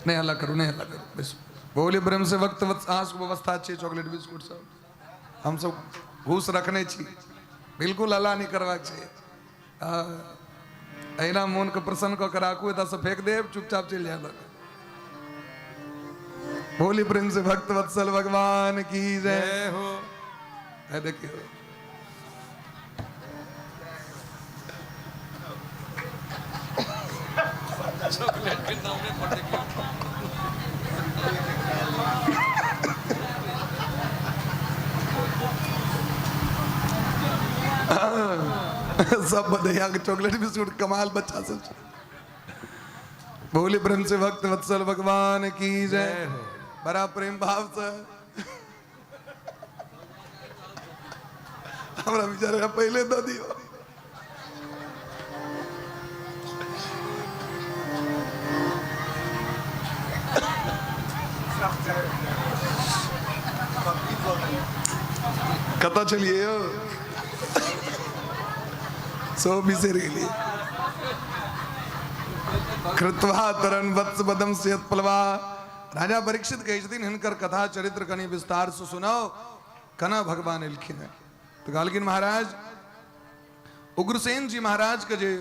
नहि हल्ला करू, नहि हल्ला करू, बेस बोले प्रेम से। वक्त वक्त अहाँ सबके व्यवस्था छै, चॉकलेट बिस्कुट सब हमसब घूस रखने छी, बिल्कुल हल्ला नहि करबाक छै। एहिना मोनके प्रसन्न कऽ के राखू, एतऽसँ फेंक देब, चुपचाप चलि जायब। बोली प्रेम से भक्त वत्सल भगवान की जय जय हो। है देखियौ, चॉकलेट के नामे पर देखियौ। सब बदैया के चॉकलेट बिस्कुट, कमाल बच्चा सब छै। बोले प्रेम से भक्त वत्सल भगवान की जय। जय हो। बड़ा प्रेम भाव से हमरा बेचारा पहिले दऽ दियौ। कतऽ छलियै यौ? सो बिसरि गेलियै। कृत्वा तरन वत्स बदम सेत पलवा। राजा परीक्षित कहै छथिन हिनकर कथा चरित्र कनि विस्तार से सुनाओ, केना भगवान एलखिन हेँ। तऽ कहलखिन महाराज उग्रसेन जी महाराज के जे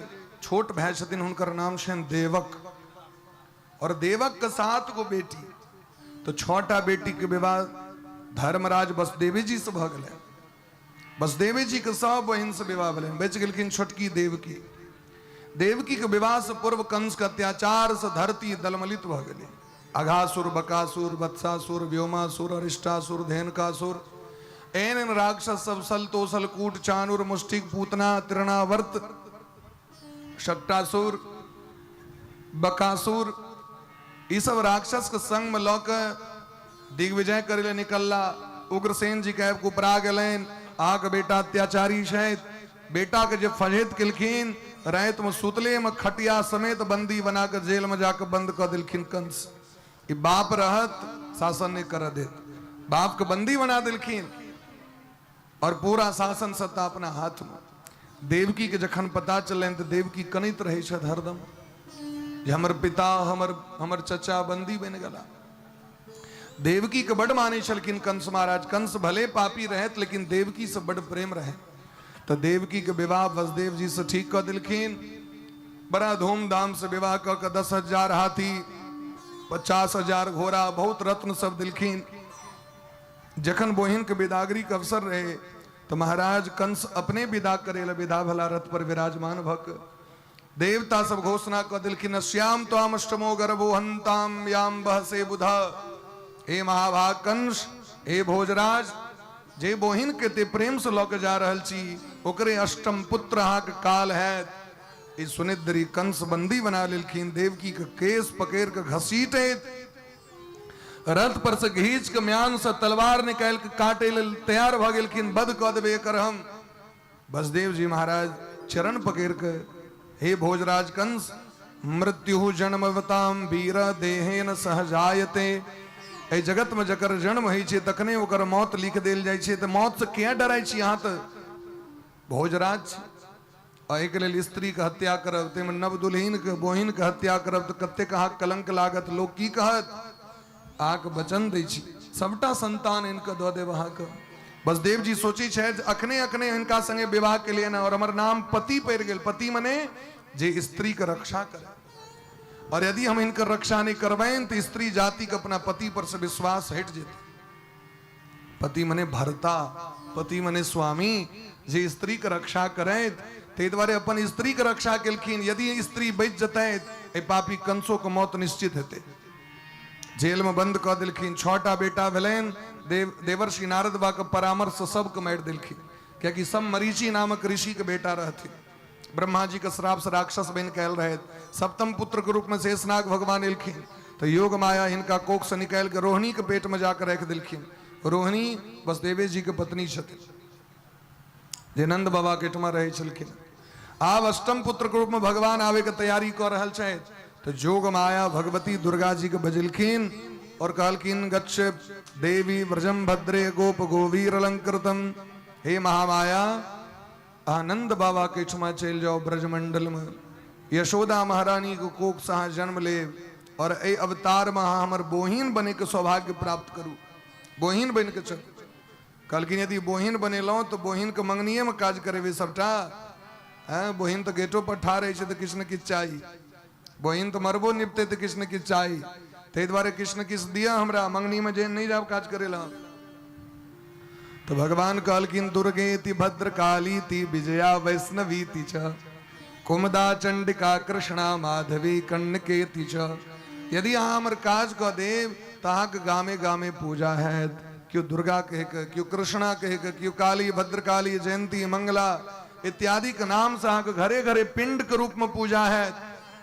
छोट भाय छथिन हुनकर नाम छनि देवक, और देवक के 7 गो बेटी, तो 6टा बेटी के विवाह धर्मराज वसुदेवी जी से भऽ गेलै। वसुदेवी जी के सब बहिन से विवाह भेलै, बचि गेलखिन छोटकी देवकी। देवकी के विवाह से पूर्व कंस के अत्याचार से धरती दलमलित भऽ गेलै। अघासुर, बकासुर, वत्सासुर, व्योमासुर, अरिष्टासुर, धेनकासुर, एहन एहन राक्षस सब, सलतोसल, कूट, चानुर, मुष्टिक, पूतना, तृणावर्त, शक्टासुर, बकासुर, ई सब राक्षस के संग में लऽ के दिग्विजय करे ले निकलला। उग्रसेन जी के आबि उपरा गेलनि, अहाँके बेटा अत्याचारी छथि। बेटा के जे फझैत केलखिन, राति में सुतले में खटिया समेत बंदी बना के जेल में जाके बंद कऽ देलखिन कंस। ई बाप रहत शासन नहीं कर देत, बाप के बंदी बना देलखिन और पूरा शासन सत्ता अपना हाथ में। देवकी के जखन पता चलनि तऽ देवकी कनैत रहै छथि हरदम जे हमर पिता हमर हमर चचा बंदी बनि गेला। देवकी के बड मानै छलखिन कंस महाराज। कंस भले पापी रहत लेकिन देवकी से बड प्रेम रहे। तो देवकी के विवाह वसुदेव जी से ठीक कऽ देलखिन। बड़ा धूमधाम से विवाह कऽ के 10,000 हाथी, 50,000 घोड़ा, बहुत रत्न सब देलखिन। जखन बहिन के विदागरी के अवसर रहे तो महाराज कंस अपने विदा करे ला विदा भला रथ पर विराजमान भक देवता सब घोषणा कऽ देलखिन, श्याम त्वाम अष्टमो गर्भो हंताम याम बहसे बुध। हे महाभाग कंस, हे भोजराज, जे बहिन के ते प्रेम से लऽ के जा रहल छी ओकरे अष्टम पुत्र अहाँके काल हैत। ई सुनिद्री कंस बंदी बना लेलखिन। देवकी के केस पकड़ के घसीटैत रथ पर से घींच के म्यान से तलवार निकालि के काटे लेल तैयार भऽ गेलखिन, बध कऽ देबै एकर हम। बसदेव जी महाराज चरण पकड़ के, हे भोजराज कंस, मृत्यु जन्मवताम वीर देहेन सहजायते। एहि जगत में जकर जन्म होइ छै तखने ओकर मौत लिख देल जाइ छै, तऽ मौत से किया डराइ छी अहाँ? तऽ भोजराज छी, एहिके लेल स्त्रीके हत्या करब, ताहिमे नव दुल्हिनके बहिनके हत्या करब तऽ कतेक अहाँके कलंक लागत, लोक की कहत? अहाँके वचन दै छी सबटा संतान हिनके दऽ देब अहाँके। बसदेव जी सोचै छथि अखने अखने हिनका संगे विवाह केलियनि और हमर नाम पति पड़ि गेल। पति मने जे स्त्रीके रक्षा करे, और यदि हम हिनकर रक्षा नहि करबनि तऽ स्त्री जातिके अपना पति पर से विश्वास हटि जेतै। पति मने भरता, पति मने स्वामी, जे स्त्री के रक्षा करैत ताहि दुआरे अपन स्त्रीके रक्षा केलखिन। यदि स्त्री बचि जेतै, एहि पापी कंसोके मौत निश्चित हेतै। जेलमे बंद कऽ देलखिन। 6टा बेटा भेलनि। देवर्षि नारद बाबाके परामर्श सबके मारि देलखिन, कियाकि सब मरीचि नामक ऋषिके बेटा रहथिन। ब्रह्मा जी के श्राप से राक्षस बनि के आयल रहथि। सप्तम पुत्र के रूप में शेषनाग भगवान एलखिन तो योग माया हिनका कोख से निकालि के रोहिणी के पेट में जाकर राखि देलखिन। रोहिणी वसुदेवे जी के पत्नी छथिन, जे नंद बाबा के एहिठमा रहै छलखिन। आब अष्टम पुत्र के रूप में भगवान आवे के तैयारी कऽ रहल छथि तो जोग माया भगवती दुर्गा जी के बजलखिन और कहलखिन, गच्छ देवी व्रजम भद्रे गोप गोवीर अलंकृतम। हे महामाया, आनंद बाबा के एहिठमा चलि जाओ ब्रजमंडल में, यशोदा महारानी के कोख से अहाँ जन्म लेब और एहि अवतार में अहाँ हमर बोहिन बने के सौभाग्य प्राप्त करू, बोहिन बनि के चलू। कहलखिन, यदि बोहिन बनेलहुँ तऽ बोहिन के मंगनिए में काज करेबै सबटा। हैं, बोहिन तऽ गेटो पर ठाढ़ रहै छै तऽ किछु ने किछु चाही, बोहिन तऽ मरबो निपतै तऽ किछु ने किछु चाही, ताहि दुआरे किछु ने किछु दिअ हमरा, मंगनी में जे नहि जायब काज करै लए। तऽ भगवान कहलखिन, दुर्गेति भद्रकालीति विजया वैष्णवीति च कुमदा चंडिका कृष्णा माधवी कन्नकेति च। यदि अहाँ हमर काज कऽ देब तऽ अहाँके गामे गामे पूजा हैत। केओ दुर्गा कहि कऽ, केओ कृष्णा कहि कऽ, केओ काली, भद्रकाली, जयंती, मंगला इत्यादि के नाम से अहाँके घरे घरे पिंड के रूप में पूजा हैत।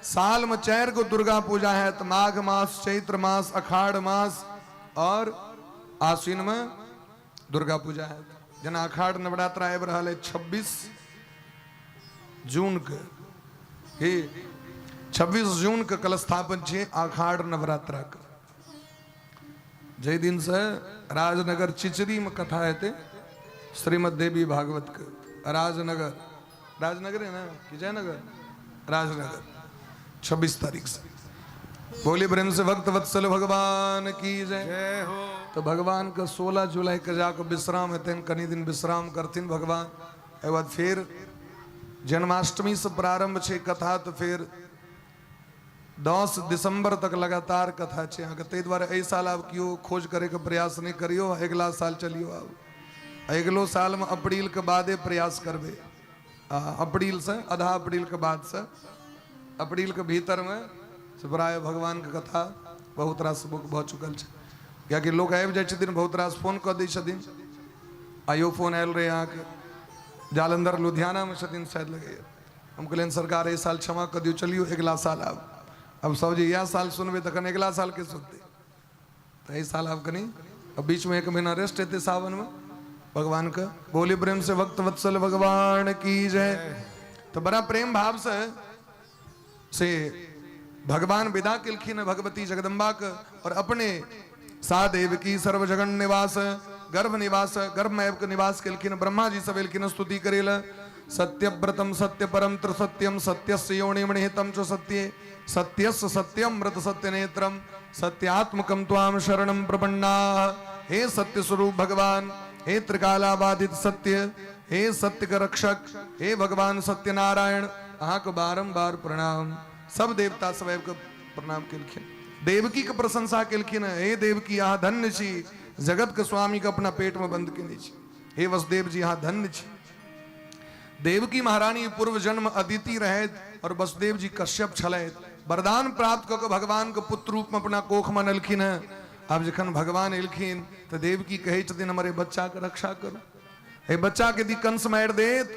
साल में 4 गो दुर्गा पूजा हैत, माघ मास, चैत्र मास, अखाड़ मास और आश्विन में दुर्गा पूजा हैत। जेना अखाड़ नवरात्रा आबि रहल है 26 जून के, ही 26 जून के कलस्थापन छै अखाड़ नवरात्रा के। जाहि दिन से राजनगर चिचरी में कथा हेतै श्रीमद देवी भागवत के, राजनगर, राजनगर है ना कि जयनगर, राजनगर 26 तारीख से। बोले प्रेम से भक्त वत्सल भगवान की जय। जय हो। तो भगवान के 16 जुलाई के जाके विश्राम हेतनि, कनी दिन विश्राम करथिन भगवान। एहि बाद फिर जन्माष्टमी से प्रारंभ छै कथा, तो फिर 10 दिसंबर तक लगातार कथा छै अहाँके। ताहि दुआरे एहि साल आब केओ खोज करैके प्रयास नहि करियौ, अगिला साल चलियौ। आब अगिलो सालमे अप्रैल के बादे प्रयास करबै, आ अप्रैल से आधा अप्रैल के बाद से अप्रैल के भीतरमे से प्राय भगवानके कथा बहुत रास बुक भऽ चुकल छै, कियाकि लोक आबि जाइ छथिन, बहुत रास फोन कऽ दै छथिन। आइयो फोन आयल रहै अहाँके, जालंधर लुधियानामे छथिन शायद लगैए। हम कहलियनि, सरकार एहि साल क्षमा कऽ दियौ, चलियौ अगिला साल। आब अब सब जे इएह साल सुनबै तखन अगिला साल के सुनतै? तऽ एहि साल आब कनि अब बीचमे 1 महीना रेस्ट हेतै सावनमे भगवानके। बोली प्रेम से भक्त वत्सल भगवान की जय। तऽ बड़ा प्रेम भाव से भगवान विदा केलखिन भगवती जगदम्बा के और अपने सा देवकी सर्व जगन निवास गर्भ निवास गर्भ में आबि के निवास केलखिन। ब्रह्मा जी सब एलखिन स्तुति करे लए। सत्यव्रतम सत्य परम त्रिसत्यम सत्यस्य योनिमनिहितम च सत्ये सत्यस्य सत्यम मृत सत्य नेत्रम सत्यात्मकम त्वाम शरणम प्रपन्ना। हे सत्य स्वरूप भगवान, हे त्रिकालाबाधित सत्य, हे सत्य के रक्षक, हे भगवान सत्यनारायण, अहाँके बारंबार प्रणाम। सब देवता सब आबि के प्रणाम केलखिन, देवकी के प्रशंसा केलखिन। हे देवकी, अहाँ धन्य छी, जगत के स्वामी के अपना पेट में बंद केने छी। हे वसुदेव जी, अहाँ धन्य छी। देवकी महारानी पूर्व जन्म अदिति रहैत और वसुदेव जी कश्यप छलथि। वरदान प्राप्त कऽ के भगवान के पुत्र रूप में अपना कोख में अनलखिन हेँ। आब जखन भगवान एलखिन तऽ देवकी कहै छथिन, हमर बच्चा के रक्षा करू, एहि बच्चा के यदि कंस मारि देत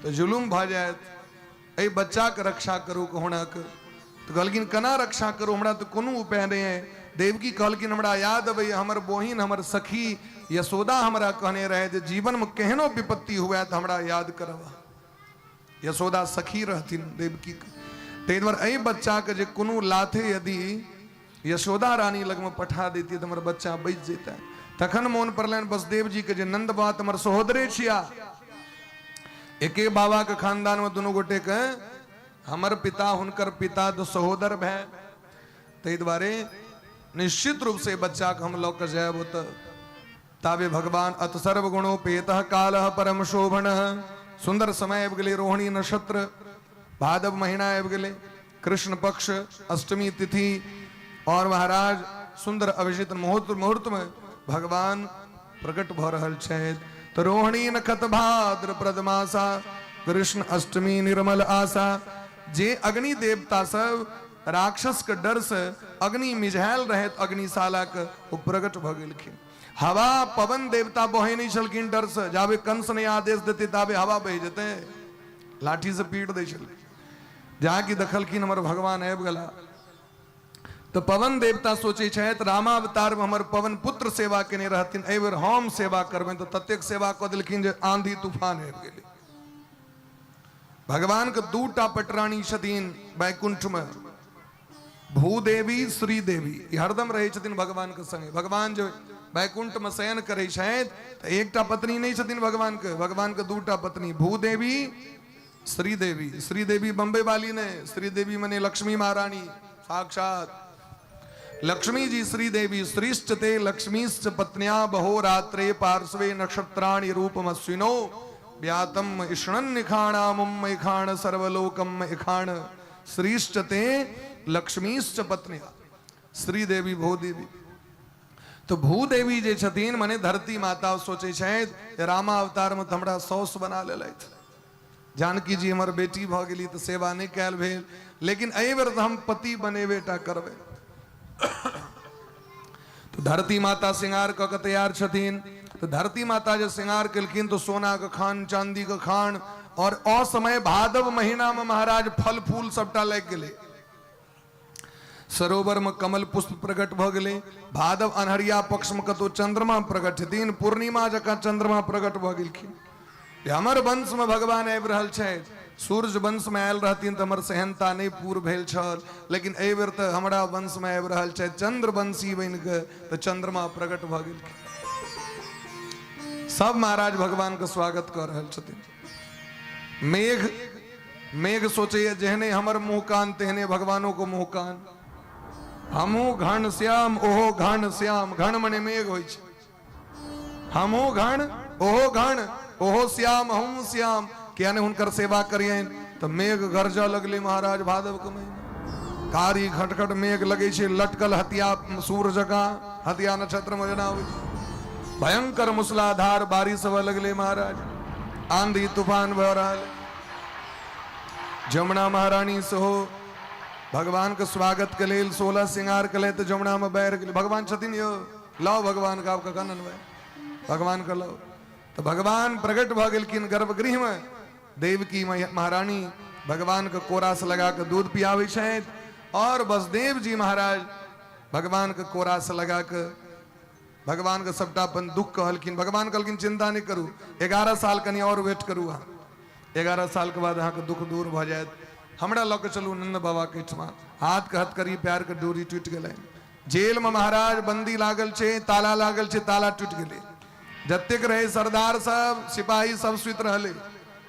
तऽ जुलुम भऽ जायत, एहि बच्चा के रक्षा करू कहुना के। तऽ कहलखिन, केना रक्षा करू, हमरा तऽ कोनो उपाय नहि है। देवकी कहलखिन, हमरा याद अबैए, हमर बहिन, हमर सखी यशोदा हमरा कहने रहे जे जीवनमे केहनो विपत्ति हुए तऽ हमरा याद करब। यशोदा सखी रहथिन देवकी के। ताहि दुआरे एहि बच्चाके जे कोनो लाथे यदि यशोदा रानी लगमे पठा दैतियै तऽ हमर बच्चा बचि जैतै। तखन मोन पड़लनि वसुदेव जी के जे नंद बाबा तऽ हमर सहोदरे छिया, एके बाबा के खानदान में दुनू गोटे के, हमर पिता हुनकर पिता तो सहोदर भए, ताहि दुआरे निश्चित रूप से बच्चा के हम लऽ कऽ जायब ओतऽ। ताबे भगवान अत सर्वगुणोपेतः कालः परम शोभन, सुंदर समय आबि गेलै, रोहिणी नक्षत्र, भादव महीना आबि गेलै, कृष्ण पक्ष अष्टमी तिथि और महाराज सुंदर अभिषित मुहूर्त मुहूर्त में भगवान प्रकट भऽ रहल छथि। तऽ रोहिणी नखत भाद्र प्रदमासा कृष्ण अष्टमी निर्मल आशा। जे अग्नि देवता सब राक्षस के डर से अग्नि मिझायल रहत अग्निशाला के, ओ प्रकट भऽ गेलखिन। हवा पवन देवता बहे नहीं छलखिन डर से, जाबे कंस ने आदेश देते ताबे हवा बहि जेते, लाठी से पीट दै छलखिन। जहाँ की देखलखिन हमर भगवान आबि गेला, तऽ पवन देवता सोचै छथि रामावतार में हमर पवन पुत्र सेवा केने रहथिन, एहि बेर हम सेवा करबनि। तऽ ततेक सेवा कऽ देलखिन जे आंधी तूफान आबि गेलै। भगवान के दूटा पटरानी छथिन वैकुंठ में, भूदेवी श्रीदेवी, ई हरदम रहै छथिन भगवान के संगे। भगवान जो वैकुंठ में शयन करै छथि तऽ एकटा पत्नी नहि छथिन भगवान के, भगवान के दूटा पत्नी, भूदेवी श्रीदेवी। श्रीदेवी बम्बई वाली ने, श्रीदेवी मने लक्ष्मी महारानी, साक्षात लक्ष्मी जी श्रीदेवी। श्रीश्च ते लक्ष्मीश्च पत्न्या बहोरात्रे पार्श्वे नक्षत्राणि रूपमश्विनो व्यातम इष्णन निखाणामुम इखाण सर्वलोकम इखाण। श्रीश्च ते लक्ष्मीश्च पत्न्या, श्रीदेवी भूदेवी। तो भूदेवी जे छथिन मने धरती माता, सोचै छथि रामावतार में तऽ हमरा साउस बना लेलथि, जानकी जी हमर बेटी भऽ गेली तऽ सेवा नहि कयल भेल, लेकिन एहि बेर तऽ हम पति बनेबे टा करबै। तऽ धरती माता श्रृंगार कऽ के तैयार छथिन। तऽ धरती माता जे श्रृंगार केलखिन तऽ सोनाके खान, चांदीके खान, और असमय भादव महीनामे महाराज फल फूल सबटा लागि गेलै। सरोवर में कमल पुष्प प्रकट भऽ गेलै। भादव अन्हरिया पक्ष में कतौ चंद्रमा प्रकट हेथिन, पूर्णिमा जकाँ चंद्रमा प्रकट भऽ गेलखिन। हमर वंश में भगवान आबि रहल छथि। सूर्य वंश में आयल रहथिन तऽ हमर सेहनता नहि पूर भेल छल, लेकिन एहि बेर तऽ हमरा वंश में आबि रहल छथि चंद्रवंशी बनि कऽ, तऽ चंद्रमा प्रकट भऽ गेलखिन। सब महाराज भगवान के स्वागत कऽ रहल छथिन। मेघ मेघ सोचैए जेहने हमर मुँह कान तेहने भगवानो को मुँह कान, हमहूँ घन श्याम ओहो घन श्याम, घन मने मेघ होइ छै, हमहूँ घन ओहो घन, ओहो श्याम हमहूँ श्याम, किया नहि हुनकर सेवा करियनि। तऽ मेघ गरजऽ लगलै महाराज भादव के महीना, कारी खटखट मेघ लगै छै लटकल हतिया सूर जकाँ, हतिया नक्षत्र में जेना होइ छै, भयंकर मूसलाधार बारिश हुअ लगलै महाराज, आंधी तूफान भऽ रहल। जमुना महारानी सेहो भगवान के स्वागत के लेल 16 श्रृंगार के लेल तऽ जमुना में बैर गेलै। भगवान छथिन यौ, लाओ भगवान के, आब कखन अनबै भगवान के लाओ। तऽ भगवान प्रकट भऽ गेलखिन गर्भगृह में। देवकी महारानी भगवान के कोरा से लगा के दूध पियाबै छथि, और वसुदेव जी महाराज भगवान के कोरा से लगा के भगवान के सबटा अपन दुख कहलखिन। भगवान कहलखिन चिंता नहीं करू, 11 साल कनि और वेट करू अहाँ, 11 साल के बाद अहाँके दुख दूर भऽ जायत। हमरा लऽ के चलू नंद बाबा के एहिठमा। हाथ के हथकड़ी पैर के डोरी टूटि गेलै। जेल में महाराज बंदी लागल छै, ताला लागल छै, ताला टूटि गेलै। जतेक रहे सरदार सब सिपाही सब सुति रहलै,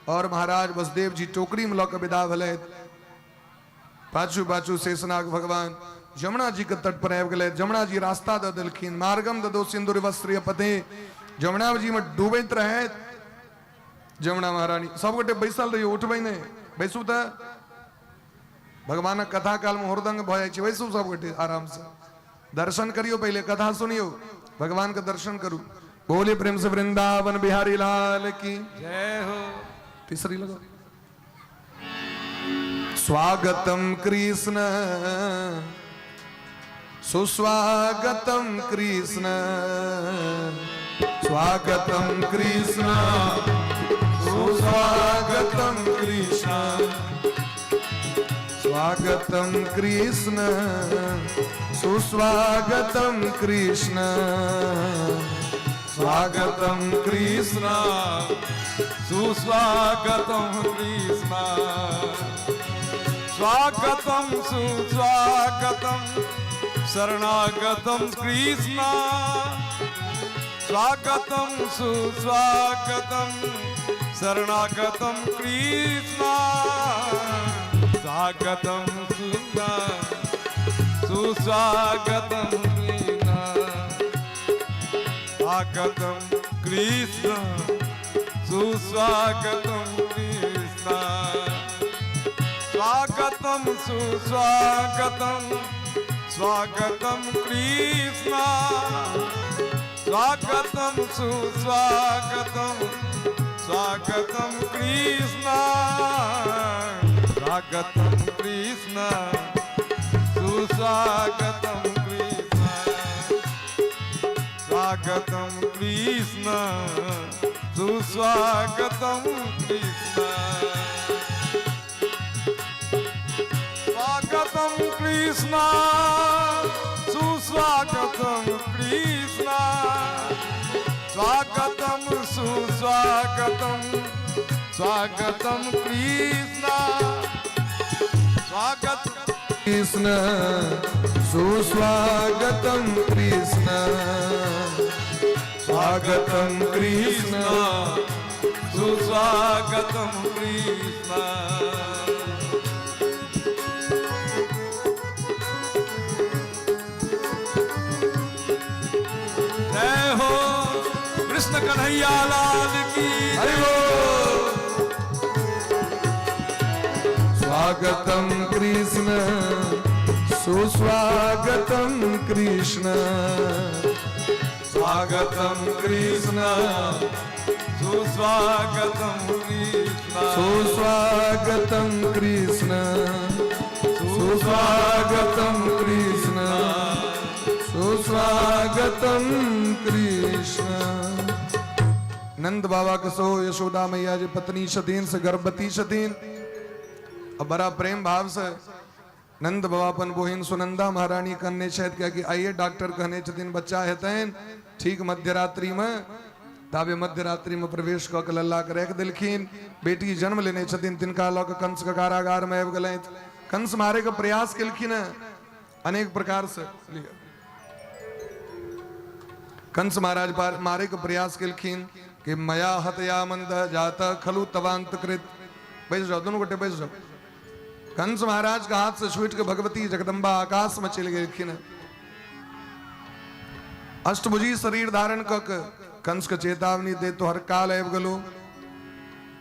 और महाराज वसुदेव जी टोकरी में लऽ के विदा भेलथि। पाछू पाछू शेषनाग भगवान जमुना जी के तट पर आबि गेलै। जमुना जी रास्ता दऽ देलखिन, मार्गम ददो सिंदूर वस्त्र पते। जमुना जी में डूबैत रहैत जमुना महारानी, सब गोटे बैसल रहियो, उठबै नहि, बैसू तऽ भगवानक कथा काल में हुरदंग भऽ जाइ छै, बैसू सब गोटे आराम से दर्शन करियो, पहिले कथा सुनियो, भगवान के दर्शन करू। बोले प्रेम से वृंदावन बिहारी लाल की जय हो। तीसरी लगाओ। स्वागतम कृष्ण सुस्वागतम कृष्ण, स्वागतम कृष्ण सुस्वागतम कृष्ण, स्वागतम कृष्ण सुस्वागतम कृष्ण, स्वागतम कृष्ण सुस्वागतम कृष्ण, स्वागतम सुस्वागतम शरणागतम कृष्ण, स्वागतम सुस्वागतम शरणागतम कृष्ण, स्वागतम सुस्वागतम कृष्ण, स्वागतम कृष्ण सुस्वागतम कृष्ण, स्वागतम सुस्वागतम स्वागतम कृष्ण, स्वागतम सुस्वागतम स्वागतम कृष्णा, स्वागतम कृष्णा, सुस्वागतम कृष्णा, स्वागतम कृष्णा, सुस्वागतम कृष्णा, स्वागतम कृष्णा, सुस्वागतम कृष्णा, स्वागतम सुस्वागतम, स्वागतम कृष्णा, स्वागत कृष्ण सुस्वागतम कृष्ण, स्वागतम कृष्ण, सुस्वागतम कृष्णा। जय हो कृष्ण कन्हैया लाल की हरि बोल। स्वागतम कृष्ण सुस्वागतम कृष्ण, स्वागतम कृष्ण, सुस्वागतम कृष्ण, सुस्वागतम कृष्ण, सुस्वागतम कृष्ण, सुस्वागतम कृष्ण। नंद बाबा के सो यशोदा मैया जी पत्नी छथिन से गर्भवती छथिन और बड़ा प्रेम भाव से नंद बाबा अपन बोहिन सुनंदा महारानी कहने छथि, कियाकि आइए डॉक्टर कहने छथिन बच्चा हेतनि ठीक मध्यरात्रि में, ताबे मध्यरात्रि में प्रवेश कऽ के लल्ला के राखि देलखिन। बेटी जन्म लेने छथिन तिनका लऽ के कंस के कारागार में आबि गेलथि। कंस मारे के प्रयास केलखिन हँ अनेक प्रकार से। कंस महाराज मारे के प्रयास केलखिन कि मया हतया मंद जात खलु तवांत कृत। बैस जाओ दोनों गोटे बैस जाओ। कंस महाराज के हाथ से छूट के भगवती जगदम्बा आकाश में चलि गेलखिन। अष्टभुजी शरीर धारण कऽ के कंस के चेतावनी दे तो हर काल आबि गेलो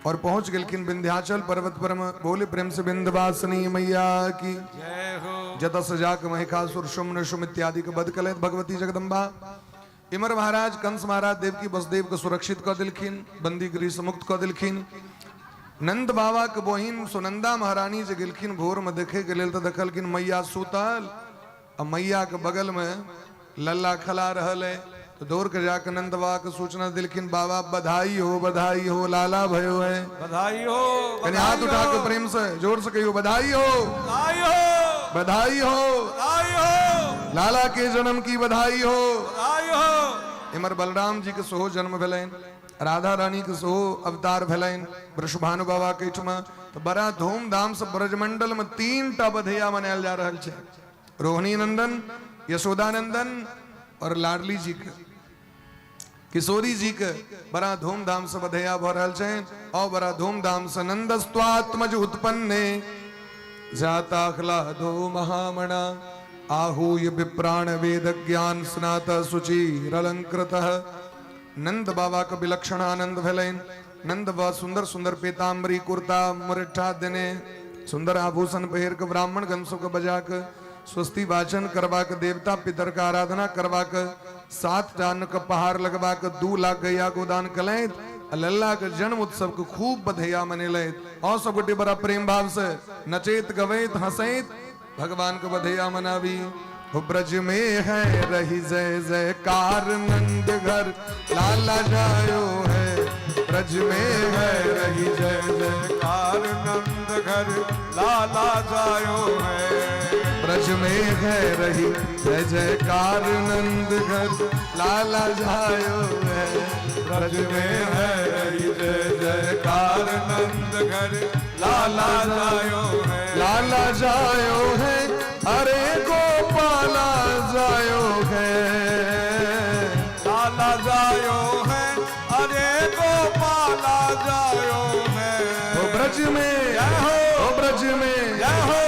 और पहुंच गेलखिन विंध्याचल पर्वत पर में। बोले प्रेम से विंध्यवासिनी मैया की जय हो। जतः से जाके महिषासुर शुम्भ निशुम्भ इत्यादि के वध कलैत भगवती जगदम्बा। इमर महाराज कंस महाराज देवकी वसुदेव के सुरक्षित कऽ देलखिन, बंदी गृह से मुक्त कऽ देलखिन। नंद बाबा के बहिन सुनंदा महारानी जे गेलखिन भोर में देखे के लेल तऽ देखलखिन मैया सुतल आ मैया के बगल में लल्ला खला रहल है। तो दौड़ के जाके नंद बाबा के सूचना दिलखिन, बाबा बधाई हो, बधाई हो, लाला भयो है, बधाई हो। कनि हाथ उठा के प्रेम से जोर से कहियो बधाई हो, बधाई हो, बधाई हो, बधाई हो, लाला के जन्म की बधाई हो। बधाई हो। इमर बलराम जी के सेहो जन्म भेलनि, राधा रानी के सेहो अवतार भेलनि वृषभानु बाबा के एहिठमा। तो बड़ा धूमधाम से ब्रजमंडल में 3 टा बधैया मनायल जा रहल छै, रोहिणी नंदन, यशोदानंदन और लाडली जी के, किशोरी जी के बड़ा धूमधाम से बधैया भऽ रहल छै। और बड़ा धूमधाम से नंदस्त्वात्मज उत्पन्ने जाताह्लादो महामणा आहूय विप्राण वेद ज्ञान स्नात शुचिरलंकृत। नंद बाबा के विलक्षण आनंद भेलनि। नंद बाबा सुंदर सुंदर पीताम्बरी कुर्ता मुरठा देने सुंदर आभूषण पहिर के ब्राह्मण गण सबके बजा के स्वस्ति वाचन करवा के देवता पितर के आराधना करवा के 7 टान के पहाड़ लगवा के 2 लाख गैया गोदान कलैत लल्ला के जन्म उत्सव के खूब बधैया मनेलैत। और सब गोटे बड़ा प्रेम भाव से नचैत गवैत हंसैत भगवान के बधैया मनाबी। हो ब्रज में है रही जय जयकार नंद घर लाला जायो है, ब्रज में है रही जय जयकार नंद घर लाला जायो है, ब्रज में है रही जय जयकार नंद घर लाला जायो है, ब्रज में है रही जय जयकार नंद घर लाला जायो है, लाला जायो है, अरे गोपाला जायो है, लाला जायो है, अरे गोपाला जायो है। ओ ब्रज में जय हो, ओ ब्रज में जय हो।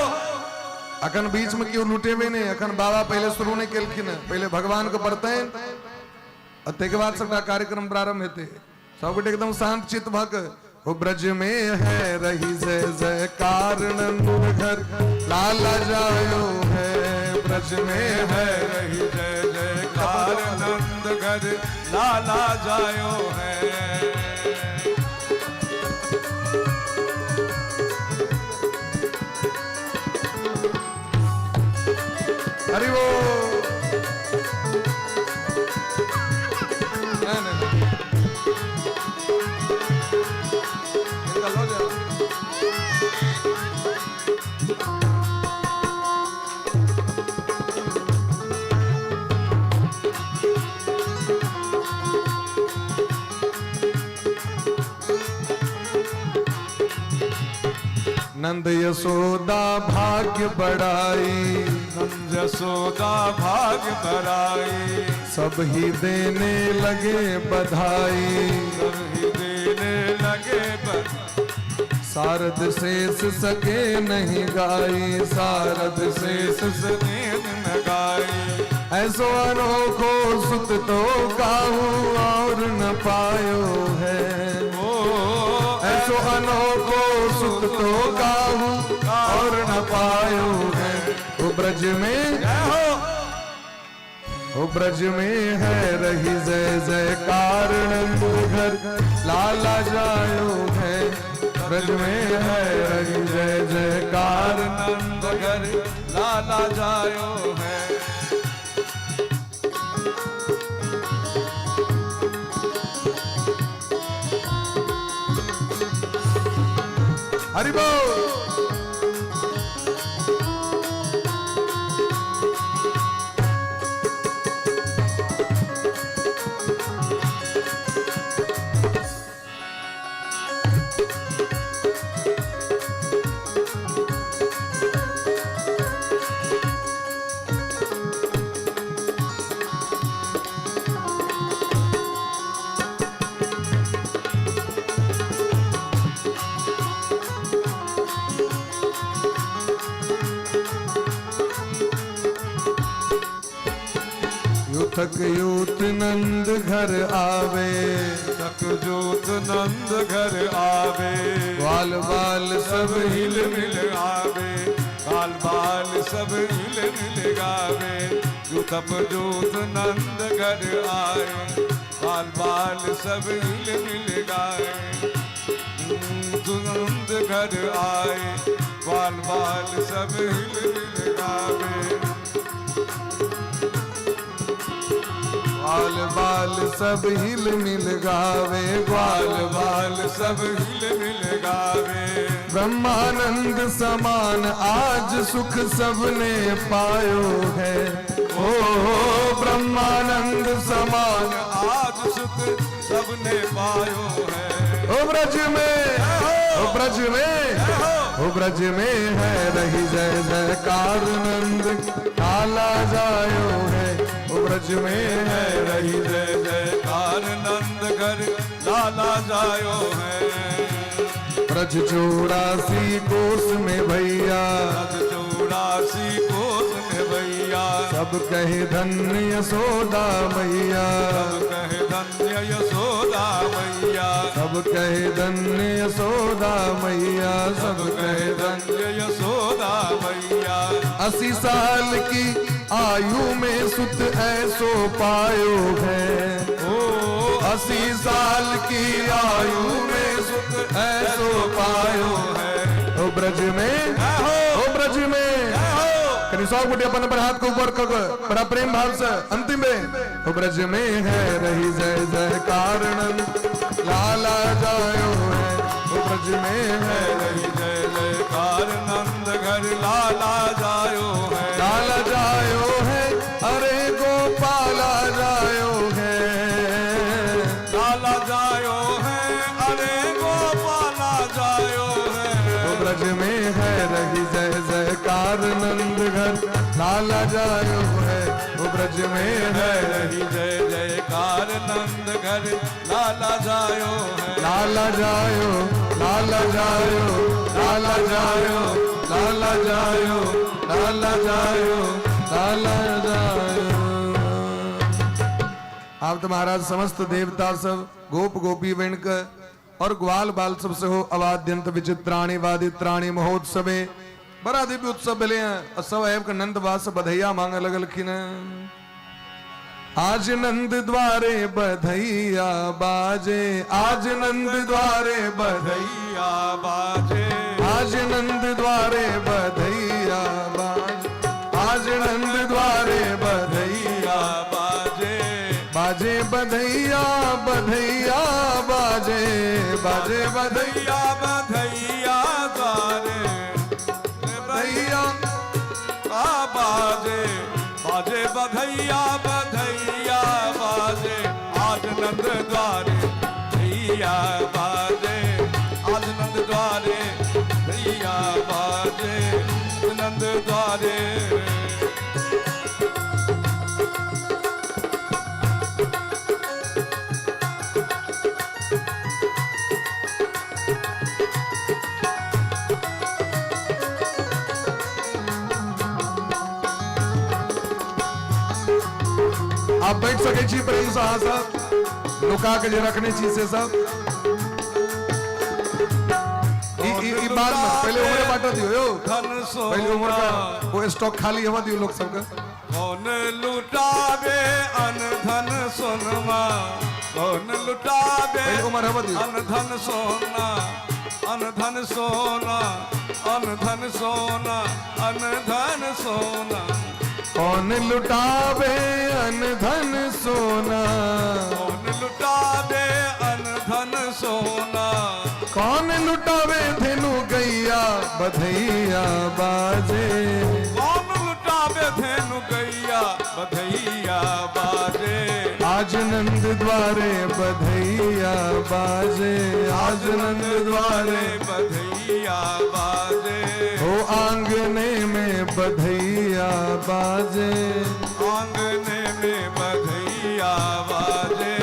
अखन बीच में क्यों लुटेबे नहीं, अखन बाबा पहले शुरू नहीं केलखिन, पहले भगवान के पढ़ते और तैके बाद सबटा कार्यक्रम प्रारंभ हेतै। सब गोटे एकदम शांत चित्त भऽ के ओ ब्रज में है रही जय जयकार नंद घर लाला जायो है, ब्रज में है रही जय जयकार नंद घर लाला जायो है। हरि बोल। नहीं नहीं नहीं। इनका लो जाओ। नंद यशोदा भाग्य बढ़ाई, नंद यशोदा भाग बढ़ाई, सब ही देने लगे बधाई, सब ही देने लगे बधाई। सारद शेष सके नहीं गाई, सारद शेष सके न गाई। ऐसो अनोखो सुत तो काहू और न पायो है, ओ ऐसो अनोखो सुत तो काहू और न पायो है। ओ ब्रज में, ओ ब्रज में है रही जय जयकार, नंद घर लाला जायो है। ब्रज में है रही जय जयकार, नंद घर लाला जायो है। हरि बोल। यूथक यूथ नंद घर आवे, तक जोत नंद घर आवे, ग्वाल बाल सब हिल मिल आवे, बाल बाल सब हिल मिल गावे। तप जोत नंद घर आए, बाल बाल सब हिल मिल गाए। नंद घर आए, बाल बाल सब हिल मिल गावे। ग्वाल बाल सब हिल मिल गावे, ग्वाल बाल सब हिल मिल गावे। ब्रह्मानंद समान आज सुख सबने पायो है, ओ ब्रह्मानंद समान आज सुख सबने पायो है। ओ ब्रज में, ओ ब्रज में, ओ ब्रज में है रही जय जयकार, नंद काला जायो है। ओ ब्रज में है रही जय जयकार, नंद घर लाला जायो है। ब्रज 84 कोस में भैया, ब्रज 84 कोस में भैया, सब कहे धन्य यशोदा मैया, सब कहे धन्य यशोदा मैया, सब कहे धन्य यशोदा मैया, सब कहे धन्य यशोदा मैया। 80 साल की आयु में सुत ऐसो पायो है, ओ 80 साल की आयु में सुत ऐसो पायो है। ओ ब्रज में, ओ ब्रज में कनी 100 गुटी अपन पर हाथ को ऊपर कर बड़ा प्रेम भाव से अंतिम में। ओ ब्रज में है रही जय जयकार, नंद लाला जायो है। ओ ब्रज में है रही जय जयकार, नंद घर लाला जायो है। लाला जायो है, अरे गोपाला जायो है। लाला जायो है, अरे गोपाला जायो है। ओ ब्रज में है रही जय जयकार, नंद घर लाला जायो है। ओ ब्रज में है रही जय जयकार, नंद घर लाला जायो है। लाला जायो, लाला जायो, लाला जायो, लाला जायो, लाला जायो, लाला जायो। आप तो महाराज समस्त देवता सब गोप गोपी वृणक और ग्वाल बाल सब से हो अवाद्यंत विचित्राणी वादित्राणी महोत्सवे बड़ा दिव्य उत्सव भेले हैं। और सब ऐब के नंदवास बधैया मांगे लगलखिन। आज नंद द्वारे बधैया बाजे, आज नंद द्वारे बधैया बाजे, आज नंद द्वारे बधैया बाजे, आज नंद द्वारे बधैया बधैया बाजे, बाजे बधैया बधैया बधैया द्वारे बधैया आ बाजे, बाजे बधैया बधैया बाजे, आज नंद द्वारे भैया बाजे, आज नंद द्वारे भैया बाजे, नंद द्वारे। आप बैठ सकै छी प्रेम से अहाँ सब, नुका के जे रखने छी से सब। ई ई ई बाद में पहले उम्र बांट दियो यो, धन पहले उम्र सोना का वो स्टॉक खाली हवा दियो लोग सबके। कौन लुटावे अन धन सोनमा, कौन लुटावे पहले उम्र हवा दियो। अन धन सोना, अन धन सोना, अन धन सोना, अन धन सोना। कौन लुटावे अन धन सोना, कौन लुटावे अन धन सोना, कौन लुटावे धेनु गैया बधैया बाजे, कौन लुटावे धेनु गैया बधैया बाजे, आज नंद द्वारे बधैया बाजे, आज नंद द्वारे बधैया बाजे, हो आंगने में बधैया बाजे, आंगने में बधैया बाजे,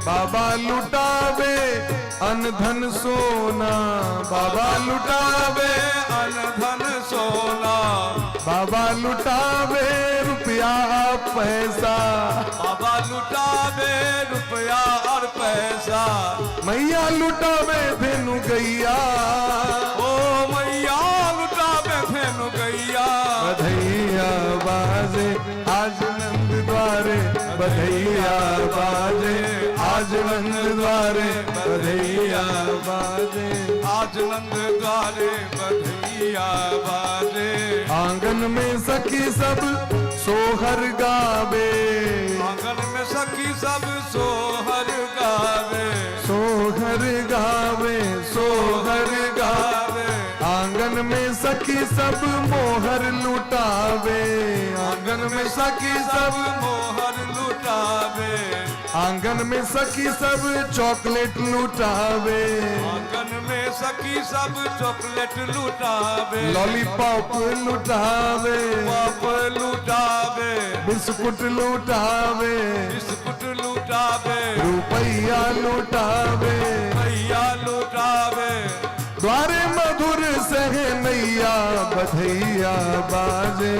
बाबा लुटावे अन धन सोना, बाबा लुटावे अन धन सोना, बाबा लुटावे रुपया पैसा, बाबा लुटावे रुपया और पैसा, मैया लुटावे धेनु गैया, ओ मैया लुटावे धेनु गैया, बधैया बाजे आज नंद द्वारे बधैया बाजे, आज नंद द्वारे बधैया बाजे, आज नंद द्वारे बधैया बाजे, आंगन में सखी सब सोहर गावे, आंगन में सखी सब सोहर गावे, सोहर गावे, सोहर गावे, गावे आंगन में सखी सब मोहर लुटावे, आंगन में सखी सब मोहर लुटावे, आंगन में सखी सब चॉकलेट लुटावे, आंगन में सखी सब चॉकलेट लुटावे, लॉलीपॉप लुटावे, पॉप लुटावे, बिस्कुट लुटावे, बिस्कुट लुटावे, रुपया लुटावे, भैया लुटावे, द्वारे मधुर सहनैया बधैया बाजे,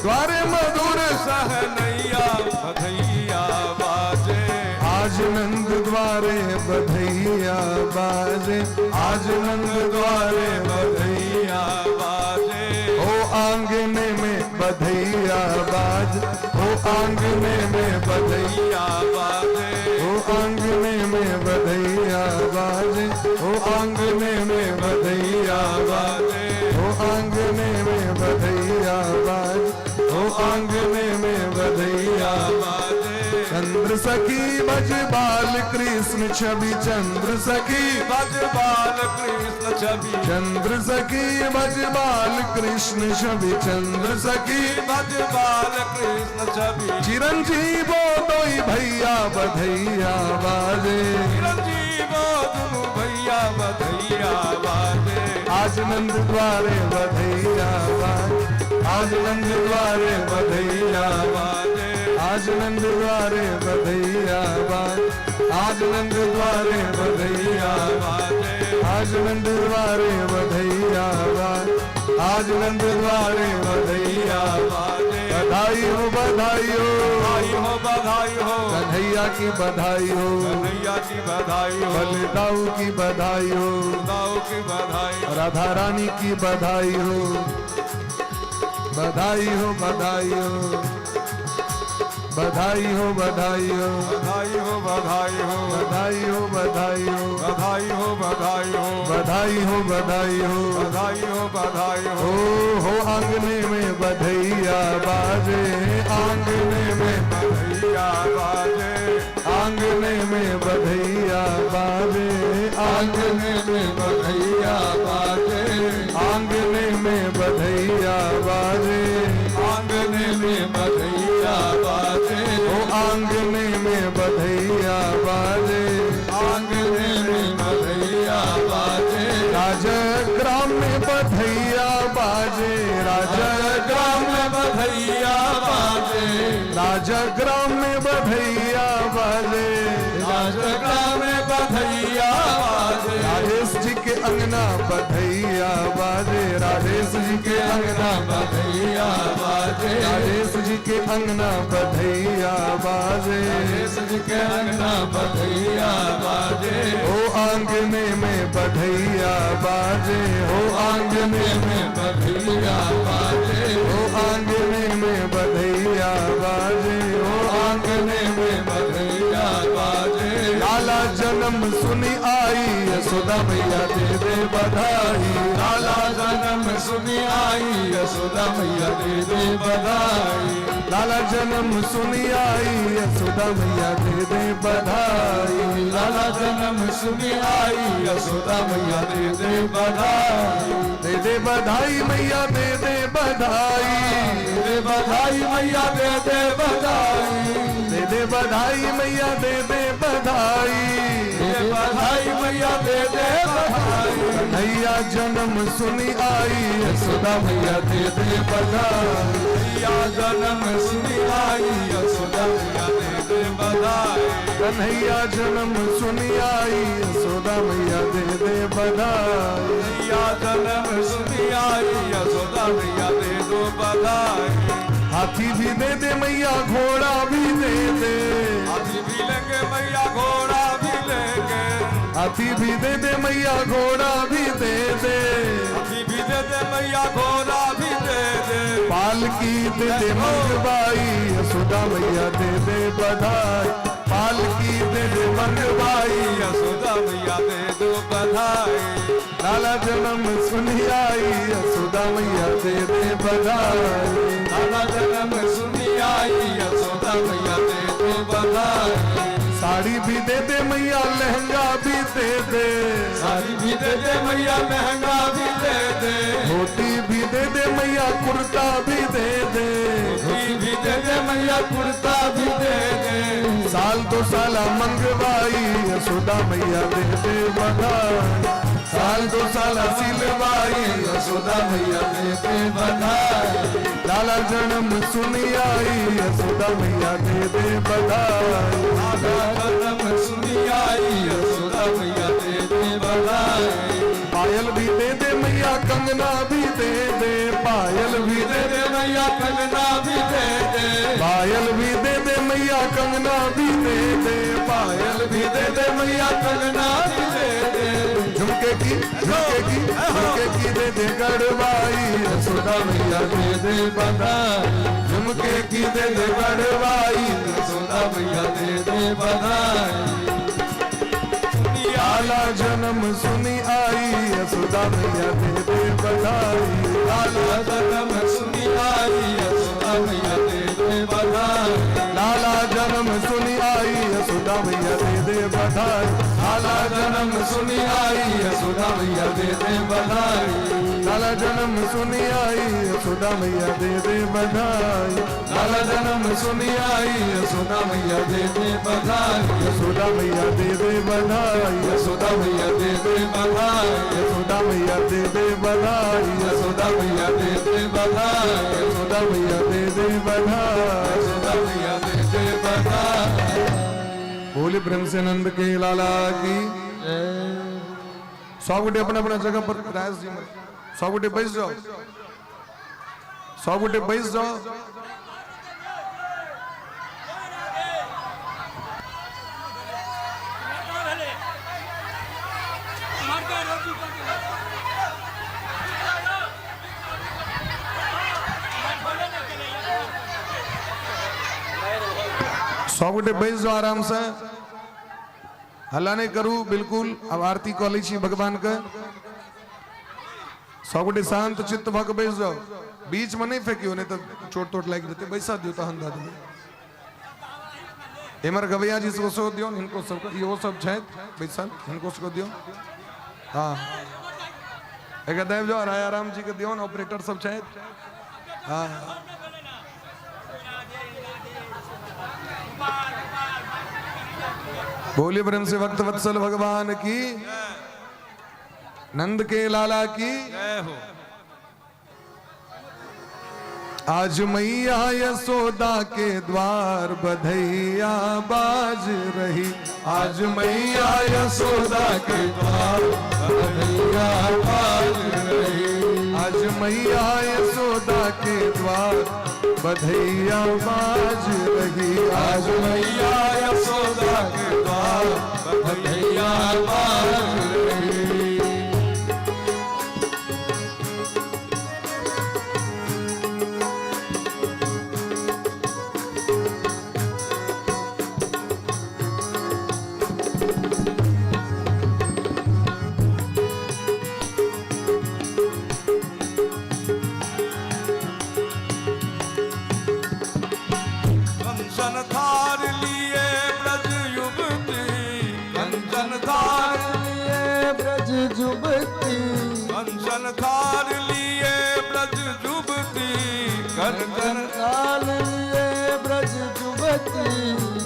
द्वारे मधुर सहनैया बधैया बाजे, आज नंद द्वारे बधैया बाजे, आज नंद द्वारे बधैया बधैया बाजे, ओ आंगने में बधैया बाज, ओ आंगने में बधैया बधैया बाजे, ओ आंगने में बधैया बाजे, ओ आंगने में बधैया बाजे, बाजे, ओ आंगने में बधैया बाज, ओ आंगने में बधैया बाजे, चंद्र सखी भज बाल कृष्ण छवि, चंद्र सखी भज बाल कृष्ण छवि, चंद्र सखी भज बाल कृष्ण छवि, चंद्र सखी भज बाल कृष्ण छवि, चिरंजीवो दोई भैया बधैया बाजे, चिरंजीवो दुनु भैया बधैया बाजे, आज नंद द्वारे बधैया बाजे, आज नंद द्वारे बधैया बाजे, आज नंद द्वारे बधैया बाजे, आज नंद द्वारे बधैया बाजे, आज नंद द्वारे बधैया बाजे, आज नंद द्वारे बधैया बाजे, बधाई हो बधाई हो, बधाई हो बधाई हो, कन्हैया की बधाई हो, कन्हैया की बधाई हो, बलदाऊ की बधाई हो, दाऊ की बधाई हो, राधा रानी की बधाई हो, बधाई हो बधाई हो, बधाई हो बधाई हो, बधाई हो बधाई हो, बधाई हो बधाई हो, बधाई हो बधाई हो, बधाई हो बधाई हो, बधाई हो बधाई हो, ओ हो आंगने में बधैया बाजे, आंगने में बधैया बाजे, आंगने आंगने में बधैया बाजे, आंगने में बधैया बाजे, आंगने में बधैया बाजे, आंगने में बधैया बाजे, ओ आंगने में बधैया बाजे, आंगने में बधैया बाजे, राजग्राम में बधैया बाजे, राजग्राम ग्राम में बधैया बाजे, राजग्राम में बधैया बाजे, राजग्राम में बधैया बाजे, राजेश जी के अंगना बधैया बाजे, राजेश जी के अंगना बधैया बाजे, राजेश जी के अंगना बधैया बाजे, राजेश जी के अंगना बधैया बाजे, ओ आंगने में बधैया बाजे, ओ आंगने में बधैया बाजे, ओ आंगने में बधैया बाजे, ओ आंगने में बधैया बाजे, लाला जन्म सुनी आई यशोदा मैया दे दे बधाई, लाला जन्म सुनी आई यशोदा मैया दे दे बधाई, लाला जन्म सुनी आई यशोदा मैया दे दे बधाई, लाला जन्म सुनी आई यशोदा मैया दे दे बधाई, दे दे बधाई मैया दे दे बधाई, दे दे बधाई मैया दे दे बधाई, दे दे बधाई मैया दे दे बधाई, दे बधाई मैया दे दे बधाई, कन्हैया जन्म सुनी आई यशोदा मैया दे दे बधाई, मैया जन्म सुनी आई यशोदा मैया दे दे बधाई, कन्हैया जन्म सुनी आई यशोदा मैया दे दे बधाई, मैया जन्म सुनी आई यशोदा मैया दे दो बधाई, हाथी भी दे दे मैया घोड़ा भी दे दे, हाथी भी लेंगे मैया घोड़ा भी लेंगे, हाथी भी दे दे मैया घोड़ा भी दे दे, हाथी भी दे दे मैया घोड़ा भी दे दे, पालकी दे दे मंगवाई यशोदा मैया दे दे बधाई, पालकी दे दे मंगवाई, यशोदा मैया दे दो बधाई, लाला जन्म सुनी आई यशोदा मैया दे दे बधाई, लाला जन्म सुनी आई यशोदा मैया दे दो बधाई, साड़ी भी दे दे मैया लहंगा भी दे दे, साड़ी भी दे दे मैया लहंगा भी दे दे, धोती भी दे दे मैया कुर्ता भी दे दे, धोती भी दे दे मैया कुर्ता भी दे दे, साल दो साला मंगवाई यशोदा मैया दे दे बधाई, साल दो साला सिलवाई यशोदा मैया दे दे बधाई, लाला जन्म सुनी आई यशोदा मैया दे दे बधाई, लाला जन्म सुनी आई यशोदा मैया दे दे बधाई, पायल भी दे दे मैया कंगना भी दे दे, पायल भी दे दे मैया कंगना भी दे दे, पायल भी दे दे मैया कंगना भी दे दे, पायल भी दे दे मैया कंगना भी दे दे, झुमके की झुमके की झुमके की दे दे गड़वाई यशोदा मैया दे दे बधाई, झुमके की दे दे गड़वाई यशोदा मैया दे दे बधाई, लाला जन्म सुनी आई यशोदा मैया दे दे बधाई, लाला जन्म सुनी आई यशोदा मैया दे दे बधाई, लाला जन्म सुनी आई यशोदा मैया दे दे बधाई, लाला जन्म सुनी आई यशोदा मैया दे दे बधाई, लाला जन्म सुनी आई यशोदा मैया दे दे बधाई, लाला जन्म सुनी आई यशोदा मैया दे दे बधाई, यशोदा मैया दे दे बधाई, यशोदा मैया दे दे बधाई, यशोदा मैया दे दे बधाई, यशोदा मैया दे दे बधाई, यशोदा मैया दे दे बधाई, यशोदा मैया दे दे बधाई। बोले ब्रह्मसेनंद के लाला की। सौ गोटे अपना अपना जगह पर राज जी में 100 गोटे बैस जाओ, 100 गोटे बैस जाओ। सौ गोटे बैस जाओ आराम से, हल्ला नहीं करू बिल्कुल। अब आरती कऽ लै छी भगवान के। सौ गोटे शांत चित्त भऽ के बैस जाओ, बीच में नहीं फेंकियो, नहीं तो चोट तोट लागि जेतै। बैसा दियौ तहन दऽ देबै। एमर गवैया जी सबके सेहो दियौन, हिनको सबके, इहो सब छथि बैसल, हिनको सबके दियौन। हाँ एक दाबि जाओ, रायाराम जी के दियौन, ऑपरेटर सब छथि। हाँ बोलिए प्रेम से भक्त वत्सल भगवान की, नंद के लाला की जय हो। आज मैया यशोदा के द्वार बधैया बाज रही। आज मैया यशोदा के द्वार बधैया बाज रही। आज मैया यशोदा के द्वार बधैया बाज रही। आज मैया यशोदा के द्वार बधैया बाज रही। कंचन थार लिए ब्रज युवती, कंचन थार लिए ब्रज जुबती, कंचन थार लिए ब्रज युवती, कंचन थाल लिए ब्रज जुबती।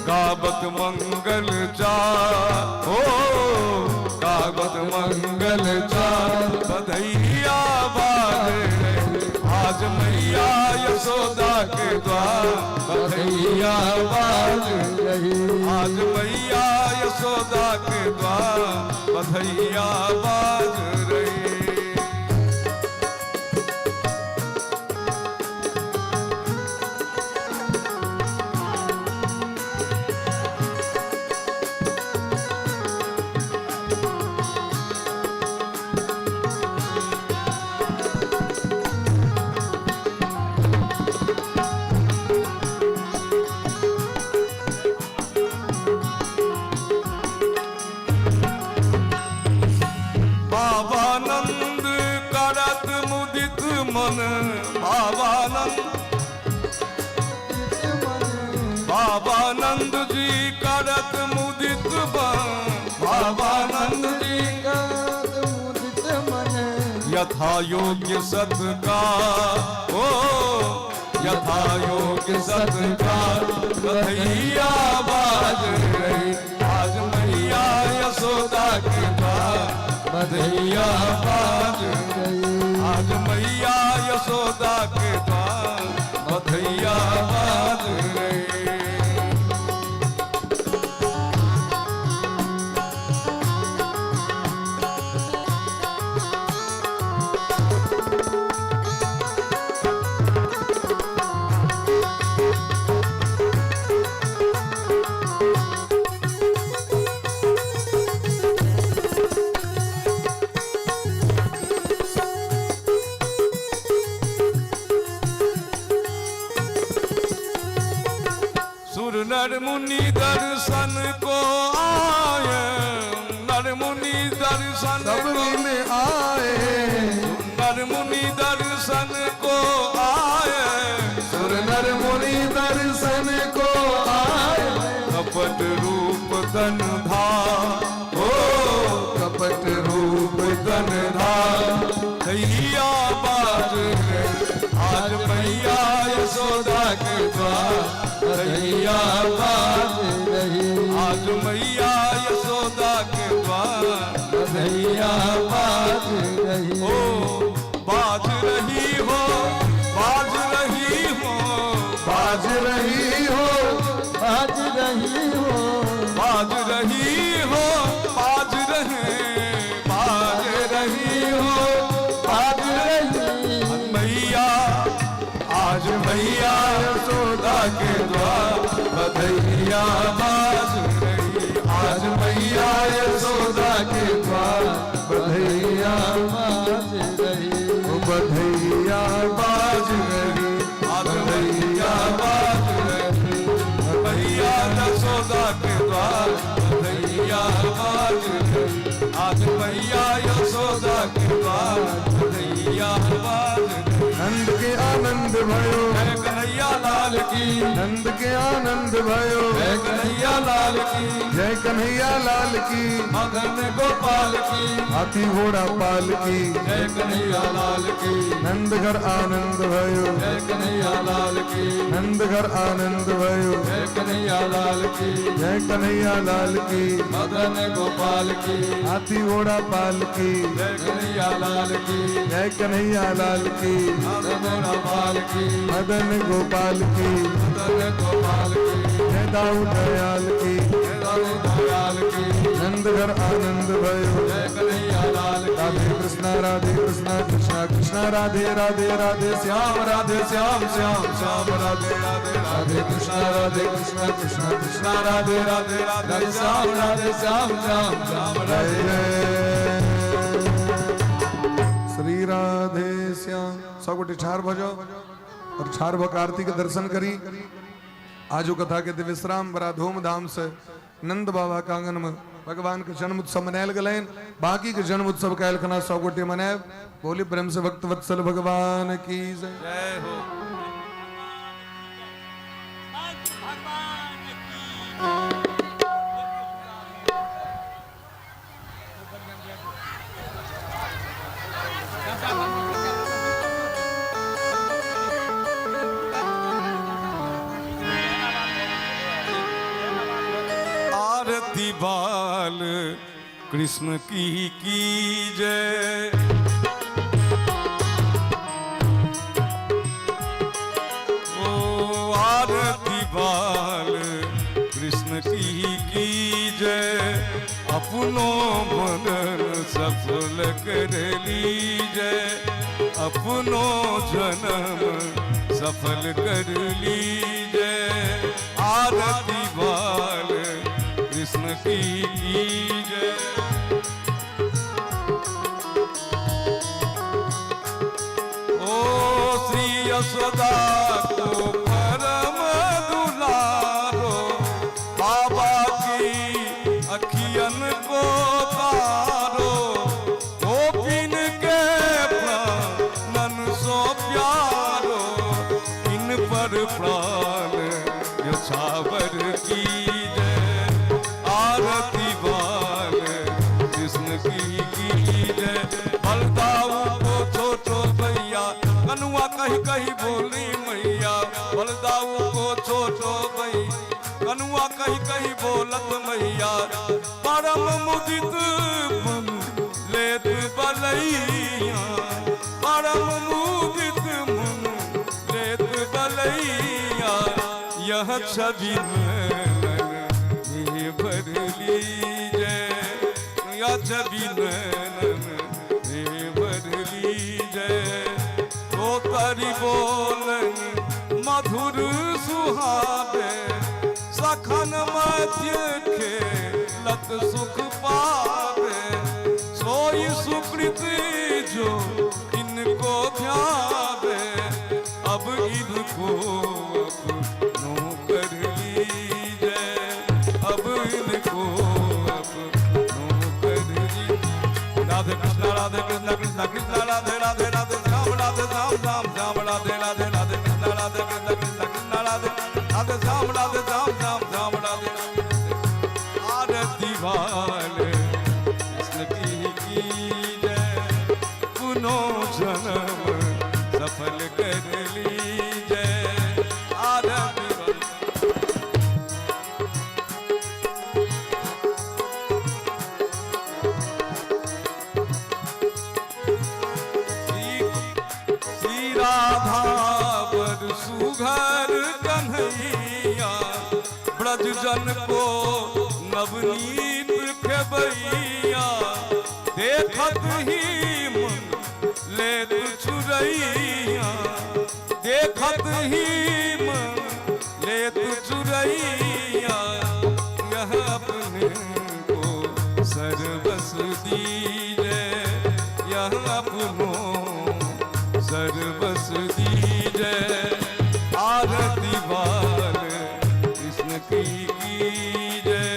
गावत मंगल चार, हो गावत मंगल चार बधैया बाज रही। आज मैया यशोदा के द्वार बधैया बाज रही। आज मैया यशोदा के द्वार बधैया बाज रही। बाबानंद करत मुदित मन, बाबानंद बाबानंद जी करत मुदित मन, बाबानंद जी करत मुदित मन। यथा योग्य सत्कार, ओ यथा योग्य सत्कार बधैया बाज रही। आज मैया यशोदा के द्वार बधैया बाज रही। आज मैया यशोदा के द्वार बधैया बाज रही। सुर नर मुनि दर्शन को आए, नर मुनि दर्शन सब को मिल आए, नर मुनि दर्शन को आए, सुर नर मुनि दर्शन को आए। कपट रूप तन धार, ओ कपट रूप तन धार भैया बाज रही। आज मैया यशोदा के द्वार भैया बाज रही। आज मैया यशोदा के द्वार भैया बाज रही। ओ बाज रही हो, बाज रही हो, बाज रही हो, बाज रही हो, बाज रही हो, बाज रहे, बाज रही हो, बाज रही। मैया आज मैया यशोदा के द्वार बधैया बाज रही। आज मैया यशोदा के द्वार बधैया बाज रही। बधैया बाज रही, आज मैया बाज रही। मैया यशोदा के द्वार बधैया बाज रही। आज मैया यशोदा के द्वार बधैया बाज रही। नंद के आनंद भयो, जय कन्हैया लाल लाल की। नंद के आनंद भयो, जय कन्हैया लाल की। जय कन्हैया लाल की। मदन गोपाल की। हाथी घोड़ा पाल की। जय कन्हैया लाल की। नंद घर आनंद भयो, जय कन्हैया लाल की। नंद घर आनंद भयो, जय कन्हैया लाल की। जय कन्हैया लाल की। मदन गोपाल की। हाथी घोड़ा पाल की। जय कन्हैया लाल की। जय कन्हैया लाल की। मदन गोपाल की। मदन गोपाल की। मदन गोपाल की। जय दाऊ दयाल की। जय दाऊ दयाल की। नंद घर आनंद भयो, जय कन्हैया लाल की। राधे कृष्णा राधे कृष्णा कृष्णा कृष्णा राधे राधे, राधे श्याम राधे श्याम श्याम श्याम राधे राधे, राधे कृष्णा राधे कृष्णा कृष्णा कृष्णा राधे राधे, राधे श्याम राधे श्याम श्याम श्याम राधे। श्री राधे श्याम। सब गोटे ठार भ जाओ और ठार भ आरती के दर्शन करी। आजो कथा के दिव्य विश्राम बड़ा धूमधाम से नंद बाबा के आंगन में भगवान के जन्म उत्सव मनायल गेलनि। बाकी के जन्म उत्सव काल्हि खना सब गोटे मनायब। बोली प्रेम से भक्त वत्सल भगवान की जय। जय हो। आरती बाल कृष्ण की की जय। ओ आरती बाल कृष्ण की जय। अपनो मनन सफल कर लीजय, अपनो जन्म सफल कर लीजय। आरती बाल कृष्ण की जय। ओ श्री यशोदा को परम दुलारो, बाबा की अखियन को तारो। गोपिन के प्राणन सो प्यारो, इन पर प्राण न्योछावर की जय। आरती बाल कृष्ण की जय। बलदाऊ को छोटो भैया, कनुआ कही कही बोली मैया। बलदाऊ को छोटो भैया, कनुआ कही कही बोलत मैया। परम मुदित मन लेत बलैया, परम मुदित मन लेत बलैया। यह छवि नैनन भर लीजय, यह छवि नैनन भर लीजय। तो तरी बोलन मधुर सुहावे, सखन मध्य खेलत सुख पावे। सोई सुकृत जो इनको ध्यावे, अब इनको अपनो कर लीजय, अब इनको अपनो कर लीजय। राधे कृष्णा राधे कृष्णा कृष्णा कृष्णा राधे राधे, राधे श्याम राधे श्याम श्याम श्याम राधे राधे, राधे कृष्णा राधे कृष्णा कृष्णा कृष्णा राधे राधे श्याम राधे श्याम श्याम श्याम राधे। आरती वाले कृष्ण की जय। पुनो जन्म सफल कर लीजय। आरती वाले। श्री राधा बर सुघर कन्हैया, ब्रज जन को नवनीत खेबैया। देखत ही मन लेत चुरैया, देखत ही मन लेत चुरैया। यह अपने को सर्वस दीजे, यह अपनो सर्वस दीजे। आरती बाल कृष्ण की जय।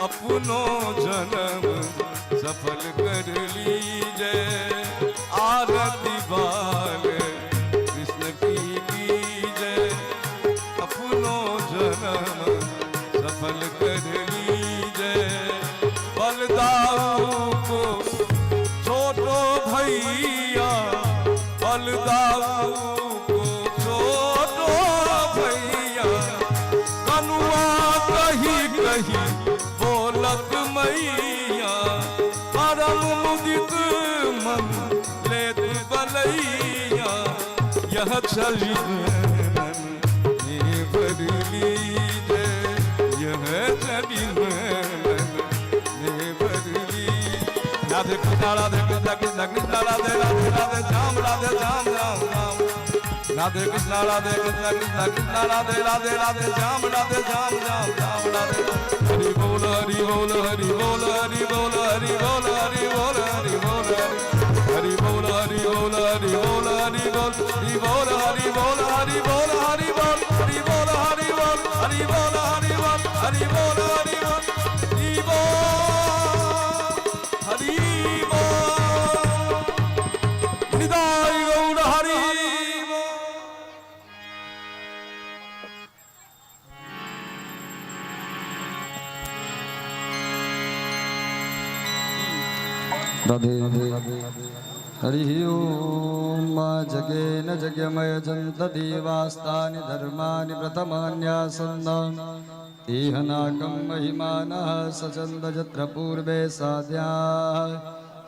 अपनो जन्म सफल कर लीजय। आरती बाल कृष्ण की जय। यह छवि नैनन में भर लीजे, यह छवि नैनन में भर लीजे। राधे कृष्णा राधे कृष्णा कृष्णा कृष्णा राधे राधे, राधे श्याम राधे श्याम राम राम। राधे कृष्णा राधे कृष्णा कृष्णा कृष्णा राधे राधे, राधे श्याम राधे श्याम राम राम राधे। हरि बोल हरि बोल हरि बोल हरि बोल हरि बोल हरि बोल हरि बोल हरि, हरि बोल हरि बोल हरि बोल हरि बोल हरि बोल हरि बोल हरि बोल हरि बोल हरि बोल हरि बोल हरि बोल हरि बोल हरि बोल हरि बोल हरि बोल हरि बोल। निताई गौर हरि बोल। राधे हरि ओम। जगेन जगमय जन्त देवास्तानि धर्माणि प्रथमान्यासन्न तेहनाकं महिमानः सचन्द यत्र पूर्वे साध्याः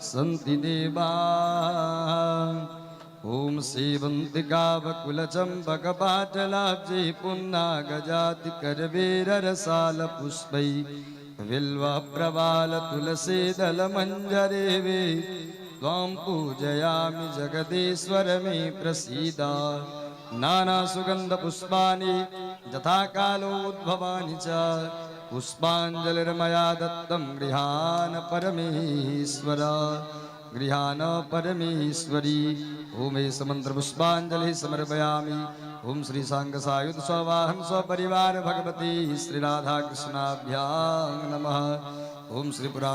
सन्ति देवाः। ॐ सेवन्तिकावकुलचम्पकपाटलाब्जै पुन्नागजातिकरवीररसालपुष्पै बिल्वप्रवालतुलसीदलमञ्जरेवे त्वां पूजयामि जगदीश्वर मे प्रसीद। नानासुगन्धपुष्पाणि यथाकालोद्भवानि च पुष्पाञ्जलिर्मया दत्तं गृहाण परमेश्वर, गृहाण परमेश्वरी। ॐ एष मन्त्रपुष्पाञ्जलिः समर्पयामि। ॐ श्री साङ्गसायुध स्ववाहन स्वपरिवार भगवती श्री राधाकृष्णाभ्यां नमः। ॐ श्री पुराण